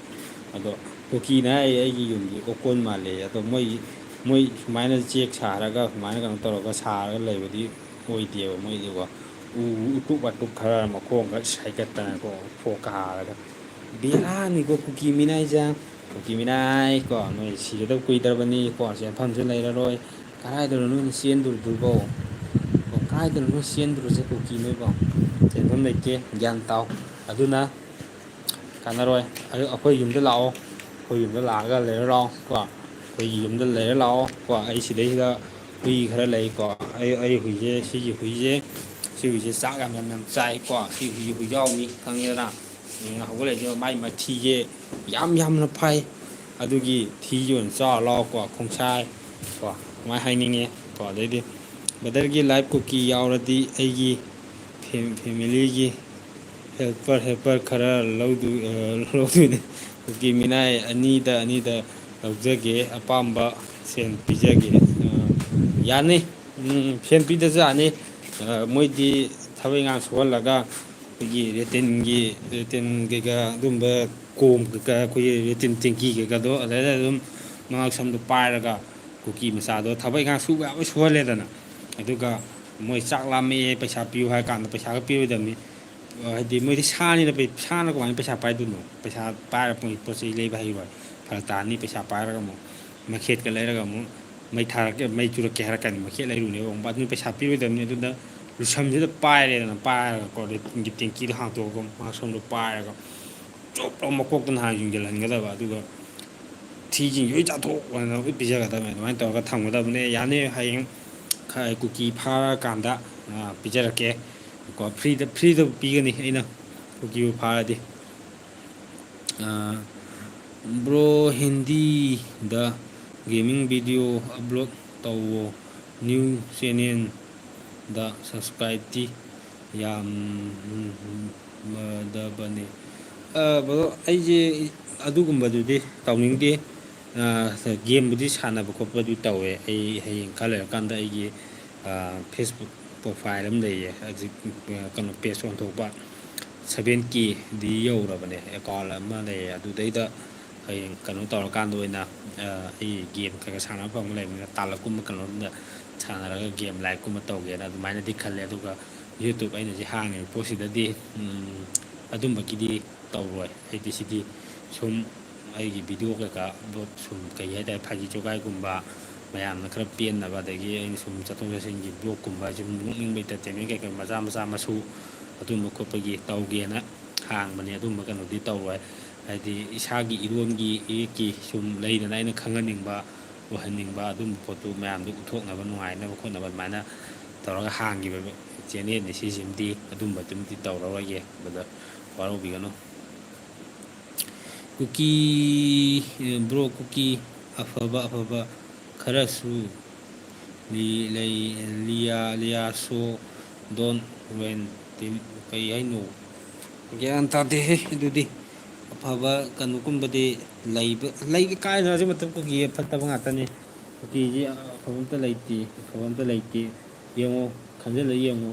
ꯑꯗꯣ ꯀꯨꯀꯤꯅ ꯍꯥꯏ ꯑꯩꯒꯤ ꯌꯨꯝꯁꯦ ꯑꯣꯀꯣꯟ ꯃꯥꯜꯂꯦ꯫ ꯑꯗꯣ ꯃꯣꯏ ꯃꯣꯏ ꯁꯨꯃꯥꯏꯅ ꯆꯦꯛ ꯁꯥꯔꯒ, ꯁꯨꯃꯥꯏꯅ ꯀꯩꯅꯣ ꯇꯧꯔꯒ ꯁꯥꯔꯒ ꯂꯩꯕꯗꯤ ꯑꯣꯏꯗꯦꯕ ꯃꯣꯏꯗꯤꯀꯣ꯫ ꯎ ꯎꯇꯨꯞ ꯋꯥꯇꯨꯞ ꯈꯔ ꯃꯈꯣꯡꯒ ꯁꯥꯏꯒꯠꯇꯅꯀꯣ, ꯎꯐꯣꯛ ꯀꯥꯔꯒ꯫ ꯕꯦꯔꯥꯅꯤꯀꯣ ꯀꯨꯀꯤ ꯃꯤꯅꯥꯏꯁꯦ꯫ ꯀꯨꯀꯤ ꯃꯤꯅꯥꯏ ꯀꯣ, ꯅꯣꯏ ꯁꯤꯒꯗꯕ ꯀꯨꯏꯗ꯭ꯔꯕꯅꯤ ꯀꯣ, ꯆꯦꯟꯐꯝꯁꯨ ꯂꯩꯔꯔꯣꯏ꯫ ꯀꯗꯥꯏꯗꯅꯣ ꯅꯣꯏꯅ ꯆꯦꯟꯗꯣꯔꯤꯗꯨꯕꯣ? ꯀꯣ, ꯀꯗꯥꯏꯗꯅꯣ ꯅꯣꯏ ꯆꯦꯟꯗꯣꯔꯤꯁꯦ ꯀꯨꯀꯤ ꯅꯣꯏꯕꯣ? ꯆꯦꯟꯐꯝ ꯂꯩꯇꯦ, ꯒ꯭ꯌꯥꯟ ꯇꯥꯎ꯫ ꯑꯗꯨꯅ ꯀꯥꯟꯅꯔꯣꯏ꯫ ꯑꯗꯨ ꯑꯩꯈꯣꯏ ꯌꯨꯝꯗ ꯂꯥꯛꯑꯣ, ꯑꯩꯈꯣꯏ ꯌꯨꯝꯗ ꯂꯥꯛꯑꯒ ꯂꯩꯔ ꯂꯥꯛꯑꯣ ꯀꯣ꯫ ꯑꯩꯈꯣꯏꯒꯤ ꯌꯨꯝꯗ ꯂꯩꯔ ꯂꯥꯛꯑꯣ ꯀꯣ꯫ ꯑꯩ ꯁꯤꯗꯩꯁꯤꯗ ꯍꯨꯏ ꯈꯔ ꯂꯩꯀꯣ꯫ ꯑꯩ, ꯑꯩ ꯍꯨꯏꯁꯦ, ꯁꯤꯒꯤ ꯍꯨꯏꯁꯦ, ꯁꯤ ꯍꯨꯏꯁꯦ ꯆꯥꯛ ꯌꯥꯝ, ꯌꯥꯝ, ꯌꯥꯝ ꯆꯥꯏꯀꯣ꯫ ꯁꯤ ꯍꯨꯏ, ꯍꯨꯏꯖꯥꯎꯅꯤ ꯈꯪꯉꯦꯗꯅ꯫ ꯎꯝ, ꯍꯧꯒꯠꯂꯛꯏꯁꯦ ꯃꯥꯏ ꯃꯊꯤꯁꯦ ꯌꯥꯝ ꯌꯥꯝꯅ ꯐꯥꯏ꯫ ꯑꯗꯨꯒꯤ ꯊꯤꯁꯦ ꯑꯣꯏꯅ ꯆꯥꯔ ꯂꯥꯛꯑꯣꯀꯣ, ꯈꯣꯡꯁꯥꯏ ꯀꯣ, ꯑꯗꯨꯃꯥꯏꯅ ꯍꯥꯏꯅꯤꯡꯉꯦ ꯀꯣ꯫ ꯑꯗꯩꯗꯤ brotherꯒꯤ live ꯀꯨꯀꯤ ꯌꯥꯎꯔꯗꯤ ꯑꯩꯒꯤ ꯐꯦ-, familyꯒꯤ helper, helper ꯈꯔ ꯂꯧꯗꯨ-, ꯑ, ꯂꯧꯗꯣꯏꯅꯦ꯫ ꯀꯨꯀꯤ ꯃꯤꯅꯥꯏ ꯑꯅꯤꯗ, ꯑꯅꯤꯗ ꯂꯧꯖꯒꯦ, ꯑꯄꯥꯝꯕ ꯁꯦꯟ ꯄꯤꯖꯒꯦ꯫ ꯑ, ꯌꯥꯅꯤ꯫ ꯎꯝ, ꯁꯦꯟ ꯄꯤꯗꯁꯨ ꯌꯥꯅꯤ꯫ ꯑ, ꯃꯣꯏꯗꯤ ꯊꯕꯛ ꯏꯪꯈꯥꯡ ꯁꯨꯍꯜꯂꯒ ꯑꯩꯈꯣꯏꯒꯤ ꯔꯦꯇꯤꯟꯒꯤ, ꯔꯦꯇꯤꯟ ꯀꯩꯀꯥ ꯑꯗꯨꯝꯕ ꯀꯣꯝ ꯀꯩꯀꯥ, ꯑꯩꯈꯣꯏꯒꯤ ꯔꯦꯇꯤꯟ ꯇꯦꯡꯀꯤ ꯀꯩꯀꯥꯗꯣ ꯑꯗꯨꯗꯩꯗ ꯑꯗꯨꯝ ꯃꯉꯛ ꯁꯝꯗꯣ ꯄꯥꯏꯔꯒ ꯀꯨꯀꯤ ꯃꯆꯥꯗꯣ ꯊꯕꯛ ꯏꯪꯈꯥꯡ ꯁꯨꯕ ꯌꯥꯕ ꯁꯨꯍꯜꯂꯦꯗꯅ꯫ ꯑꯗꯨꯒ ꯃꯣꯏ ꯆꯥꯛ ꯂꯥꯝꯃꯛꯑꯦ, ꯄꯩꯁꯥ ꯄꯤꯌꯨ ꯍꯥꯏ ꯀꯥꯟꯗ ꯄꯩꯁꯥꯒ ꯄꯤꯔꯣꯏꯗꯕꯅꯤ꯫ ꯍꯥꯏꯗꯤ ꯃꯣꯏꯗꯤ ꯁꯥꯅꯤꯅ ꯄꯩ-, ꯁꯥꯅ ꯀꯃꯥꯏꯅ ꯄꯩꯁꯥ ꯄꯥꯏꯗꯣꯏꯅꯣ? ꯄꯩꯁꯥ ꯄꯥꯏꯔ ꯃꯣꯏ ꯄꯣꯠ ꯆꯩ ꯂꯩꯕ ꯍꯩꯔꯣꯏ꯫ ꯐꯔꯛ ꯇꯥꯅꯤ꯫ ꯄꯩꯁꯥ ꯄꯥꯏꯔꯒ ꯑꯃꯨꯛ ꯃꯩꯈꯦꯠꯀ ꯂꯩꯔꯒ ꯑꯃꯨꯛ ꯃꯩ ꯊꯥꯔꯛꯀꯦ, ꯃꯩ ꯆꯨꯔꯛꯀꯦ ꯍꯥꯏꯔꯛꯀꯅꯤ꯫ ꯃꯩꯈꯦꯠ ꯂꯩꯔꯨꯅꯦꯕ ꯑꯃꯨꯛ꯫ ꯑꯗꯨꯅ ꯄꯩꯁꯥ ꯄꯤꯔꯣꯏꯗꯕꯅꯤ꯫ ꯑꯗꯨꯅ ꯂꯨꯁꯝꯁꯤꯗ ꯄꯥꯏꯔꯦꯗꯅ, ꯄꯥꯏꯔꯒꯀꯣ, ꯔꯦꯇꯤꯟꯒꯤ ꯇꯦꯡꯀꯤꯗꯣ ꯍꯥꯡꯇꯣꯛꯑꯒ ꯃꯥ ꯁꯣꯝꯗ ꯄꯥꯏꯔꯒ ꯆꯣꯞ ꯂꯥꯎ ꯃꯀꯣꯛꯇ ꯅꯍꯥꯟ ꯌꯨꯡꯁꯤꯜꯍꯟꯒꯗꯕ꯫ ꯑꯗꯨꯒ ꯊꯤꯁꯤꯡꯁꯦ ꯂꯣꯏ ꯆꯥꯊꯣꯛꯑꯣꯅ ꯂꯣꯏ ꯄꯤꯖꯒꯗꯕꯅꯤ꯫ ꯑꯗꯨꯃꯥꯏꯅ ꯇꯧꯔꯒ ꯊꯝꯒꯗꯕꯅꯦ꯫ ꯌꯥꯅꯤ, ꯍꯌꯦꯡ ꯈ-, ꯀꯨꯀꯤ ꯐꯥꯔꯀꯥꯟꯗ, ꯑ, ꯄꯤꯖꯔꯛꯀꯦ꯫ ꯀꯣ, freeꯗ, freeꯗ ꯄꯤꯒꯅꯤ ꯑꯩꯅ, ꯀꯨꯀꯤꯕꯨ ꯐꯥꯔꯗꯤ꯫ ꯑ, bro, ꯍꯤꯟꯗꯤꯗ gaming video upload ꯇꯧꯋꯣ, new channelꯗ subscribeꯇꯤ ꯌꯥꯝꯗꯕꯅꯤ꯫ ꯑ, bro, ꯑꯩꯁꯦ ꯑꯗꯨꯒꯨꯝꯕꯗꯨꯗꯤ ꯇꯧꯅꯤꯡꯗꯦ꯫ ꯑ, gameꯕꯨꯗꯤ ꯁꯥꯟꯅꯕ ꯈꯣꯠꯄꯗꯤ ꯇꯧꯋꯦ꯫ ꯑꯩ ꯍꯌꯦꯡ ꯈꯔ ꯂꯩꯔꯀꯥꯟꯗ ꯑꯩꯒꯤ, ꯑ, Facebook profile ꯑꯃ ꯂꯩꯌꯦ꯫ ꯍꯧꯖꯤꯛ, ꯑ, ꯀꯩꯅꯣ, page ꯑꯣꯟꯊꯣꯛꯄ seven Kꯗꯤ ꯌꯧꯔꯕꯅꯦ꯫ Account ꯑꯃ ꯂꯩꯌꯦ, ꯑꯗꯨꯗꯩꯗ ꯍꯌꯦꯡ ꯀꯩꯅꯣ ꯇꯧꯔꯀꯥꯟꯗ ꯑꯣꯏꯅ, ꯑ, ꯑꯩ ꯒꯦꯝ ꯈꯔ ꯈꯔ ꯁꯥꯟꯅꯕ ꯐꯪꯕ ꯂꯩꯕꯅꯤꯅ, ꯇꯥꯜꯂꯛꯀꯨꯝꯕ ꯀꯩꯅꯣꯝꯗ ꯁꯥꯟꯅꯔꯒ ꯒꯦꯝ ꯂꯥꯏꯐꯀꯨꯝꯕ ꯇꯧꯒꯦꯅ ꯑꯗꯨꯃꯥꯏꯅꯗꯤ ꯈꯜꯂꯦ꯫ ꯑꯗꯨꯒ YouTube ꯑꯩꯅ ꯍꯧꯖꯤꯛ ꯍꯥꯡꯉꯤꯕ ꯄꯣꯠꯁꯤꯗꯗꯤ, ꯎꯝ, ꯑꯗꯨꯝꯕꯒꯤꯗꯤ ꯇꯧꯔꯣꯏ꯫ ꯑꯩꯗꯤ ꯁꯤꯗꯤ ꯁꯨꯝ ꯑꯩꯒꯤ ꯚꯤꯗꯤꯑꯣ ꯀꯩꯀꯥ ꯑꯞꯂꯣꯗ ꯁꯨꯝ, ꯀꯩ ꯍꯥꯏꯇꯥꯔꯦ, ꯐꯥꯒꯤ ꯖꯣꯒꯥꯏꯒꯨꯝꯕ, ꯃꯌꯥꯝꯅ ꯈꯔ ꯄꯦꯟꯅꯕ, ꯑꯗꯒꯤ ꯑꯩꯅ ꯁꯨꯝ ꯆꯠꯊꯣꯛ ꯆꯠꯁꯤꯟꯒꯤ ꯕ꯭ꯂꯣꯒꯀꯨꯝꯕ, ꯁꯨꯝ ꯅꯣꯛꯅꯤꯡꯕ entertainment ꯀꯩꯀꯩ ꯃꯆꯥ ꯃꯆꯥ ꯃꯁꯨ ꯑꯗꯨꯝꯕ ꯈꯣꯠꯄꯒꯤ ꯇꯧꯒꯦꯅ ꯍꯥꯡꯕꯅꯦ꯫ ꯑꯗꯨꯝꯕ ꯀꯩꯅꯣꯗꯤ ꯇꯧꯔꯣꯏ꯫ ꯍꯥꯏꯗꯤ ꯏꯁꯥꯒꯤ ꯏꯔꯣꯟꯒꯤ ꯏꯌꯦꯛꯀꯤ ꯁꯨꯝ ꯂꯩꯗꯅ, ꯑꯩꯅ ꯈꯪꯍꯟꯅꯤꯡꯕ, ꯎꯍꯟꯅꯤꯡꯕ ꯑꯗꯨꯝꯕ ꯄꯣꯠꯇꯨ ꯃꯌꯥꯝꯗꯨ ꯎꯠꯊꯣꯛꯅꯕ, ꯅꯨꯡꯉꯥꯏꯅꯕ ꯈꯣꯠꯅꯕ ꯑꯗꯨꯃꯥꯏꯅ ꯇꯧꯔꯒ ꯍꯥꯡꯈꯤꯕ ꯆꯦꯅꯦꯜꯅꯤ ꯁꯤꯁꯤꯃꯗꯤ꯫ ꯑꯗꯨꯝꯕꯗꯨꯃꯗꯤ ꯇꯧꯔꯔꯣꯏꯒꯦ꯫ ꯕ꯭ꯔꯗꯔ, ꯋꯥꯔꯧꯕꯤꯒꯅꯨ꯫ ꯀꯨꯀꯤ, ꯕ꯭ꯔꯣ, ꯀꯨꯀꯤ ꯑꯐꯕ ꯑꯐꯕ ꯈꯔꯁꯨ ꯂꯤ-, ꯂꯩ, ꯂꯤꯌꯥ, ꯂꯤꯌꯥꯁꯣ ꯗꯣꯟ ꯋꯦꯟ ꯇꯤꯝ ꯀꯩ ꯍꯥꯏꯅꯣ? ꯒ꯭ꯌꯥꯟ ꯇꯥꯗꯦꯍꯦ ꯑꯗꯨꯗꯤ꯫ ꯑꯐꯕ ꯀꯩꯅꯣꯒꯨꯝꯕꯗꯤ ꯂꯩꯕ, ꯂꯩꯒꯦ ꯀꯥꯏꯗꯅꯣ ꯍꯧꯖꯤꯛ ꯃꯇꯝ ꯀꯨꯀꯤ ꯐꯠꯇꯕ ꯉꯥꯛꯇꯅꯤ꯫ ꯀꯨꯀꯤꯁꯤ ꯑꯐꯕ ꯑꯝꯇ ꯂꯩꯇꯦ, ꯑꯐꯕ ꯑꯝꯇ ꯂꯩꯇꯦ꯫ ꯌꯦꯡꯉꯣ, ꯈꯟꯖꯤꯜꯂ ꯌꯦꯡꯉꯣ꯫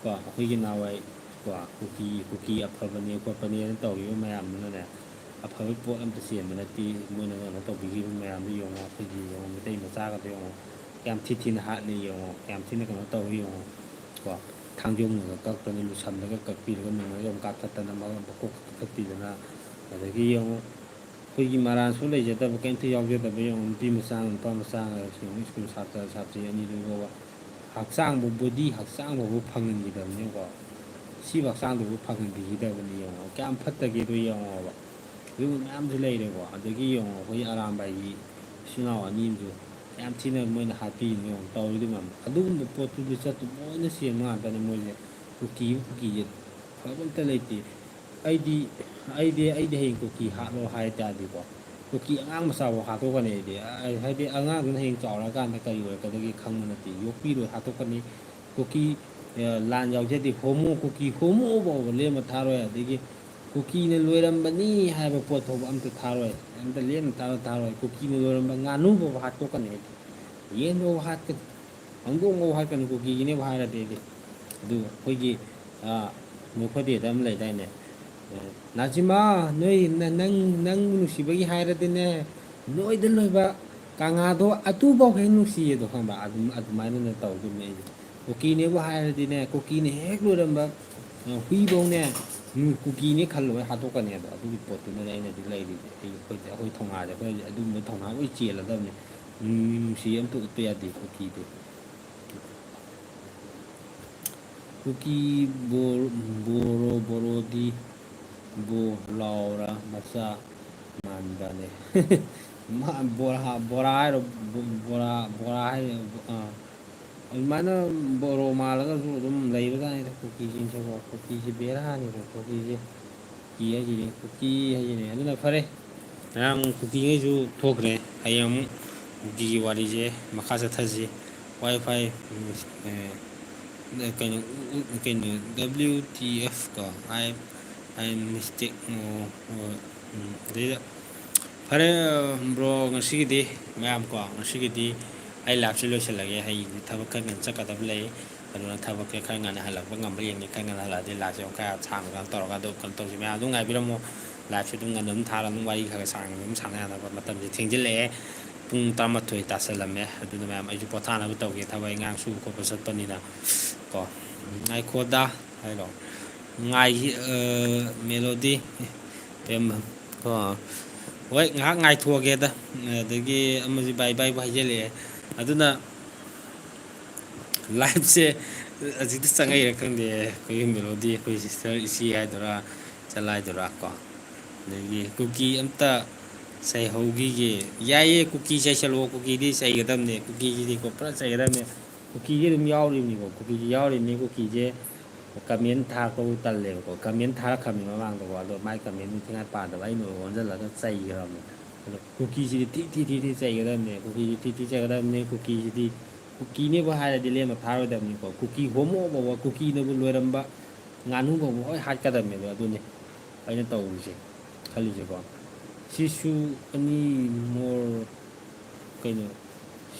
ꯀꯣ, ꯑꯩꯈꯣꯏꯒꯤ ꯅꯍꯥꯟꯋꯥꯏ, ꯀꯣ, ꯀꯨꯀꯤ, ꯀꯨꯀꯤ ꯑꯐꯕꯅꯦ ꯈꯣꯠꯄꯅꯦꯅ ꯇꯧꯈꯤꯕ ꯃꯌꯥꯝꯗꯨꯅꯅꯦ, ꯑꯐꯕ ꯄꯣꯠ ꯑꯝꯇ ꯆꯦꯟꯕ ꯅꯠꯇꯦ꯫ ꯃꯣꯏꯅ ꯀꯩꯅꯣ ꯇꯧꯕꯤꯈꯤꯕ ꯃꯌꯥꯝꯗꯣ ꯌꯦꯡꯉꯣ, ꯑꯩꯈꯣꯏꯒꯤ ꯌꯦꯡꯉꯣ, ꯃꯩꯇꯩ ꯃꯆꯥꯒꯗꯣ ꯌꯦꯡꯉꯣ, ꯀꯌꯥꯝ ꯊꯤ ꯊꯤꯅ ꯍꯥꯠꯂꯤ ꯌꯦꯡꯉꯣ, ꯀꯌꯥꯝ ꯊꯤꯅ ꯀꯩꯅꯣ ꯇꯧꯋꯤ ꯌꯦꯡꯉꯣ꯫ ꯀꯣ, ꯊꯥꯡꯖꯧꯅꯒ ꯀꯛꯇꯅ, ꯂꯨꯁꯝꯗꯒ ꯀꯛꯄꯤꯔꯒ, ꯅꯣꯡꯃꯩꯒ ꯑꯃꯨꯛ ꯀꯥꯞꯊꯠꯇꯅ, ꯃ-, ꯃꯀꯣꯛ ꯀꯛꯊꯠꯄꯤꯗꯅ, ꯑꯗꯒꯤ ꯌꯦꯡꯉꯣ, ꯑꯩꯈꯣꯏꯒꯤ ꯃꯔꯥꯟꯁꯨ ꯂꯩꯖꯗꯕ, ꯀꯔꯤꯝꯇ ꯌꯥꯎꯖꯗꯕ ꯌꯦꯡꯉꯣ, ꯅꯨꯄꯤ ꯃꯆꯥ, ꯅꯨꯄꯥ ꯃꯆꯥ, ꯌꯦꯡꯉꯣ, ꯁ꯭ꯀꯨꯜ ꯁꯥꯇ꯭ꯔ, ꯁꯥꯇ꯭ꯔꯤ ꯑꯅꯤꯗꯨ ꯐꯥꯎꯕ ꯍꯛꯆꯥꯡꯕꯨ, ꯕꯣꯗꯤ ꯍꯛꯆꯥꯡ ꯐꯥꯎꯕ ꯐꯪꯍꯟꯈꯤꯗꯕꯅꯤꯅꯀꯣ, ꯁꯤꯕ ꯍꯛꯆꯥꯡꯗꯨꯕꯨ ꯐꯪꯍꯟꯕꯤꯈꯤꯗꯕꯅꯤ ꯌꯦꯡꯉꯣ, ꯀꯌꯥꯝ ꯐꯠꯇꯒꯦꯗꯣ ꯌꯦꯡꯉꯣꯕ꯫ ꯑꯗꯨꯒꯨꯝꯕ ꯃꯌꯥꯝꯁꯨ ꯂꯩꯔꯦꯀꯣ꯫ ꯑꯗꯒꯤ ꯌꯦꯡꯉꯣ, ꯑꯩꯈꯣꯏꯒꯤ ꯑꯔꯥꯝꯕꯥꯏꯒꯤ ꯏꯆꯤꯜ ꯏꯅꯥꯎ ꯑꯅꯤ ꯑꯃꯁꯨ ꯀꯌꯥꯝ ꯊꯤꯅ ꯃꯣꯏꯅ ꯍꯥꯠꯄꯤꯔꯤꯅꯣ ꯌꯦꯡꯉꯣ, ꯇꯧꯔꯤꯗꯨ ꯃꯌꯥꯝꯗꯣ꯫ ꯑꯗꯨꯒꯨꯝꯕ ꯄꯣꯠꯇꯨꯗꯤ ꯆꯠꯇꯨ ꯂꯣꯏꯅ ꯁꯦꯝꯕ ꯉꯥꯛꯇꯅꯤ ꯃꯣꯏꯁꯦ꯫ ꯀꯨꯀꯤꯕꯨ ꯀꯨꯀꯤꯁꯦ ꯐꯕ ꯑꯝꯇ ꯂꯩꯇꯦ꯫ ꯑꯩꯗꯤ, ꯑꯩꯗꯤ, ꯑꯩꯗꯤ ꯍꯌꯦꯡ ꯀꯨꯀꯤ ꯍꯥꯠꯂꯣ ꯍꯥꯏ ꯇꯥꯔꯗꯤꯀꯣ, ꯀꯨꯀꯤ ꯑꯉꯥꯡ ꯃꯆꯥꯐꯥꯎ ꯍꯥꯠꯇꯣꯛꯀꯅꯤ ꯑꯩꯗꯤ꯫ ꯑ-, ꯍꯥꯏꯗꯤ ꯑꯉꯥꯡꯗꯨꯅ ꯍꯌꯦꯡ ꯆꯥꯎꯔꯛꯑꯀꯥꯟꯗ ꯀꯔꯤ ꯑꯣꯏꯔꯛꯀꯗꯒꯦ ꯈꯪꯕ ꯅꯠꯇꯦ꯫ ꯌꯣꯛꯄꯤꯔꯣꯏ, ꯍꯥꯠꯇꯣꯛꯀꯅꯤ꯫ ꯀꯨꯀꯤ, ꯑ, ꯂꯥꯟ ꯌꯥꯎꯖꯗꯦ, ꯍꯣꯃꯣ, ꯀꯨꯀꯤ ꯍꯣꯃꯣ ꯐꯥꯎꯕ ꯂꯦꯝꯅ ꯊꯥꯔꯣꯏ꯫ ꯑꯗꯒꯤ ꯀꯨꯀꯤꯅ ꯂꯣꯏꯔꯝꯕꯅꯤ ꯍꯥꯏꯕ ꯄꯣꯠ ꯐꯥꯎꯕ ꯑꯝꯇ ꯊꯥꯔꯣꯏ, ꯑꯝꯇ ꯂꯦꯝꯅ ꯊꯥꯔꯣꯏ, ꯊꯥꯔꯣꯏ꯫ ꯀꯨꯀꯤꯅ ꯂꯣꯏꯔꯝꯕ ꯉꯥꯅꯨ ꯐꯥꯎꯕ ꯍꯥꯠꯇꯣꯛꯀꯅꯤ ꯑꯩꯗꯤ꯫ ꯌꯦꯟ ꯐꯥꯎꯕ ꯍꯥꯠꯀꯅꯤ, ꯍꯪꯗꯣꯡ ꯐꯥꯎꯕ ꯍꯥꯠꯀꯅꯤ, ꯀꯨꯀꯤꯒꯤꯅꯦꯕꯨ ꯍꯥꯏꯔꯗꯤ ꯑꯩꯗꯤ꯫ ꯑꯗꯨ ꯑꯩꯈꯣꯏꯒꯤ, ꯑ, ꯅꯣꯛꯐꯗꯦꯗ ꯑꯃ ꯂꯩꯗꯥꯏꯅꯦ? ꯅꯥꯖꯤꯃꯥ, ꯅꯣꯏ ꯅ- ꯅꯪ ꯅꯪ ꯅꯨꯡꯁꯤꯕꯒꯤ ꯍꯥꯏꯔꯗꯤꯅꯦ, ꯅꯣꯏꯗ ꯂꯣꯏꯕ ꯀꯪꯉꯥꯗꯣ ꯑꯗꯨꯐꯥꯎ ꯍꯦꯛ ꯅꯨꯡꯁꯤꯌꯦꯗꯣ, ꯈꯪꯕ? ꯑꯗꯨꯝ ꯑꯗꯨꯃꯥꯏꯅꯅ ꯇꯧꯗꯣꯏꯅꯦ ꯑꯩꯁꯦ꯫ ꯀꯨꯀꯤꯅꯦꯕꯨ ꯍꯥꯏꯔꯗꯤꯅꯦ, ꯀꯨꯀꯤꯅ ꯍꯦꯛ ꯂꯣꯏꯔꯝꯕ, ꯑ, ꯍꯨꯏꯐꯧꯅꯦ, ꯅꯨ- ꯀꯨꯀꯤꯅꯦ ꯈꯜꯂꯣꯏ ꯍꯥꯠꯇꯣꯛꯀꯅꯦꯕ꯫ ꯑꯗꯨꯒꯤ ꯄꯣꯠꯇꯨꯅꯅꯦ ꯑꯩꯅꯗꯤ ꯂꯩꯔꯤꯁꯦ꯫ ꯑꯩ ꯑꯩꯈꯣꯏꯗꯤ ꯑꯩꯈꯣꯏ ꯊꯧꯅꯥꯁꯦ, ꯑꯩꯈꯣꯏ ꯑꯗꯨꯝꯕ ꯊꯧꯅꯥ ꯂꯣꯏ ꯆꯦꯜꯂꯗꯕꯅꯦ꯫ ꯅꯨꯡ- ꯅꯨꯡꯁꯤ ꯑꯝꯇ ꯎꯠꯄ ꯌꯥꯗꯦ ꯀꯨꯀꯤꯗꯤ꯫ ꯀꯨꯀꯤ ꯕꯣꯔ- ꯕꯣꯔꯣ ꯕꯣꯔꯣꯗꯤ ꯕꯣ ꯂꯥꯎꯔ ꯃꯆꯥ ꯃꯥꯟꯕꯅꯦ꯫ ꯃꯥ ꯕꯣꯔꯥ, ꯕꯣꯔꯥ ꯍꯥꯏꯔꯣ? ꯕꯣ- ꯕꯣꯔꯥ, ꯕꯣꯔꯥ ꯍꯥꯏꯔꯣ? ꯑꯥ꯫ ꯑꯗꯨꯃꯥꯏꯅ ꯕꯣꯔꯣ ꯃꯥꯜꯂꯒꯁꯨ ꯑꯗꯨꯝ ꯂꯩꯕꯖꯥꯠꯅꯤꯗ ꯀꯨꯀꯤꯁꯤꯡꯁꯦꯀꯣ꯫ ꯀꯨꯀꯤꯁꯦ ꯕꯦꯔꯥꯅꯤꯀꯣ, ꯀꯨꯀꯤꯁꯦ꯫ ꯀꯨꯀꯤ ꯍꯥꯏꯁꯤꯗꯤ, ꯀꯨꯀꯤ ꯍꯥꯏꯁꯤꯗꯤ꯫ ꯑꯗꯨꯅ ꯐꯔꯦ, ꯉꯔꯥꯡ ꯀꯨꯀꯤꯉꯩꯁꯨ ꯊꯣꯛꯈ꯭ꯔꯦ꯫ ꯍꯌꯦꯡ ꯑꯃꯨꯛ ꯀꯨꯀꯤꯒꯤ ꯋꯥꯔꯤꯁꯦ ꯃꯈꯥ ꯆꯠꯊꯁꯤ꯫ ꯋꯥꯏ ꯐꯥꯏ, ꯎꯝ, ꯑꯦ, ꯀꯩꯅꯣ, ꯎ- ꯎ- ꯀꯩꯅꯣ, W T F ꯀꯣ, I, I mistake, ꯑꯣ, ꯑꯣ, ꯎꯝ, ꯑꯗꯩꯗ, ꯐꯔꯦ, ꯕ꯭ꯔꯣ, ꯉꯁꯤꯒꯤꯗꯤ ꯃꯌꯥꯝ ꯀꯣ, ꯉꯁꯤꯒꯤꯗꯤ ꯑꯩ ꯂꯥꯏꯐꯁꯦ ꯂꯣꯏꯁꯤꯜꯂꯒꯦ꯫ ꯍꯌꯦꯡꯗꯤ ꯊꯕꯛ ꯈꯔ ꯉꯟꯅ ꯆꯠꯀꯗꯕ ꯂꯩ꯫ ꯑꯗꯨꯅ ꯊꯕꯛꯁꯦ ꯈꯔ ꯉꯟꯅ ꯍꯜꯂꯛꯄ ꯉꯝꯕ ꯌꯦꯡꯒꯦ꯫ ꯈꯔ ꯉꯟꯅ ꯍꯜꯂꯛꯑꯗꯤ ꯂꯥꯏꯐꯁꯦ ꯑꯃꯨꯛ ꯈꯔ ꯁꯥꯡꯅ ꯀꯩꯅꯣ ꯇꯧꯔꯒ ꯑꯗꯨ ꯀꯩꯅꯣ ꯇꯧꯁꯤ꯫ ꯃꯌꯥꯝ ꯑꯗꯨꯝ ꯉꯥꯏꯕꯤꯔꯝꯃꯣ꯫ ꯂꯥꯏꯐꯁꯦ ꯑꯗꯨꯝ ꯉꯟꯅ ꯑꯗꯨꯝ ꯊꯥꯔꯒ ꯑꯗꯨꯝ ꯋꯥꯔꯤ ꯈꯔ ꯈꯔ ꯁꯥꯡꯅ ꯑꯗꯨꯝ ꯁꯥꯟꯅ ꯌꯥꯅꯕ꯫ ꯃꯇꯝꯁꯦ ꯊꯦꯡꯖꯤꯜꯂꯛꯑꯦ꯫ ꯄꯨꯡ ꯇꯔꯥꯃꯥꯊꯣꯏ ꯇꯥꯁꯜꯂꯝꯃꯦ꯫ ꯑꯗꯨꯅ ꯃꯌꯥꯝ ꯑꯩꯁꯨ ꯄꯣꯊꯥꯅꯕ ꯇꯧꯒꯦ, ꯊꯕꯛ ꯏꯪꯈꯥꯡ ꯁꯨꯕ ꯈꯣꯠꯄ ꯆꯠꯄꯅꯤꯅ ꯀꯣ꯫ ꯉꯥꯏꯈꯣꯗ ꯍꯥꯏꯔꯣ꯫ ꯉꯥꯏꯈꯤ, ꯑ, ꯃꯦꯂꯣꯗꯤ꯫ ꯀꯩꯝ-, ꯀꯣ꯫ ꯍꯣꯏ, ꯉꯥꯏꯍꯥꯛ ꯉꯥꯏꯊꯣꯛꯑꯒꯦꯗ꯫ ꯑꯗꯒꯤ ꯑꯃꯁꯤ ꯕꯥꯏ ꯕꯥꯏꯕꯨ ꯍꯥꯏꯖꯜꯂꯛꯑꯦ꯫ ꯑꯗꯨꯅ ꯂꯥꯏꯐꯁꯦ ꯑꯁꯤꯗ ꯆꯪꯉꯛꯏꯔꯥ ꯈꯪꯗꯦ꯫ ꯑꯩꯈꯣꯏꯒꯤ ꯃꯦꯂꯣꯗꯤ, ꯑꯩꯈꯣꯏ ꯁꯤꯁꯇꯔ ꯏꯆꯦ ꯍꯥꯏꯗꯣꯏꯔꯥ, ꯏꯆꯜ ꯍꯥꯏꯗꯣꯏꯔꯥ ꯀꯣ꯫ ꯑꯗꯒꯤ ꯀꯨꯀꯤ ꯑꯝꯇ ꯆꯩꯍꯧꯈꯤꯒꯦ꯫ ꯌꯥꯏꯌꯦ, ꯀꯨꯀꯤ ꯆꯩꯁꯜꯂꯣ, ꯀꯨꯀꯤꯗꯤ ꯆꯩꯒꯗꯕꯅꯦ, ꯀꯨꯀꯤꯁꯤꯗꯤꯀꯣ ꯄꯨꯔꯥ ꯆꯩꯒꯗꯕꯅꯦ꯫ ꯀꯨꯀꯤꯁꯦ ꯑꯗꯨꯝ ꯌꯥꯎꯔꯤꯕꯅꯤꯀꯣ, ꯀꯨꯀꯤꯁꯦ ꯌꯥꯎꯔꯤꯕꯅꯤ꯫ ꯀꯨꯀꯤꯁꯦ ꯀꯃꯦꯟ ꯊꯥꯔꯛꯄꯕꯨ ꯇꯜꯂꯦꯕꯀꯣ꯫ ꯀꯃꯦꯟ ꯊꯥꯔꯛꯈ꯭ꯔꯕꯅꯤ ꯃꯃꯥꯡꯗꯀꯣ, ꯑꯗꯣ ꯃꯥꯏ ꯀꯃꯦꯟꯗꯨ ꯊꯤꯉꯥꯏ ꯄꯥꯗꯕ ꯑꯩꯅ ꯑꯣꯟꯁꯤꯜꯂꯒ ꯆꯩꯈ꯭ꯔꯕꯅꯦ꯫ ꯑꯗꯣ ꯀꯨꯀꯤꯁꯤꯗꯤ ꯊꯤ ꯊꯤ ꯊꯤ ꯊꯤ ꯆꯩꯒꯗꯕꯅꯦ, ꯀꯨꯀꯤꯁꯤ ꯊꯤ ꯊꯤ ꯆꯩꯒꯗꯕꯅꯦ꯫ ꯀꯨꯀꯤꯁꯤꯗꯤ ꯀꯨꯀꯤꯅꯦꯕꯨ ꯍꯥꯏꯔꯗꯤ ꯂꯦꯝꯅ ꯊꯥꯔꯣꯏꯗꯕꯅꯤꯀꯣ꯫ ꯀꯨꯀꯤ ꯍꯣꯃꯣ ꯐꯥꯎꯕ, ꯀꯨꯀꯤꯅꯕꯨ ꯂꯣꯏꯔꯝꯕ ꯉꯥꯅꯨ ꯐꯥꯎꯕ ꯂꯣꯏ ꯍꯥꯠꯀꯗꯕꯅꯦꯕ꯫ ꯑꯗꯨꯅꯤ ꯑꯩꯅ ꯇꯧꯔꯤꯁꯦ, ꯈꯜꯂꯤꯁꯦꯀꯣ꯫ ꯁꯤꯁꯨ ꯑꯅꯤ more, ꯀꯩꯅꯣ,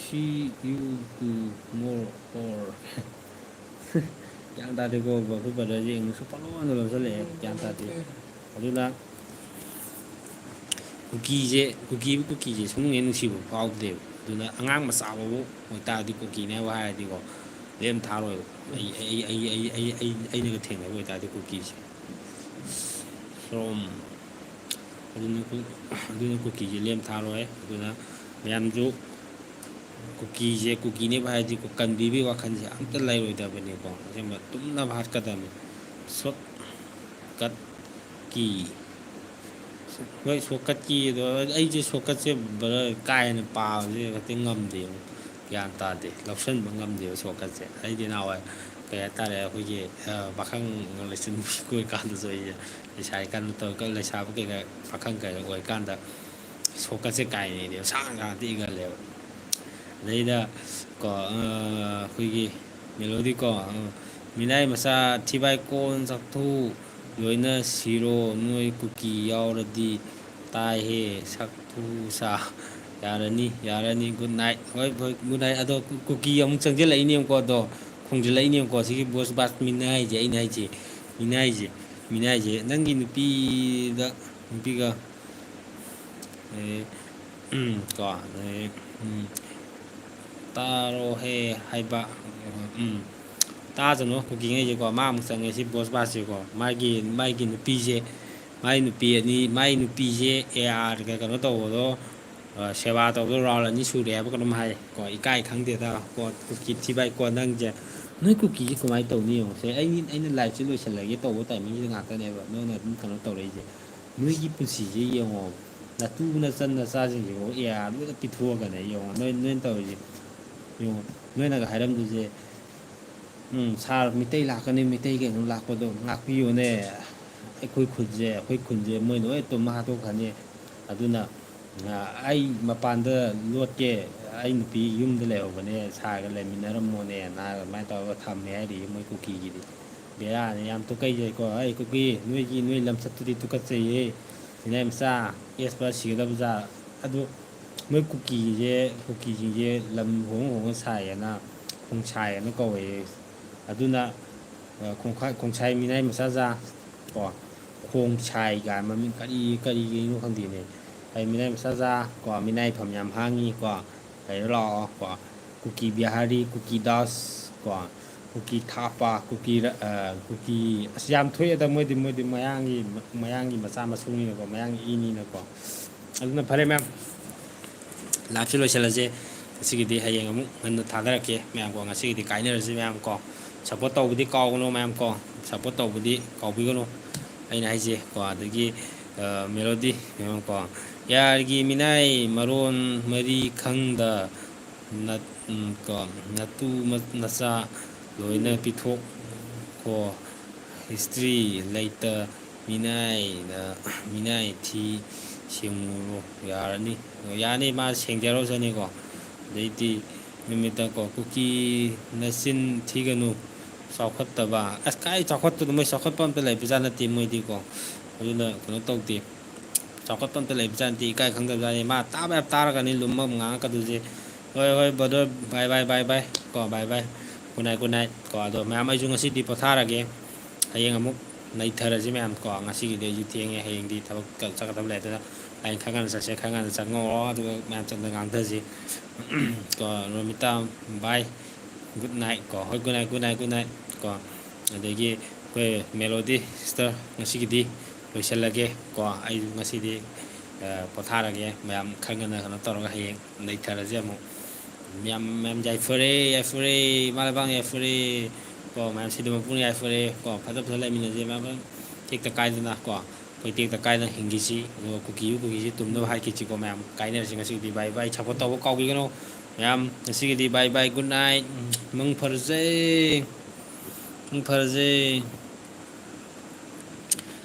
see you to more or ꯒ꯭ꯌꯥꯟ ꯇꯥꯗꯦꯀꯣ, ꯑꯩꯈꯣꯏ ꯕ꯭ꯔꯗꯔꯁꯦ ꯏꯪꯂꯤꯁꯁꯨ ꯄꯪꯂꯣꯟꯗ ꯂꯣꯟꯁꯤꯜꯂꯛꯑꯦ, ꯒ꯭ꯌꯥꯟ ꯇꯥꯗꯦ꯫ ꯑꯗꯨꯅ ꯀꯨꯀꯤꯁꯦ, ꯀꯨꯀꯤꯕꯨ ꯀꯨꯀꯤꯁꯦ ꯁꯨꯡꯅꯨꯡ ꯍꯦꯛ ꯅꯨꯡꯁꯤꯕ ꯐꯥꯎꯗꯦꯕ꯫ ꯑꯗꯨꯅ ꯑꯉꯥꯡ ꯃꯆꯥ ꯐꯥꯎꯕ ꯑꯣꯏꯇꯥꯔꯗꯤ, ꯀꯨꯀꯤꯅꯦꯕꯨ ꯍꯥꯏꯔꯗꯤꯀꯣ, ꯂꯦꯝ ꯊꯥꯔꯣꯏꯕ꯫ ꯑꯩ, ꯑꯩ, ꯑꯩꯅꯒ ꯊꯦꯡꯅꯕ ꯑꯣꯏꯇꯥꯔꯗꯤ ꯀꯨꯀꯤꯁꯦ꯫ From ꯑꯗꯨꯅ ꯀꯨ-, ꯑꯗꯨꯅ ꯀꯨꯀꯤꯁꯦ ꯂꯦꯝ ꯊꯥꯔꯣꯏ꯫ ꯑꯗꯨꯅ ꯃꯌꯥꯝꯁꯨ ꯀꯨꯀꯤꯁꯦ ꯀꯨꯀꯤꯅꯦꯕꯨ ꯍꯥꯏꯔꯗꯤ ꯀꯟꯕꯤꯕꯒꯤ ꯋꯥꯈꯜꯁꯦ ꯑꯝꯇ ꯂꯩꯔꯣꯏꯗꯕꯅꯤꯀꯣ꯫ ꯑꯁꯦꯡꯕ ꯇꯨꯝꯅꯕ ꯍꯥꯠꯀꯗꯕꯅꯤ꯫ Shortcut key꯫ ꯍꯣꯏ, shortcut key ꯑꯗꯣ ꯑꯩꯁꯦ shortcut ꯁꯦ ꯕ꯭ꯔꯗꯔ ꯀꯥ ꯍꯦꯟꯅ ꯄꯥꯕꯁꯦ ꯈꯛꯇ ꯉꯝꯗꯦ, ꯒ꯭ꯌꯥꯟ ꯇꯥꯗꯦ, ꯂꯧꯁꯤꯟꯕ ꯉꯝꯗꯦꯕ shortcut ꯁꯦ꯫ ꯑꯩꯗꯤ ꯅꯍꯥꯟꯋꯥꯏ ꯀꯩ ꯍꯥꯏꯇꯥꯔꯦ, ꯑꯩꯈꯣꯏꯒꯤ, ꯑ, ꯄꯥꯈꯪ ꯂꯩꯁꯥꯕꯤ ꯀꯣꯏꯀꯥꯟꯗꯁꯨ ꯑꯩꯁꯦ ꯂꯩꯁꯥꯔꯤ ꯀꯥꯟꯗ ꯇꯧꯔꯒ ꯂꯩꯁꯥꯕꯤ ꯀꯩꯀꯥ ꯄꯥꯈꯪ ꯀꯩꯀꯥ ꯑꯣꯏꯔꯀꯥꯟꯗ shortcut ꯁꯦ ꯀꯥꯏꯅꯩꯅꯦꯕ, ꯁꯥꯡ ꯁꯥꯡꯅ ꯏꯒꯜꯂꯦꯕ꯫ ꯑꯗꯩꯗ ꯀꯣ, ꯑ, ꯑꯩꯈꯣꯏꯒꯤ ꯃꯦꯂꯣꯗꯤ ꯀꯣ, ꯑ, "ꯃꯤꯅꯥꯏ ꯃꯆꯥ ꯊꯤꯕꯥꯏ ꯀꯣꯟ ꯆꯥꯛꯊꯨ ꯂꯣꯏꯅ ꯁꯤꯔꯣ, ꯅꯣꯏ ꯀꯨꯀꯤ ꯌꯥꯎꯔꯗꯤ ꯇꯥꯏꯍꯦ ꯁꯛꯊꯨ ꯁꯥ꯫ ꯌꯥꯔꯅꯤ, ꯌꯥꯔꯅꯤ, good night"꯫ ꯍꯣꯏ, ꯍꯣꯏ, good night꯫ ꯑꯗꯣ ꯀꯨ-, ꯀꯨꯀꯤ ꯑꯃꯨꯛ ꯆꯪꯁꯤꯜꯂꯛꯏꯅꯦꯕꯀꯣ, ꯑꯗꯣ ꯈꯣꯡꯖꯤꯜꯂꯛꯏꯅꯦꯕꯀꯣ꯫ ꯁꯤꯒꯤ ꯕꯣꯁ ꯕꯥꯁ ꯃꯤꯅꯥꯏꯁꯦ, ꯑꯩꯅ ꯍꯥꯏꯁꯦ, ꯃꯤꯅꯥꯏꯁꯦ, ꯃꯤꯅꯥꯏꯁꯦ, ꯅꯪꯒꯤ ꯅꯨꯄꯤꯗ, ꯅꯨꯄꯤꯒ, ꯑꯦ, ꯎꯝ, ꯀꯣ, ꯑꯗꯩ, ꯎꯝ, "ꯇꯥꯔꯣꯍꯦ" ꯍꯥꯏꯕ, ꯎꯝ, ꯇꯥꯖꯅꯨ ꯀꯨꯀꯤꯉꯩꯁꯦꯀꯣ꯫ ꯃꯥ ꯑꯃꯨꯛ ꯆꯪꯉꯦ, ꯁꯤ ꯕꯣꯁ ꯕꯥꯁꯁꯦꯀꯣ꯫ ꯃꯥꯒꯤ, ꯃꯥꯒꯤ ꯅꯨꯄꯤꯁꯦ, ꯃꯥꯏ ꯅꯨꯄꯤ ꯑꯅꯤ, ꯃꯥꯏ ꯅꯨꯄꯤꯁꯦ ꯑꯦ ꯑꯥꯔꯒ ꯀꯩꯅꯣ ꯇꯧꯕꯗꯣ, ꯑ, ꯁꯦꯕꯥ ꯇꯧꯕꯗꯣ ꯔꯥꯎꯟ ꯑꯅꯤ ꯁꯨꯔꯦ ꯍꯥꯏꯕ ꯀꯩꯅꯣꯝ ꯍꯥꯏ ꯀꯣ꯫ ꯏꯀꯥꯏ ꯈꯪꯗꯦꯗ ꯀꯣ, ꯀꯨꯀꯤ ꯊꯤꯕꯥꯏ ꯀꯣ, ꯅꯪꯁꯦ꯫ ꯅꯣꯏ ꯀꯨꯀꯤꯁꯦ ꯀꯃꯥꯏꯅ ꯇꯧꯅꯤ ꯌꯦꯡꯉꯨꯁꯦ꯫ ꯑꯩ, ꯑꯩꯅ ꯂꯥꯏꯐꯁꯦ ꯂꯣꯏꯁꯤꯜꯂꯒꯦ ꯇꯧꯕ ꯇꯥꯏꯃꯤꯡꯁꯤꯗ ꯉꯥꯛꯇꯅꯦꯕ ꯅꯣꯏꯅ ꯑꯗꯨꯝ ꯀꯩꯅꯣ ꯇꯧꯔꯛꯏꯁꯦ꯫ ꯅꯣꯏꯒꯤ ꯄꯨꯟꯁꯤꯁꯦ ꯌꯦꯡꯉꯣ, ꯅꯇꯨ ꯅꯆꯟ ꯅꯆꯥꯁꯤꯡꯁꯤꯕꯨ ꯑꯦ ꯑꯥꯔ ꯂꯣꯏꯅ ꯄꯤꯊꯣꯛꯑꯒꯅꯦ ꯌꯦꯡꯉꯣ, ꯅꯣꯏ, ꯅꯣꯏꯅ ꯇꯧꯔꯤꯁꯦ꯫ ꯌꯦꯡꯉꯣ, ꯅꯣꯏꯅꯒ ꯍꯥꯏꯔꯝꯗꯣꯏꯁꯦ, "ꯎꯝ, ꯁꯥꯔ, ꯃꯤꯇꯩ ꯂꯥꯛꯀꯅꯤ, ꯃꯤꯇꯩ ꯀꯩꯅꯣ ꯂꯥꯛꯄꯗꯣ ꯉꯥꯛꯄꯤꯌꯨꯅꯦ, ꯑꯩꯈꯣꯏ ꯈꯨꯟꯁꯦ, ꯑꯩꯈꯣꯏ ꯈꯨꯟꯁꯦ ꯃꯣꯏ ꯂꯣꯏ ꯇꯨꯝ ꯍꯥꯠꯇꯣꯛꯈ꯭ꯔꯅꯤ, ꯑꯗꯨꯅ, ꯑ, ꯑꯩ ꯃꯄꯥꯟꯗ ꯂꯣꯠꯀꯦ, ꯑꯩ ꯅꯨꯄꯤ ꯌꯨꯝꯗ ꯂꯩꯍꯧꯕꯅꯦ, ꯁꯥꯔꯒ ꯂꯩꯃꯤꯟꯅꯔꯝꯃꯣꯅꯦꯅ" ꯑꯗꯨꯃꯥꯏꯅ ꯇꯧꯔꯒ ꯊꯝꯃꯦ ꯍꯥꯏꯔꯤꯌꯦ ꯃꯣꯏ ꯀꯨꯀꯤꯒꯤꯗꯤ꯫ ꯕꯦꯔꯥꯅꯤ, ꯌꯥꯝ ꯇꯨꯀꯠꯆꯩꯀꯣ꯫ ꯑꯩ ꯀꯨꯀꯤ, ꯅꯣꯏꯒꯤ, ꯅꯣꯏ ꯂꯝꯆꯠꯇꯨꯗꯤ ꯇꯨꯀꯠꯆꯩꯌꯦ꯫ ꯁꯤꯅꯦ ꯃꯆꯥ, ꯑꯦꯁꯄ ꯁꯤꯒꯗꯕ ꯖꯥꯠ꯫ ꯑꯗꯨ ꯃꯣꯏ ꯀꯨꯀꯤꯁꯦ, ꯀꯨꯀꯤꯁꯤꯡꯁꯦ ꯂꯝ ꯍꯣꯡ ꯍꯣꯡꯉ ꯁꯥꯏꯌꯦꯅ, ꯈꯣꯡꯁꯥꯏ ꯍꯥꯏꯅ ꯀꯧꯋꯦ꯫ ꯑꯗꯨꯅ ꯈꯣꯡꯁꯥꯏ ꯃꯤꯅꯥꯏ ꯃꯆꯥꯖꯥ ꯀꯣ, ꯈꯣꯡꯁꯥꯏ ꯀꯥꯏ ꯃꯃꯤꯡ ꯀꯔꯤ ꯀꯔꯤꯒꯤꯅꯣ ꯈꯪꯗꯦꯅꯦ꯫ ꯑꯩ ꯃꯤꯅꯥꯏ ꯃꯆꯥꯖꯥ ꯀꯣ, ꯃꯤꯅꯥꯏꯐꯝ ꯌꯥꯝ ꯍꯥꯡꯉꯤ ꯀꯣ, ꯂꯩꯔꯣ ꯂꯥꯛꯑꯣ ꯀꯣ꯫ ꯀꯨꯀꯤ ꯕꯤꯍꯥꯔꯤ, ꯀꯨꯀꯤ ꯗꯥꯁ ꯀꯣ, ꯀꯨꯀꯤ ꯊꯥꯄꯥ, ꯀꯨꯀꯤ ꯔ-, ꯑ, ꯀꯨꯀꯤ, ꯑꯁ, ꯌꯥꯝ ꯊꯣꯛꯑꯦꯗ꯫ ꯃꯣꯏꯗꯤ, ꯃꯣꯏꯗꯤ ꯃꯌꯥꯡꯒꯤ, ꯃꯌꯥꯡꯒꯤ ꯃꯆꯥ ꯃꯁꯨꯅꯤꯅꯀꯣ, ꯃꯌꯥꯡꯒꯤ ꯏꯅꯤꯅꯀꯣ꯫ ꯑꯗꯨꯅ ꯐꯔꯦ ꯃꯌꯥꯝ, ꯂꯥꯏꯞꯁꯦ ꯂꯣꯏꯁꯤꯜꯂꯁꯦ ꯉꯁꯤꯒꯤꯗꯤ꯫ ꯍꯌꯦꯡ ꯑꯃꯨꯛ ꯉꯟꯅ ꯊꯥꯗꯔꯛꯀꯦ ꯃꯌꯥꯝ ꯀꯣ꯫ ꯉꯁꯤꯒꯤꯗꯤ ꯀꯥꯏꯅꯔꯁꯤ ꯃꯌꯥꯝ ꯀꯣ꯫ ꯁꯞꯄꯣꯔꯠ ꯇꯧꯕꯗꯤ ꯀꯥꯎꯒꯅꯨ ꯃꯌꯥꯝ ꯀꯣ, ꯁꯞꯄꯣꯔꯠ ꯇꯧꯕꯗꯤ ꯀꯥꯎꯕꯤꯒꯅꯨ꯫ ꯑꯩꯅ ꯍꯥꯏꯁꯦ ꯀꯣ꯫ ꯑꯗꯒꯤ, ꯑ, ꯃꯦꯂꯣꯗꯤ ꯃꯌꯥꯝ ꯀꯣ, ꯌꯥꯔꯒꯤ ꯃꯤꯅꯥꯏ ꯃꯔꯣꯟ ꯃꯔꯤ ꯈꯪꯗ ꯅꯠ-, ꯎꯝ, ꯀꯣ, ꯅꯇꯨ ꯃ-, ꯅꯆꯥ ꯂꯣꯏꯅ ꯄꯤꯊꯣꯛꯈꯣ꯫ ꯍꯤꯁꯇ꯭ꯔꯤ ꯂꯩꯇ ꯃꯤꯅꯥꯏꯗ, ꯃꯤꯅꯥꯏ ꯊꯤ ꯁꯦꯡꯉꯨꯔꯣ꯫ ꯌꯥꯔꯅꯤ꯫ ꯌꯥꯅꯤ, ꯃꯥ ꯁꯦꯡꯖꯔꯁꯅꯤꯀꯣ꯫ ꯑꯗꯩꯗꯤ ꯅꯨꯃꯤꯠꯇ ꯀꯣ, ꯀꯨꯀꯤ ꯅꯆꯤꯟ ꯊꯤꯒꯅꯨ꯫ ꯆꯥꯎꯈꯠꯇꯕ꯫ ꯑꯁ, ꯀꯥꯏ ꯆꯥꯎꯈꯠꯇꯅꯣ? ꯃꯣꯏ ꯆꯥꯎꯈꯠꯄ ꯑꯝꯇ ꯂꯩꯕꯖꯥꯠ ꯅꯠꯇꯦ ꯃꯣꯏꯗꯤꯀꯣ꯫ ꯑꯗꯨꯅ ꯀꯩꯅꯣ ꯇꯧꯗꯦ꯫ ꯆꯥꯎꯈꯠꯄ ꯑꯝꯇ ꯂꯩꯕꯖꯥꯠ ꯅꯠꯇꯦ꯫ ꯏꯀꯥꯏ ꯈꯪꯗꯕꯖꯥꯠꯅꯤ꯫ ꯃꯥ ꯇꯥꯕ ꯌꯥꯝ ꯇꯥꯔꯒꯅꯤ ꯂꯨꯝꯃ ꯉꯥꯡꯉꯛꯀꯗꯣꯏꯁꯦ꯫ ꯍꯣꯏ, ꯍꯣꯏ, brother, bye, bye, bye, bye꯫ ꯀꯣ, bye, bye꯫ Good night, good night꯫ ꯀꯣ, ꯑꯗꯣ ꯃꯌꯥꯝ, ꯑꯩꯁꯨ ꯉꯁꯤꯗꯤ ꯄꯣꯊꯥꯔꯒꯦ꯫ ꯍꯌꯦꯡ ꯑꯃꯨꯛ ꯅꯩꯊꯔꯁꯤ ꯃꯌꯥꯝ ꯀꯣ꯫ ꯉꯁꯤꯒꯤꯗꯤ ꯑꯩꯁꯨ ꯊꯦꯡꯉꯦ꯫ ꯍꯌꯦꯡꯗꯤ ꯊꯕꯛ ꯆꯠꯀꯗꯕ ꯂꯩ꯫ ꯑꯗꯨꯅ ꯍꯌꯦꯡ ꯈꯔ ꯉꯟꯅ ꯆꯠꯁꯦ, ꯈꯔ ꯉꯟꯅ ꯆꯪꯉꯛꯑꯣ꯫ ꯑꯗꯨꯒ ꯃꯌꯥꯝ ꯆꯠꯂ ꯉꯥꯡꯊꯁꯤ꯫ ꯀꯣ, ꯔꯣꯃꯤꯇꯥ, bye꯫ Good night ꯀꯣ꯫ ꯍꯣꯏ, good night, good night, good night ꯀꯣ꯫ ꯑꯗꯒꯤ ꯑꯩꯈꯣꯏ ꯃꯦꯂꯣꯗꯤ sister, ꯉꯁꯤꯒꯤꯗꯤ ꯂꯣꯏꯁꯤꯜꯂꯒꯦ ꯀꯣ꯫ ꯑꯩꯁꯨ ꯉꯁꯤꯗꯤ, ꯑ, ꯄꯣꯊꯥꯔꯒꯦ꯫ ꯃꯌꯥꯝ ꯈꯔ ꯉꯟꯅ ꯀꯩꯅꯣ ꯇꯧꯔꯒ ꯍꯌꯦꯡ ꯅꯩꯊꯔꯁꯦ ꯑꯃꯨꯛ꯫ ꯃꯌꯥꯝ, ꯃꯌꯥꯝ ꯌꯥꯏꯐꯔꯦ, ꯌꯥꯏꯐꯔꯦ, ꯏꯃꯥ ꯂꯩꯕꯥꯛꯅ ꯌꯥꯏꯐꯔꯦ ꯀꯣ꯫ ꯃꯌꯥꯝ ꯁꯤꯗ ꯃꯄꯨꯅ ꯌꯥꯏꯐꯔꯦ ꯀꯣ꯫ ꯐꯖ ꯐꯖ ꯂꯩꯃꯤꯟꯅꯁꯦ ꯃꯌꯥꯝ, ꯇꯦꯛꯇ ꯀꯥꯏꯗꯅ ꯀꯣ꯫ ꯑꯩꯈꯣꯏ ꯇꯦꯛꯇ ꯀꯥꯏꯗꯅ ꯍꯤꯡꯈꯤꯁꯤ꯫ ꯑꯗꯨꯒ ꯀꯨꯀꯤꯁꯨ, ꯀꯨꯀꯤꯁꯨ ꯇꯨꯝꯅꯕ ꯍꯥꯏꯈꯤꯁꯤꯀꯣ ꯃꯌꯥꯝ꯫ ꯀꯥꯏꯅꯔꯁꯤ ꯉꯁꯤꯒꯤꯗꯤ꯫ Bye bye꯫ Support ꯇꯧꯕ ꯀꯥꯎꯕꯤꯒꯅꯨ ꯃꯌꯥꯝ꯫ ꯉꯁꯤꯒꯤꯗꯤ bye bye, good night꯫ ꯃꯪ ꯐꯔꯁꯦ꯫ ꯃꯪ ꯐꯔꯁꯦ꯫